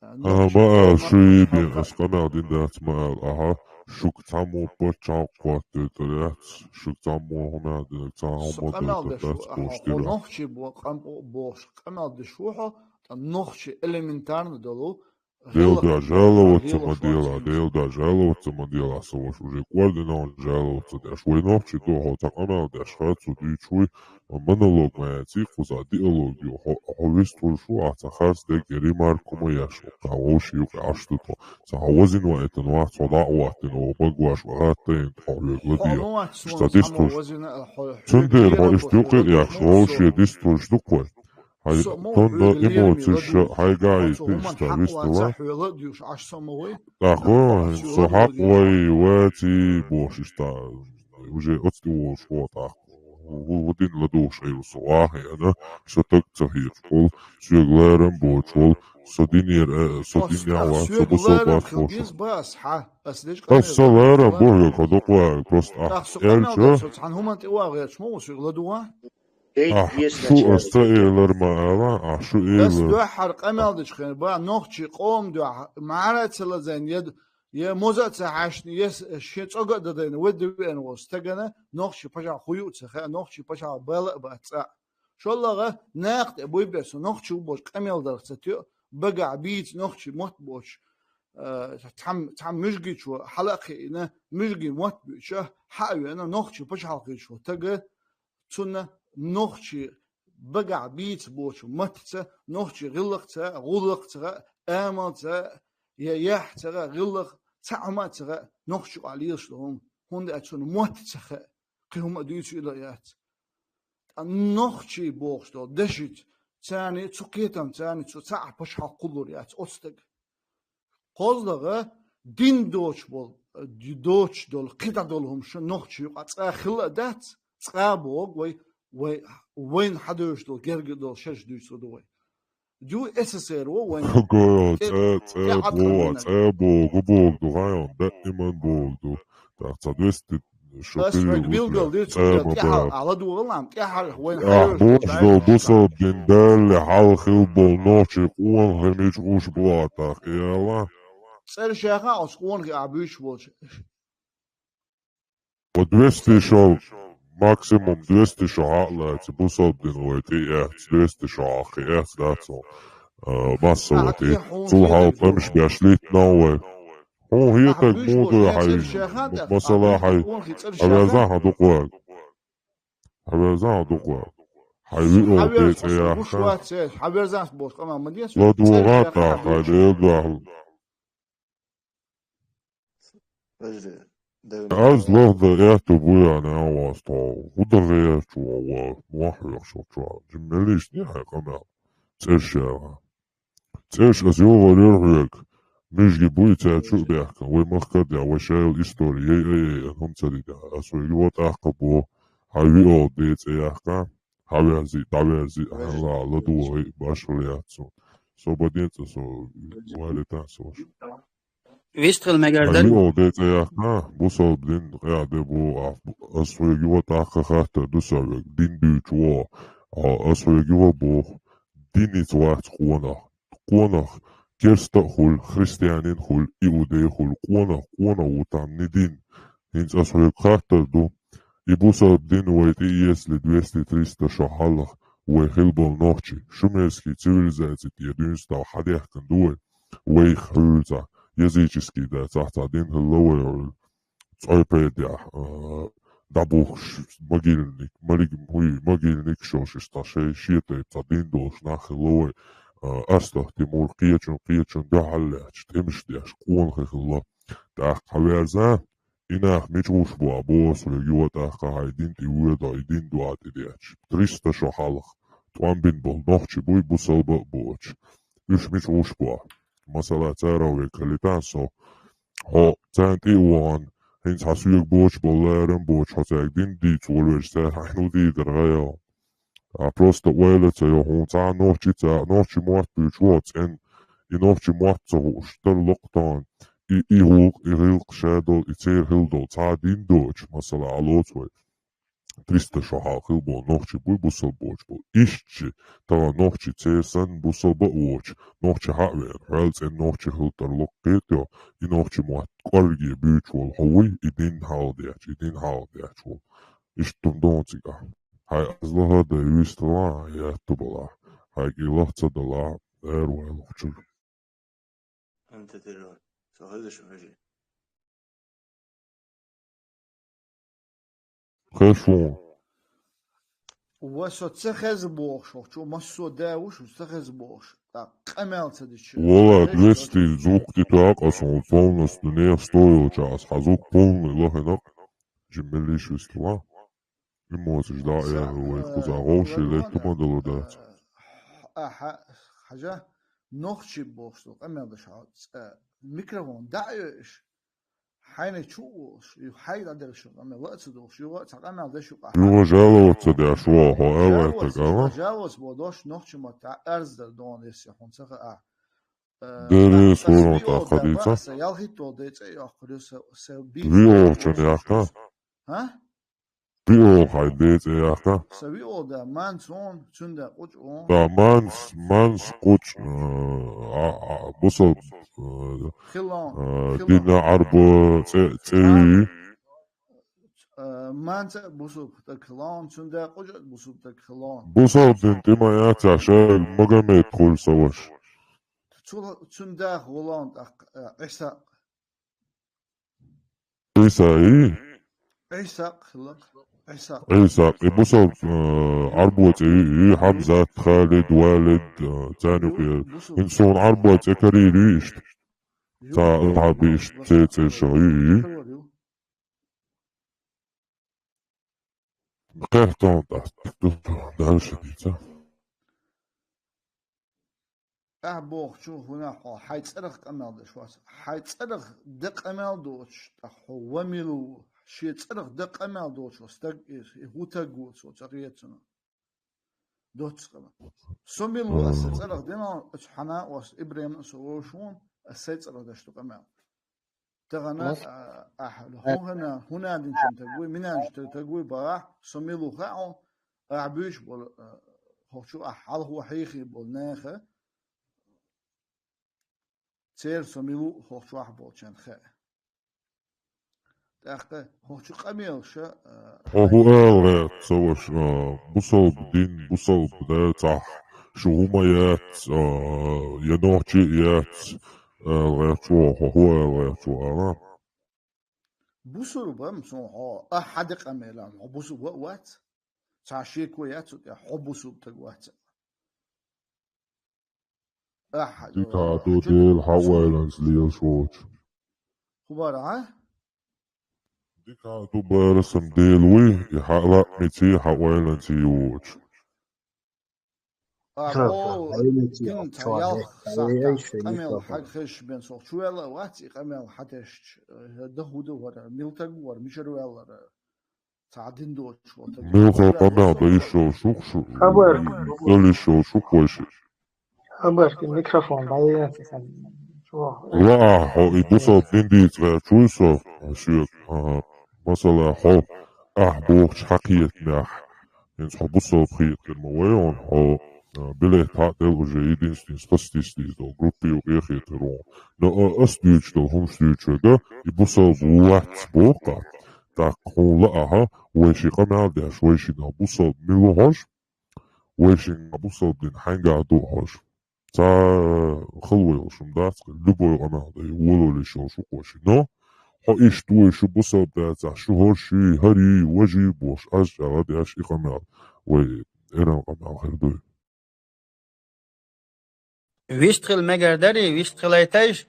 а, нохчий ма ала, шуй бен аса къамел дина дац ма ала, ахьа, шуьга цхьаммо пачхьалкх хӀоттойтур яц, шуьга цхьаммо хӀума динарг цхьа хӀума дойтур дац бохуш дира. Нохчий бо-, къам-, бохуш къамел деш ву хьо, ткъа нохчий элементарно долу Дела да жаловаться ма дела, Дела да жаловаться ма дела, со ваша уже кӀордано жаловаться деш. Вай нохчий ду хьо цхьа къамел деш, хьо цу дуьйцуй, монолог ма яций, кхуза диалог ю, хьо, хьо вистхуьлуш ву, ахь цхьа харц дерг ремарк ма еш, хьо вовшийн юкъе Ӏаш ду тхо. Цхьа хьо вазина ваийтина вац, хьо дӀа а ваттина, хьо багваш вахаттайна, тхо хьоьга ладийо. Иштта дистхуьлуш. Цундела хьо иштта юкъе а яхаш, вовшийн дистхуьлуш ду кхой. Хьай, тунна эмоцеш хьайга а йита иштта вистхила. ТӀаккха, хӀинца со хьакъ вай, ваций, бохуш иштта, уже оцу тӀе волуш ву тӀаккха. Ву-, ву-, ву дин ладугӀуш айву со вахиана, со таг ца хеташ волу, соьга ларам боцуш волу, со динера, э, со динехь вац, со бусалба вац бохуш. Ас со ларам бу хьоьга, хьо дукха ваьлла, просто ахь аьлча. Со цхьана хӀуманна тӀе вагӀа гӀерташ ма ву соьга ладугӀа. Ахь шу ас ца элар ма ала, ахь шу элар. Ас дуьххьара къамел дечу хенахь, ба, нохчий къоман дуьхьа, мӀара а ца лазийна, я, я моза а ца хьаьшна, я с-, шен цӀога а дан дайна, вай де веана волу стагана нохчий пачхьалкх хӀун ю а ца хаьа, нохчий пачхьалкх бала а бац цкъа а. ШоллагӀа, накха тӀе буй бер со нохчи ву бохуш къамел дарх ца тоьу, багахь бийца нохчий мотт боцуш, а, цхьам-, цхьамма муьжгичо хьала а кхиийна, муьжгийн мотт буьйцуш, хьа а веана, нохчий пачхьалкх хилча стага, цунна нохчий багахь бийца боцу маттаца, нохчий гӀиллакхца, гӀуллакхца, амалца, я яхьца, гӀиллакх, цхьа хӀума а ца хаьа, нохчий къа лелаш долу хӀума, хӀунда аьлча цунна мотт ца хаьа, кхин хӀума а дуьйцу ила яц. Ткъа нохчий бохуш долу дешица, царна цу кхетам, царна цу цхьа а пачхьалкх кхуллур яц оцу стага. КхозлагӀа, дин доцуш болу, доцуш долу, кхидӀа долу хӀума шу нохчий юкъа цкъа хилла а дац, цкъа а боху вай, вай, вайна хьадевзаш долу, герга долу шераш дуьйцур ду вай. Ю эс эс эр ву вайна. Го, цӀа, цӀа боху, цӀа боху, боху ду, гӀайон, даиман боху ду. Так, цхьа двести Ас хьоьга билггал дира цу тӀехьа, ахь ладогӀал ам, тӀаьхьара вайна хьайош бохуш долу бусалба дин далале хьалха хилла болу нохчий къонахий мича гӀуш бу а тӀаккха, и ала? ЦӀераш яха оцу къонахий ахь буьйцуш болчу. По двести шо, максимум двести шо хьа а лаьцна, бусалба дин вай тӀе а эцна, двести шо хьа а кхин эцна дац хьуна, а, массово тӀе. Цул хьалха тӀамаш беш литтина вай. Хьуна хетарг муха ду хьайн, м-, масала хьайн, хьан верзан хьан дукха ваьлла. Хьан верзан хьан дукха ваьлла. Хьайн виъал бен цӀе яхка. Хьан верзан боху къамел ма деза. ЛадогӀа тӀаккха хьайн Дела дуьхьа. Аз лахда аьтту буй ана а вац тхо. ХӀун дан гӀерташ ву ва, мохь хьоьхуш волчо. Жимма меллийтина хьайн къамел. ЦӀераш яха. ЦӀераш ас йогӀур яра хьоьга. Муьжги буй цаьрца чу а баьхкина. Вай махкара а, вай шайла истори, яй а яй, хӀума ца дитина. Ас вайга юха тӀаккха боху, хьайн виъал бен цӀе яхка, хьаверзий, дӀаверзий, хьан ла, ладогӀий, башхалла яц цунна. Со бан ден цӀа со, валита со ваша. Вистхила мегар дара. Хьайн виъал бен цӀе яхка, бусалба дин къа де бу, а, ас хьоьга юха тӀаккха хаттар ду сан вайга, дин дуьйцуш ву, а, ас хьоьга юха боху, диница вац къонах. Къонах керста а хуьлу, христианин а хуьлу, иудей а хуьлу, къонах, къонах ву там не дин. ХӀинца ас хьоьга хаттар ду. И бусалба дин вай тӀе, если двести-триста шо хьалха вай хилла болу нохчий, шумерский цивилизаци тӀе дуьнца тӀехь хьадаьхкина ду вай. Вайх хьуьйцахь, языческий дацахь, цхьа дин хилла вай Ӏуьллу. Цой пайдехь, а, дӀабухкуш могильник, малиг-, хӀуй, могильник шо шиш цхьа шай, шен тайпа цхьа дин долуш нах хилла вай, а, Астахь-Тимур кхечун, кхечун дуьхьал лаьтташ, тӀемаш деш, къонахий хилла. ТӀаккха хьан верзан, и нах мича гӀуш бу а боху ас хьоьга юха тӀаккха хьайн дин тӀе воьдахь, и дин дуьхьа тӀедеача. Триста шо хьалха тӀом бина болу нохчий буй, бусалба а боцуш. Уьш мича гӀуш бу а? Масала, царах векалитан со. Хьо царна тӀе а вахана, хӀинца хьан соьга боцуш болу ларам боцуш, хьо цаьрга дин дийца волавелча, цара хьайна хӀун дийр дара гӀайо? А просто ойла ца йо, хьуна цхьа а нохчи ца, нохчи мотт буьйцуш ву хьо цӀена, и нохчи мотт ца хууш, тарло-кх тхуна, и, и гӀуллакх, и гӀиллакх ша долу, и церан хилла долу, цхьа а дин доцуш, масала, Ӏалоцу вай. Триста шо хьалха хилла болу нохчий буй, бусалба боцуш болу. Иштта ши, тахана нохчий церан санна бусалба а воцуш, нохчи хьа а веана, хьоьл цӀена нохчи хила тарло-кх кхетайо, и нохчи мотт кӀорге буьйцуш волу хьо вуй, и дин хьалха детташ, и дин хьалха детташ волу. Иштта хӀума ду хьуна цигахь. Хьайн аз лахара дай вистхилахь, хьайн аьтту балахь, хьайга и лаха ца далахь, ара вай лохучуьра. Со хеза шу хеза. Хеза шун. Ва со ца хеза бохуш, хӀокху чу массо а да ву шу ца хеза бохуш. ТӀаккха къамел ца дича. Вала, двести звук тӀе тоьхна ас хьуна полностью, не стоилча ас хьан звук полный лахина. Жиммилиш вистала. Эмоцеш дӀа а яьлла вай кхузахь вовший летта ма дала дац. Ахьа, хьажа, нохчий бохуш ду къамел даш хьо цӀа микрофон дӀа а йойуш, хьайна чу а волуш, ю хьай дӀадерш ю къамел ла а ца дохуш, юха а цхьа къамел даш ю къахьа. Юха жаловаться деш ву хьо, аьлла таг, ала? Жаловаться бо дош нохчий ма та арз дар дон, если хьуна ца хаа. Деррис хӀуранна тӀаккха дийца. Сан ялхитталгӀа дайца а йоккхур ю сан, сан бийца. Виолчун яккха? ХӀа? Виол хьайн дайца а яккха? Сан виол да, манца вон, цуьнда къучӀ вон. Да, манца, манца къучӀ, а, а, бусал, а, хилон, а, хилон. Дина Ӏарба цӀе, цӀе вий? Э, манца а бусулба таг хилон, цуьнда къуча а бусулба таг хилон. Бусалба дин тӀе ма яцахь ша Магомед хуьлу сан ваша. Цу-, цуьнда гӀулон тӀаккха, э, Ӏиса. Ӏиса и? Ӏиса хилла. Ӏиса. Ӏиса. И бусалба, э, Ӏарбо цӀе ю, и Хьамзат, Халид, Валид, э, царна юкъе. ХӀинца суна Ӏарбо цӀе карийла ю иштта. Ца, Ӏарби иштта цӀе, цӀе ша ю, и? Кхехтон дац, дальше дийца. Ахь бохучу хӀуна хьо хьайн цӀарах къамел деш вац. Хьайн цӀарах де къамел доцуш, тӀаккха хьо ва мила ву, шен цӀарах де къамел доцуш вац стаг иза, и хӀун таг ву цо, ца хета цунах. Доцца къамел. Со мила ву аса цӀарах дина, оцу хьана а оцу Ибрайма а со вовшахуна, аса сайн цӀарах деш ду къамел. Тахана, а, ахьа, хӀун хӀана, хӀун а динчун таг вуй, минан таг, таг вуй бахахь, со мила ву хаьа, ахьа буьйш болу, а, хӀокху чу ахьа хьалхо хьийхий болу неха, церан со мила ву хӀокху чохь болчун хаьа. ТӀаккха хӀокху чу къамелаша, а, Хьо хӀун ала гӀерта ца ваша, а, бусалба дин, бусалба да цахь, шу хӀума яц, а, я нохчи а яц, ала гӀерта чӀогӀа, хьо хӀун ала гӀерта чӀогӀа, ала? Бусурба ма суна хьо, ахьа де къамелан, хьо бусурба а вац. Цхьа шеко яц цу тӀехь, хьо бусурба таг вац. Ахьа, Дика а ду Дела хьан ойланца лелаш воцуш. ХӀун бара, а? Дика а ду бара сан Дела вуй, и хьан лаамца, хьан ойланца воцуш. А, Ша, о, хьайна ца кин ца чохь ялх хьайна сахьтахь шайн къамел микрофон. Хьаг хезаш бен сох чу ваьлла а вац, и къамел хьатешча, э, да хӀу ду вара, милтаг вара, мичара ваьллара, цхьа дин доцуш вара. Милха къамел да йиш йолуш ву-кх шу, Хабар. Дала йиш йолуш ву-кх вайши. Хабар, кин микрофон дӀаелла сан чохь. Лаа, хьо и бусалба дин дийца гӀерташ вуй со, соьга, ага, масала, хьо, ахь бохучу хьан кхетамехь. ХӀинца хьо бусалба хетар ма вай хьуна, хьо, а, билет хьаъ делла уже единственный спастись дийза долу группа юкъе хетар ву. Но, а, ас дуьйцуш долу хӀумаш дуьйцуш верг, и бусалба вац боху-кх. ТӀаккха хьуна лаахь, вайши къамел деш, вайшинна бусалба мила ву хьожа, вайшинна бусалба дин хьаьнгахь ду хьожа. Ца хала вай йолуш хӀума дац-кх, любой къамел дай, волалуш йолуш ву-кх вайши. Но, хьо иштта вуй, шу бусалба дацахь, шу хӀорш юй, хӀара юй, важа юй бохуш, аз чӀагӀа деш и къамел, вай эран къамел хир дуй. Вист хила мегар дарий, вист хилайтайша?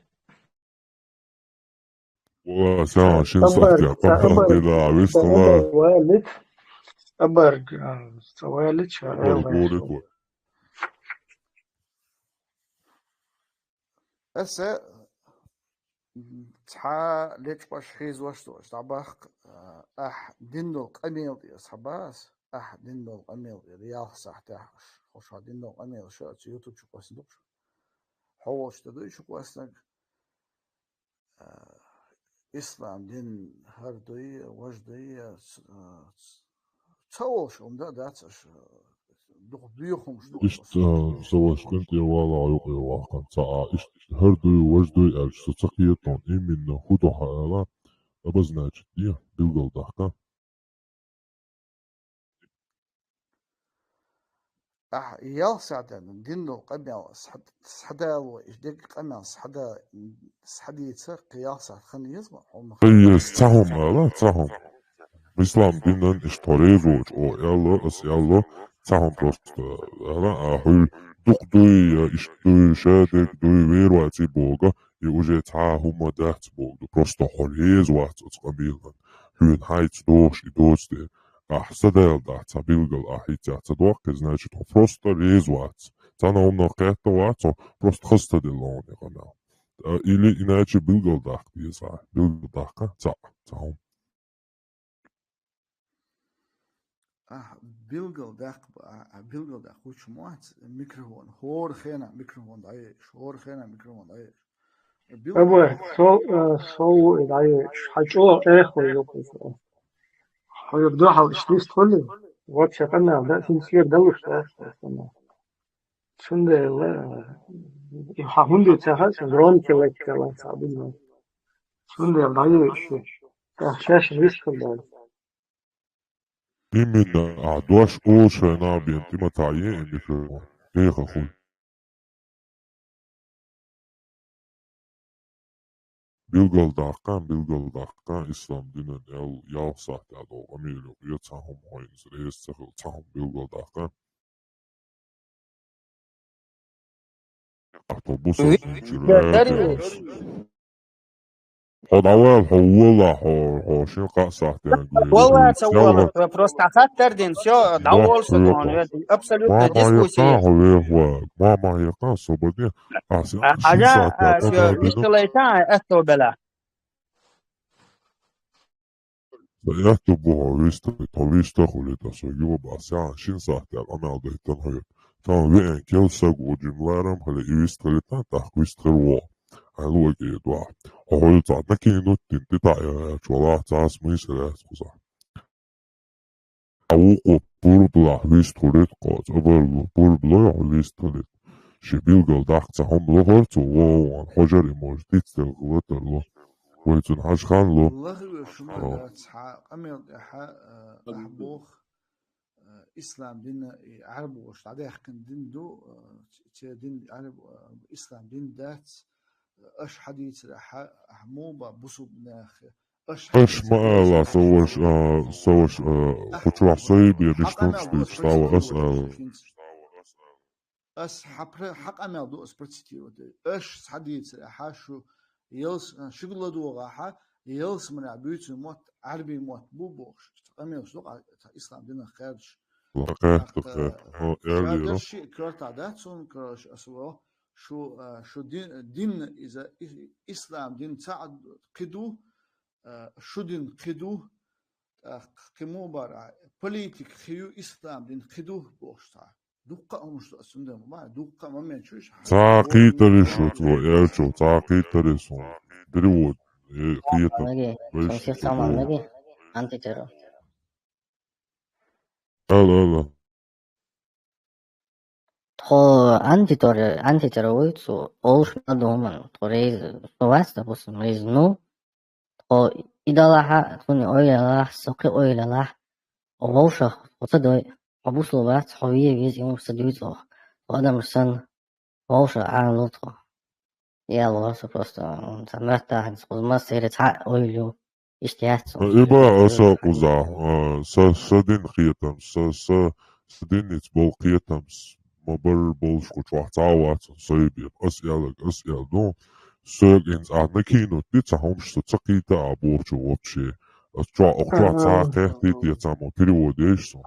Вала, сан шин Абар, сахьтехь къамел Абар, дина, вист хила. Абар валит, Абар, а, ца валит, ша Абар гӀерта гӀерта вай. Аса цхьа лечкъош хьийзош долуш дӀабаккха, а, ахь дина долу къамел тӀера схьабас, ахь дина долу къамел тӀера ялх сахьтехь аша. Хьо ша дина долу къамел ша оцу YouTube чу кхоьссина ду-кх шу. Хьо волчу тӀе дуй шу кхоьссинарг, а, ислам дин хӀара дуй, важа дуй, а, ц-, а, ц-, ца волуш хӀума дан а дац аша, дукха доьху хӀумаш ду. Иштта, а, со ваша къинтӀера вала юкъе вахана ца а, иштта хӀара дуй, важа дуй аьлча, со ца кхета хьуна, именно хӀун ду хьан ала, обозначить де, билгал дахка. Ахь ялх сахьат дин долу къамел схьа-, схьадало, и дерг къамел схьада-, схьадийца, кхин ялх сахьат хан еза ма хьуна. Еза, ца хӀума ала, ца хӀума. Ислам динан иштта реза воцу, о, аьлла, ас аьлла, ца хӀума просто, ала, а, хьуьл дукха дуй, я иштта дуй, ша дерг дуй, вер ваций бога, и уже цхьа хӀума дац бога ду. Просто хьо реза вац оцу къамелан. Хьуьна хьайца догӀуш и доцу де. Ахь са дайла дахь, ца билггал ахь хӀинца ца доккхи, значит, хьо просто реза вац. Цхьана хӀуманах кхетта вац хьо, просто хаза ца делла хьуна и къамел. А, или иначе билггал даккха деза ахь. Билггал даккха, ца, ца хӀума. Ахь билггал даккха, а, а билггал даккха хӀуьттуш ма вац микрофон. ХӀора хенахь микрофон дӀаеш, хӀора хенахь микрофон дӀаеш. Билггал Аба, даккха. Со, э, со ву и дӀаеш. Хьан чӀогӀа эхь вай юкъа со. Хьо юкъа дуьхьал иштта вист хуьлий? Вот ша къамел дан, синцлера далуш дац, дац, дац. Цундела, э, и хьан хӀунда ца хаьа, сан громкий лайк кала ца буьйна. Цундела дӀаеш шу. ТӀаккха шаьш вист хуьлу дац. Именно, а, дош олу шайна бен тӀима ца е и микрофон. Эха хуй. Билггал даккха, билггал даккха, ислам динан аьлла, ялх сахьт тӀехь долу къамеле, я цхьа хӀума хьо иза реза ца хила, цхьа хӀума билггал даккха. Автобус Ви-, инчуьра дари. Хьо дӀавала, хьо вола, хьо, хьо шин кхаа сахьт тӀехь гуьйра. Вола, ца вола, просто хаттар дин, всё, дӀавола со тхуна, абсолютно дискуссия. Хьо вехва, мама яка, собаде. А, с-, а, шин сахьт а, тӀехь всё, къамел дина. Вишталайта, а, атто бела. Сан аьтту бу хьо виста, хьо виста хуьлу тӀе со юха бахьа, сан шин сахьтехь къамел дайтан хьоьга. Тхан веан кел саг ву жимларам хили и вист хили тхан тӀаккха вист хир ву. Ай луъа кӀе дуа. Хьо хьоьга цхьа накинут дин тӀе таӀа яьлча валахь цхьа смысл яц кхузахь. А вукхо пурбалахь вист хуьлу тхо, цӀа барло, пурбало хьо вист хуьлу. Ши билггал дахка ца хӀума лохар цо, вон, вон, хьожар и може, дицдел гӀалатар ло. Вай цунна хьажа хан ло. Лахве шуна дац хьа къамел тӀехьа, а, ахь боху, а, ислам дина и Ӏарбоша дӀадаьккхина дин ду, а, церан дин Ӏарб-, а, ислам дин дац, аша хьадийцар ахьа, ахьа муха бусулба нах, аша ма ала, со ваша, а, со ваша, а, кху чохь сой бен, иштта хӀумаш дуьйцуш дӀа ва ас ала. Ас хьан пра-, хьан къамел ду ас процитировать дерг. Аш схьадийцар ахьа шу ялс-, шуьга ладогӀа ахьа, ялсаманехь буьйцун мотт, Ӏарбийн мотт бу бохуш. Къамелаш ду-кх ислам динах кхаьрдаш. Кхетта, кхетта. Хьо аьллера. Шадерш шиъ коьртахь дац цунна, короче, ас во, шу, а, шу дин, дин иза, и-, ислам дин ца а кхин ду, а, шу дин кхин ду, тӀаккха кхин муха бара, политика кхин ю, ислам дин кхин ду бохуш цхьа. Дуккха а хӀумаш ду ас цундела ма бара, дуккха а момент чуьш. Цхьа кхетарш шу цо аьллачо, цхьа кхетарш шу. Перевод, э, кхетам. Наги, вайша сам сих саман наги, антитеррор. Ала, ала. Тхо антитор-, антитера вуй цо, олуш ма ду хӀуман, тхо рейз, со вац, допустим, рейз, ну, тхо и далахьа, тхуна ойла лахь, со кхин ойла лахь, вовшах, тхо ца дой, хьо бусул вац, хьо ве веза, и хӀумаш ца дуьйцу оха. Тхо адамаш санна, вовшах Ӏаьна лу тхо. Ял вара со просто, м, цхьа моьттахь, кхуза массеран цхьа а ойла ю. Иштта яц цунна. Э, и ба аса кхузахь, а, са, са дин кхетамс, са, са, са динница болу кхетамс, ма барра болуш кху чохь цхьа а вац, сай бен. Ас аьлларг, ас аьлла ду. Соьга хӀинца ахьа накинут ди, цхьа хӀумаш со ца кхийта а бохучу вообще. Ас чохь, окху чохь цхьа а кхехкийта я цхьа мо перевод еш со.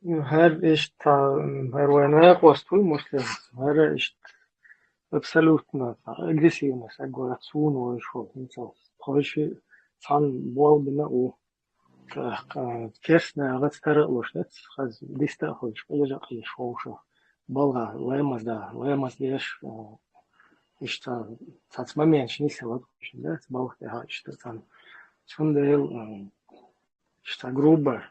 Ну, хӀара иштта, м, хӀара вайн накъост вуй муслим, хӀара иштта абсолютно агрессивный саг вара, суна вайша хӀинца. Тхойши цхьана болх бина а ву. ТӀаккха керстанаша гӀац тара а луш дац, хаза диста а хуьлуш, къежа а къежаш вовшах. БалгӀа, ламаз да, ламаз деш, а, иштта цхьацца моменташ нисса латхуьйтуш дац, балха тӀехьа иштта цхьана. Цундела, а, иштта грубо.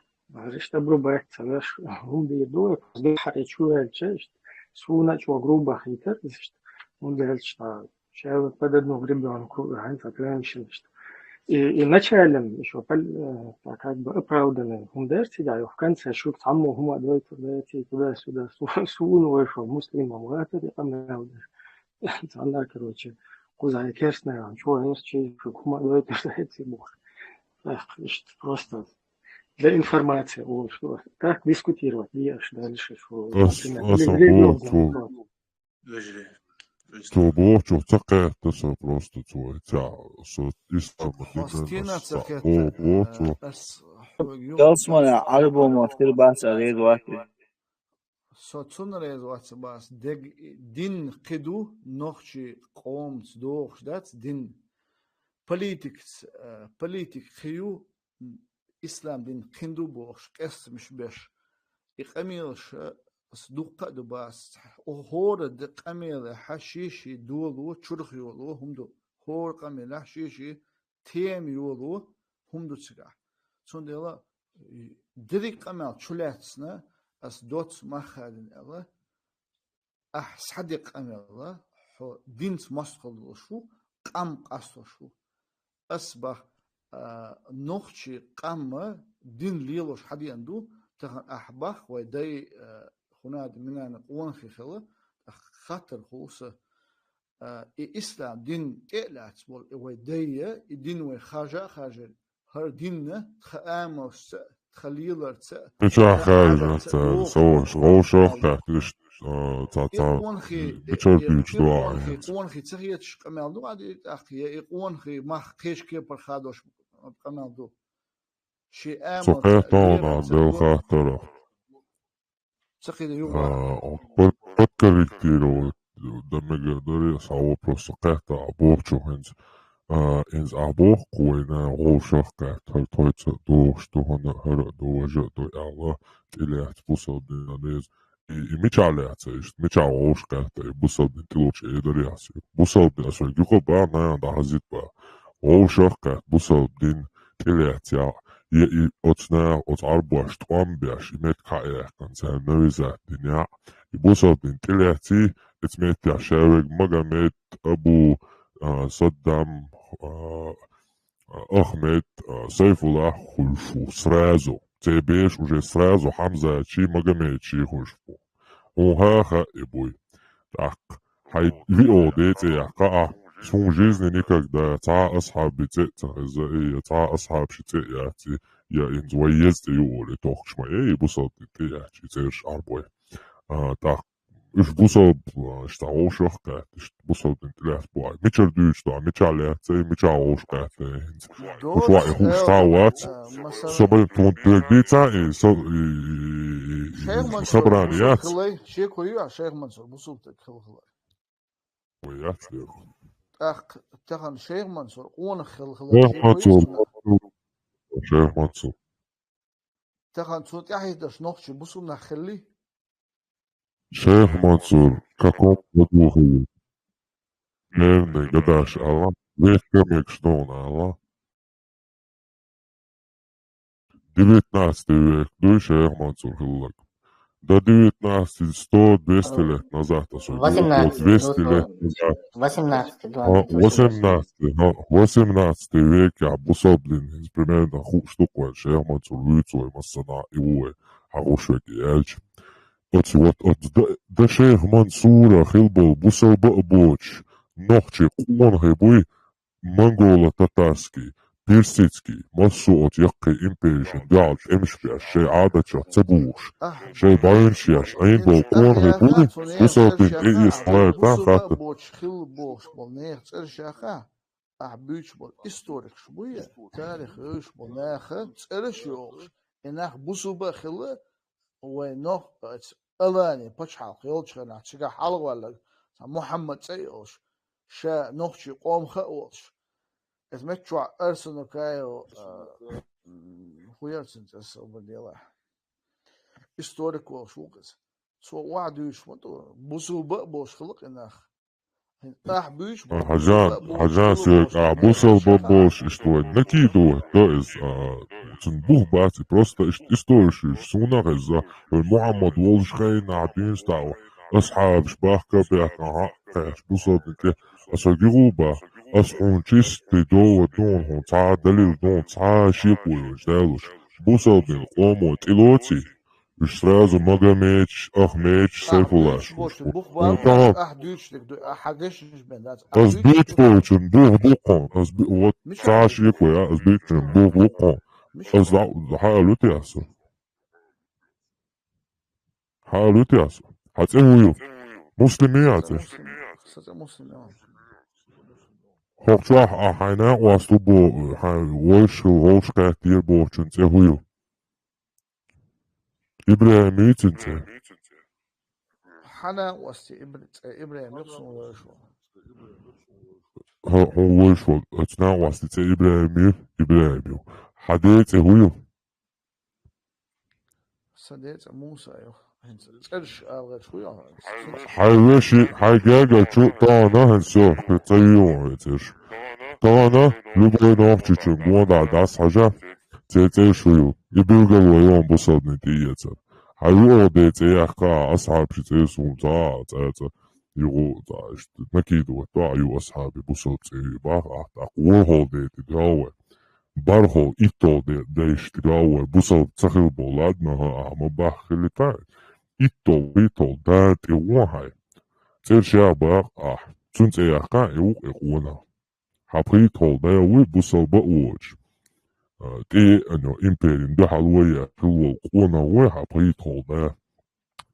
Иштта грубо ца веш, хӀума дийр ду, дуьххьара чу ваьлча, иштта, суна а чӀогӀа грубо хийтар, иштта, хӀунда аьлча, шаьлла под одну гребёнку, хьан ца тоймашна, иштта. И, и началом ещё пол-, э, так как бы оправданный хӀума дара цига, а в конце шуьга цхьаммо хӀума а дойтур даций, туда-сюда, су-, суна вай шо муслиман вацар и къамел деш. Цхьанна, короче, кхузахь керстнера чу ваьннарш чу шуьга хӀума а дойтур даций бохуш. Так, иштта просто для информации луш. Так дискутировать дезаш дальше, что, ас, например, ас религиозный боху, вопрос. Вежарий. Цо бохучух ца кхетта со просто цо, ца, со ислам динан хостина ас ца кхетта, бо-, боху цо. Э, ас хьоьга юха Ялсмана Ӏарбо ма хир бац а реза вац. Со цунна реза вац бац, дег дин кхин ду, нохчий къомаца догӀуш дац дин. Политикаца, э, политика кхин ю, м, ислам дин кхин ду бохуш, къестамаш беш. И къамелаш, э, ас дуккха а ду бац. О, хӀора де къамелехь ши-ши доло, чурх йоло, хӀума ду. ХӀора къамелехь ши-ши тема йоло, хӀума ду цигахь. Цундела, дерриг къамел чу лаьцна, ас доцца мах хадина аьлла, ахь схьадекъа къамел, хьо динца мостагӀалла долуш ву, къам къасталуш ву. Ас бах, а, нохчий къам дин лелош хьадеана ду, тахана ахь бах, вай дай, а, хӀунда минана къонахий хила, тӀаккха хаттар хуьлу сан, а, и ислам дин тӀе а лаьцна болу, и вай дай, и дин вай харжа а харжира, хӀара динна тхан амалшца а, тхан леларца а, Мичахь тхан хаьржина хьажарца а цара, догӀуш совгӀаташ, вовшах а кхаьчна, а, ца, и ца, къонахий, мичара и дуьйцуш ду къонахий, ахьа? Къонахий ца хеташ къамел ду, а, ди-, тӀаккха, я и къонахий мах кхечу кепара хадош къамел ду. Шен со амалца а, кхетта хьуна леларца а, Делан догӀуш. Хаттарах. Ца кхида юха. А, под-, подкорректировать дан мегар дара, сан вопрос кхетта а бохучух хӀинца. А, хӀинца а боху вайна вовшах кхетта, хӀара тхоьца догӀуш ду, хӀара, хӀара а ду, важа а ду аьлла, тӀелаьцна бусалба динан реза. И, и мичахь лаьцна иштта, мичахь вовшах кхетта, и бусалба дин тӀелучу эдар яц. Бусалба дин, ас вайга юха а бан, нана дӀахазийта бан. Вовшах кхетта, бусалба дин тӀелаьцна яхь, я и оцу наха, оцу Ӏарбоша тӀом беш, и меттиг хьа а яьккхина, царна навязать дина яхь, и бусалба дин тӀелаьций, оцу меттехь ша верг Магомед, Абу, а, Саддам, а, а, Ахмед, а, Сайфуллах хуьлуш ву сразу. Церан бераш уже сразу Хьамзатчий, Магомедчий хуьлуш бу. Хьуна хаьа и буй. ТӀаккха хьайн виъ оха ден цӀе яккха ахь, суна жизни никогда цхьа а асхьаб цӀе а ца хезна, я цхьа а асхьаб ши цӀе а яц, я хӀинца вай еза цӀе ю олий тохкаш ма яй, и бусалба дин тӀе яьхча и цераш Ӏарбой. А, тӀаккха уьш бусалба, а, иштта вовшах а кхетта, иштта бусалба дин тӀелаьцна бу ахь. Мичара дуьйцуш ду ахь, мичахь лаьцна, мичахь вовшах кхетта хӀинца? Уьш ваьӀ хууш цхьа а вац. Со бен тхуна дерг дийцахь, и со-, и, и, и, и собрание яц. Шайх Мансур бусалба хилла хилай, шеко ю ахь, Шайх Мансур бусалба хилла хилай? Вай яц дера. ТӀаккха тахана Шайх Мансур къонах хилла хилай, Шайх Мансур, Шайх Мансур. Тахана цунна тӀаьхьахӀиттарш нохчий бусалба нах хилли? Шайх Мансур, каком году хилла? Наверное, гадаш ала, век мегаш ду хьуна ала. Девятнадцатый век дуй Шайх Мансур хилларг. До девятнадцати сто, двести лет назад, особенно. Вот восемнадцатый, двести лет назад. Восемнадцатый, а, восемнадцатый, а, восемнадцатый век, я, бусалба дин, примерно, хууш ду-кх вайн, Шайх Мансур вуьйцу вай массанхьа, и ву вай, хьан гӀуш вега аьлча. Оцу вот, оцу да, да Шайх Мансура хила болу бусалба а боцуш, нохчий къонахий буй, монголо-татарский, персидский, массо а оцу яккхий империшна дуьхьал тӀемаш беш, шайн Ӏадатшах ца бухуш, шайн бӀаьвнаш еш, Ӏийна болу къонахий буй, бусалба дин тӀе эца лаьртан хатта. Бусалба боцуш хилла бохуш болу нехан цӀераш яха, ахь буьйцуш болу историкаш буй, тарих вевзаш болу наха цӀераш йохуш, и нах бусалба а хилла, вай нох-, оцу Алани пачхьалкх йолчу хенахь, цигахь хьалхаваьлларг, цхьа Мухьаммад цӀе а йолуш, ша нохчий къомах а волуш, иза меттачохь Арсанукаев, а, м, хӀун яра цуьнан цӀе, ас хӀумма делахь. Историк волуш ву-кх иза. Цо охьадуьйцуш ма ду, бусалба а болуш хилла-кх и нах. Ахь буьйцуш болу Хьажан, бусалба а болуш Хьажан хилла соьга бохуш ахь хилла бусалба а болуш, иштта вай накидо до иза, а, цуьнан бух бац, и просто иштта история шуьйш, суна а хезна, вай Мухьаммад волуш хенахь дуьйна стагӀо, асхьабаш бахка а баьхкина, хьаъ, кхаьчча бусалба дин тӀе, аса гигу бан. Ас хьуна чисти довла дуна, хьуна цхьа а далил дуна, цхьа а шекъо йолуш далуш. Бусалбин къомо тӀелоций, уьш сразу Магомедаш, Ахмедаш, Сайфуллаш. Ас буьйцу болчун бух бу хьуна. Ас би-, вот, цхьа а шекъо я, ас буьйцу бух бу хьуна. Ас дӀа-, хьаалуьйту аса. Хьаалуьйту аса. Хьан цӀе хӀун ю? Муслим я хьан цӀе? Сан цӀе Муслим я. ХӀокху чохь а хьайн накъост ву бо-, хьайн вайша хила вовшахкхеттера бохучун цӀе хӀун ю? ИбрахӀим ю цуьнан цӀе? Хьан накъостий Ибр-, цӀе ИбрахӀим ю, суна вайша ву. Хьо-, хьуна вайша ву. Оцу накъостий цӀе ИбрахӀим ю? ИбрахӀим ю. Хьан ден цӀе хӀун ю? Сан ден цӀе Муса ю. ХӀинца цӀераш ала гӀерташ хӀун ю? Хьайн вешин, хьайн гергарчу тахана хӀинца со, кхин ца юьйху вайн цӀераш. Тахана любой нохчичун гонах дӀасахьажа, церан цӀераш хӀун ю. И билгало ю бусалбанийн тӀеэцар. Хьайн юкъара ден цӀе яккха, асхьабчу цӀе суна ца а, цӀа а, цӀа а, юкъа, цӀа а, иштта накидывать до, а ю асхьаби, бусалба цӀе ю баха, ахьа тӀаккха ворхӀалгӀа ден тӀе доьлху вай. БархӀалгӀа, итталгӀа де-, дайшка тӀе доьлху вай, бусалба ца хила боху, ладно, хӀан, ахьа ма баххилийтахь. ИтталгӀа, пхийтталгӀа ден тӀе вон хьайн. ЦӀераш яха бакъ ахьа. Цуьнан цӀе яккха, и ву-кх и къонах. Хьан пхийтталгӀа де вуй бусалба а воцуш. А, тӀе а, ну, империн дуьхьал вай а, хила волу къонах вуй хьан пхийтталгӀа де.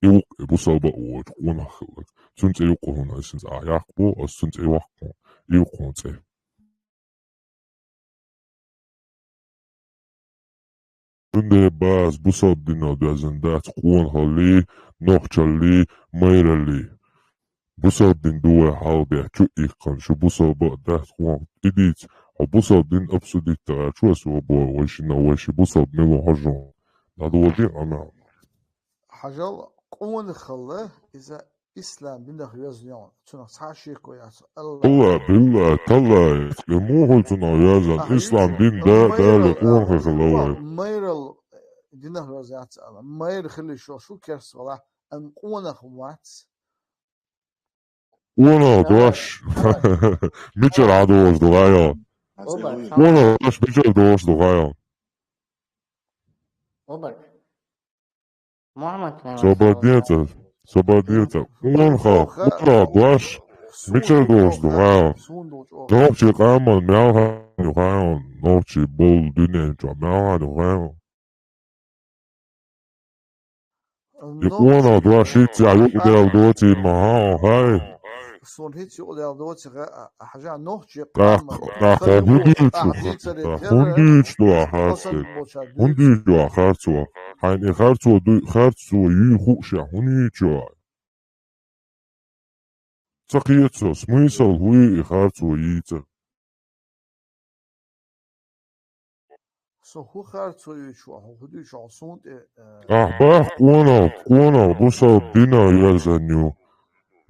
И ву-кх и бусалба а воцуш къонах хилларг. Цуьнан цӀе юкъа хӀуна аса хӀинца ахьа яккха боху, аса цуьнан цӀе яккха хӀуна, и ву-кх хӀуна цӀе. Цундела база бусалба динах доьзна дац къонахаллий, нохчаллий, майраллий. Бусалба дин ду вай хьалхабеттачу иккхана, шу бусалба а дац къонах. И дийца, хьо бусалба дин обсудить дагӀа чу аса вабора, вай шинна, вай ши бусалба мила ву хьожа. ДӀадоладе къамел. Хьажал, къонахалла иза ислам динах йоьзна йогӀу, цунах цхьа а шеко яц. Алла, билла, талла, и муха хуьлу цунах йоьзна? Ислам дин да, Дала къонахий хила вай. Майрал динах йоьзна яц ала. Майра хила йиш йолуш ву керста валахь, амма къонах вац. Къонах дош. Мичара хьадогӀуш ду хьайо? Къонах дош мичара догӀуш ду хьайо? Мухьаммад, Собар деца, собар деца. Къонах, къонах дош мичара догӀуш ду хьайо? Нохчийн къоман мел хьан ю хьайо? Нохчий болу дуьнен чохь мел хьан ю хьайо? И къонах дош хӀинца юкъадаьлла доций ма хьан хьай? Суна хӀинца юкъадаьлла доций хьа-, хьажа нохчий къоман. ТӀаккха хӀун дуьйцу? ХӀун дуьйцу ду ахь харцо? ХӀун дуьйцу ду ахь харцо? Хьайна и харцо дуй-, харцо юй хууш а хӀун юьйцу ахь? Ца кхета со, смысл хӀун ю и харцо йийцар? Со хӀун харцо юьйцу ахь, хӀун дуьйцу ахь суна тӀе, э, Ахь бах къонах, къонах бусалба динах йоьзна ю.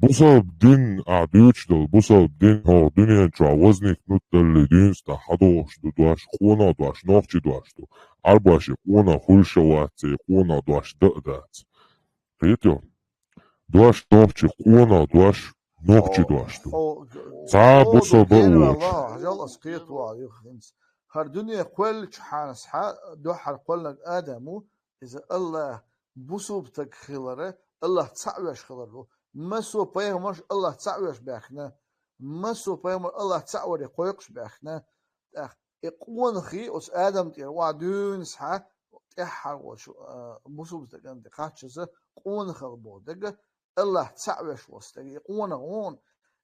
Бусалба дин ахь дуьйцуш долу, бусалба дин хӀокху дуьнен чохь возникнуть даллий дуьйна тӀехь хьадогӀуш ду дош, къонах дош, нохчий дош ду. Ӏарбош и къонах хуьлуш а вац, и къонах дош дан а дац. Кхетий? Дош нохчий, къонах дош нохчий дош ду. Цхьа а бусалба а воцуш. Хьажал ас кхета вахьа юха хӀинца. ХӀара дуьне кхоьлличхьана схьа, дуьххьара кхоьллинарг Адам ву, иза АллахӀ бусалба стаг хилар, АллахӀ цхьаъ веш хилар ву. Массо а пайхамарш АллахӀ цхьаъ веш баьхкина. Массо а пайхамар АллахӀ цхьаъ варе кхойкхуш баьхкина. ТӀаккха и къонахий оцу Адам тӀера охьа дуьйна схьа, тӀаьххьара волчу, а, бусалба стагана тӀе кхаччаза къонахалла боху дага, АллахӀ цхьаъ веш волу стаг, и къонах вон,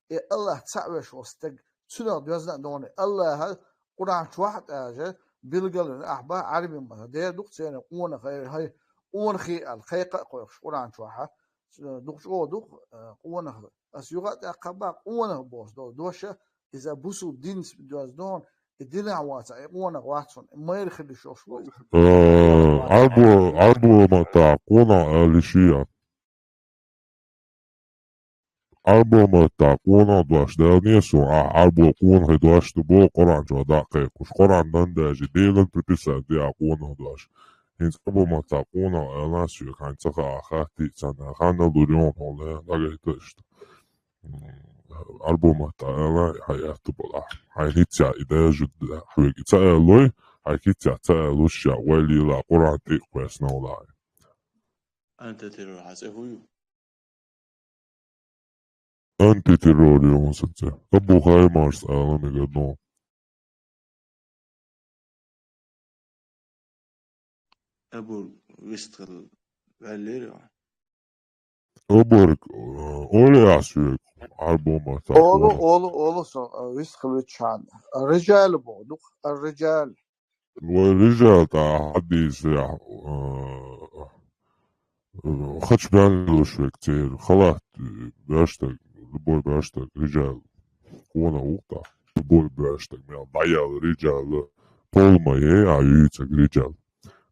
и АллахӀ цхьаъ веш волу стаг, цунах доьзна а догӀу. АллахӀа Къуръан чохь а тӀажа билгалвина ахь бах Ӏарбийн маттахь, дера ду-кх церан къонах, хӀай, хӀай, къонахий аьлла, кхайкха а кхойкхуш Къуръан чохьа, дукха чӀогӀа ду-кх, а, къонах. Ас юха а тӀаккха бах къонах бохуш долу доша, иза бусалба динца доьзна догӀу, и динахь вацахь, и къонах вац хьуна, и майра хила йиш йолуш ву иза. Э, Ӏарбо-, Ӏарбо маттахь къонах аьлла йиш ю. Ӏарбо маттахь къонах дош далане суна, ахь Ӏарбо къонахий дош ду боху Къуръан чохь дӀа а кхайкхуш. Къуръан дан даьжи, Делан приписать де ахь къонах дош. ХӀинца Ӏарбо маттахь къонах аьлла соьга хьайна ца хаьа, хаттий а ца хьаьа, ханна лур йогӀу хьуна, дӀагайта иштта. Ӏарбо матта ала хьай аьтту балахь. Хьай хиця и даже хьоьга ца алой, хьай хиця ца алуш я, вай лила Къуран тӀе кхоьсна валахь. Антитеррор хьацӀе хӀу ю? Антитеррор ю хӀун саце. Абу Хаймарс ала мега но. Абур вистхил валлери. Абур, э, оли асуек, Ӏарбо матта. Олу, олу, олу со, э, вистхил вичан. Рижал бо, дук, рижал. Вай рижал та хьадис я, э, Хачбан лушвек цер, халат, э, баштаг, любой баштаг, рижал, кона ухта. Любой баштаг, мел даял, рижал, полма е, а юцак рижал.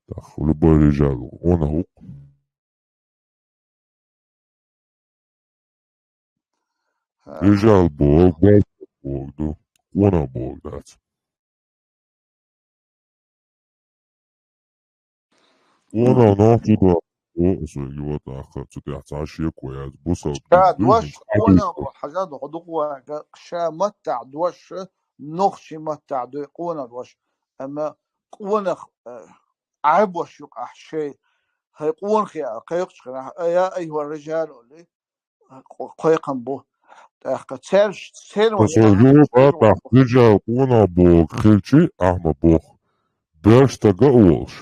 Так, любой рижал, кона ух. Рижал бог, бог, бог, ду, кона бог, дац. Кона нохчи бо, о, сой, вот, ах, цу тя цаш е кояц, бусал, ша бу-, дош, бу-, кона бо, хьажа до, худук ва, га, ша матта дош, нохчи матта до, кона дош. Ама кона, э, Ӏарбош юкъахь шей, хӀай къонах я, кхайкхача хана, я айхӀа рижал оли, кхо-, кхайкхам бу. ТӀаккха цаьрш, церан вац, церан вац, рижал къонах боху хилчи, ахьа ма боху. Баьрштага а волуш,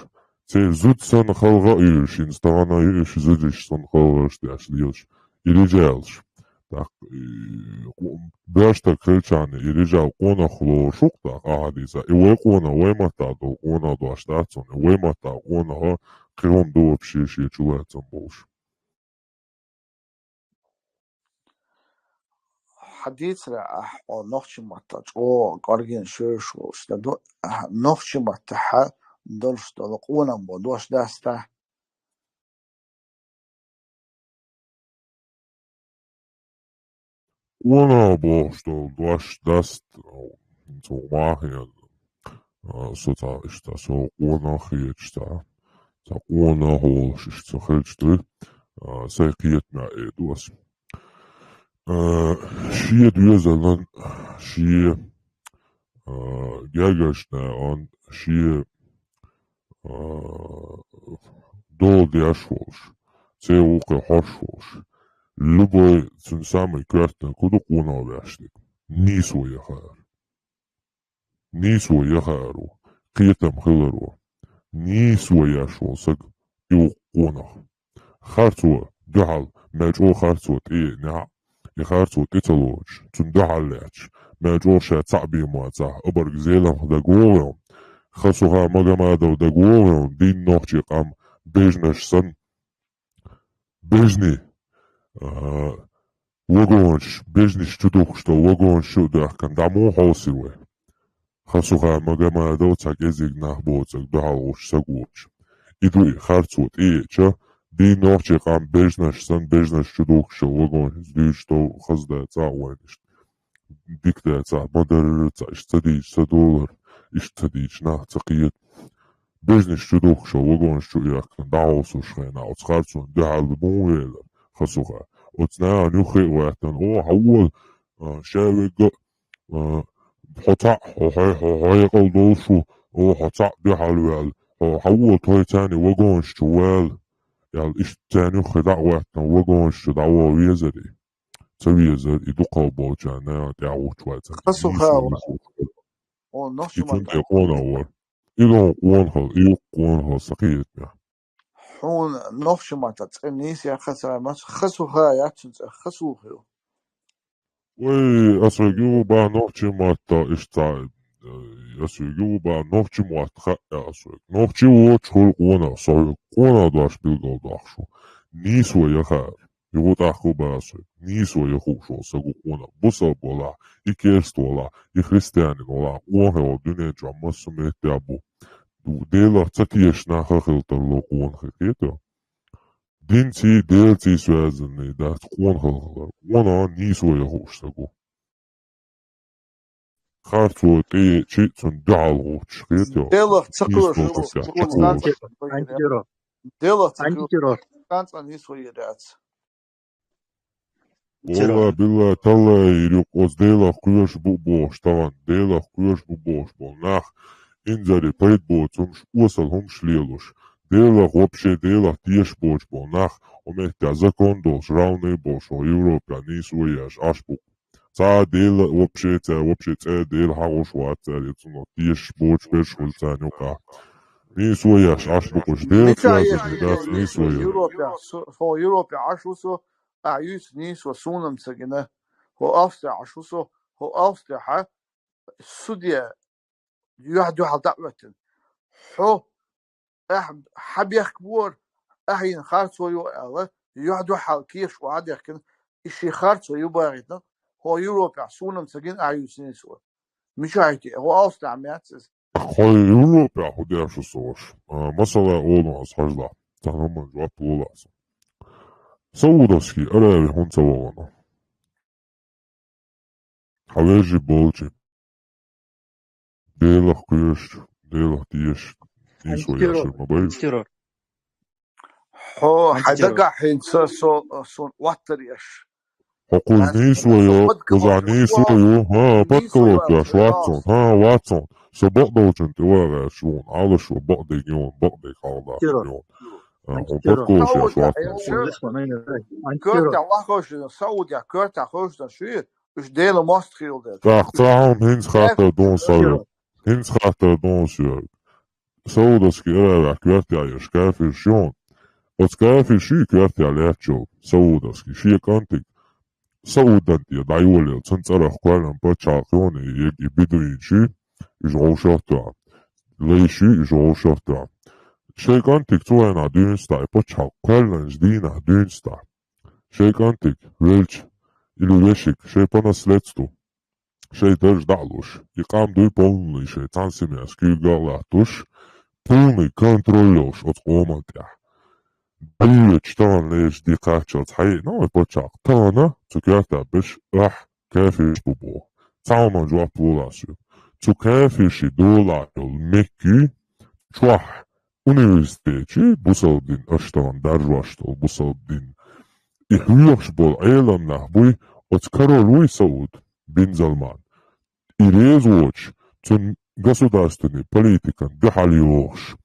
церан зуда санна халха а йуьйр шин, стагана а йуьйр ши зудаш санна халхаш деш лелаш. И рижалаш. Так, и, баьрштаг хилчарна и рижал къонах лоруш ву-кх, так, ахьа дийца. И вай къонах, вай матта долу къонах дош дац цунна, и вай матта къонах кхин хӀума ду вообще шен чу лаьцна болуш. Хьадийцара ахь, о, нохчи матта чӀогӀа кӀоргина шоьш волуш дан ду, ахь, нохчи маттахьа долуш долу къонам бо дош дац та? Къона бохуш долу дош даст, цу махьен, а, со ца иштта, со къона хеташ ца, ца къона хьолаш иштта ца хилча дуй, а, сайн кхетамехь э ду ас. А, шен доьзалан, шен, а, гергарчу нахана, шен, а, дола деш волуш, церан вукхе хьош волуш, любой цуьнан самый коьртаниг хӀун ду къонах ваьшниг? Нийсо яхара. Нийсо яхаро, кхетам хиларо, нийсо еш волу саг, и ву къонах. Харцо дуьхьал, мел чӀогӀа харцо тӀеэцнехь, и харцо тӀе ца лоцуш, цунна дуьхьал лаьтташ, мел чӀогӀа ша цхьаъ бен моцахь, обарг Зеламха дагавогӀу, Хасухан Магомадов дагавогӀу, дийнна нохчийн къам бежнаш санна, бежни, а, вагонаш, бежнаш чу духкуш долу вагонаш чу а даьхкина, дӀа муха хьовсийра вай? Хасухан Магомадов цхьа кӀезиг нах боцург дуьхьал гӀуш саг воцуш. И ду и харцо тӀеэцча, дийнна нохчийн къам бежнаш санна, бежнаш чу духкуш йолу вагонаш дуьйцуш долу хаза дай цхьаъ вайна иштта. Дика дай цхьаъ ма дарра цхьаъ, иштта ца дийча ца долара, иштта ца дийча нах ца кхета. Бежнаш чу духкуш йолу вагонаш чу а яхкина, дӀахьовсуш хенахь, оцу харцонна дуьхьал муха велара Хасухан? Оцу нахана юххе а гӀоьттина, о, хьан вола, а, ша вегга, а, хьо цхьаъ, хьо хье-, хьо хьекъал долуш ву, о, хьо цхьаъ дуьхьал ваьлла, хьо хьан вола тхойцарний вагонаш чу вала, аьлла, иштта царна юххе дӀа а гӀоьттина, вагонаш чу дӀаваха везарий? Ца везара, и дукхах болчарна тӀаьхьа гӀуттуш вацара. Хасухан, о, нохчи матта. И цунна тӀе къона вара. И дон къонахал, и юкъ къонахал сан кхетамехь. Хьуна нохчи матта цӀе нийса яххацара маца, Хасухан яц цуьнан цӀе, Хасуха ю. Вай, ас вайга ю бан нохчи матта иштта, э, ас вайга ю бан нохчи матта хаьа ас вайга. Нохчи воцуш хуьлу къонах, со вайга къонах дош билгал дохуш ву. Нийсо яхара. Юха тӀаккха бан ас вайга. Нийсо яхуш волу саг ву къонах. Бусалба валахь, и керста валахь, и христианин валахь, къонахий волу дуьнен чохь массо а меттехь бу. Делах ца тешаш нах а хила тарло къонахий, кхетий? Динций, Делций связанный дац къонахалла хилар. Къонах нийсо яхуш саг ву. Харцо тӀеэцчи, цунна дуьхьал гӀуттуш, кхетий? Делах ца кхоьруш, антитеррор. Делах ца кхоьруш. Антитеррор. Цкъа а нийсо яр яц. Валла, билла, талла йир ю оцу Делах кхоьруш бу бохуш тахана, Делах кхоьруш бу бохуш болу нах, инзаре пайда боцу хӀумаш, осал хӀумаш лелош, Делах вообще, Делах тешаш боцуш болу нах, хӀокху меттехь закон долуш, равный болуш, хӀокху Европехь нийсо еш Ӏаш бу. Цхьа а Дела вообще, цара вообще цӀе Дела хьагӀуш вац цара, я цунах тешаш боцуш берш хуьлу царна юкъахь. Нийсо еш Ӏаш бу кхуш, Дела цара дац нийсо еш. Европехь, со, хӀокху Европехь Ӏаш ву со, ахь юьйцу нийсо суна-м ца гина. ХӀокху Австрехь Ӏаш ву со, хӀокху Австрехь судья юьхь-дуьхьал дӀа а хӀоьттина. Хьо, ахь, хьан бехк бора, ахь йина харцо ю аьлла, юьхь-дуьхьал кехаш охьа а дехкина, и шен харцо ю бахийтина, хӀокху Европехь суна-м ца гина ахь юьйцу нийсо. Мичахь хӀиттий, хӀокху Австрехь ма яц иза. Хьо Европехь хӀун деш ву со ваша? А, масала, олу аса хьажалахь. Цхьа хӀуманна жоп лолахь сан. Саудовский Аравия хӀунда ца вахана? Хьан вежарий болчу? Делах кхоьруш, Делах тешаш, нийсо еш ма бай. Хьо хьайн дагахь хӀинца со, суна оттар еш. Хьо кхуза нийсо йо, кхузахь нийсо ю, хӀа, подколоп еш вац суна, хӀа, вац суна. Со бакъдолчунна тӀе вагӀаш ву, Ӏалашо бакъдерг ю, бакъдерг хьалха ю. А, хьо подколоп еш вац суна. Коьртехь вахош, Саудехь коьртехь ховшдан шуьйра, уьш Делан мостагӀий хилла дела. ТӀаккха цхьа хӀума хӀинца хаттар ду сан соьга. ХӀинца хаттар ду сан соьга. Саудовский Аравехь коьртехь еш кафирш ю хьуна. Оцу кафирший коьртехь лаьтташ йолу Саудовский шен кӀантиг Саудан тӀе дӀайолаелла, цуьнан цӀарах кхоьллина пачхьалкх ю хьуна, и, и бедуинаш ю, уьш вовшахтоьхна. Лайш ю, уьш вовшахтоьхна. Шайн кӀантиг цу хенахь дуьйна стахь, и пачхьалкх кхоьллинчу дийнахь дуьйна стахь. Шайн кӀантиг велча, или вешиг, шайн по наследству. Шайн дарж дӀа а луш, и къам дуй полный шайн цхьана семьяс куьйга а латтош, полный контроль йолуш оцу къоман тӀехь. ДӀайоьдуш тахана лерча дикхаччалц хьаеъна вайн пачхьалкх, тахана цу коьртехь берш ахь кафирш бу боху. Цхьа хӀуманна жоп лолахь соьга. Цу кафиршийн долахь йолу меккий чохь университетчий бусалба дин, аша тахана даржош долу бусалба дин, и хьоьхуш болу Ӏеламнах буй, оцу король вуй Сауд бин Салман. И реза воцуш, цуьнан государственный политикан дуьхьал йогӀуш,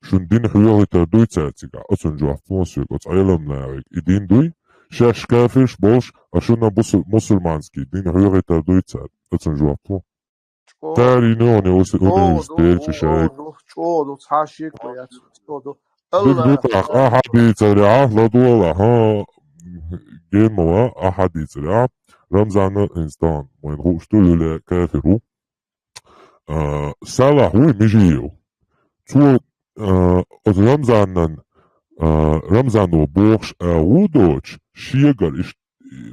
шун дин хьоьхуьйтур дуй цара цигахь, оцунна жоп ло соьга, оцу Ӏеламнахе и дин дуй, шаьш кафирш болуш, а шуна бусу-, мусульманский дин хьоьхуьйтур дуй цара, оцунна жоп ло. Цара йина йогӀу университетчу шайга. ЧӀогӀа ду, цхьа шек яц, чӀогӀа ду. Дика ду тӀаккха, ахьа дийцарехь, ладогӀалахь, хӀа, генмала, ахьа дийцарехь, Рамзана, хӀинца тахана вайна хууш ду, луьле кафир ву. А, Салахь вуй Межиев. Цо, а, оцу Рамзанан, а, Рамзано бохуш а гӀу доцуш, шегара иштта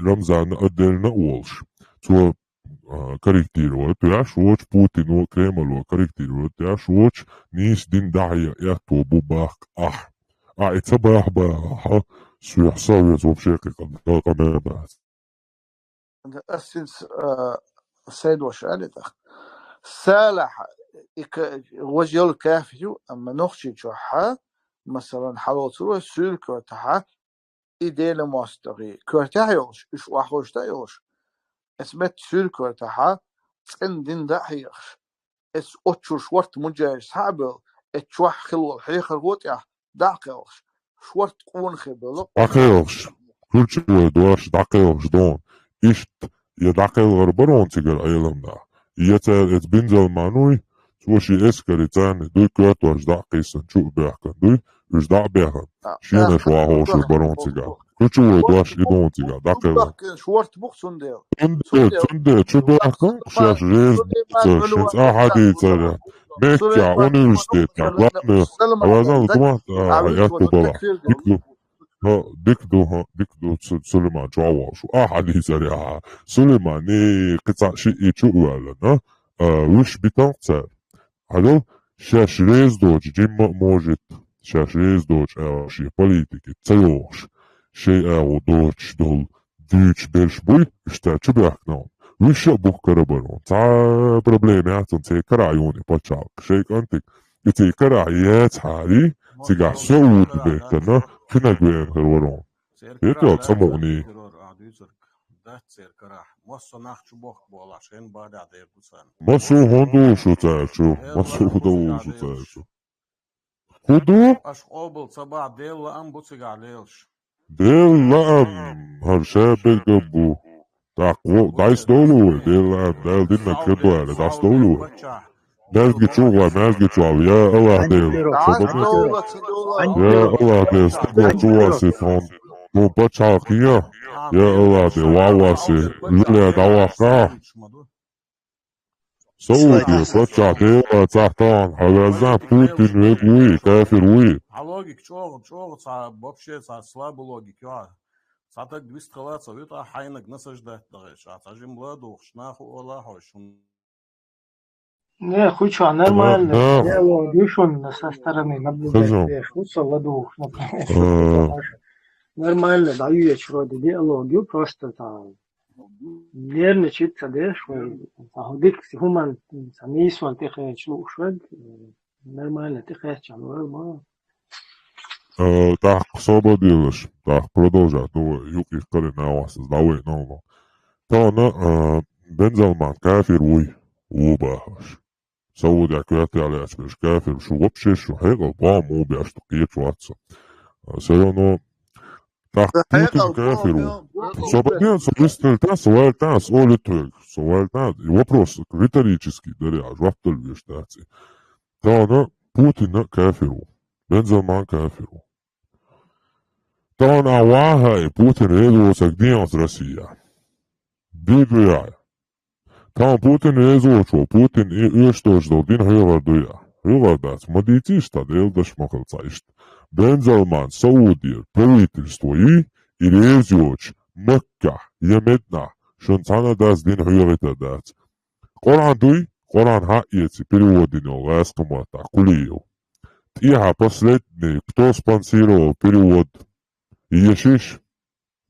Рамзана отдельно а волуш. Цо а, корректировать веш воцу, Путино, Кремло корректировать веш воцу, нийса дин дӀахьеха аьтто бу бахка ахь. Ахь и ца баха бахахь, соьх совет вообще кхин къа-, къа-, къамел бац. Ас хӀинца, а, сайдош аьлла тӀаккха. Салахь и ка-, важа йолу кафир ю, амма Нохчийчохь, масалан, хьалоцур вай суьйлкортахь, и Делан мостагӀий коьртехь а йолуш, уьш охьахуьйшта а йолуш, эца метта суьйлкортахь цӀена дин дӀа а хьехаш, эца оццуьра шорта муджаьжа схьа а бевлла, эца чохь хилла волу хьехархо тӀехь дӀа а кхелхаш, шорта къонахий бевлла. ДӀакхелхаш, куьрчу вай дош дӀакхелхаш доху. Иштта, я дӀакхелхар барон цигара Ӏеламнах, я цара эца бин Салман вуй, цо шен эскаре царна дуй коьртош дӀа а кхийсина чу а баьхкина дуй, уьш дӀа а баьхна, шенаш вахошур барон цигахь. Куьрчу вай дош и доху цигахь, дӀакхелхар. Шорта бу-кх цундела. Цундела, цундела чу баьхкина, шаьш реза бу цара, шен цӀа хьадийцара. Меккехь, университетехь, главное, а вазан лукумат, а, хьан аьтту бала. Дика ду. ХӀа, дика ду, хӀа, дика ду, Су-, Сулайман, чохь вахаш ву. Ахьа дийцарехь. Сулайман, и кхин цхьа шиъ и чу а ваьллина, а, вуьш битанкъ цара. Хьадал, шаьш реза доцу жимма а можит, шаьш реза доцу агӀор шен политике ца йогӀуш, шайн агӀо доцуш долу дуьйцуш берш буй, уьш цара чу баьхкина. Вуьш а бух карабаро. Цхьа проблема яц, цхьа карахь юна и пачхьалкх. Шайн кӀантиг, и цхьа карахь яцахьарий, цигахь со уьйр беттана, кхинаг веана хир варо. Хетал цӀа мукъаний. дац церан карахь. Массо нах чу бохку болаш, хин бада дер бу царна. Массо хӀун ду шу цаьрчу? Массо хӀун ду шу цаьрчу? ХӀун ду? Аш къобал ца бахь, Делла лаам бу цигахь лелаш. Делла лаам, хӀара ша бергаб бу. ТӀаккха дайс долу вай, Делла лаам, Дала диннарг хир ду аьлла, дайс долу вай. Маьждиге чу гӀой, маьждиге чу гӀой, я Аллах Дела. Я Аллах Дела, стигла чу васи тхуна. Тхуна пачхьалкх я, я Аллах Дела, васи. Лула дӀаваккха. Саудия паччахь Дела цахь тахана, хьо везна Путин вег вуй, кафир вуй. Хьа логика чӀогӀа, чӀогӀа цхьа, вообще цхьа слабый логика ю хьан. Цхьа таг вистхила ца вуьту, а хьайнаг насаждать дахьаш, а цхьа жимла духуш, наху ола хьо шун. Не, хуьча нормально диалог ю шуна со стороны наблюдать деш, хӀу со ладугӀуш, например. Нормально, да, ю ечу вроде диалог ю, просто там нервничать ца деш, вай, цхьа дика хӀуман, цхьа нийсонан тӀекхача лууш вай, нормально тӀекхаьчча вай, ма. Э, тӀаккха собар делаш, тӀаккха продолжать ду вай, юкъ-юкъ карина васас, дӀавайна ву. Тахана, э, Бензалман кафир вуй, ву бахаш. Саудехь коьртехь лаьцна берш кафир, шу вообще шу хьекъал боху муха беш ду кхечу вац со. Всё равно тӀаккха Путин кафир ву. Со бакъден, со вистхила тӀаьхьа, со ваьлла тӀаьхьа, со олу тхоьга, со ваьлла тӀаьхьа. И вопрос риторический дара, жоп дала веш дац и. Тахана Путин а кафир ву. Бензалман кафир ву. Тахана а вахьа и Путин реза воцург ден оцу Россия. Дийр ду яхьа. Тахана Путин реза воцуш ву, Путин и оьшуш долчу долу дин хьоьхур ду я? Хьоьхур дац, ма дийцийша сан, Делан дашмахалла ца иштта. Бензалман Саудера правительство юй, и реза йоцуш Маккахь я Мединахь шуна цхьана а дас дин хьоьхуьйтур дац. Къуръан дуй, Къуръан хьаэци перевод йина йолу гӀазкхийн маттахь Кулиев. ТӀехьа последний, кто спонсировал перевод? Ешиш?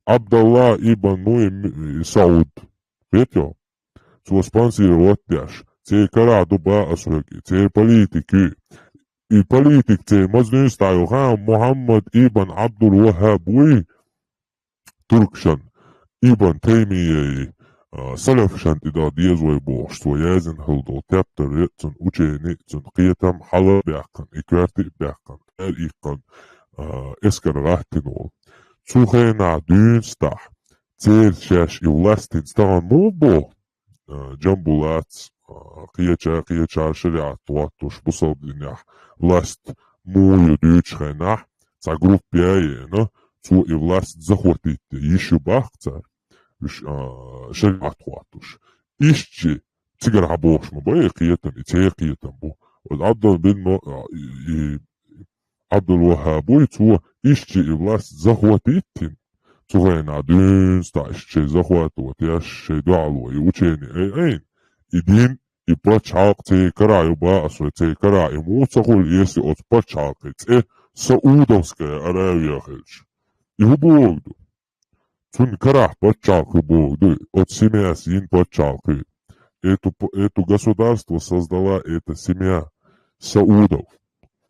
Абдалла ибн Муи-, Сауд. Хетийо? Цо спонсировать деш. Церан карахь ду бан ас хьоьга, церан политик ю. И политик церан маза нуьйста ю хан Мухаммад ибн Абдул-Ваххаб вуй, туркашан, ибн Таймияй, а, салафашан тӀе дан деза вай бохуш, цо яздина хилла долу тептар, цуьнан учени, цуьнан кхетам хьала а баьккхина, и коьрте а баьккхина, эр иккхина, а, эскар гӀаттина волу. Цу хенахь дуьйна стахь, церан шаьш и властинца тахана муха боху? А, Джамбулатс, а, кхеча, кхечара шариӀат хӀоттуш, бусалба динехь власть муха ю дуьйцучу хенахь, цхьа группа яйена, цо и власть захватить де йиш ю бахка цара, уьш, а, шариӀат хӀоттуш. Иштта цигара хьан бохуш ма бай, и кхетам, и церан кхетам бу. Оцу Абдул бин Мо-, а, и, и, Абдул-Ваххаб вуй, цо иштта и власть захватить дина. Цу хенахь дуьйна стахь иштта шайн захватывать еш, шайн дуьхьало и учени ай-, айна. И дин, и пачхьалкх церан карахь ю бан ас вай, церан карахь и муха ца хуьлу, если оцу пачхьалкхан цӀе Саудовская Аравия хилча. И хӀун бохург ду? Цуьнан карахь пачхьалкх ю бохург ду, оцу семьяс йина пачхьалкх ю. Эту п-, эту государство создала эта семья Саудов.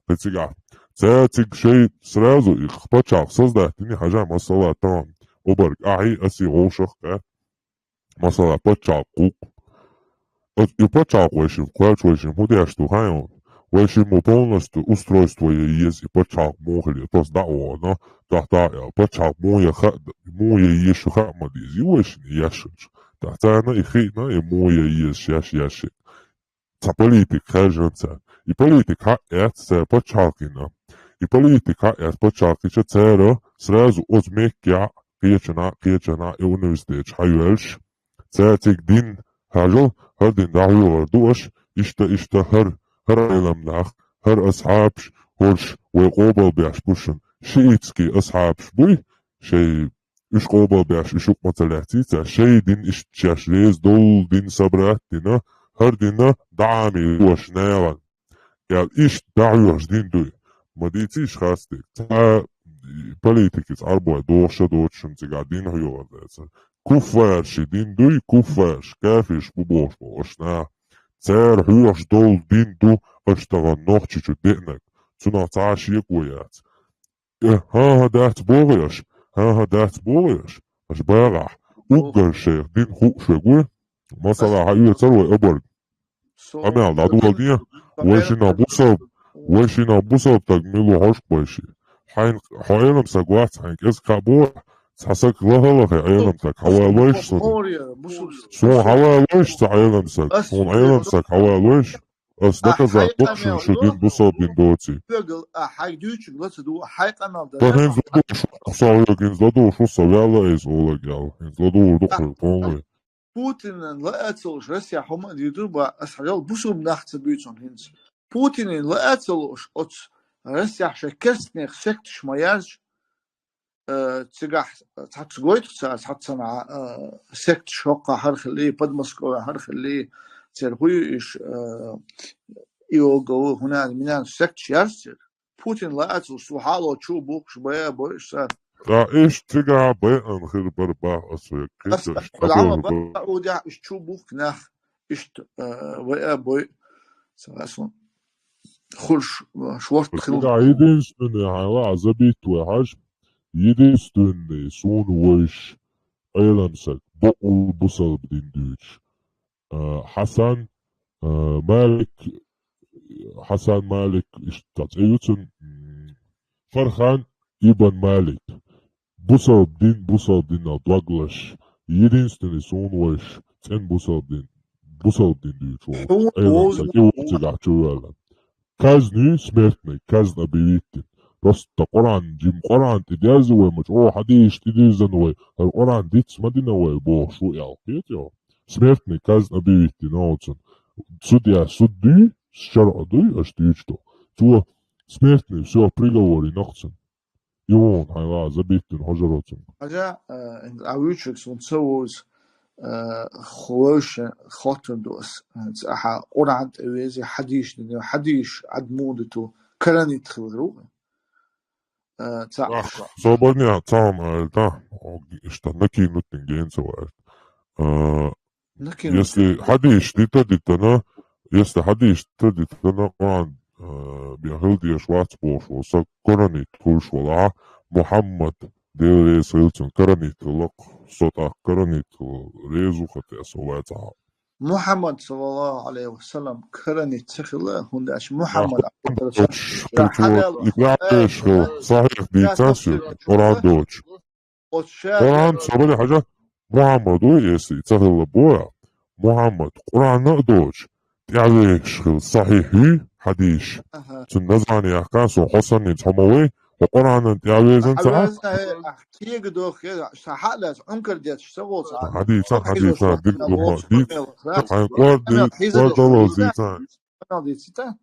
Кхин цигахь. Цара цига шайн сразу и пачхьалкх создать дина, хьажа, масала, тахана обарг ахьий, асий, вовшах а. Масала, пачхьалкх гӀуллакх. Оцу и пачхьалкх вайшимма кхоьллича, вайшимма хӀун деш ду хаьий хьуна? Вайшимма полностью устройство ян еза и пачхьалкх муха хилла, просто дӀа а вахана, тохь-тохь а аьлла, пачхьалкх муха ян хаа, муха ян еза шу хаа ма деза, и вайшинна еш хилча. ТӀаккха царна и хиъна, и муха ян еза шаьш еш. Цхьа политика хаьржина цара. И политика хьаэцна цара пачхьалкхана. И политика хьаэцна пачхьалкхича цара сразу оцу мехкехь кхечанхьа, кхечанхьа и университеташ хьайоьллуш. Цара цига дин хьажал, хӀара дин дӀахьоьхур ду аша, иштта, иштта, хӀара, хӀара Ӏелам нах, хӀара асхьабаш, хӀорш вай къобалбеш бу шуна. Шиитский асхьабаш буй, шайн уьш къобалбеш, уьш юкъа ма ца лаьцций цара, шайн дин иштта шаьш реза долу дин собрать дина, хӀара дин дӀа Ӏамийла ду аша нахана. Аьлла, иштта дӀахьоьхуш дин дуй. Ма дийцийша хастиг. Цхьа политикица Ӏарбой дохуш а доцуш шуна цигахь дин хьоьхур дацара. Куффарши дин дуй, куффарш, кафирш бу бохуш болу аша наха. Цара хьоьхуш долу дин ду аша тахана Нохчийчу деанарг. Цунах цхьа а шеко яц. Э, хӀан-хӀа, дац бохий аша? ХӀан-хӀа, дац бохий аша? Аша багӀахь. уггар шайх дин хууш вегар ву. Масала, хьаоьцур вай обарг. Къамел дӀадоладе, вай шиннах бусалба, вай шиннах бусалба стаг мила ву хьожаргда вайши. Хьайна хьо Ӏелам саг вац, хьайна кӀезига хьабора, цхьа саг лаха-лаха Ӏелам саг хьавоалавойша сона. Сона хьавоалавойша цхьа Ӏелам саг, сона Ӏелам саг хьавоалавойша. Ас доказать ду шуна, шу дин бусалба дин доций. Хьайга дуьйцург ла ца ду, хьай къамел дар. ХӀинца ладувгӀаш ву со, хьайга хӀинца ладувгӀаш ву со, ваьлла айса олаг ял. ХӀинца ладувгӀар ду-кх хьона, полный. Путинан лаа ца луш Россехь хӀума а дийр ду, ба, ас хьажал бусалба нах ца буьйцу хьона хӀинца. Путинан лаа ца луш оцу Россехь шайн керстанех секташ ма ярзаш, э, цигахь цхьацца гойту цара, цхьацца цхьана, э, секташ хӀоккхахь хӀара хилли, Подмосковьехь хӀара хилли, церан хӀу ю иш, э, Иоговы, хӀунан, минан секташ ярза церан. Путин лаьцалц, цо хьалочу бухкуш бая бойуш сан. Ткъа иштта цигахь байъан хир бара бах ас век. Ас кхеташ Ӏама дӀабоьлху ба. Удехь иштта чу бухку нах, иштта, э, байа бой. Ца ваьсун. Хурш, э, шорт хила. Цигахь единственный хьайла а забит вай хьажа. Единственный суна вайш Ӏелам саг, бакъул бусалба дин дуьйцуш. А, Хьасан, а, Малик, Хьасан Малик, иштта цӀе ю цун, м, Фархан ибн Малик. Бусалба дин, бусалба динал дог лаш, единственный суна вайш, цӀена бусалба дин, бусалба дин дуьйцуш волу. Ӏелам саг, и ву цигахь чу ваьлла. Казнь, смертный казнь объявить дина. Просто Къуръан, жима Къуръан тӀе дерза вай, ма чӀогӀа хьадисаш тӀе дирзина вай, хӀара Къуръан диц ма дина вай, бохуш ву аьлла, кхетий хьо? Смертный казнь объявить дина оцунна. Судья суд дуй, шарӀо дуй, аша дуьйцуш ду. Цо смертный, всё, приговор йина-кх цунна. И вон хьайла а забит дина хьожаро цунна. Хьажа, э, а вуьйцург суна ца вовза, э, хо-, вовшийн хоттур ду ас. Ца ахьа Къуръан тӀе везий, хьадийш дина, хьадийш Ӏад муха ду, каранит хилар ву. Э, ца Ах, ахьа. Собарни а цхьа хӀума аьлла, та, о, иштта накинутниг гена ца ваьлла. Э, Если хьадийш дита дитана, если хьадийш дита дитана, Къуръан, а, бен хила дезаш вац бохуш волу саг каранит хуьлуш валахь, Мухьаммад, Дела реза хила цунна, каранит хилла-кх, со тӀаккха каранит хила, реза ву хӀара со вацахь. Мухьаммад, саллаллаху Ӏалайхи ва саллам, каранит ца хилла, хӀунда аьлча Мухьаммад, Ахьмад, Расул, Ша хьалал, и баьхкеш хила, сахьих дийца соьга, Къуръан доцуш. Оцу ша Къуръан ца бара хьажа, Мухьаммад ву, если ца хилла бора, Мухьаммад Къуръанна а доцуш, тӀаьхьавезаш хила сахьихь ю хьадийш. Аха. Цуьнан название яхка, со хьо санна хьо ма вай, хьо Къуръанан тӀаьхьавезан ца Хьавезна, хьа? Хье, ахь кега доху, хье, сан хьа а лаьцна, Ӏункар детташ ца гӀо ца. Хьадийца, хьадийца, дика лума, дика. Хьайн къор ди-, къор далаза дийца. Къамел дийци та,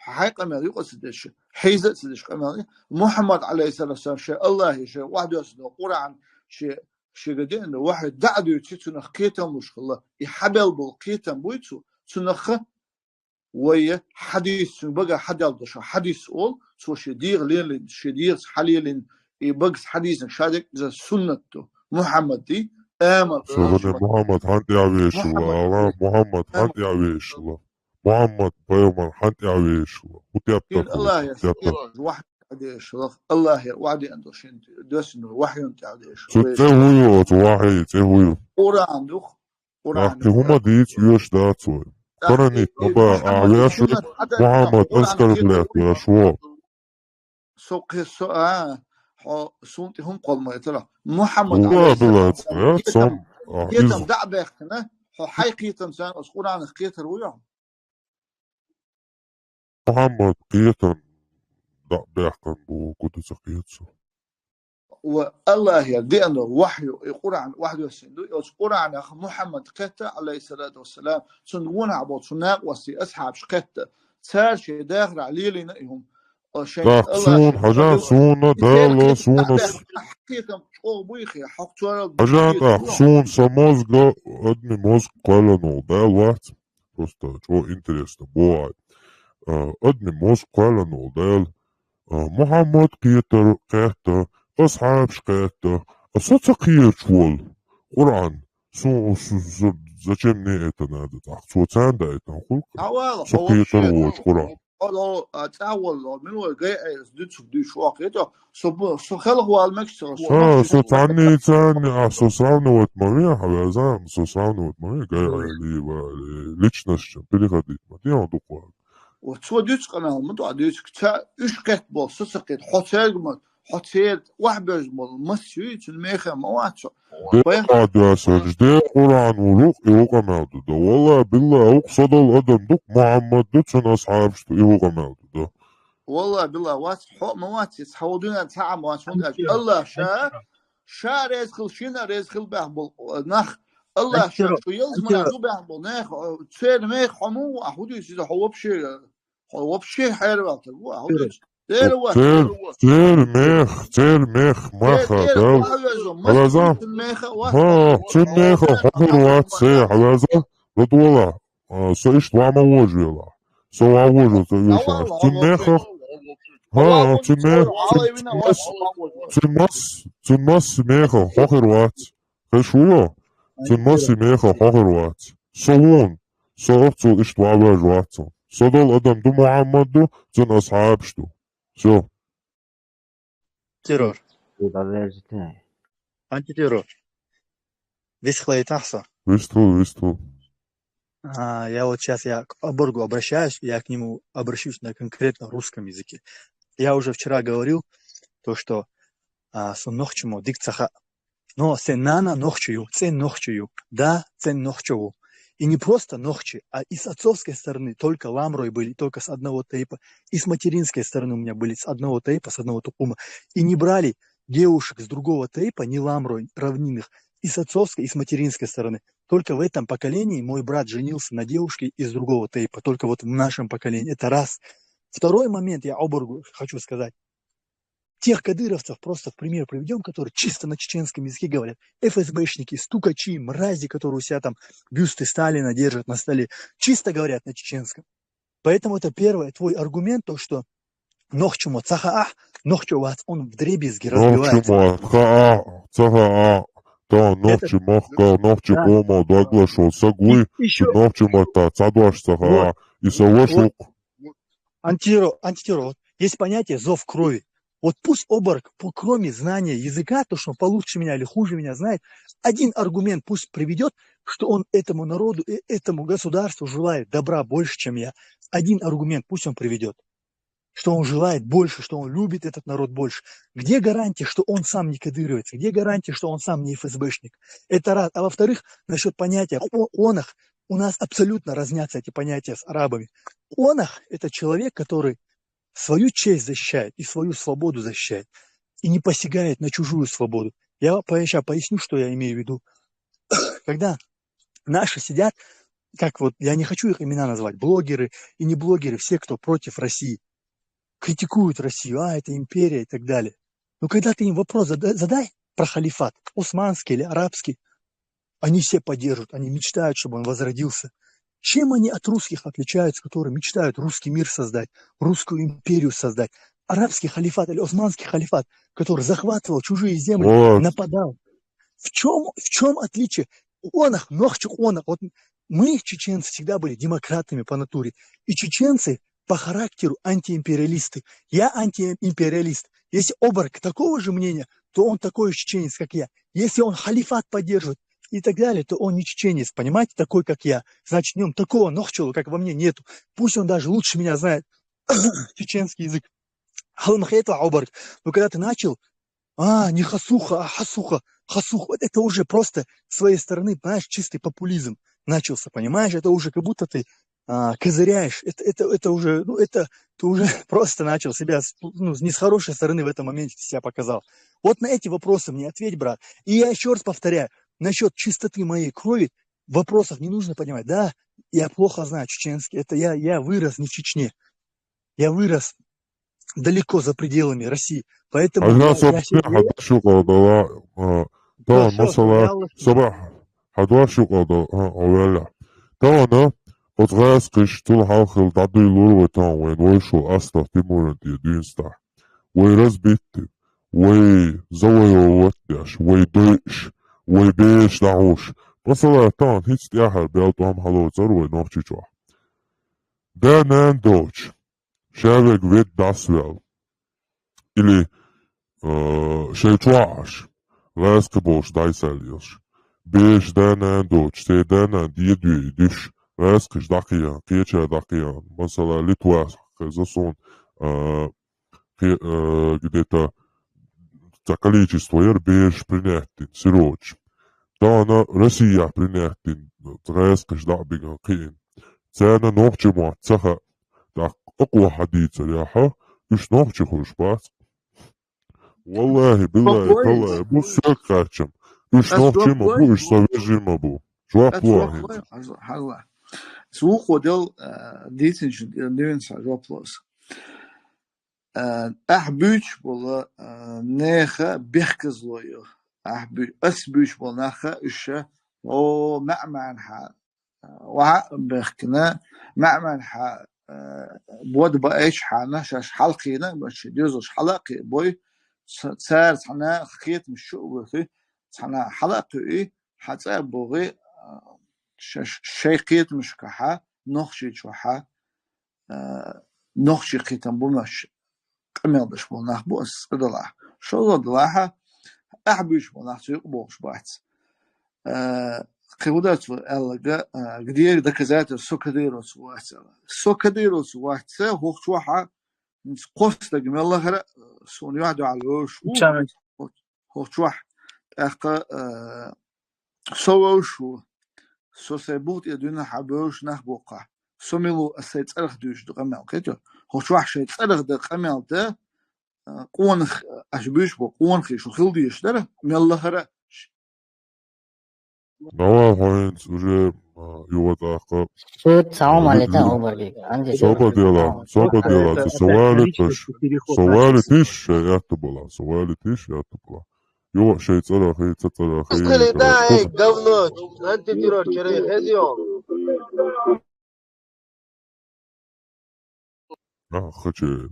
хьайн къамел юкъа ца деш, хьийза а ца деш къамел. Мухьаммад, Ӏалайхиссалату вассалам, шен Аллахе, шен вахдоьссина Къуръан, шен, шега деана вахьи дӀа а дуьйци, цунах кхетам луш хилла. И хьабел болу кхетам буй цу, цунах вай хьадис, цуьнан бага хьадал ду, ша хьадис олу, цо шен дегӀа лелийна, шен дегӀаца хьалелийна, и багас хьадийсинарг ша дерг иза суннат ду. Мухьаммад ди, амал Мухьаммад хьан тӀаьхьа вешала, Мухьаммад хьан тӀаьхьа вешала. Мухьаммад пайхамар хьан тӀаьхьа вешала? ХӀун тептар хила Аллахьера, тептар? Вахьи тӀаьхьа дешала, Аллахьера ваьдеана ду шен доьссина вахьйун тӀаьхьа дешала. Цу цӀе хӀун ю оцу вахьи, цӀе хӀун ю? Къуръан ду-кх, Къуръан. Ахь кхин хӀума дийца оьшуш дац вай. Къуръан ит ма бан, ахь веш ву, Мухьаммад оскорблять веш ву. Со кхе-, со, а, хьо суна тӀе хӀума кхолла ма этара. Мухьаммад Алла Ӏалайхиссалам, билац, я, кхетам, сом, а, кхетам из- дӀа а баьккхина, хьо хьайн кхетам царна оцу Къуръанах кхетар ву йо? Мухьаммад кхетам дӀа а баьккхина бу, гу ду ца кхета со. Ва Аллахьера деана вахьйу, и Къуръан ваьхьдоьссина ду, и оцу Къуръанах Мухьаммад кхетта, Ӏалайхиссалату вассалам, цунна гонахь болчу накъостий, асхьабаш кхетта, цара шен дахарахь лелийна и хӀума. О, шайн ТӀаккха Аллах суна, шен хьажа, хьажа, суна, и Дала, церан суна кхетам с- хьан кхетам чӀогӀа буй хье, хьо царал Хьажа, кхетам тӀаккха бу. Суна сан мозга, адми мозг кхоьллина волу Дала вац. Просто чӀогӀа интересно бу вай. А, адми мозг кхоьллина волу Дала. А, Мухьаммад кхетар кхетта, асхьабаш кхетта, а со ца кхеташ волу Къуръан. Су, су, су, зачем мне это надо? ТӀаккха цо царна даийтина хуьлу-кх. Со кхетар воцу Къуръан. хьо, а, цӀа волло, мила вай гай айрас дуьцур дуьйш вахе, то, со бу-, со хелхвал мегаш ца, со Ха, со цхьаннийцанни, а, со сравнивать ма ве, хьавяза, со сравнивать ма ве, гай айли, ва, личностчун переходить ма, дий, дукха. Вот цо дуьйцу къамел ма ду, а дуьйцу, ца уьш кхетта болу, со ца кхетта, хьо цаьрга ма, хьо церан охьабевза болу мас юй, цуьнан мехах ма вац со. Дела Баян- дуьйцурш, Дела Къуръан ву рукъ, и ву къамел ду, да. Валла, билла, вукъ со долу адам ду, Мухьаммад ду, цуьнан асхьабаш ду, и ву къамел ду, да. Валла, билла, вац, хьо а ма вац, цхьа ву дуьнен цхьа а ма вац, хӀунда аьлча Аллах ша, ша реза хила, шина а реза хила баьхна болу нах, Аллах ша шу ялза ма ду баьхна болу нах, церан мех хьо муха ву, а хӀун дуьйцу иза, хьо вообще, хьо вообще хьераваьлла стаг ву, а хӀун дуьйцу? Церан вац, Цер, церан вац. Цер мех, цер мех, маха, цер дал. Хьалаза? Цуьнан меха вац. Ха, цуьнан меха хьо хир вац, се, хьалаза? Рудвала, а, со иштта ван ма вожавела. Со ван вожа, со уьш ван. Цуьнан меха, ха, цуьнан мех, цуьнан мас, цуьнан мас меха хьо хир вац. Хеш ву йо? Цуьнан мас меха хьо хир вац. Со вон, со оццул иштта ван вожа вац. Со долу адам ду Мухьаммад ду, цуьнан асхьабаш ду. Всё. Террор. Антитеррор. Вистхилийтахьа со. Вистхила, вистхила. А, я вот щас, я к Оборгу обращаюсь, я к нему обращусь на конкретно русском языке. Я уже вчера говорил то, что, а, со нохчо мо дика ца хаьа. Но сан нана нохчо ю, цӀен нохчо ю. Да, цӀен нохчо ву. И не просто нохчи, а и с отцовской стороны только ламрой были, только с одного тейпа. И с материнской стороны у меня были с одного тейпа, с одного тукума. И не брали девушек с другого тейпа, ни ламрой, равнинных, и с отцовской, и с материнской стороны. Только в этом поколении мой брат женился на девушке из другого тейпа. Только вот в нашем поколении. Это раз. Второй момент я Оборгу хочу сказать. Тех кадыровцев просто в пример приведём, которые чисто на чеченском языке говорят. Ф С Б шники, стукачи, мрази, которые у себя там бюсты Сталина держат на столе, чисто говорят на чеченском. Поэтому это первое, твой аргумент, то, что нохчо мо ца хаьа, нохчо вац, он вдребезги разбивается. Нохчо мо ца хаьа, ца хаьа, то нохчо махка, нохчо къомо даглашо саг вуй, и ещё нохчо мо та ца дош ца хаьа, и со ваш вукъ. Антитеррор, антитеррор. Вот есть понятие зов крови. Вот пусть Оборг, по-, кроме знания языка, то, что он получше меня или хуже меня знает, один аргумент пусть приведёт, что он этому народу и этому государству желает добра больше, чем я. Один аргумент пусть он приведёт, что он желает больше, что он любит этот народ больше. Где гарантия, что он сам не кадыровец? Где гарантия, что он сам не Ф С Б шник? Это раз. А во-вторых, насчёт понятия о-, онах, у нас абсолютно разнятся эти понятия с арабами. Онах — это человек, который свою честь защищает и свою свободу защищает, и не посягает на чужую свободу. Я щас поясню, что я имею в виду. Когда наши сидят, как вот, я не хочу их имена назвать, блогеры и не блогеры, все, кто против России, критикуют Россию, а, это империя и так далее. Но когда ты им вопрос зада-, задай про халифат, османский или арабский, они все поддержат, они мечтают, чтобы он возродился. Чем они от русских отличаются, которые мечтают русский мир создать, русскую империю создать? Арабский халифат или османский халифат, который захватывал чужие земли, нападал. В чём, в чём отличие? Онах, нохчо онах. Вот мы, чеченцы, всегда были демократами по натуре. И чеченцы по характеру антиимпериалисты. Я антиимпериалист. Если Оборг такого же мнения, то он такой же чеченец, как я. Если он халифат поддерживает и так далее, то он не чеченец, понимаете, такой, как я. Значит, в нём такого нохчо, как во мне, нету. Пусть он даже лучше меня знает чеченский язык. Хьалмахетла, Оборг. Но когда ты начал, а, не хасуха, а хасуха, хасуха. Вот это уже просто с своей стороны, понимаешь, чистый популизм начался, понимаешь? Это уже как будто ты, а, козыряешь. Это, это, это уже, ну, это ты уже просто начал себя с, ну, не с хорошей стороны в этом моменте ты себя показал. Вот на эти вопросы мне ответь, брат. И я ещё раз повторяю, насчёт чистоты моей крови вопросов не нужно поднимать. Да, я плохо знаю чеченский. Это я, я вырос не в Чечне. Я вырос далеко за пределами России. Поэтому я, я, я, хьадош юкъа дала, а, тан масала, сабаьхьа хьадош юкъа дала, а, овелла. Тана, оцу гӀаскхиш цул хьалхал дӀадуьйлура вай тан вайн вайшул астагӀ Тимуран тӀе дуьйна стахь. Вай разбитти, вай завоевать деш, вай дойуш, вай беш дӀахьуш. Масала, тан хӀинца тӀаьхьара бел тӀом хьалоцура вай Нохчийчохь. Да, нан доцуш. Шаверг ведда дӀасаваьлла. Или, э, шоай чохь Ӏаш, гӀаьскхи болуш дӀасаелла. Бераш да-нана доцуш, шайн да-нана дедуьйш, гӀаьскхиш дӀакхиъна, кхечара дӀакхиъна. Масала, Литвахь хеза суна, э, кхе-, э, где-то цхьа количество яра бераш принять дина, сироташ. Тахана Россехь принять дина, гӀаьскхиш дӀа а бигина, кхиъна. Царна нохчийн мотт ца хаьа, тӀаккха акхо хьадийцарехь, уьш нохчий хуьлуш бац. Валлахьи, биллахьи, таллахьи, бу соьга кхачам. Уьш нохчий ма бу, уьш сан вежарий ма бу. Жоп лохьа хӀинца. Хьажал, хьажал. Со вукхо дел, а, дийцинчу дуьйна сан жоп ло аса. А, ахь буьйцуш болу, а, нехан бехказло ю. Ахь буьй-, ас буьйцуш болу нах а, уьш ша, о, маьӀ-маьӀнахьа, а, охьа а бехкина, маьӀ-маьӀнахьа, а, бод баийчхьана, шаьш хьалакхийна, баьчча доьзалш хьала а кхиабой, ца-, цара цхьана кхетамаш чу а вуьтуьй, цхьана хьала а кхуьий, хьан цӀа а богӀий, а, ша-, шайн кхетамашкахьа, нохчийчохьа, а, нохчийн кхетам бу моьттуш къамел деш болу нах бу аса цкъа делахь. ШозлагӀа делахьа, ахь буьйцуш болу нах цу юкъа богӀуш бац. А, кхин хӀун дац вай аьлларг, а, где доказательство, со кадыровец вац аьлла. Со кадыровец вац, хӀокху чохьа, хӀинца кхо стаг мел лахара, а, суна юьхь-дуьхьал вевзаш ву. ХӀокху чохь, тӀаккха, а, со вевзаш ву. Со сайн бух тӀе дуьйна хьан бевзаш нах боккхахь. Со мила ву аса сайн цӀарах дуьйцуш ду къамел, кхетий? ХӀокху чохь шайн цӀарах дан къамел дан, а, къонах, аша буьйцуш бу, къонахий шу хила дезаш дара, мел лахара. Давай, хьо хӀинца уже, а, юха тӀаккха. Суд цхьа хӀума летан обарги. Анди собар дела, собар дела, со валиташ, со валитиш, шайн аьтта бала, со валитиш, аьтта бала. Юха шайн цӀарах, ца цӀарах, Хили да, эй, говно, антитеррор чуьра, хезий хьо? А, хаче.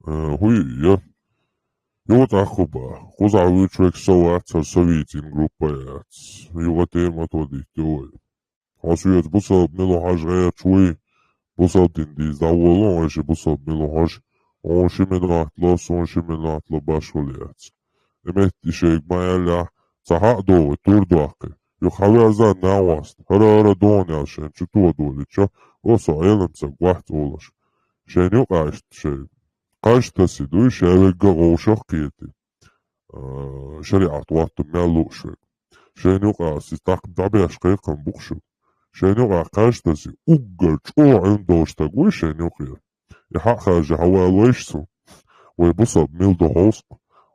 Э, хӀуй, я. Юха тӀаккха хӀун боху? Кхузахь вуьйцуш верг со вац, хӀара со вийцина группа яц. Юха тема отводить йо вай. Хьо соьца бусалба мила ву хьажа гӀерташ вуй? Бусалба дин дийца дӀаволало, вай ши бусалба мила ву хьажа. Хьуна ши минот ло, суна ши минот ло, башхалла яц. И метта и шайга ма аьллехь, ца хьаъ догӀу, тур доккхи. Юха хьан веза нагӀост, хӀара-хӀара догӀун аьлла шайна чу тодолийча, о, со Ӏеламца гохь цӀолаш. Шайна юкъа иштта шай. Кхаж тасий дуй, шаверг а гӀовшах кхетий. А, шариӀат хӀоттам мел лууш верг. Шайна юкъа аса тӀаккха дӀабеш кхайкхам бу-кх шу. Шайна юкъа кхаж тасий, уггар чӀогӀа Ӏилма долуш стаг вуй шайна юкъера. И хьаъ хьажа хьан вала вайша цу? Вай бусалба мила ду хьовса,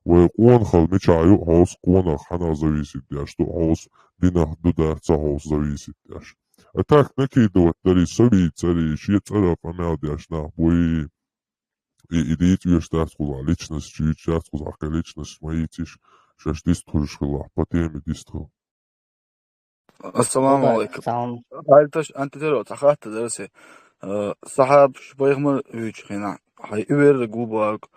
вай къонахалла мичахь ю хьовса, къонах хьанах зависит деш ду хьовса, динах ду дац ца хьовса зависит деш. А так накидывать дарий, со вийцарий, шен цӀарах къамел деш нах буй. И, и дийца оьшуш дац кхузахь личность, чуьйцуш дац кхузахь кхин личность, ма йийцийша, шаьш дистхуьлуш хилахь, по теме дистхила. Ассаламу алейкум. Салам. Хьайла таш антитеррор, цхьа хаттар дара се. Э, сахьабаш пайхамар вуьйчу хенахь, хьайн и верриг ву бохург,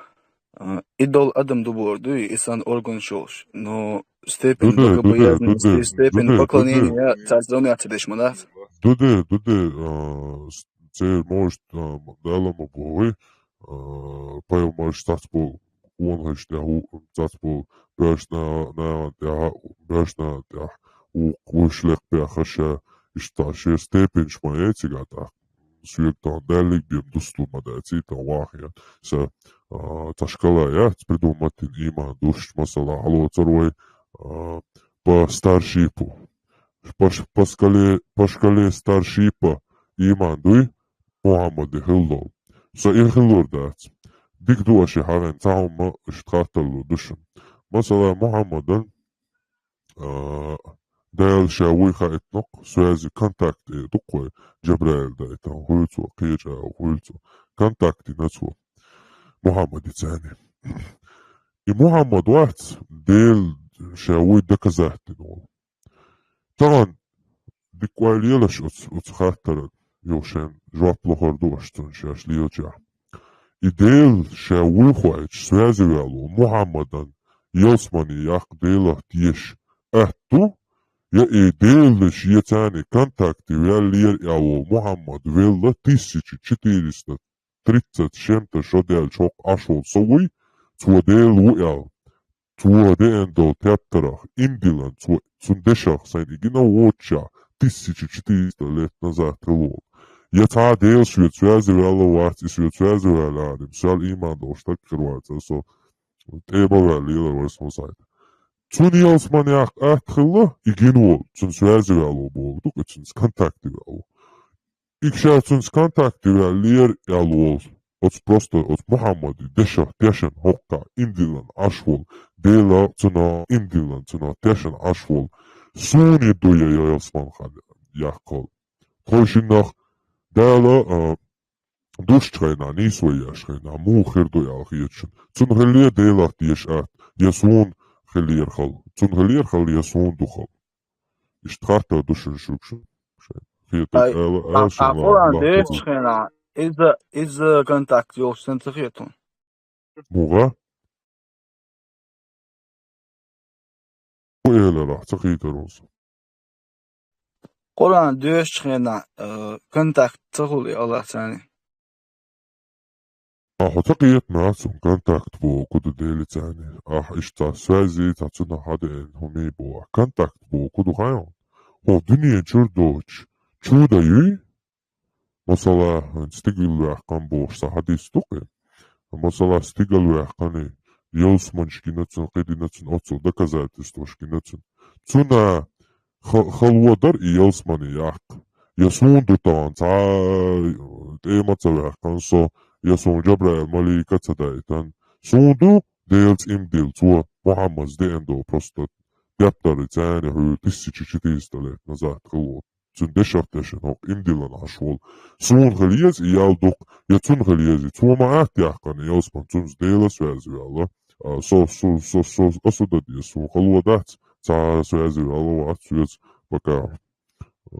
э, идол адам ду бохург дуй, и санна орган шолуш. Но степень богобоязненности, степень поклонения цаьрца равняться деш ма дац. Дуде, дуде, э, с-, церан может, э, Дала ма боху, э, пайхамарш цацболу къонахаш тӀехь ву, цацболу боьршна нахана тӀехь, боьршна тӀехь ву, вуьш лекхбехаш, иштта шен степенаш ма яй цигахь тӀаккха. Соьга тахана даьллиг бен дустал ма дац, и тахана вахьа. Сан, а, цхьа шкала яц, придумать дина ийман дурш, масала, хьалоцур вай, а, по Старшипу. По ш-, по шкале, по шкале Старшипа ийман дуй, Мухьаммаде хилла долу. Сан и хилур дац. Дика ду аша хьагӀина, цхьа хӀумма иштта хаттар лур ду шуна. Масала, Мухьаммадан, а, Дала ша вуй хаийтинарг, связи, контакт э ду-кх вай, Джабраил дайтан хуьлу цо, кхечу агӀор хуьлу цо. Контакт йина цо Мухьаммадица. И Мухьаммад вац, Дела ша вуй доказать дина волу. Тахана дика кхой лелаш оцу, оцу хаттаран, юха шайн жоп лохур ду аша цунна шаьш лелачехь. И Дела ша вуй хоуьйтуш, связи ваьлла волу Мухьаммадан ялсамане яккха Делах теша атта ду, я и Дела шеца контакте ваьллера аьлла волу Мухьаммад велла тысяча четыреста тридцать с чем-то шо даьлча хӀокху Ӏаш волу со вуй, цо Дела ву аьлла. Цо деана долу тептарх, иман диллина, цо, цуьнан дешах сайна и гина воцучохь, тысяча четыреста лет назад хилла волу. Я цхьа а Дела соьца связи ваьлла вац, и соьца связи ваьлла адам, соьл ийман долуш стаг хир вац, со тӀе ма ваьлла лелар вай сан сайта. Цунна ялсаманехь атта хилла, и гина волу, цуьнан связи ваьлла боху, дукха цуьнца контакте ваьлла. И ша цуьнца контакте ваьллера аьлла волу. Оцу просто, оцу Мухьаммадан дешах тешна хӀокху иман диллина Ӏаш волу. Дела цунах иман диллина, цунах тешна Ӏаш волу. Суна ду я ялсаманехь яккхал. Тхойшиннах Дала, а, душчу хенахь, нийсо еш хенахь, муха хир ду аьлла хета шуна. Цунна хилла Делах деша атта, я суна хилла хала. Цунна хилла хала, я суна ду хала. Иштта хаттар ду шуна шуьга шуна. Хетарг Ай, ала, а, ала шуна Къуръан лахахь доьшучу хенахь, иза, иза контакт йолуш санна ца хета хьуна? Муха? Хьо элира, ца хийтира ву со. Къуръан доьшучу хенахь, э, контакт ца хуьлу и Аллахьцани? Ахьа ца кхетна цунна контакт боху ду Делицани. Ахьа иштта цхьа связи, цхьа цунах хьадеана хӀума боху. Контакт боху ду хьайна. Хьо дуьнен чуьра доцуш, чу дан юй? Масала, хӀинца стигала ваьккхина бохуш цхьа хьадис ду кхин. Масала, стигала ваьккхина, ялсаманеш гина цунна, кхидина цунна, оццул доказательстваш гина цунна. Цунна ха-, хала дара и ялсамане яккха. Я суна ду тахана, цхьа тӀе ма ца ваьккхина со, я суна Джабраил малика ца дайтина. Суна ду, Делаца иман дилла цо, Мухьаммада деана долу просто тептар царна хьуьлла тысяча четыреста лет назад хилла волу. Цуьнан дешах тешна хӀокху иман диллина Ӏаш волу. Суна хила еза и ял дукха, я цунна хила еза и. Цо ма атта яьккхина ялсамане, цуьнца Дела связи ваьлла. А, со, со, со, со, аса дан деза, суна хала дац, цхьа связи ваьлла вац соьца, пока, а,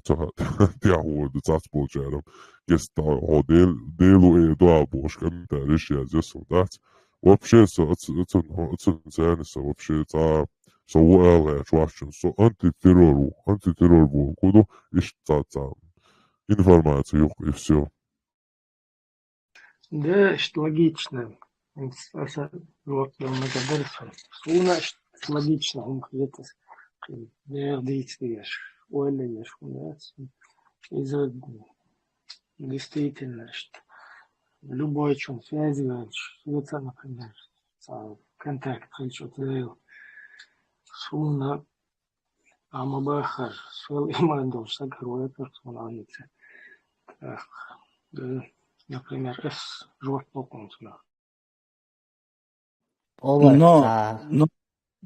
ца, тӀаьхьа вон ду цац болчара. Кеста хьо Дел-, Делу э дуа бохуш комментарий еза, аса дац. Вообще, со, ацу, ацу, ацу царна со вообще цхьа, со ву ала гӀерташ вац шуна, со антитеррор ву, антитеррор боху ду, иштта цхьа, цхьа информация юкъа, и всё. Да, иштта логично. Аса жоп дала ма дара сан. Суна иштта логично хӀума хета аса. Дера дийца дезаш, ойла еш хӀума яц. Иза действительно иштта. Любой чун связи ваьлча, соьца, например, цхьа контакт хилча, церан суна Амма бахар, сол иман долуш сагар вайтар суна алица. Так, да, например, эс жоп бокъун цунах. Оба, Но, та. но,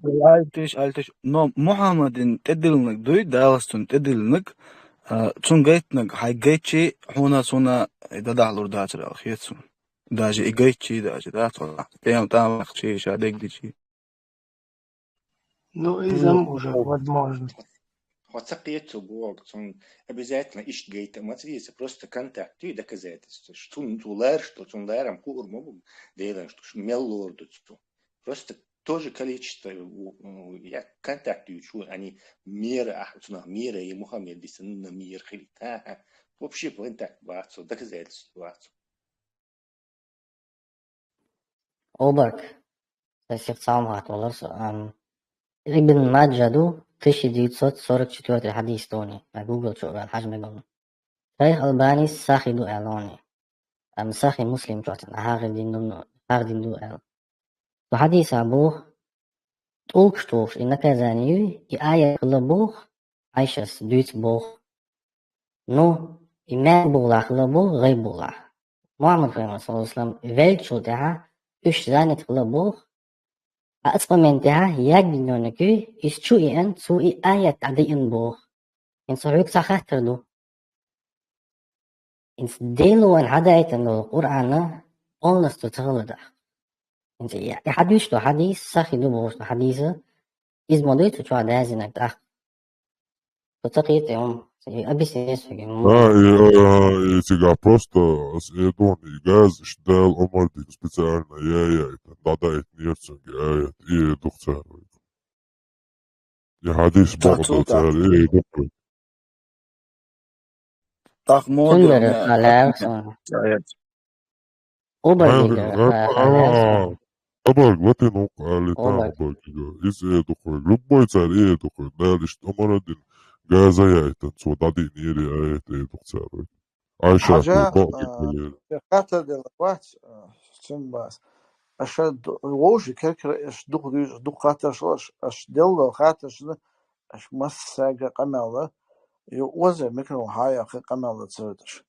алтиш, алтиш, но Мухьаммадин тӀедиллинарг дуй, Далас цунна тӀедиллинарг, а, цунна гайтинарг хьайн гайтчи, хьуна суна дадахь лур дацар аьлла хета суна. Даже и гайтчи, даже, да, цо. Тем там ахчи, ша дегдичи. Ну, иза-м уже возможно. Хьо ца кхета цо бохург, цунна обязательно иштта гайта ма ца деза, просто контакт и доказательство. Цунна цо лараш ду, цунна ларам хуур ма бу, Делан ду, мел лор ду цо. Просто то же количество, у, у, я контакт ю, чу, они мера, а, цунах мера, и Мухаммед диса, ну, на мер хилита. Вообще контакт бац, доказательство бац. Обак, сан сих цхьа хӀума хатта валар со, ам, Ибн Маджа ду, тысяча девятьсот сорок четвёртый хьадис дуни, а Google чу ваьлла хьажа мегар ду. Шайх Албанис сахи ду аьлла дуни. Ам сахи Муслим чохь цхьана хьагӀир дин ду, хьагӀир дин ду аьлла. Цу хьадиса боху, тӀулгаш тухуш и наказание юй, и аят хила боху, Ӏайшас дуьйцу боху. Ну, и мел бухалахь хила бу, гӀайб бухалахь. Мухьаммад пайхамар, саллаллаху алейхи ва саллям, веллачул тӀаьхьа уьш занят хила бу, а оцу момент тӀаьхьа ягдинониг юй, иза чу иэн, цо и аят дӀадиъна бу. ХӀинца хьоьга цхьа хаттар ду. ХӀинца Дело вайн хьадайтина долу Къуръана полностью ца хала дахь. ХӀинца и, и хьадуьйцу хьадис, сахи ду бохуш хьадиса, иза ма дуй цу чохь даьзинарг тӀаккха. Со ца кхета и хӀума, и объяснение соьга. А, и, а, и цигахь просто ас э дуьйна, и газа, иштта Дала омра дина специально, я, я, и дӀадаийтинера цуьнга, я, я, и э ду цара. И хьадис бакъ ду цара, и э ду. ТӀаккха мо Цундара ду, халаьрса. Обаргига, а, а, а, обарг, латин укх алита обаргига. Из э дукхуй. Любой цар э дукхуй. Дал иштта амара дин газа яйтан, цо дадин ири аят э дух цар. Айша, Хьажа, ту бо а, иккалер. Хатар дела вац, а, цун бас. Аша ду-, вовши керкера эш дух дюж, дух хатар шалаш, аш делла хатар шна, аш массага къамела. Ю озе микрофон хая хи къамела цердаш.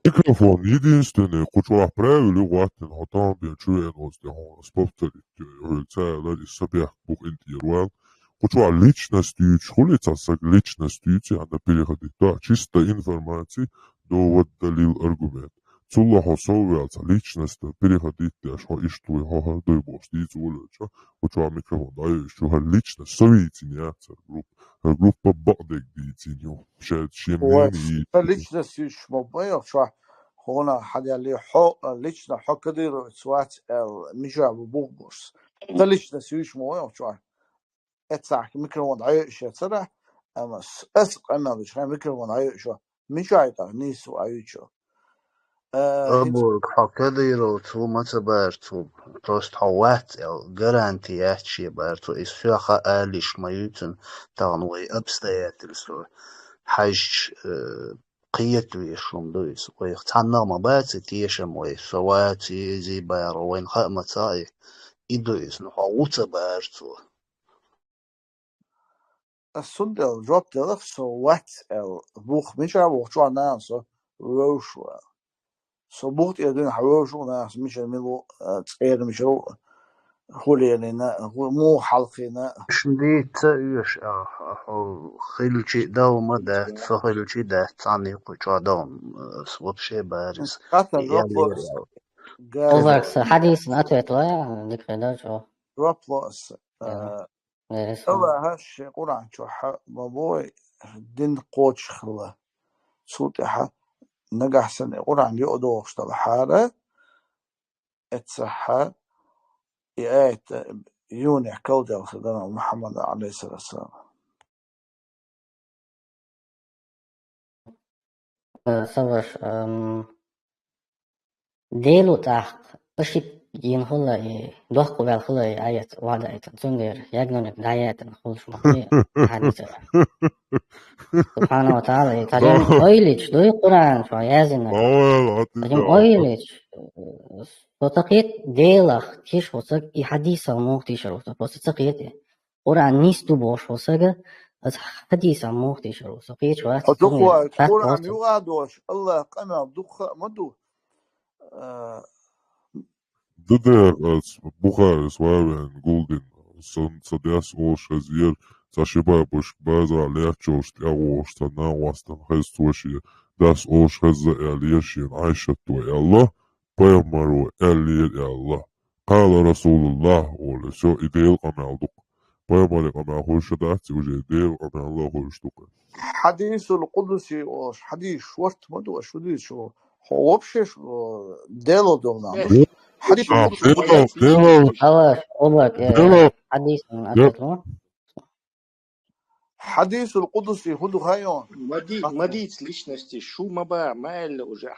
Микрофон единственный, кучуах правил ю ваттин, хотан бен чуен оз де хонос повторить, ю, ю, ца, лари сабях бух интьервал. Кучуах личность ючу, хули ца саг личность ючу, она переходить. Да, чисто информации, довод, далил, аргумент. Цулла хо соввел ца личность переходить, аш хо иштуй, хо хардуй бос, диц улюча, кучуах микрофон, да, ю, ишту хар личность, совицин я, ца групп. Группа бакъдек дийцин ю. Шер шем Ой, нени йийт. Та личность юч мо байо, чуа хона хадяли хо, лично хо Кадыровец вац эл мижа бу бух бус. Та личность юч мо байо, чуа. Эцак микрофон айо ише цара, ама с-, эс къамел ише микрофон айо ише. Мижа айта нису айучо. Э, хин- Обург, хьо Кадыровцу, маца баьрцу, просто хьо вац эл, гарантия яц ши баьрцу, из соьха алиш ма юцун, тагна вай обстоятельства. Хьажч, э, кхетвеш хӀума ду из. Вайх цхьаннагӀа ма бац и тешам вай, со вац и, изи баьргӀа, вайн хаа ма ца и. И ду из, ну, хьо ву ца баьрцу. Ас цундела жоп делах, со вац эл бух мича вохчу а нана со вевшу эл. Со бух тӀе дуьйна хьан вевшу нана со мича милу, а, цӀера мича хулиянина, ху-, му хьалхина. Шндица уьш, а, а, хо хилчи дал ма дац, со хилчи дац, цани куча дал, а, с-, вообще барис. Хатан Я жоп лер лос. Ял. Газа. Обарг са хьадисна ответ ва, дикхе дачо. Жоп лос. Ял. А, Вересов. Аллаха ши Къуръан чу хьа ма бой, дин кхочхла. Цул тӀехьа нагахь санна Къуръан йоӀ дохуш дала хьара, эццахьа и аят юнех калделха дана Мухьаммада, алейхиссалату вассалам. Э, Саваш, эм, Делу тӀаккха ашит йина хила и, дохку ваьл хила и аят вадаийтан. Цундера ягнунаг дӀаяйтан хулаш ма хуй хьадисара. Субхана ва тааля, и тажим ойлич, дуй Къуръан, шо язина. Тажим ойлич, со ца кхет Делах, тиш хо ца и хьадисах мух тишар, со ца кхет и. Къуръан нис ду бохуш ву сага, аса хьадиса мух тешар ву. Со кхечу вац. Хьо дукха вац, Къуръан юкъа дош, Аллах къамел дукха ма ду. А, Ду дер ас Бухарис вавен гулдин, сан ца дес олуш хеза ер, ца шиба бушк база леччулш тӀагӀош, ца нагӀвастан хеза цо шен дас олуш хеза аьлла, ер шен Ӏайшат вай аьлла, пайхамар вай аьлла, ер аьлла. Къала Расулуллах олу, всё, и Делан къамел ду. Пайхамаран къамел хуьлуш дац, уже Делан къамел хуьлуш ду. Хьадисул къудуси олуш, хьадис шорт ма ду, аша шу дийцу, хьо вообще шу, Дело долу нах. Хьадис А, къудуси Дело, Дело, Аллах, Аллах, э, Дело, хьадис, Де- ответ, ну? Хьадисул къудуси хӀун ду хайон? Ма ди-, ма дийца личности, шу ма ба, ма аьлла уже,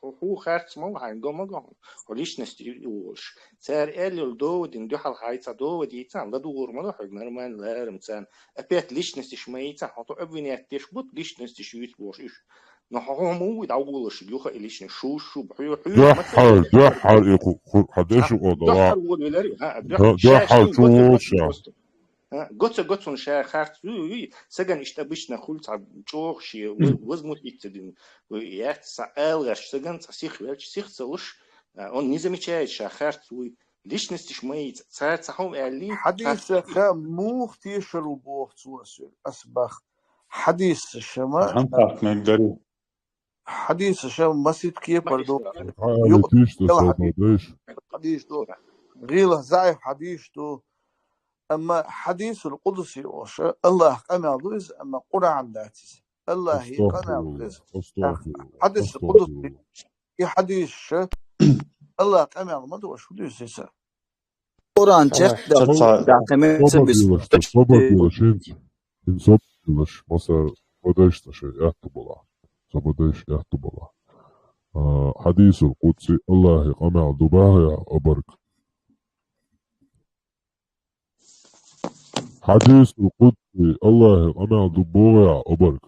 хьу, хьу харц ма ву хьайн, го ма го хьуна, хьо личности ю-, ю волуш. Цара аьлла йолу доводин дуьхьал хьайца довод йийцан, ладугӀур ма ду хьоьга нормально ларам царна. Опять личностиш ма йийцан, хьо ту обвинять деш бут личностиш юьйцу бохуш уьш. Но хьо хӀума вуй дӀавуллуш, юха и личность, шу, шу, хьу, хьу, Дуьххьал, ма ца дуьххьал и ху-, ху-, хьан дешу Ха, о дала. Дуьххьал волавелар, ха, дуьххьал, дуьххьал ша, шу шу, шу, шу. А, гоца, гоцун ша харц, уй, уй, уй, саган иштта обычно хуьлу цхьа чӀогӀа шен, ваз-, Мгм. Возмутиться дин, уй, яц, цхьа ала гӀаш, саган цхьа сих велча, сих ца луш, а, он не замечает ша харц, уй, личностиш ма йийца, цара цхьа хӀума аьлли, Хьадисах харц. Мух тешар ву боху цо ас, ас бах. Хьадисаш ма, Хьан тахт мегарий? Хьадисаш ма сит кепар ду. Хьан Юкъ тешта дала хьадис. Собар дайш? Хьадис ду. Гила заиф хьадис ду. Амма хьадисул къудуси оша, Аллах къамел ду иза, амма Къуръан дац иза. Аллахи къамел ду иза. Астагфирулла, астагфирулла, Хьадис къудуси, астагфирулла. И хьадис ша, Аллах къамел ма ду, шу ду иза. Къуръан чекх Ца, ца, дахьеме ца бис. Собар дилаш, собар дилаш, хӀинца. ХӀинца собар дилаш, маса бадайш ца шай, аьтту бала. Ца бадайш, аьтту бала. А, хьадисул къудси, Аллахьи къамаьл ду боху-кх абарг. Хьадисул къудси, Аллахьи къамаьл ду боху-кх абарг.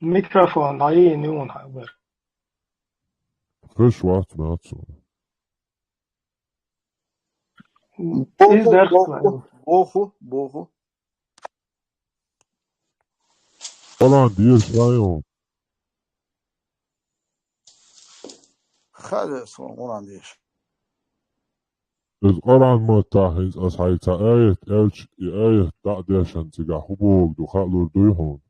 Микрофон дӀайийна ю хьан абарг. Хезаш вац, маьцо. Боху, иза дарх боху, вайн. Боху, боху. Къуръан деша вайн. Хаза сан Къуръан деша. Иза Къуръан маттахь хӀинца аса хьайца аят аьлча, и аят дӀа а дешна цигахь хӀун бохург ду, хаалур дуй хьуна?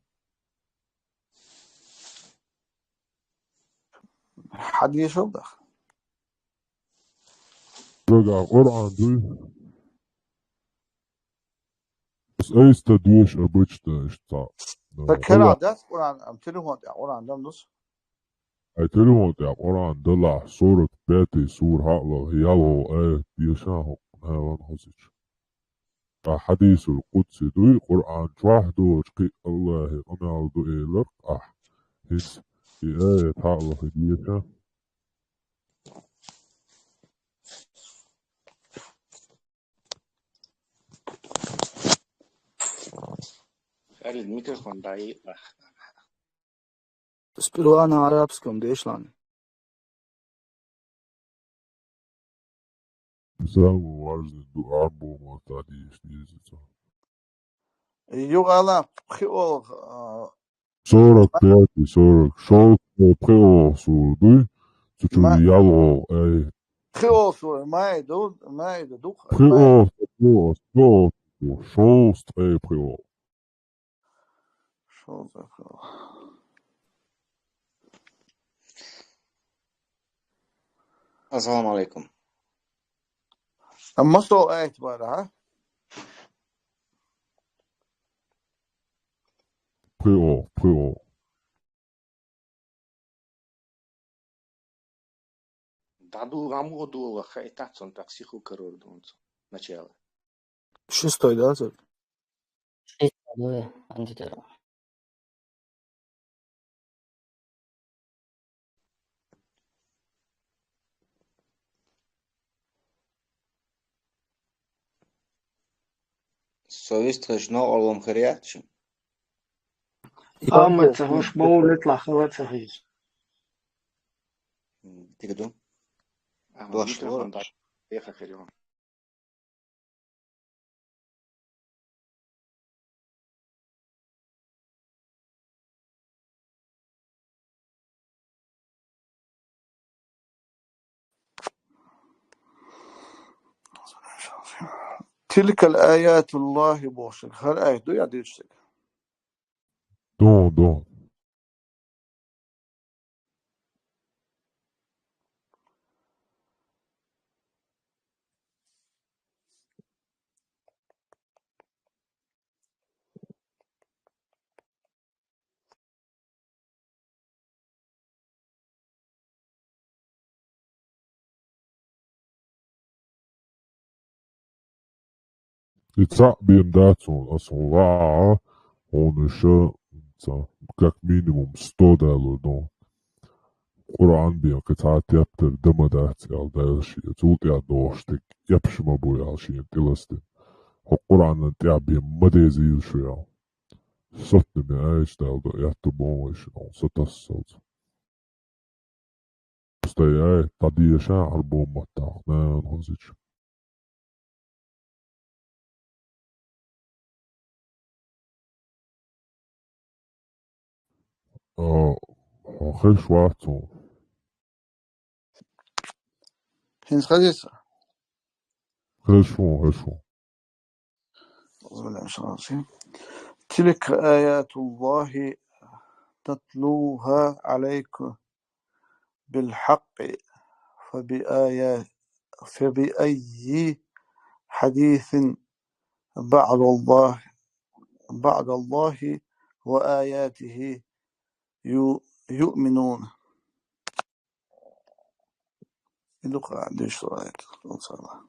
Хьадисал даха. Дагахь Къуръан дуй? Ас айста доьшу а бачу дан иштта. Сан кара дац Къуръан, ам телефон тӀехь Къуръан дан дус. Ай телефон тӀехь Къуръан далахь, сорок пятый сура хьалха ялхо аят деша хӀокху наьлан хазича. Ткъа хьадисул къудси дуй, Къуръан чохь доцуш кхин а Аллахьи къамаьл ду элира ахь. ХӀинца и аят хьалха деша. Халид, микрофон дӀайи. Сперва на арабском дешлан. Самый важный ду арбу ма тадиш дизица. Югала пхиол, а, сорок пять и сорок шесть пхиол сур дуй. Цу чу ма- ялгӀо, ай. Пхиол сур, май ду, май ду, дух, пхиол, май. Пхиол, пхиол, пхиол, шесть, ай, пхиол. Шо за хьал? Ассаламу алейкум. Амма со айт бара, а? Пхио, пхио. Даду, аму дула хайтац он так сиху корор дунцу. Начало. Шестой, да, церк? Шестой, да, андитер. Совесть хаш но олом хрячи. Амма ца хаш мовлет лахала ца хиш. Тигду. Амма дошло. Микрофон так. Еха хрен. Тилкал аятуллахи бохуш, хӀара аят ду я дийшсиг? Ду, ду. И цхьаъ бен дац хьуна, аса хьуна ваӀа, хьуна ша, ца, как минимум сто далур ду. Къуръан бен кхин цхьа тептар дан ма дац аьлла Дала шен, цул тӀаьхьа дохуш дерг эпаш ма бу аьлла шена тӀеластина. ХӀокху Къуръанан тӀехь бен ма дезийла шу аьлла. Сотта бен аьлча Дала до аьтто боху вайшина, хьуна сатассалца. Стоять, дӀадеша Ӏарбо маттахь, нана хазича. А, хьо хезаш вац хьуна. ХӀинца хезий сан? Хезаш ву, хезаш ву. أعوذ بالله من الشيطان الرجيم. تلك آيات الله نتلوها عليك بالحق فبآيا-، فبأي حديث بعد الله، بعد الله وآياته يو-، يؤمنون. Иду кху деш суайт, иншалла.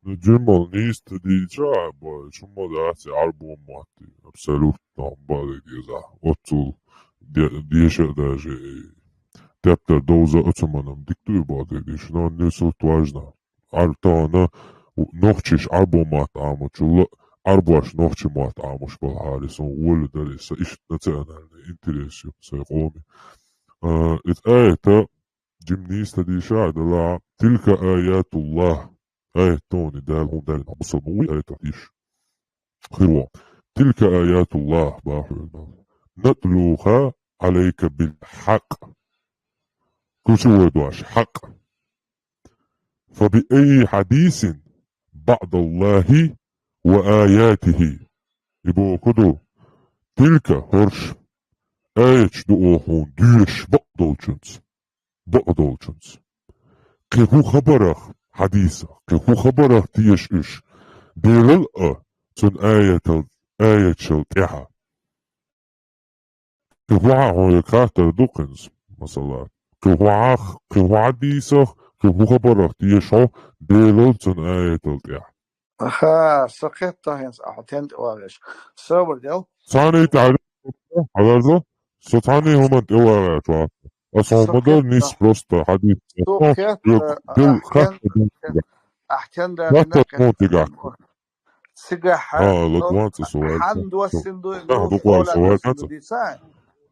Ну, жимма нийса дийцича, бай, чу ма дац, Ӏарбо мотт, абсолютно, бала деза. Оццул де-, деша даже, э, тептар довза оцу манам дика дуй бала деша, но не суть важна. Ар-, тахана нохчаш Ӏарбо мотт Ӏамачул, Ӏарбош нохча мотт Ӏамаш балхьара, сон воля дара, са иштта национальный интерес ю сай къоми. А, из аята, жимма нийса дийша а далахь, «تلك آيات الله». Аят тони Дала хӀун Дала бусалба вуй аятах йиш. Хиро. «تلك آيات الله», бахьуьлмал. «نتلوها عليك بالحق». Ключевой дош, хьакъ. «فبأي حديث بعد الله وآياته». И боху ду. «تلك», хӀорш, «аяташ ду оха хьуна доьшуш бакъдолчунца. Бакъдолчунца. Кхин хӀун хабарах, хьадисах, кхин хӀун хабарах теша уьш Делал а, цун аятал, аяташал тӀаьхьа?» Кхин хӀун хьан хьо хаттар ду кхинца, масала? Кхин хӀун хьан, кхин хӀун хьадисах, кхин хӀун хабарах теша хьо Делал, цун аятал тӀаьхьа? Аха, со кхетта хӀинца ахьа тен тӀе вагӀаш. Собар дел. Цхьанний тӀаьхьа хьаларза? Со цхьанний хӀуман тӀе вагӀаш вац. Ас хьо ма дар нийса просто хьадис. Со кхетта, дел ахьа тен, ахьа тен да хӀун тӀе гахь. Цигахь хьан, а, ладван цӀа со ваьлла. Хьан доссина ду, а, муьлш дукъой хьо со ваьлла доссина ду дийца?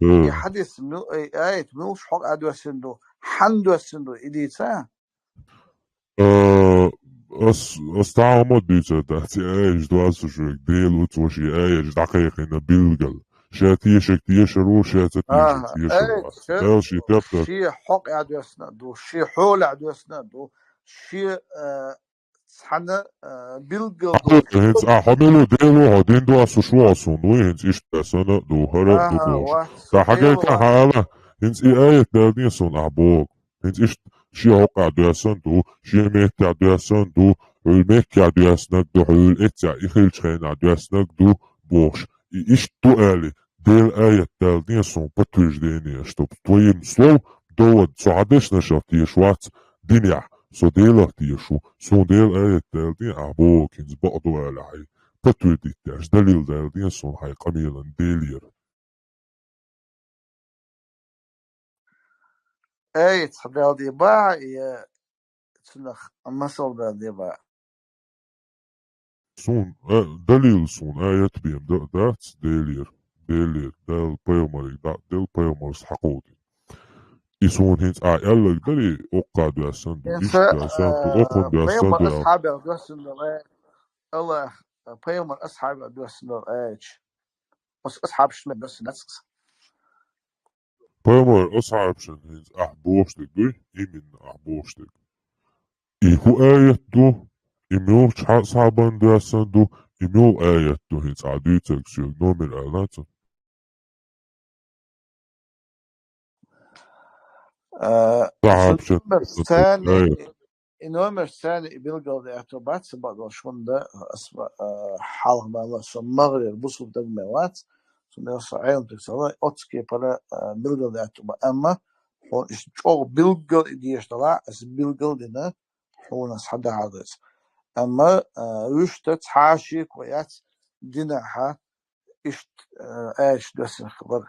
Э. И хьадис мил-, э, аят муьлш хьо а доссина ду, хьан доссина ду и дийца? Э, ас, ас тахьамад дийца дац, и аяташ доссуш верг, Дела уц ваши аяташ дӀакхайкхина билггал. Ша тешаг тешар ву, ша ца тешаг тешар ву. Аха, аят, ша, Дала ши тепта. Ши хьо а доссина ду, ши хьола а доссина ду, ши, э, цхьана, а, билггал долчу. ХӀинца, а, хьо мила ву, Дела ву, хьо дин доссуш ву, хьо суна вуй, хӀинца иштта сана а ду, хӀара а ду бохуш. Ва, сан хьагайта хьала, хӀинца и аят даьлла ден суна, ахь боху. ХӀинца иштта шен хьокъехь доьссан ду, шен меттехь доьссан ду, хьуьлла мехкехь доьснаг ду, хьуьлла эццехь и хилчу хенахь доьснаг ду бохуш. И иштта ду аьлла, Делан аят даьлла ден суна подтверждение, чтоб твоим словом довод, со хьан дешнашах теша вац динехь, со Делах теша ву, суна Делан аят даьлла ден, ахь боху, хӀинца бакъ ду аьлла хьайн подтвердить деш, далил даьлла ден суна хьайн къамелан Делера. Эй, цхьа Дала де бахьа, я цунах масал Дала де бахьа. Суна, а, далил суна, аят бен да-, дац Делера, Делера, Дала пайхамариг дӀа а делла, пайхамарс хьакховдийна. И суна хӀинца а аьлларг дале, оккха доьссан ду, иштта доьссан ду, а, окхун доьссан ду аьлла. Пайхамар асхьабех доьссан ду, АллахӀ, пайхамар асхьабех доьссан ду аьлча. Ас-, асхьабашна доьссан дац иза. Пайхамар асхьабашна хӀинца ахь бохуш дерг дуй, именно ахь бохуш дерг. И хӀун аят ду, и муьлхачу хьан асхьабан доьссан ду, и муьлха аят ду, хӀинца ахь дуьйцург соьга номер аллаца? А, асхьабашна номер царна, аят. И номер царна и билгал де аьтту бац, бакъдолуш хӀунда ас, а, хьалха бала со магӀарера бусалба дагаме вац, со мел со Ӏелам тӀе ца вай, оццу кепара, а, билгал де аьтту бац. Амма хьуна иштта чӀогӀа билггал и дезаш далахь, ас билгал дина, хьуна ас хьан дахьа деза. Амма, а, вуьшта цхьа а шеко яц динехьа, иштта, э, аьлча доьссина хабар.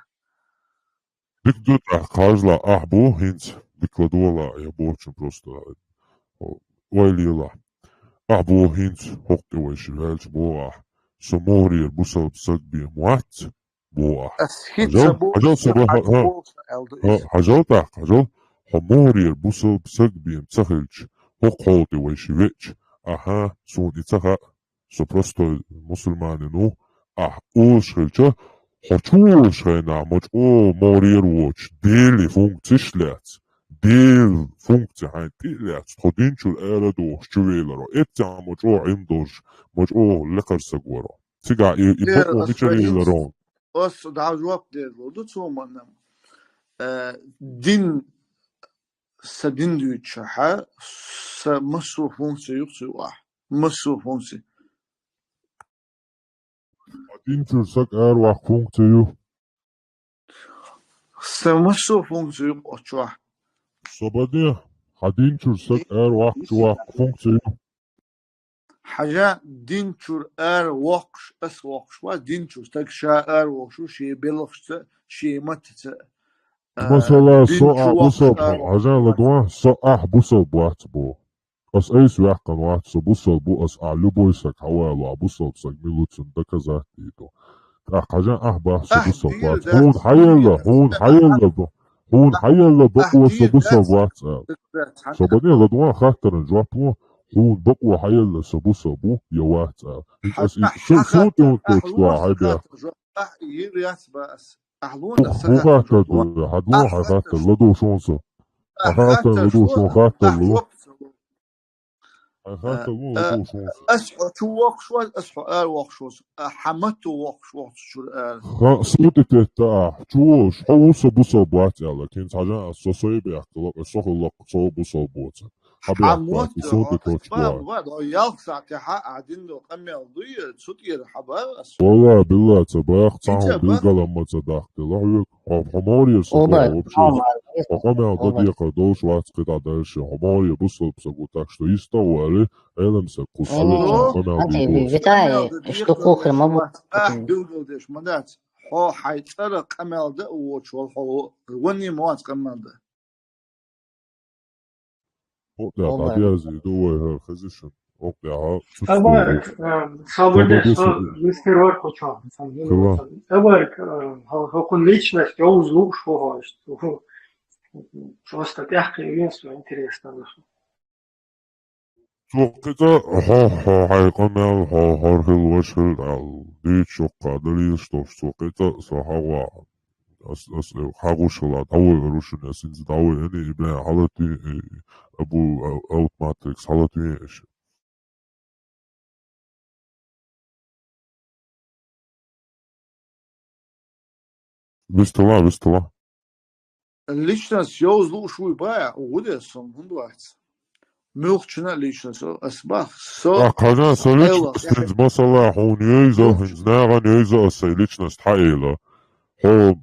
Дика ду тӀаккха, хьажал, ахь бу хӀинца, дика ладогӀал, я бохучун просто ойла елахь. Ахь бу хӀинца хӀокху тӀе вайша ваьлча боху ахь, со мухӀарера бусалба саг бен вац, боху ахь. Ас хӀинца хьажал, бу, хьажал, со бу, хьажал, хьа-, хьа-, хьажал тӀаккха, хьажал, хьо мухӀарера бусалба саг бен ца хилча, хӀокху хьола тӀе вайша веача, аха, суна и ца хаьа, со простой мусульманин ву, ахь олуш хилча, хьо чу волуш хенахь ма чӀогӀа мухӀарера воцуш, Делан функцеш лаьцна, Делан функци хьайна тӀе а лаьцна, тхо дин чуьра ара а дохуш чу веларо, эццехь ма чӀогӀа Ӏилма долуш, ма чӀогӀа лекхара саг варо. Цигахь и, и бакъо мичара еларо? Ас дӀа жоп дер ду цо ма-, э, дин, сан дин дуьйцучохь, сан массо а функци юкъа ца ю ахь. Массо а функци. Хьан дин чуьра саг араваккха функци ю? Сан массо а функци ю оцу чохь. Собаде, хьан дин чуьра саг араваккха чу ваккха функци ю? Хьажа, дин чура ара воккхуш, ас воккхуш вац, дин чура стаг ша ара воккхуш ву, шен белхашца, шен маттаца. А, масала, дин со чу а воккхуш бусалба, ара воккхуш хьажа, вац. Ладуван, со ахь бусалба вац бо. Ас айса ваьккхина вац, со бусалба ву, ас а любой саг хьавалу, а бусалба саг мила ву цунна доказать дийду. ТӀаккха хьажа, ахь бах, со ахь бусалба вац. Хьуна хьаелла, хьуна хьаелла бо. Хьуна хьаелла бакъо со бусалба вац аьлла. Со бане, ладуван, хаттаран жоп ло, хьуна бакъо хьаелла со бусалба ву я вац аьлла. Ас и су-, су тӀе хӀунда кочуа хьайбех. Ахь йир яц ба ас. Ахь луна ху хаттар ду, хьад луна хьай хаттар, ладувгӀа шун со. Хьай хаттар ладувгӀа шун хаттар лу. Хьай хаттар лу, ладувгӀа шун со. Ас хьо чу воккхуш вац, ас хьо ара воккхуш вац. А хьа матто воккхуш вац чура ара. Ха, су тӀе тетта ахь, чу волуш, хьо ву со бусалба вац аьлла, кхин цхьа жан ас со сой бехкала, со хилла, со бусалба воцург. Хьа бехк бац, и сунтӀа кочуш бац. Ялх сахьтехьа а дин до къамел дуй, цу тӀера хьаба ас. Валла, билла, ца бах, цхьа хӀун билгала ма ца дахтила хьоьга. Хьо, хьо морера со хьо вообще. Хьо къамел да декхар долуш вац кхидӀа дальше. Хьо морера бусалба саг ву, так что йиста ву аьлла, Ӏелам саг кху со вича къамел дийгу. Виталий, что кухарь ма бу. Ах, билгал деш ма дац. Хьо хьай цӀара къамел да а воцуш вала хьо, ванне ма вац къамел да. Хьо тӀехь дӀадерзий ду вай хӀара хезишан. Хьо тӀехь цу Абарк, э, со вале, со мистер Варкучо. Абарк, э, хьо-, хьо кхун личность йовза лууш ву хьо иштта. Просто тӀехь кхин вен со интересно ву. Цо кхин цкъа хьо, хьо хьайн къамел, хьо хӀара хила, важа хила аьлла, дуьйцуш йоккха далилаш долуш, цо кхин цкъа со хьагӀо, ас, ас хьагӀуш хила, дӀавоьллур ву шуна, ас хӀинца дӀавоьллина, и бен хьалатуьйна, и Абу, а, Аут Матрикс хьалатуьйна аша. Вистала, вистала. Личность йовза лууш вуй баьа, ву де со, хӀунда вац? Муьлххачунна а личность, ас бах, со. А, кхана со личность, хӀинца масала, хьуна йойза, хӀинца нагӀана йойза ас сайн личность хьаэла. Хьо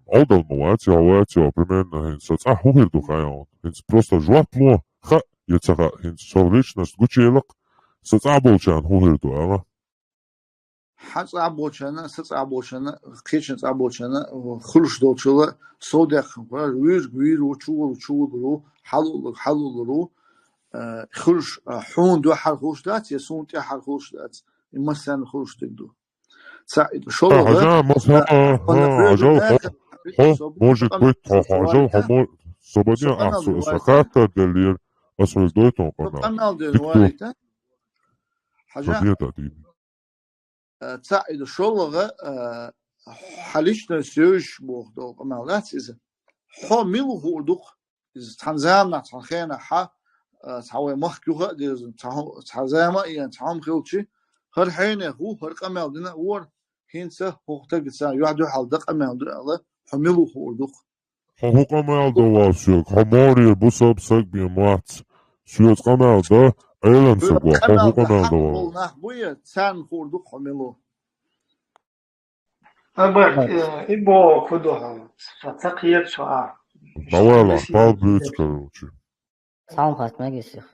Ӏовдал ма вац, хьо вац, хьо примерно, хӀинца со цӀахь хӀун хир ду хаьий хьуна? ХӀинца просто жоп ло, хаьа я ца хаьа, хӀинца со личность гучуелакх, со цӀахь болчарна хӀун хир ду, ала? Хьан цӀахь болчарна, сан цӀахь болчарна, кхечун цӀахь болчарна, хуьлуш долчула совдаьккхина, вуьйриг вийр ву, чувала чувалур ву, хьалауллар хьалауллар ву, э, хуьлуш, э, хьуна дуьхьал хуьлуш дац, я суна тӀаьхьа хуьлуш дац, и массарна хуьлуш дерг ду. Ца, шолгӀа, хьажа, масала, э, хьо, хьажал, хьо, хьо, может быть, хьо, хьажал, хьо, мо-, собаде, а, со, со хаттар деллера, ас хьоьга дойтун къамел. Къамел дер варийта? Хьажа. Э, цхьаъ и ду, шолгӀа, э, хьан личность йовзаш боху долу къамел дац иза. Хьо мила хуур ду-кх? Иза цхьана заманахь, цхьана хенахь хьан, э, цхьа вай махка юха а дезна, цхьа хӀу-, цхьа зама а еана, цхьа хӀума хилчи, хӀара хьенех ву, хӀара къамел дина а вора, хӀинца хӀокху стагаца юьхь-дуьхьал дан къамел ду аьлла, хьо мила хуур ду-кх? Хьо хӀун къамел до вал соьга? Хьо морера бусалба саг бен вац. Соьца къамел до, Ӏелам саг ву, хьо хӀун къамел до вал? Нах буй, царна хуур ду-кх хьо мила ву. Абарт, э, и боху хӀун ду хьуна? Ца, ца кхета со а. Давай, ла, пал буьйцу, короче. Цхьаьна хатта мегиссих.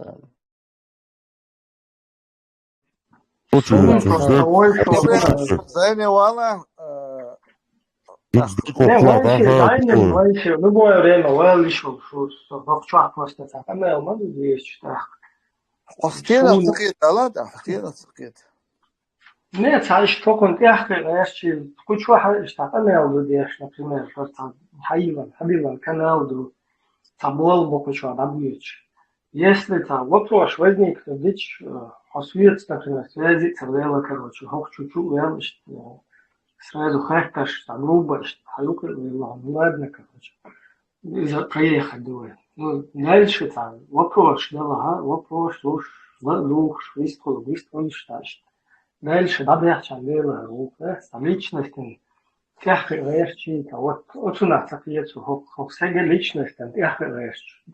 Зайне вала, э, любое время вала лишь шу, шу, шу, бокчах просто так. А мел ма буду есть так. Хьо стенах ца кхета, ладно, хьо стенах ца кхета. Не, цхьа иштта хӀокхунна тӀехь кхин гӀертачийн кху чохь а иштта къамел ду деш, например, хӀара цхьа хьайван, хьабилан канал ду, цхьа болу бу кху чохь дӀабоьдуш. Если цхьа вопрос возникнуть дича, э, хьо соьца, например, связи ца вела, короче, хӀокху чу чу а вел иштта, э, сразу хаттарш цхьа грубо иштта, хьан юкъа а велла, ну ладно, короче. Иза проехать ду вай. Ну, дальше цхьа вопрос дала, ха, вопрос луш, ла а лухуш, вистхула, вистхула иштта, иштта. Дальше дӀабаьхча дела ву, э, цхьа личностан тӀехь кхин гӀертачийн, вот, оцунах ца кхета со, хӀокху, хӀокху стеган личностан тӀехь кхин гӀерташ.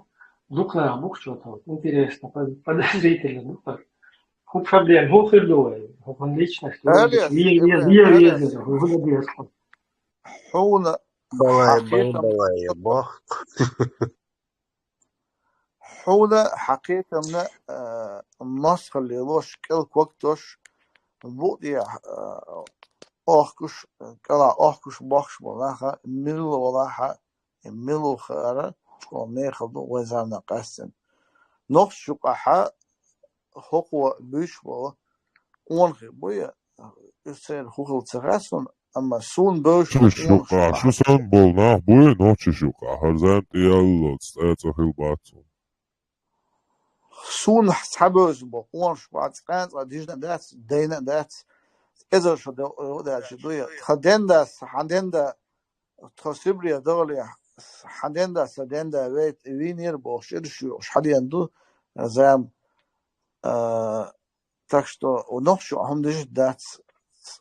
Дукха нах бу-кх чохь, интересно, под-, подозрительно ду-кх. ХӀун проблема, хӀун хир ду вай? ХӀокхунна личность, ве-, ве-, ве-, везара, хӀун хир ду деза? Хьуна, балай, балай, бах. Хьуна хьакхетамна, а, носхал лелош, кӀел когтош, букъ тӀехьа, а, охкуш, кӀала охкуш бохкуш бола наха, милла валахьа, милла хара, чӀо мехал ду вай замана къаьстина. Нохча юкъахьа хӀокхо буьйш бола, къонахий буй, уьш церан хӀу хила ца хаьа суна, амма суна бевзаш бола Нохчаш юкъахь, къонахий шу санна бола нах буй, Нохчаш юкъахь, хӀара зама тӀеяллалц, цӀа хила бац суна. Суна цхьабевзаш бола къонахий бац, къаьнцӀа дижна а дац, дайна а дац, эзар шо де-, даьлча дуй. Тхан ден дас, хьан ден да, тхо Сибре дахале, хьан ден да, сан ден да вейт-, вийнера бохуш, чӀираш йохуш, хьадена ду, зама. А, так что, нохчо хӀума дижа дац,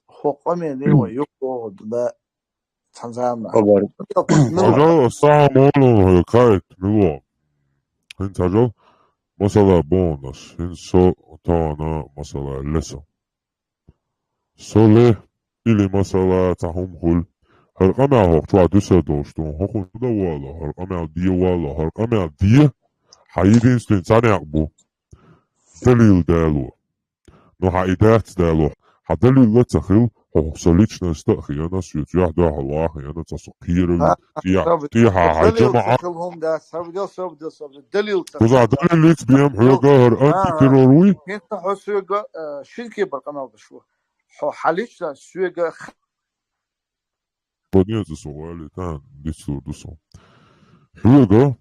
хӀокху къамеле вай юхабогӀург бан цхьана заманахь. Хабар. Хьажал, ас сахьа молун хӀара кхайт, мило. ХӀинца хьажал, масала боху ас, хӀинца со тахана, масала, ле со. Со ле, или, масала, цхьа хӀума хуьлу. ХӀара къамел хӀокху чохь дуьсур долуш ду, хӀокхунна дан вало, хӀара къамел де вало, хӀара къамел де, хьан единственный цхьа некъ бу. Далил дало. Ну, хьан и дац дало. Хьан далил а ца хила, хӀокху со личность а хиъна, соьца юьхь-дуьхьал ван хиъна, цхьа со кхера вина, тӀехьа, тӀехьа хьайн далил ца жамаӀа. Хила хӀума дац, сабдел, сабдел, сабдел, далил ца хила. Кхузахь далил лиц бен хьоьга хӀара антитеррор вуй? ХӀинца хьо соьга, э, шин кепара къамел даш ву. Хьо хьан личность соьга х- Бо деза со вали, тан дицлур ду со. Хьоьга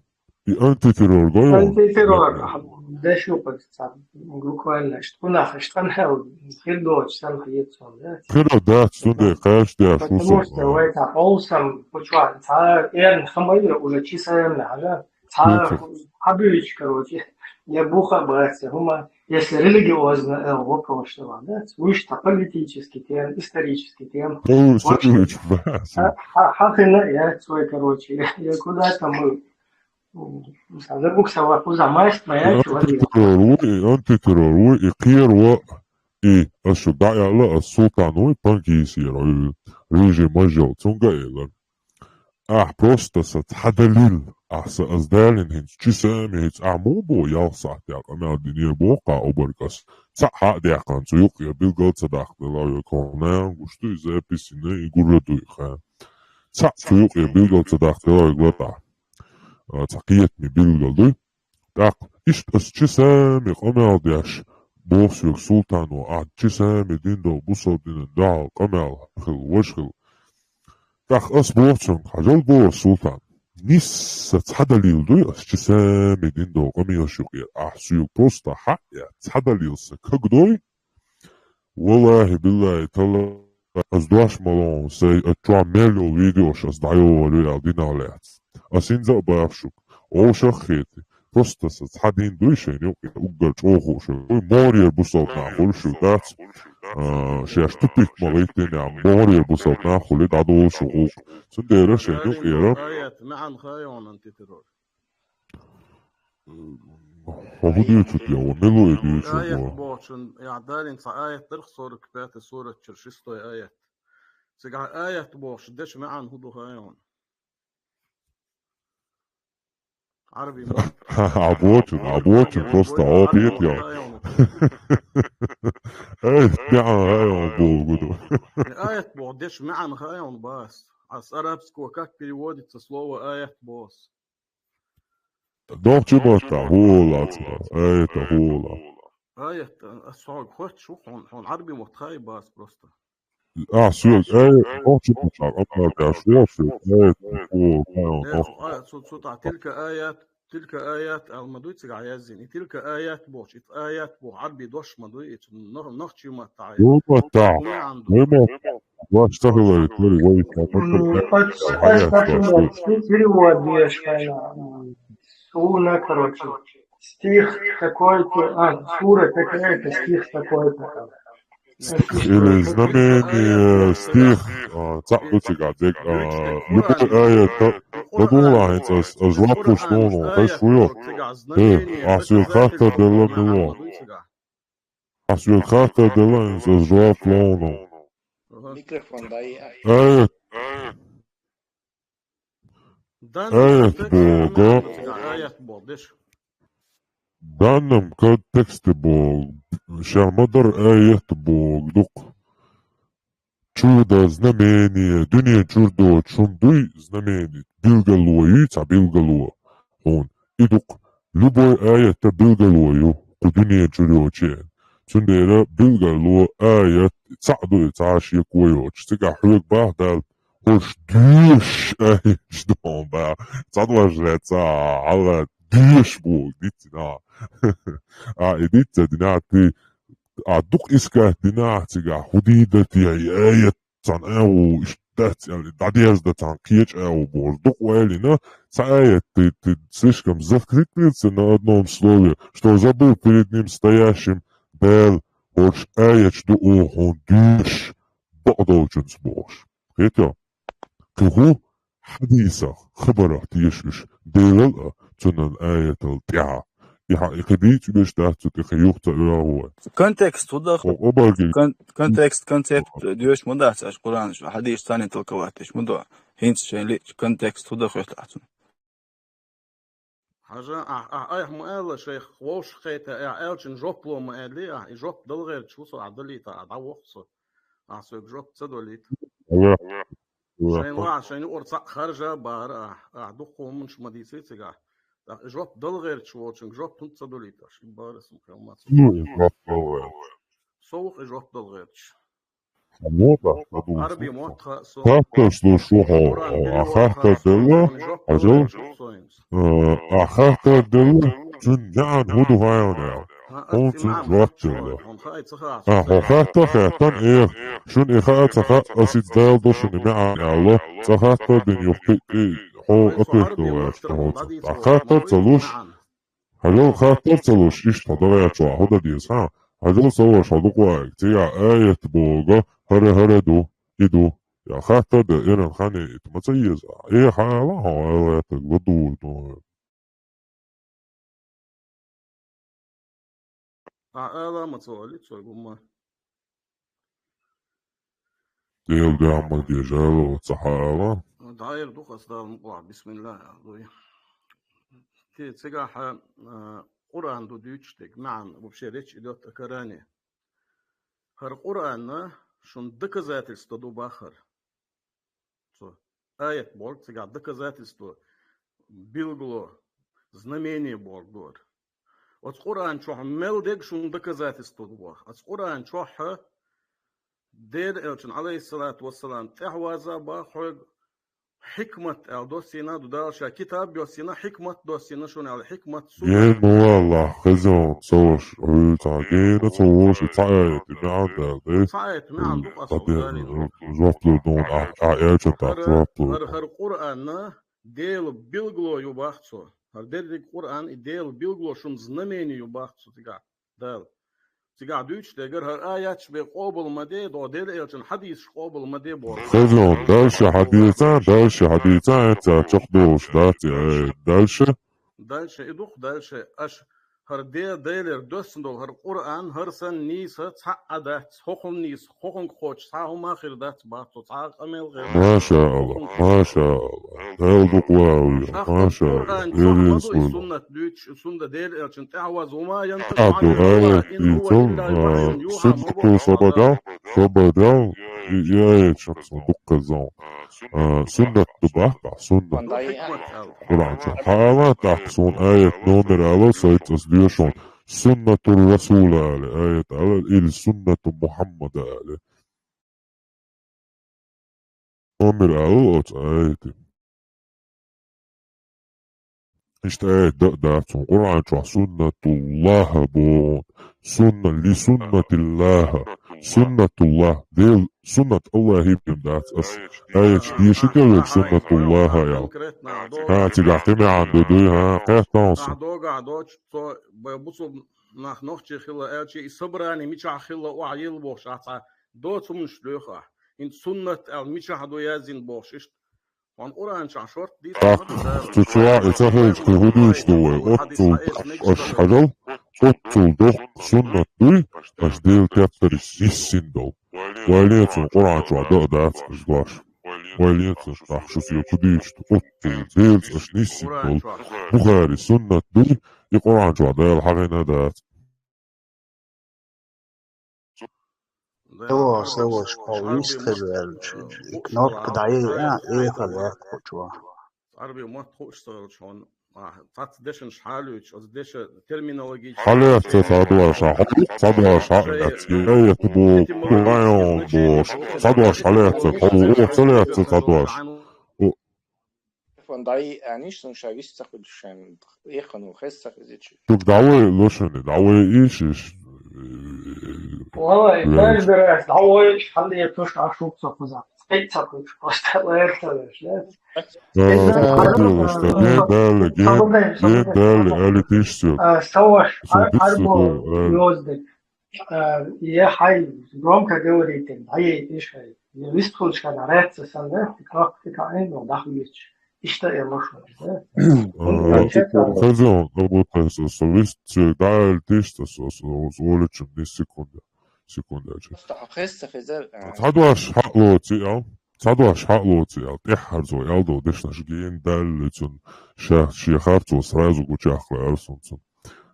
и антитеррор гой ван? Антитеррор, деш ю кху цхьа, буквально, ш-, кхунах, ш-, тхан хьал хир доцу санна хеташ сон, да? Хир дац, цундела кхаьш деш ву со. Потому что вай цхьа полсам, кху чохь, цхьа эрна хама ира уже чисаемна, хьажа? Цхьа, цхьа буьйчу, короче, я буха бац, я хӀума, если религиозно, э, вопрос, да, вуьш цхьа политический тема, исторический тема. Хьо, вот, хьо, хьо, хьо хина, я свой, короче, я куда-то мы, м, забуксовал, куза масть моя человек. Антитеррор ву, и антитеррор ву, и кхера ву, и ас шу дӀа аьлла, ас Султан ву, Панкисера, режим мажал, цунга а элар. Ахь просто сан цхьа далил, ахь сан ас далийна хӀинца, чи сами хӀинца, ахь муха боху ялх сахьтехь къамел динера боху кху обарг ас. Цхьаъ хьа а даьккхина, цу юккъе билгал ца дахделла, йо, кхунна гуш ду и запись, и гур ду и хан. Цхьаъ цу юккъе билгал ца дахделла, йо, гла тӀа. А, цхьа кхетаме билгал дуй. ТӀаккха иштта ас чи сами къамел деш, боху соьга Султано, ахь чи сами дин долу бусалба динан дуьхьал къамел хила, важа хила. ТӀаккха ас боху цуьнга, хьажал боху Султан. Нисса цхьа далил дуй, ас чи сами дин долу къамелаш юкъера. Ахь соьга просто хьаъ яц, цхьа далил сан каг дой? Валлахи, биллахи, талла, ас дош ма лоу, сай, а чохь мел йолу видеош ас дӀайогӀур ю аьлла динах лаьцна. Ас хӀинца а боху шуьга, вовшах а хетий. Просто сан цхьа дин дуй шайна юкъе, уггар чӀогӀа хууш. Вуй могӀарера бусалба нах хуьлу шуьга дац, а, шаьш тупик ма гӀиттина, могӀарера бусалба нах хуьлий дӀадолуш ву гӀуллакх. Цундела шайна юкъера. Аят маьӀна хаайонан тетарор. Хьо хӀун дуьйцу те, ва мила ву и дуьйцург? Аят бохучун, я далин цхьа аят дарх сорок пятый сурат чуьра шестой аят. Цигахь аят бохуш дечу маьӀна хӀун ду хаайон? Ӏарби ма. А бочун, а бочун, просто а петь я. Эй, я, ай, он богу. Аят боху дечу маьӀна хаайон бас. А с арабского как переводится слово аят бос? Нохчийн маттахь хӀун олу цунах? Аят хӀун олу? Аят, а, со хьоьга хоьттуш ву, хьуна, хьуна Ӏарбийн мотт хаий бац просто. А, соьга, аят, нохчийн маттахь къамел деш ву, соьга аят хӀун олу, хьуна, э, нохчийн. А, цу, цу тӀа тилка аят, тилка аят аьлла ма дуй цигахь яздина. И тилка аят бохуш, и аят боху Ӏарбийн дош ма дуй, и цу нох-, нохчийн маттахь. Нохчийн маттахь. Нохчийн маттахь. Ваш ца хиларе, тори вай ца хиларе. М, ас, ас, ас, ас, перевод деш, м, суна, короче, стих такой-то, а, сура такая-то, стих такой-то. Стих или знамение, стих, а, цхьаъ ду цигахь дерг, а, любой аят, ладогӀа хӀинца ас, ас жоп луш лону, хезаш ву йо? Э, ахь соьга хаттар делла мила ву? Ахь соьга хаттар делла, хӀинца ас жоп лону. Микрофон дай. Аят. Аят боху. Аят боху, деш. Данном контексте боху, ша ма дарра аят боху дукха. Чудо, знамение, дуьнен чуьра доцуш хӀума дуй, знамение, билгало ю, цхьа билгало хьуна. И дукха, любой аят билгало ю, кху дуьнен чуьра йоцуш. Цундела билгало аят цхьаъ ду, и цхьа а шеко йоцуш. Цигахь хьоьга боху Дала, хӀорш доьшуш аяташ ду хьуна боху. Цхьа дош лаьцна, хьала доьшуш боху, дицдина. А, и диц ца дина, ты, а, дукха искать дина, цигахь хӀун дийр дара те, и аят цхьана агӀо иштта дац аьлла, дӀадерза дан цхьана кхечу агӀо бохуш, дукха ойла йина, цхьа аят ты, ты слишком зациклился на одном слове, что забыл перед ним стоящим, Дала, хӀорш аяташ ду оха хьуна доьшуш, бакъдолчунца бохуш. Кхетий? Кхин хӀун? Хьадисах, хабарах теша уьш, Делал а, цуьнан аятал тӀаьхьа. И хьан и кхин дийца уьш дац, цу тӀе кхин юха ца оьгӀу вай. Контекст хӀун ду? Кхо-, кхо баргий. Кон-, контекст, концепт доьшуш ма дац аша Къуръанаш, хьадисаш царна толковать деш ма ду. ХӀинца шайн лиъча контекст хӀун ду хоьтту ахь цунна. Хьажа, ахь, ахь айхьа ма аьлла, шайх вовшах кхета, ахь аьллачун жоп ло ма аьллий, ахь и жоп дала гӀерташ ву со, ахь далийта, ахь дӀавоху со. Ахь соьга жоп ца долийта. Алло. Шайн вахь, шайн юкъара цхьаъ харжа бара ахь, ахь дуккха хӀуманаш ма дийций цигахь. ТӀаккха жоп дала гӀерташ волчунга жоп хӀунда ца долийта, аш и бара сан хьалма ца. Ну, и жоп дала гӀерташ. Со ву-кх и жоп дала гӀерташ. Хьан мотт аш ма ду. Хаттарш луш ву хьо, а хаттар делла, хьажал, а хаттар делла, цуьнан маьӀна хӀун ду хьайна аьлла. Хьуна цуьнан жоп делла. А, хьо хаттар хаьттан, эх, шуна и хаа ца хаьа, ас иза Дала до шуна и маьӀна аьлла, цкъа хаттар дина юххе, и хьо ответ дала гӀерташ ду хьо цунна. А хаттар ца луш, хьажал, хаттар ца луш, иштта хьо дагӀерчохь хӀун дан деза, хьан? Хьажал, ца луш хьо дукха ваьлла, цигахь аят боху, хӀара-хӀара ду, и ду. Я хаттар дан эрна хан яйта ма ца еза. Э, хьан ала хьо, ала гӀертарг ладугӀур ду. Ахь ала ма ца вали, цо гумма. Дела дуьхьа ма дежа ала, оцу хьан ала. ДӀаэр ду хас Дала мукъалахь, бисмиллахь аьлла дуй. Те цигахь, а, Къуръан ду дуьйцуш дерг, маьӀна, вообще речь идёт о Коране. ХӀара Къуръанна шун доказательство ду бахара. Цо аят боху, цигахь доказательство, билгало, знамение боху дора. Оцу Къуръан чохь мел дерг шуна доказательство ду боху. Оцу Къуръан чохь Дела элчун, алейхиссалату вассалам, тӀаьхьаваза боху хьоьга хьикмат аьлла доссийна ду Дала ша китаб йоссийна, хьикмат доссийна шуна аьлла, хьикмат сунна. Ген ма валлахь, хезон ца ваша, хьуьйцахь гена ца ваша, цхьа аят, и маьӀна дала, дай? Цхьа аят, маьӀна ду, къасо, жоп лур ду, а, а, элчун тӀаккха жоп лур ду. ХӀара, хӀара Къуръанна Дела билгало ю бах цо. ХӀара дерриг Къуръан и Дела билгало шун знамение ю бах цо цигахь. Дала. Цигахь дуьйцуш дегара хӀара аяташ бен къобал ма де, догӀу Дела элчун хьадисаш къобал ма де боху. Хезон, дальше хьадийца, дальше хьадийца, эцца чекхдолуш дац, э, дальше. Дальше, и ду-кх дальше, аша хӀара де-, Делера доьссина долу хӀара Къуръан, хӀара санна нийса цхьа а дац, хӀокхунна нийса, хӀокхунга кхочуш цхьа а хӀума хир дац, бах цо, цхьа а къамел гӀерта. Маша Аллах, маша Аллах. Дала дукха вахаве, маша Аллах. Эр еза хуьлда. Суннат дуьйцуш, сунна Дела элчун тӀаьхьаваза, ва ма янтику анил гӀава, ин гӀува илла вахьюн юхьа. Суннатул собадан, собадан, я, я, я, чакх сон дуккха зон. А, суннат ду бах, суннат. Къуръан чу. Хьала, тӀаккха суна аят номер ала, сайца ас доьшу. Суннатур Расула али, аят ала, или суннату Мухаммада али. Номер ала оцу аятан. Иштта аят дан а дац хьуна. Къуръан чохь суннатуллаха боху. Сунна, ли суннатиллаха. Суннатуллах. Дела суннат Аллахьан бен дац ас. Аяташ деши тӀе верг суннатуллаха аьлла. ХӀа, цигахь кхин маьӀна ду дуй, хӀа, кхетта хьуна. Догахь доцуш, цо бусулба нах нохчий хилла аьлча, и собрани мичахь хилла охьа елла бохуш ахь цхьа доцу хӀуманаш лоьху ахь. ХӀинца суннат аьлла мичахь ду яздина бохуш, иштта. Хьуна Къуръан чохь шорта дийца ма ду Дала. Цу чохь и ца хилча, кхин хӀун дуьйцуш ду вай? Оццул доккха аш хьажал, оццул доккха суннат дуй, аш Делан тептарш ниссина долу. Вай лецун Къуръан чохь дан а дац аш дош. Вай лецун нах шу соьга хӀун дуьйцуш ду? Оццул Делаца аш ниссина долу. Бухари суннат дуй, И Къуръан чохь Дала хьахийна дац. Саваш, саваш, хьо вистхила ваьлча, и кнопка дӀае а, эхал яц кху чу. Цхьарбе мотт хууш ца хилча хьуна, а, цхьацца дешнаш хьалуьйтуш, оцу деша терминология. Хьалаьцци ца дош, хьо ца дош, хьалаьцци. Аят бу, район бу, ца дош хьалаьцци, хьо ца лаьцци ца дош. Телефон дӀае а, ниш сан ша вист ца хуьлуш шайн, эханал хеза ца хезича. Шуг дӀавай лошани, дӀавай иш, иш. Валай, даже бераш, дӀавай иш, хьале туш, а шуг ца хуза. Цкъа ца хуьлуш, просто лаьрталаш, да? Э, э, кадилаш, да, ген дали, ген, ген дали, али тиш сё. Э, саваш, сё ар-, дис арбо сё, э. Ёздек. Э, е хьай, громко говорите, дӀае иш хьай. Е вистхулчка на рецци сан, да? Как, как, ай, ну, дахвич. Иштта э лошо, да? Э, хазон, как будто со, со вист, сё, да, али тиш, со, со, со, со, олечим, не секунда. Секунда, чё. Просто хеза, хеза, э. Ца дош хьалоци, а? Ца дош хьалоци, а? ТӀеххьарцо, ял до, дешнаш ген дали, цун, ша, ши харцо сразу гучахкла, арсун цун.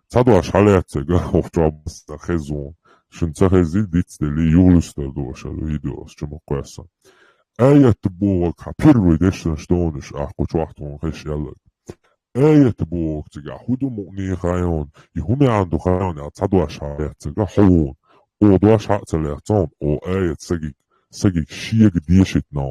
Ца дош хьалаьцци, га, хӀокху чохь баса хезон. Шун ца хези, дицдели, юлустар доша, видеос, чу ма кхоьссан. Аят боху хьан первый дешнаш донуш, а, кху чохь тхуна хеш яллаг. Аят боху цигахь, хӀун ду мукъне хайон, и хӀун меан ду хайон, а, ца дош хьалаьцци, га, хьо вон. О дош хьа ца лаьццон, о аят сагиг, сагиг шега дешитна.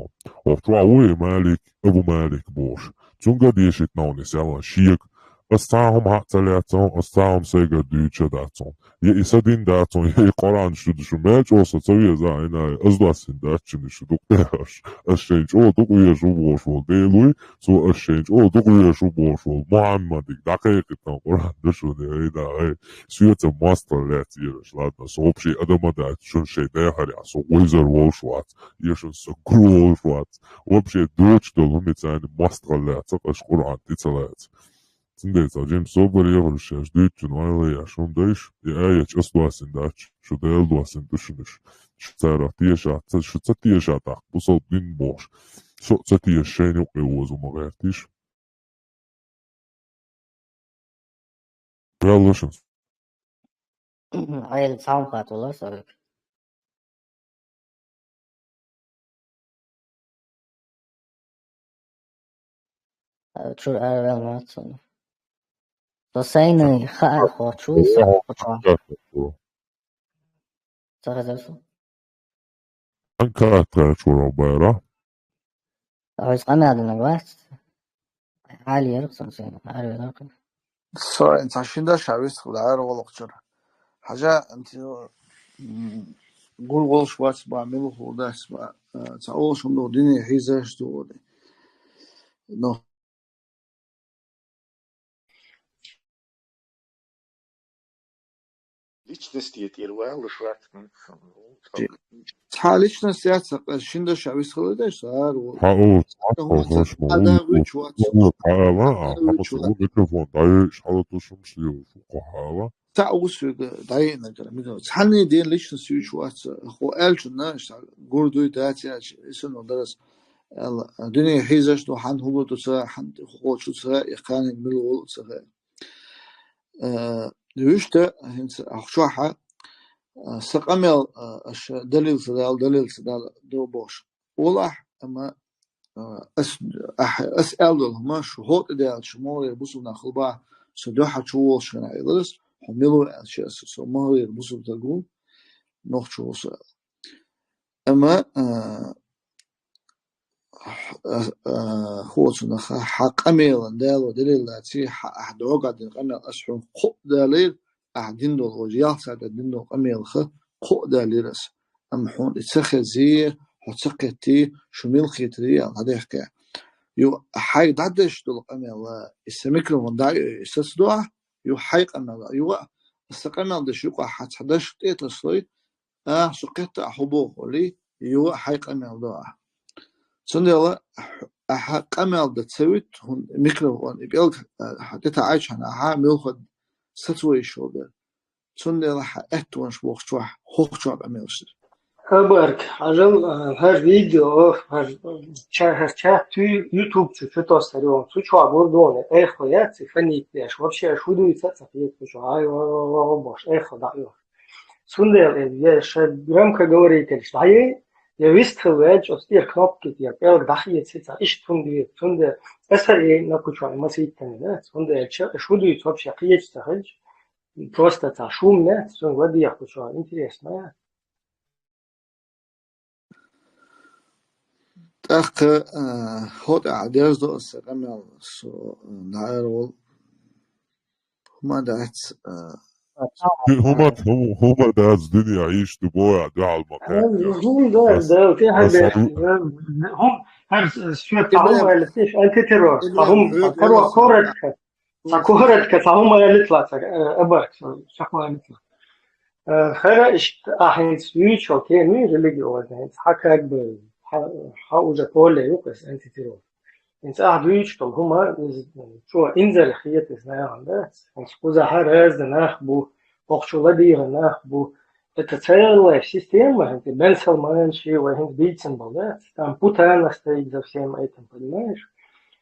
О чохь вуй Малик, Абу Малик бохуш. Цунга дешитна, и селан шега. Ас цхьа хӀума хьа ца лаьццон, ас цхьа хӀума сайга дуьйцуш даццон. Я и са дин даццон, я и Къуръан шу ду шу мел чӀогӀа со ца веза, айна, ас доссина дац чуьнан шу дукха дехаш. Ас шайн чӀогӀа дукха везаш ву бохуш волу Делуй, цо ас шайн чӀогӀа дукха везаш ву бохуш волу Мухьаммадиг дӀакхайкхийтина Къуръан ду шуна, айна, ай. Соьца мостагӀа лаьцна ераш, ладно, со вообще адам а дац, шуна шайн дехарехь, со гӀуйзар волуш вац, я шуна со гур волуш вац. Вообще доьчу долу хӀума царна мостагӀа лаьцна, аш Къуръан тӀе ца лаьцна. Цундела цхьа жима собар яхалуш шаьш дуьйцучун ойла яш хӀума дайш, и аят ас доссина дац, шу Дала доссина ду шуна уьш. Шу царах тешахь, ца, шу ца тешахь тӀаккха, бусалба дин бохуш. Со а ца теша шайна юкъе оза ма гӀертиш. Ваьлла шуна. Ӏела цхьа хӀума хатта вала аса. Чуьра араваьлла вац суна. Со сайна хаа кхочу, со кхочу. Ца хезар со. Анкара чуьра бара. Хьо иза къамел динарг вац? Ӏали яра сан сайна, араваьлла. Со ин ца шинда ша вистхила ара гӀуллакх чуьра. Хьажа, анти, м, гур волуш вац ба, мила хӀур дац ба, а, ца олуш хӀума ду, дине хьийзаш ду. Но. Личности тӀера валлаш вац, м, цхьа личность яц, цхьа шинда ша вистхила деш, ара гӀуллакх. Хьан олуш, хьан олуш, хьан олуш, хьан олуш, хьан олуш, хьан олуш, микрофон дӀайоьшу, хьан олуш, хӀумаш лелаш ву, хьан олуш. Цхьа а ву соьга дӀаеана гара, мегар ву. Цхьанне ден личность юьйш вац, хьо аьллачунна, ша гур дуй, дац, яц, и санна дарас, аьлла, дуьне хьийзаш ду, хьан хӀума ду ца, хьан хӀокхо чу ца, и кханиг мила волу ца хаьа. Э, вуьшта, хӀинца ахчохьа, э, сан къамел, э, аша далил ца дала, далил ца дала ду бохуш. Олахь, амма, а, ас, ахь, ас аьлла долу хӀума, шу хӀокху тӀе даьлча, могӀарера бусулба нах хилла бахьа, со дуьхьал чу волуш хӀина аьлла ас, хьо мила ву аьлча, ас, со могӀарера бусулба стаг ву, нохчо ву со аьлла. Амма, а, а, а, хӀоцунах хьан къамелан дало далил лаций, хьан ахь дӀогӀа дина къамел ас хьуна кхоъ далийра, ахь дина долу, вожа ялх сагӀат дина долу къамелах кхоъ далийра ас. Амма хьуна и ца хезий, хьо ца кхеттий, шу мила кхетарий аьлла дӀадехкехь. Ю, хьайга дӀадеш долу къамел, и сан микрофон дӀа а йой, и сацадо ахь, ю хьайн къамел, ю а, сан къамел деш юкъахь хьан цхьа дашка тӀе а тасалой, а, со кхетта ахь хӀун боху олий, ю а хьайн къамел до ахь. Цундела ахь, ахьа къамел дан ца вуьту, хӀунда микрофон, и пӀелг, а, хьан тӀе таӀийчхьана ахьа муьлхха сацавайш волу дела. Цундела хьан аьттонаш бохучохь, хӀокхучохь къамелаш дара. Хабарг, ажал, а, хӀара видео, хӀара ча-, хӀара чат, YouTube чу, чу тостар йола, цу чу гур дуна, эхо яц, и фонит деш, вообще, аш хӀу дуьйцу а ца хеташ, ай, ва, ва, ва, ва, бош, эхо дӀа йош. Цундела, э, я ша громкоговоритель дӀае, я вистхил ваьлча, оцу тӀера кнопки тӀера, пӀелг дӀахеца, ца, иштта хӀума дуьйцу, цундела, аса э, на кучу, ма ситтана, да, цундела, аш хӀу дуьйцу, вообще, кхеча ца хилча, просто ца шум яц, цунга ладехь кучу, интересно яц. ТӀаккха, а, хӀотӀа а дерзо аса къамел со, а, наӀар вол. ХӀума дац, а, ХӀума, хӀума, хӀума дац дуьне, йиш ду боя, дуьхьал ма кхаьчча. ХӀума дац, Ас, да, ти ас хьадеш. ХӀума, хӀара с-, с-, шоьца хӀума аьлла, теш антитеррор. Ца хӀума, ца коротко, коротко. Ца коротко, ца хӀума аьлла тла, ца, э, абарк, ца, ца хӀума аьлла тла. Э, хӀара иштта ахь хӀинца вуьйцу тема религиозная, хӀинца хьа как бы, хьа, хьа уже поле ю-кх иза антитеррор. ХӀинца ахь дуьйцуш долу хӀума, иза чо инзаре хета иза нахан, да? ХӀинца кхузахьа разный нах бу, хӀокху чу ладийгӀина нах бу. Это целая система, хӀинца Бен Салман ши вай хӀинца бийцина болу, да? Там путана стоит за всем этим, понимаешь?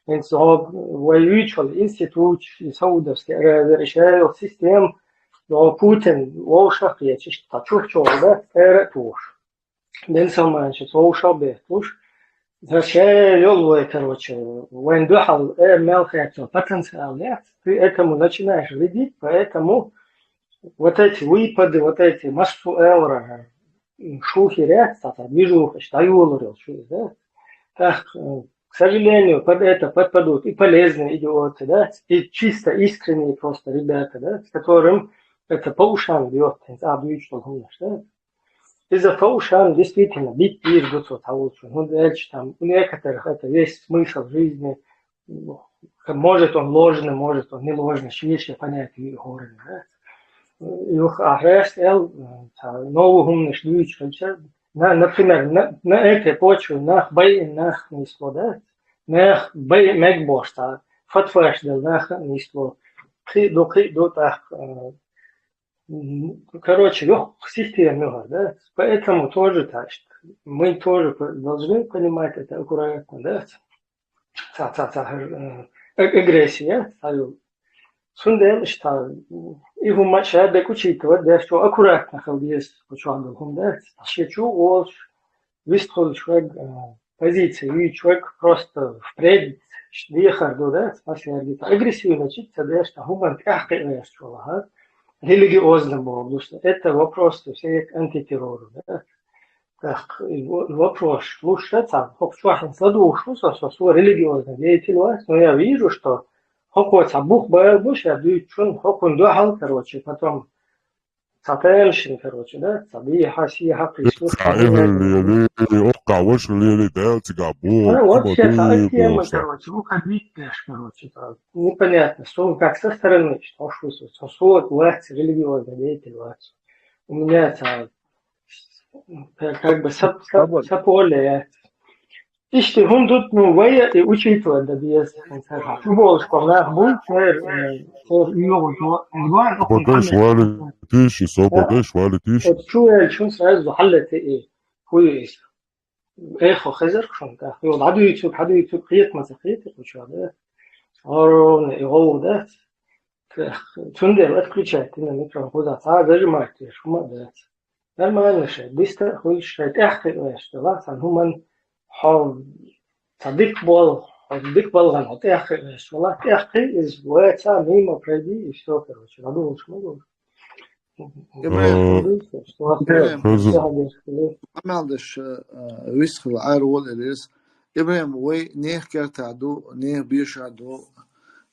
ХӀинца хьо вай вуьйцуш волу институт, и Саудовский Аравия, и шайолу система, но Путин вовшах кхеташ, иштта цхьа чухча волу, да? ЦӀера а тухуш. Бен Салман ши вовшах а бетталуш. Ша йолу вай, короче, вайн дуьхьал, э, мел хаьттал потенциал яц. Ты этому начинаешь вредить, поэтому вот эти выпады, вот эти массу эвра, м, шухерец, цхьа движухаш дӀайолор йолу шу иза. Так, э, к сожалению, под это подпадут и полезные идиоты, да, и чисто искренние просто ребята, да, с которым это по ушам бьёт, а дуьйцуш долу хӀуманаш, да. Иза по ушам действительно битта дийр ду цо цхьаволчун. ХӀунда аьлча там у некоторых это весь смысл жизни. Может, он ложный, может, он не ложный, шен-шен понятие юьйхьоран, да? Юха ахь реш аьлла, ца нову хӀуманаш дуьйцуш хилча, на, например, на, на этой почве нах байина нах нисло, да? Нах бай мег бош, ца фатваш дел нах нисло. Кхин ду, кхин ду, так, э, М, короче, йоккха система ю хӀара, да? Поэтому тоже так, что мы тоже п-, должны понимать это аккуратно, да? Ца, ца, ца, э, э, агрессия, ца ю. Цундела иштта, м, и хӀума ша дерг учитывать деш, чо аккуратно хила деза, кху чохь долу хӀума, да? Ша чу волуш, вистхуьлуш верг, э, позиция юьйцуш верг просто впредь дехар ду, да, массаьрга агрессивно чица деш, та хӀуманна тӀаьхьакхиъна веш чу ваха. Религиозно боху, это вопрос всех антитеррору, да. Так, и во-, вопрос, слушай, ца, хӀокху чохь хӀинца ладугӀуш ву со, со, со религиозный деятель вац, но я вижу, что хӀокхо ца бух бала бу ша дуьйцучун, хӀокхун дуьхьал, короче, потом Цхьа тайна шина, короче, да? Цхьа дехьа-сехьа кхийсу. Цхьа эхь лели, оккхахь ваша лели, Дала цигахь боху, хӀума дуй, короче, уходить деш, короче, цхьа непонятно. Со как со стороны, что, что со, со, со вац, религиозный деятель вац. У меня цхьа, как бы, сап-, сап-, сап-, поле. Иштта хӀума ду, ну, вай и учитывать дан деза. Шу болуш кху нах бу, церан, э, церан уьйгӀу ду. Багаш вали тийши, со багаш вали тийши. Вот чу велчун сразу хьаллати и хуй иза. Эхо хезар шун, да. Йо, дӀадуьйцург, хьадуьйцург, кхетамца кхетар кху чу, да. Ровно и гӀовгӀа дац. Цундела отключать дина микрофон, кхуза цхьа а зажимать деш хӀума а дац. Нормально шай, диста а хуьйсу шай, тӀаьхьакхиъна веш, делахь цхьана хӀуманна хьо ца дика бол, хьо дика балгӀана хьо тӀаьхьакхиъна веш, вала тӀаьхьакхий иза, ваца мимо пройди, и всё, короче, ладугӀуш ма ду. ИбрахӀим, ИбрахӀим, хаза. Къамел деш, а, вистхила Ӏер волу элира иза. ИбрахӀим, вай нехан кертахь ду, нехан бешахь ду,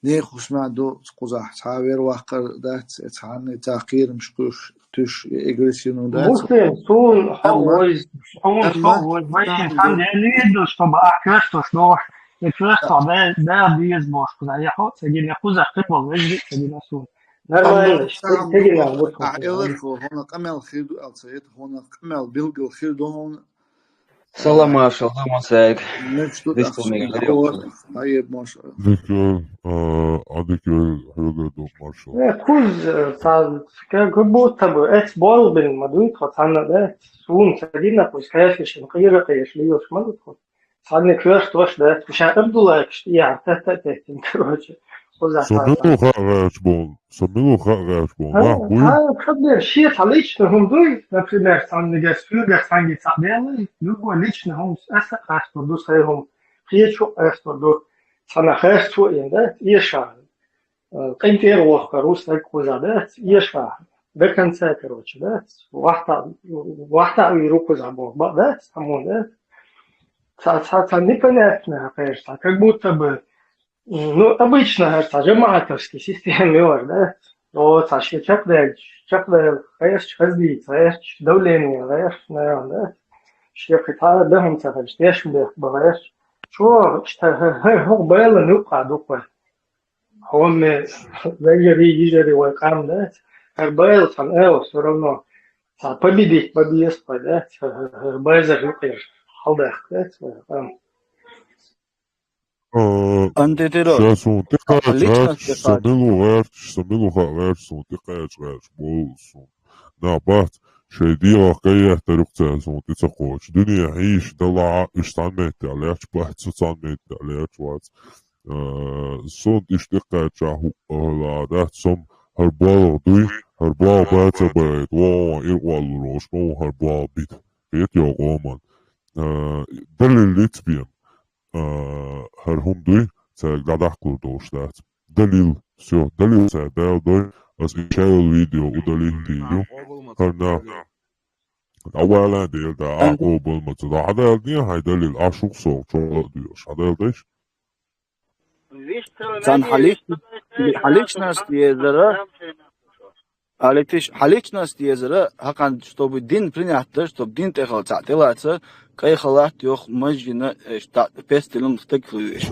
нехан хӀусамехь ду, кхузахь цхьа а вер ваккхар дац, э, цхьанна цхьа кхерамаш кхуьйсуш, туьйсуш, э, агрессивно дац. Муслим, суна хьо вой, суна хьо вой, вай шин хан дели ду, чтобы а коьртош дохуш, я коьртош да, да, беза бохуш кхузахь, я хьо ца гина, я кхузахь кхин болу вежарий ца гина суна. Нормально, амма тегина, амма вот а, хьуна къамел хир ду, алца, это хьуна къамел билггал хир ду хьуна. Салам, маршал, ламан сайг. Нечто Дистал мега дарёк. Айеб, маршал. Дикел, а, а дикел хьогар ду, маршал. Э, куз, э, ца, как будто бы, эц бол бин ма дуй тхо цанна, да? Сун ца дина, куз кайфишин, кыйра кайш лиёш ма дуй тхо. Цанна квеш тош, да? Ша Абдуллаевич, я, та, та, та, та, короче. Куза Со милу ха гаш бон, со милу ха гаш бон. А, Вах, буй. а, например, ши ца лично хум дуй, например, цанна гес, фюгер цанги ца белый, любой лично хум, эса астор ду, сай хум, хи чу астор ду, цана херцу ин, да? Иша. Э, къинтер вохка рус так куза, да? Иша. До конца, короче, да? Вахта, вахта и руку забыл, ба, да? Саму, да? Ца, ца, ца непонятно, конечно, как будто бы, м, ну, обычно, ца, жамаатовский система, да? О, ца, ще чак да, чак да, конечно, хазди, ца, давление, да, наверное, да? Ще хита, да, хам ца, конечно, да, бываешь. Чё, что, хе, хе, хе, было, ну, кадуква. Хьоме вежарий, йижарий вай къам дац. Хьар байл цхьан эл, всё равно. Ца победить, победить, дац. Хьар байзар юкъер хьалдах, дац, вай къам. А, Антитеррор. Ша сун тикъач Личность гъач, са тикъач. милу гъач, са милу ха гъач, сун тикъач гъач, бол сун. На бац, шей дила кайя тарук ца сун тица къоч. Дуния хиш дала иш цан метта леч, бац, цу цан метта леч, вац. Э, сун иш тикъач а ху, ла, да, сум хьар балгъ дуй, хьар балгъ баца байт, ва, ва, ир къалу рош, ва, хьар балгъ бит. Бит йо къоман. Э, далил лиц бим. Э, хьар хум дуй, ца гладахкур дош дац. Далил, всё, далил ца бел дой, ас ишайл видео удалить дию. Хьар на. Авала дел да, а къобал маца. Да, хьадал дия, хьай далил, а шух сол, чола дуй, хьадал дайш. Цан хьалич-, хьаличность езара, алитиш, хьаличность езара, хакъан, чтобы дин принять да, чтобы дин тӀехал цаӀ тӀелаца, кӀай халат йох мажгина, э, шта-, пестилум стек хуюш.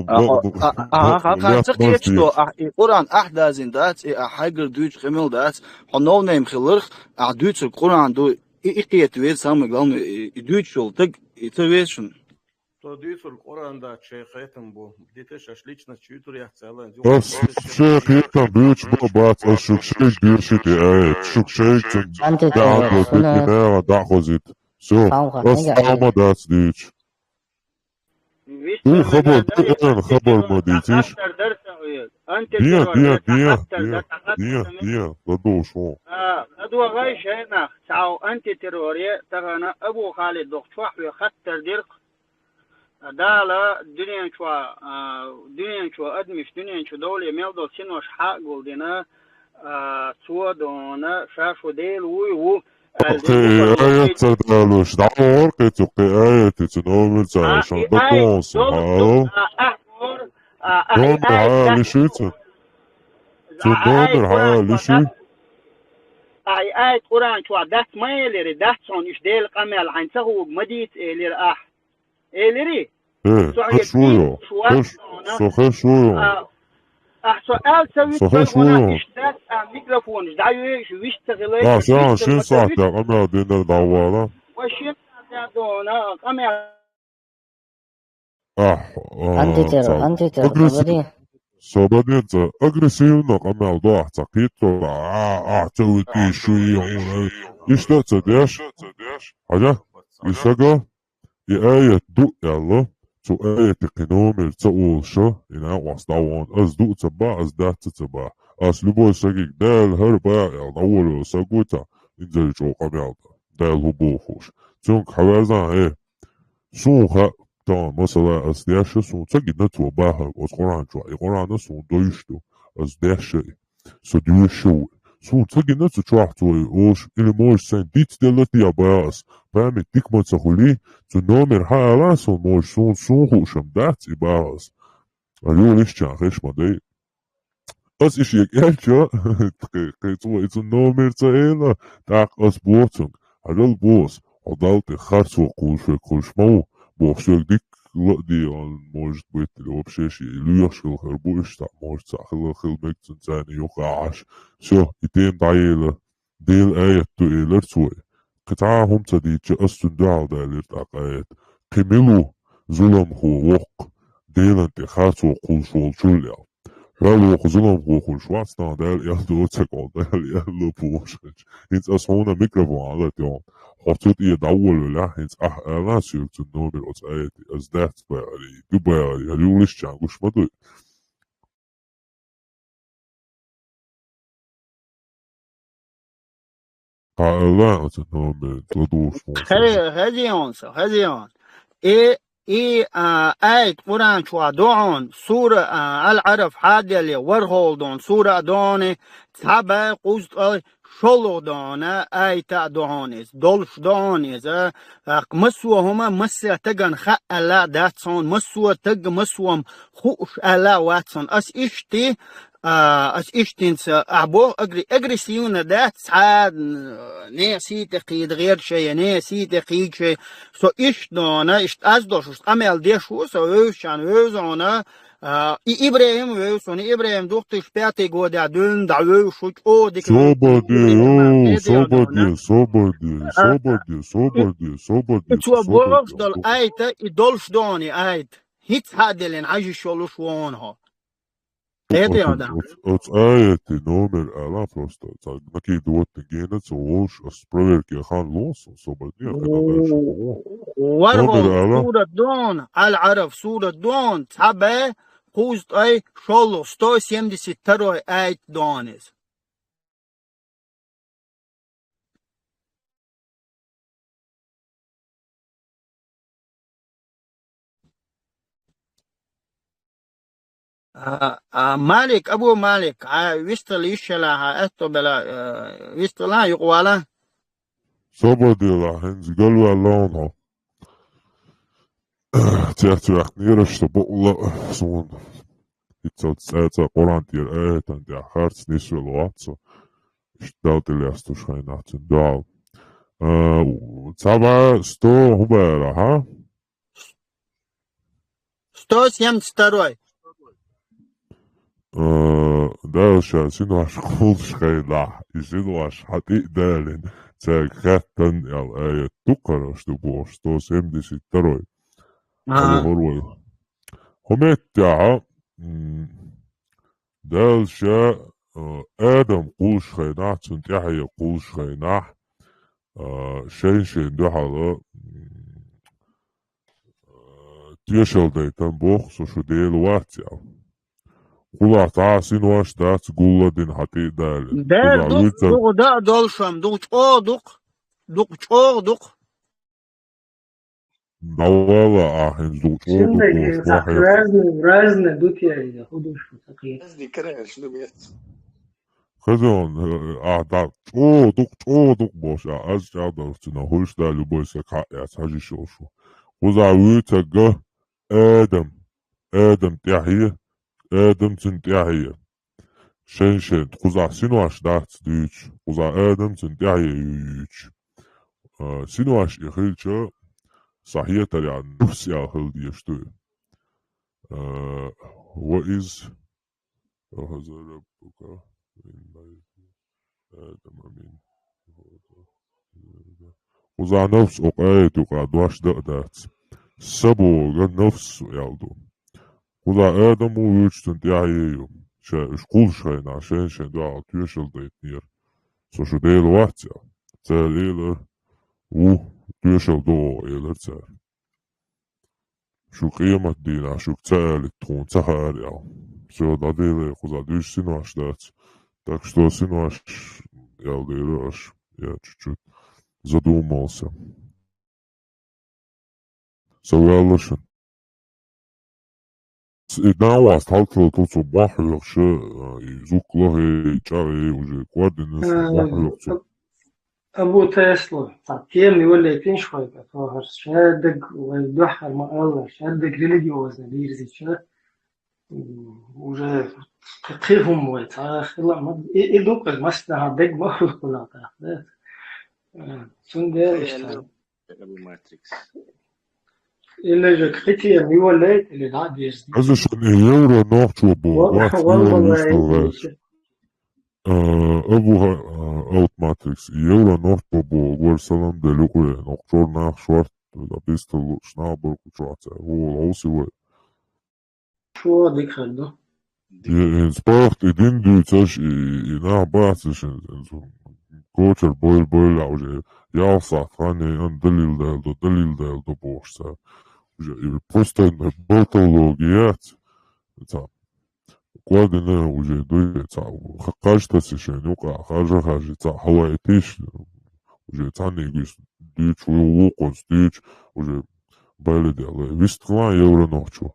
А, а, а, а, хакъан ца кхет, что, а, и Къуръан ахь дазин дац, и а хьайгар дуйч къимил дац, хьо no name хиларх, а дуйцур Къуръан ду, и, и кхет вез самый главный, и, и дуйч шул таг, и ца вез шун. То дуйцур Къуръан да, чей хетам бу. Дите шаш лично чуйтур яхцала. Ас шей хетам буч бу бац, ас шук шей дуйши те ай, шук шей цун. Анте да, да, да, да, хозит. Всё. Ас тама дац дуйч. Ил хабар, ил эн хабар ма дитиш. Диа, диа, диа, диа, диа, диа, да дошо. А, да дугай шейнах, цау антитерроре, тагана Абу Халид дох чохве хаттар дирк. Дала дуьнен чу, а, дуьнен чу адмиш, дуьнен чу довле мел дол синош хьагулдина, а, цо дона, ша шу Дел вуй ву. Кхе аят ца далуш, дӀавар кхе цу кхе аят, цу номер ца, шан да консу, хало? Номер хьалиши цу? Цу номер хьалиши? Ай, ай, Къуръан чу дац ма элири, дац сон иш Дел къамел хьайн ца хуг ма диц элир ахь. Элири? Э, со хешуйо. Со хешуйо. А, а, со ал ца вит со хешуйо. Иш дац, а, микрофон, жда юеш, виш ца гилай. А, ша шин саат да, къамел динар давала. Ва шин саат да, дона, къамел. А, а, антитер, ца-, антитер, агресси-, обади. Собадин ца, агрессивно къамел да, ца кхетто, а, а, ца вити шуи, а, ишта ца деш. Хьажа? Исага? И аят ду, ялла, цу аятикъи номер ца олуша, и накъост дӀавон, аз ду ца ба, аз дац ца ба. Аз любой сагик дал хӀар ба, ял дӀаволо сагута, инзари чӀо къамел да. Дал хӀу бохуш. Цунг хьаварзан, э, сун ха, тан, масала, аз дяша, сун ца гина цо бахар, оз Къуръан чу, и Къуръана сун доюш ду, аз дяша, со дуьйшув. Сун ца гина цу чохь цо ош, или можешь сайн диц делла я баас. Память дик ма ца хули, цу номер хьаала сон можешь, сун, сун хушам дац и баас. А юлиш чан хеш ма дай. Аз иш як элча, кхе, кхе цо и цу номер ца эла, так аз боцунг. Хьажал бос, хьо дал тӀе харцо кхулшве кхулш ма ву, бохуш верг дик ла а де, он, может быть, или вообще ши лоьхуш хила хир бу, иштта, может, цхьа хила, хила мега цун царна юха а Ӏаш. Всё, и тема дӀаела. Дела аят ду элар цо. Кхин цхьа а хӀума ца дийцча, ас цунна дуьхьал далийра тӀаккха аят: «Кхин мила ву зуламхо воккха, Делан тӀе харцо кхуллуш волчул?» аьлла. «Хьол воккха зуламхо хуьлуш вац тахана, Дала аьлла доцург хьуна, Дала аьлла бохуш хилча. ХӀинца ас хьуна микрофон хьалатайна, хьо цу тӀе дӀаволавелахь, хӀинца ахь алахь соьга цуьнан номер оцу аятан, ас дац бахарий, ду бахарий, хӀара юллуш чан гуш ма дуй». Хьа алахь оцу номер, ладугӀуш хьуна. Хе-, хезий хьуна со, хезий хьуна. И, и, а, аят Къуръан чохь ду хьуна, сура, а, Ал-Араф хьаделе, ворхӀалгӀа ду хьуна, сура а ду хьуна, цхьа бӀе кхузткъе шолгӀа ду хьуна, аят а ду хьуна иза, долуш ду хьуна иза. ТӀаккха массо а хӀума, массо а стагана хаа аьлла а дац хьуна, массо а стаг, массо а хӀума хууш аьлла а вац хьуна. Ас иштта, а, ас иштта хӀинца, ахь боху агре-, агрессивно дац, цхьа, м, нехан сий тӀе кхийда гӀерташ я, нехан сий тӀе кхийдаш я. Со иштта ду хьуна, иштта аз долуш, уьш къамел деш ву, со вевзачарна вевза хьуна, а, и ИбрахӀим вевза хьуна, и ИбрахӀим две тысячи пятый годехь дуьйна дӀавевзаш ву, чӀогӀа дика вевза хьуна. Собар де, йо, собар де, собар де, собар де, собар де, собар де, собар де, собар де. И цо бохуш долу аят, и долуш ду хьуна и аят. ХӀинца хьа а деллина, хьажа йиш йолуш ву хьуна хьо. Кхетий хьо, да? Оц-, оц-, оцу аятан номер ала просто. Цхьа накидывать гена ца волуш, ас проверке хан лосу, собар де, когда дальше. Номер ала? ВорхӀалгӀа сурат ду хьуна, Ал-Араф сурат ду хьуна, цхьа бӀе кхузткъе шолгӀа, сто семьдесят второй аят ду хьуна иза. А, а, Малик, Абу Малик, а, вистхила йиш йелахь, а, аьтто бела, а, вистхила, юкъа вала? Собар делахь, хӀинца галваьлла хьуна хьо. Цец ваьккхинера аш со бакъволуш, суна. Иццалц цӀа-цӀа Къуръан тӀера аятан тӀехь харц нисвелла вац со. Иштта Далла тӀелаьцна долуш хенахь цуьнан дуьхьал. А, цхьа бӀе сто хӀун бара, хьа? Сто семьдесят второй. Э, Дала ша синош кхуллуш хенахь, и синош хьа тӀе а далийна, цаьрга хаьттина аьлла аят ду кхара, аш ду бохуш, сто семьдесят второй. Ага. Аллахьур вай. ХӀун меттехь, м, Дала ша, э, Адам кхуллуш хенахь, цунна тӀаьхье кхуллуш хенахь, э, шайн-шайн дуьхьал, м, э, тешал дайтина боху, со шу Дела вац аьлла. Кхузахь цхьа а синош дац гулладина хьа тӀе а далийна. Дера, кхузахь дукха, вуьйцар- дукха да а долуш ам, дукха чӀогӀа дукха, дукха чӀогӀа дукха. ДӀавала ахь хӀинца дукха чӀогӀа дукха. Разные, разные ду те, хӀун ду шу ца кхета. Аз дикараш ду мец. Хазон, а, да, чӀогӀа дукха, чӀогӀа дукха бохуш, а, аз чӀагӀдалуш цуьнан, хӀуьш да любой саг хьаэц, хьажа йиш йолуш ву. Кхузахь вуьйцарг Адам, Адам тӀаьхье, Адам цуьнан тӀаьхье. Шайн-шайн, кхузахь синош дац дуьйцуш, кхузахь Адам цуьнан тӀаьхье ю юьйцуш. А, синош и хилча, сан хетарехь, нафс аьлла хила дезаш ду и. А, ва из, ахаза раббука мин байтин Адама мин. Кхузахь нафс оцу аят юкъахь дош дан а дац. Са бохург нафс аьлла ду. Кхузахь Адам ву, вуьйцуш цунна тӀаьхье ю. Ша уьш кхуллуш хенахь, шайн-шайн дуьхьал тоьшалла дайтинера. Со шу Дела вац аьлла. Цара элира, ву, тоьшалла до оха, элира цара. Шу къематдийнахь шуьга ца алийта тхуна ца хаьара аьлла. Всё, дӀаделира, кхузахь дуьйцуш синош дац. Так что синош аьлла дера аш, я чуть-чуть задумался. Со ваьлла шуна. И дӀа а вац, хьалкхелла ту цо бохьоьхуш, а, и зуккалахь, и чӀагӀе, уже координацияш бохьоьху цо. Абу Тесла, цхьа тема йоллийтинаш вай, тохар шаьрдаг вай дуьххьара ма-аллара, шаьрдаг религиозна дийрзича, м, уже кхин хӀума вай цхьа хила ма, и, и дукха массанхьа дег ма хуьлу кхунах тӀаккха, да? Э, цундела иштта. Или же кхин тема йоллийта, или дӀа а деза. Хаза шуна и евро нохчо боху, вац, валла, евро валла, вистал вац. Э, Абу Ха-, э, Аут Матрикс, евро нохчо бо гор салам делу къуе, нохчор нах шварт, да бистал шнабур кучуаца, гол ауси вай. Шо дикханду. Ин спорт идин дюцаш, и нах бацаш, кочар бойл бойл уже. Ял сатхани ан далил дал до, далил дал до бошса. Уже просто болтология. Ца. Кладина уже дуй ца. Хакашта сишен, юка, хажа хажи ца, хавай тиш. Уже ца не гис, дюч, улуконс дюч, уже байле дела. Вистхлан евро нохчу.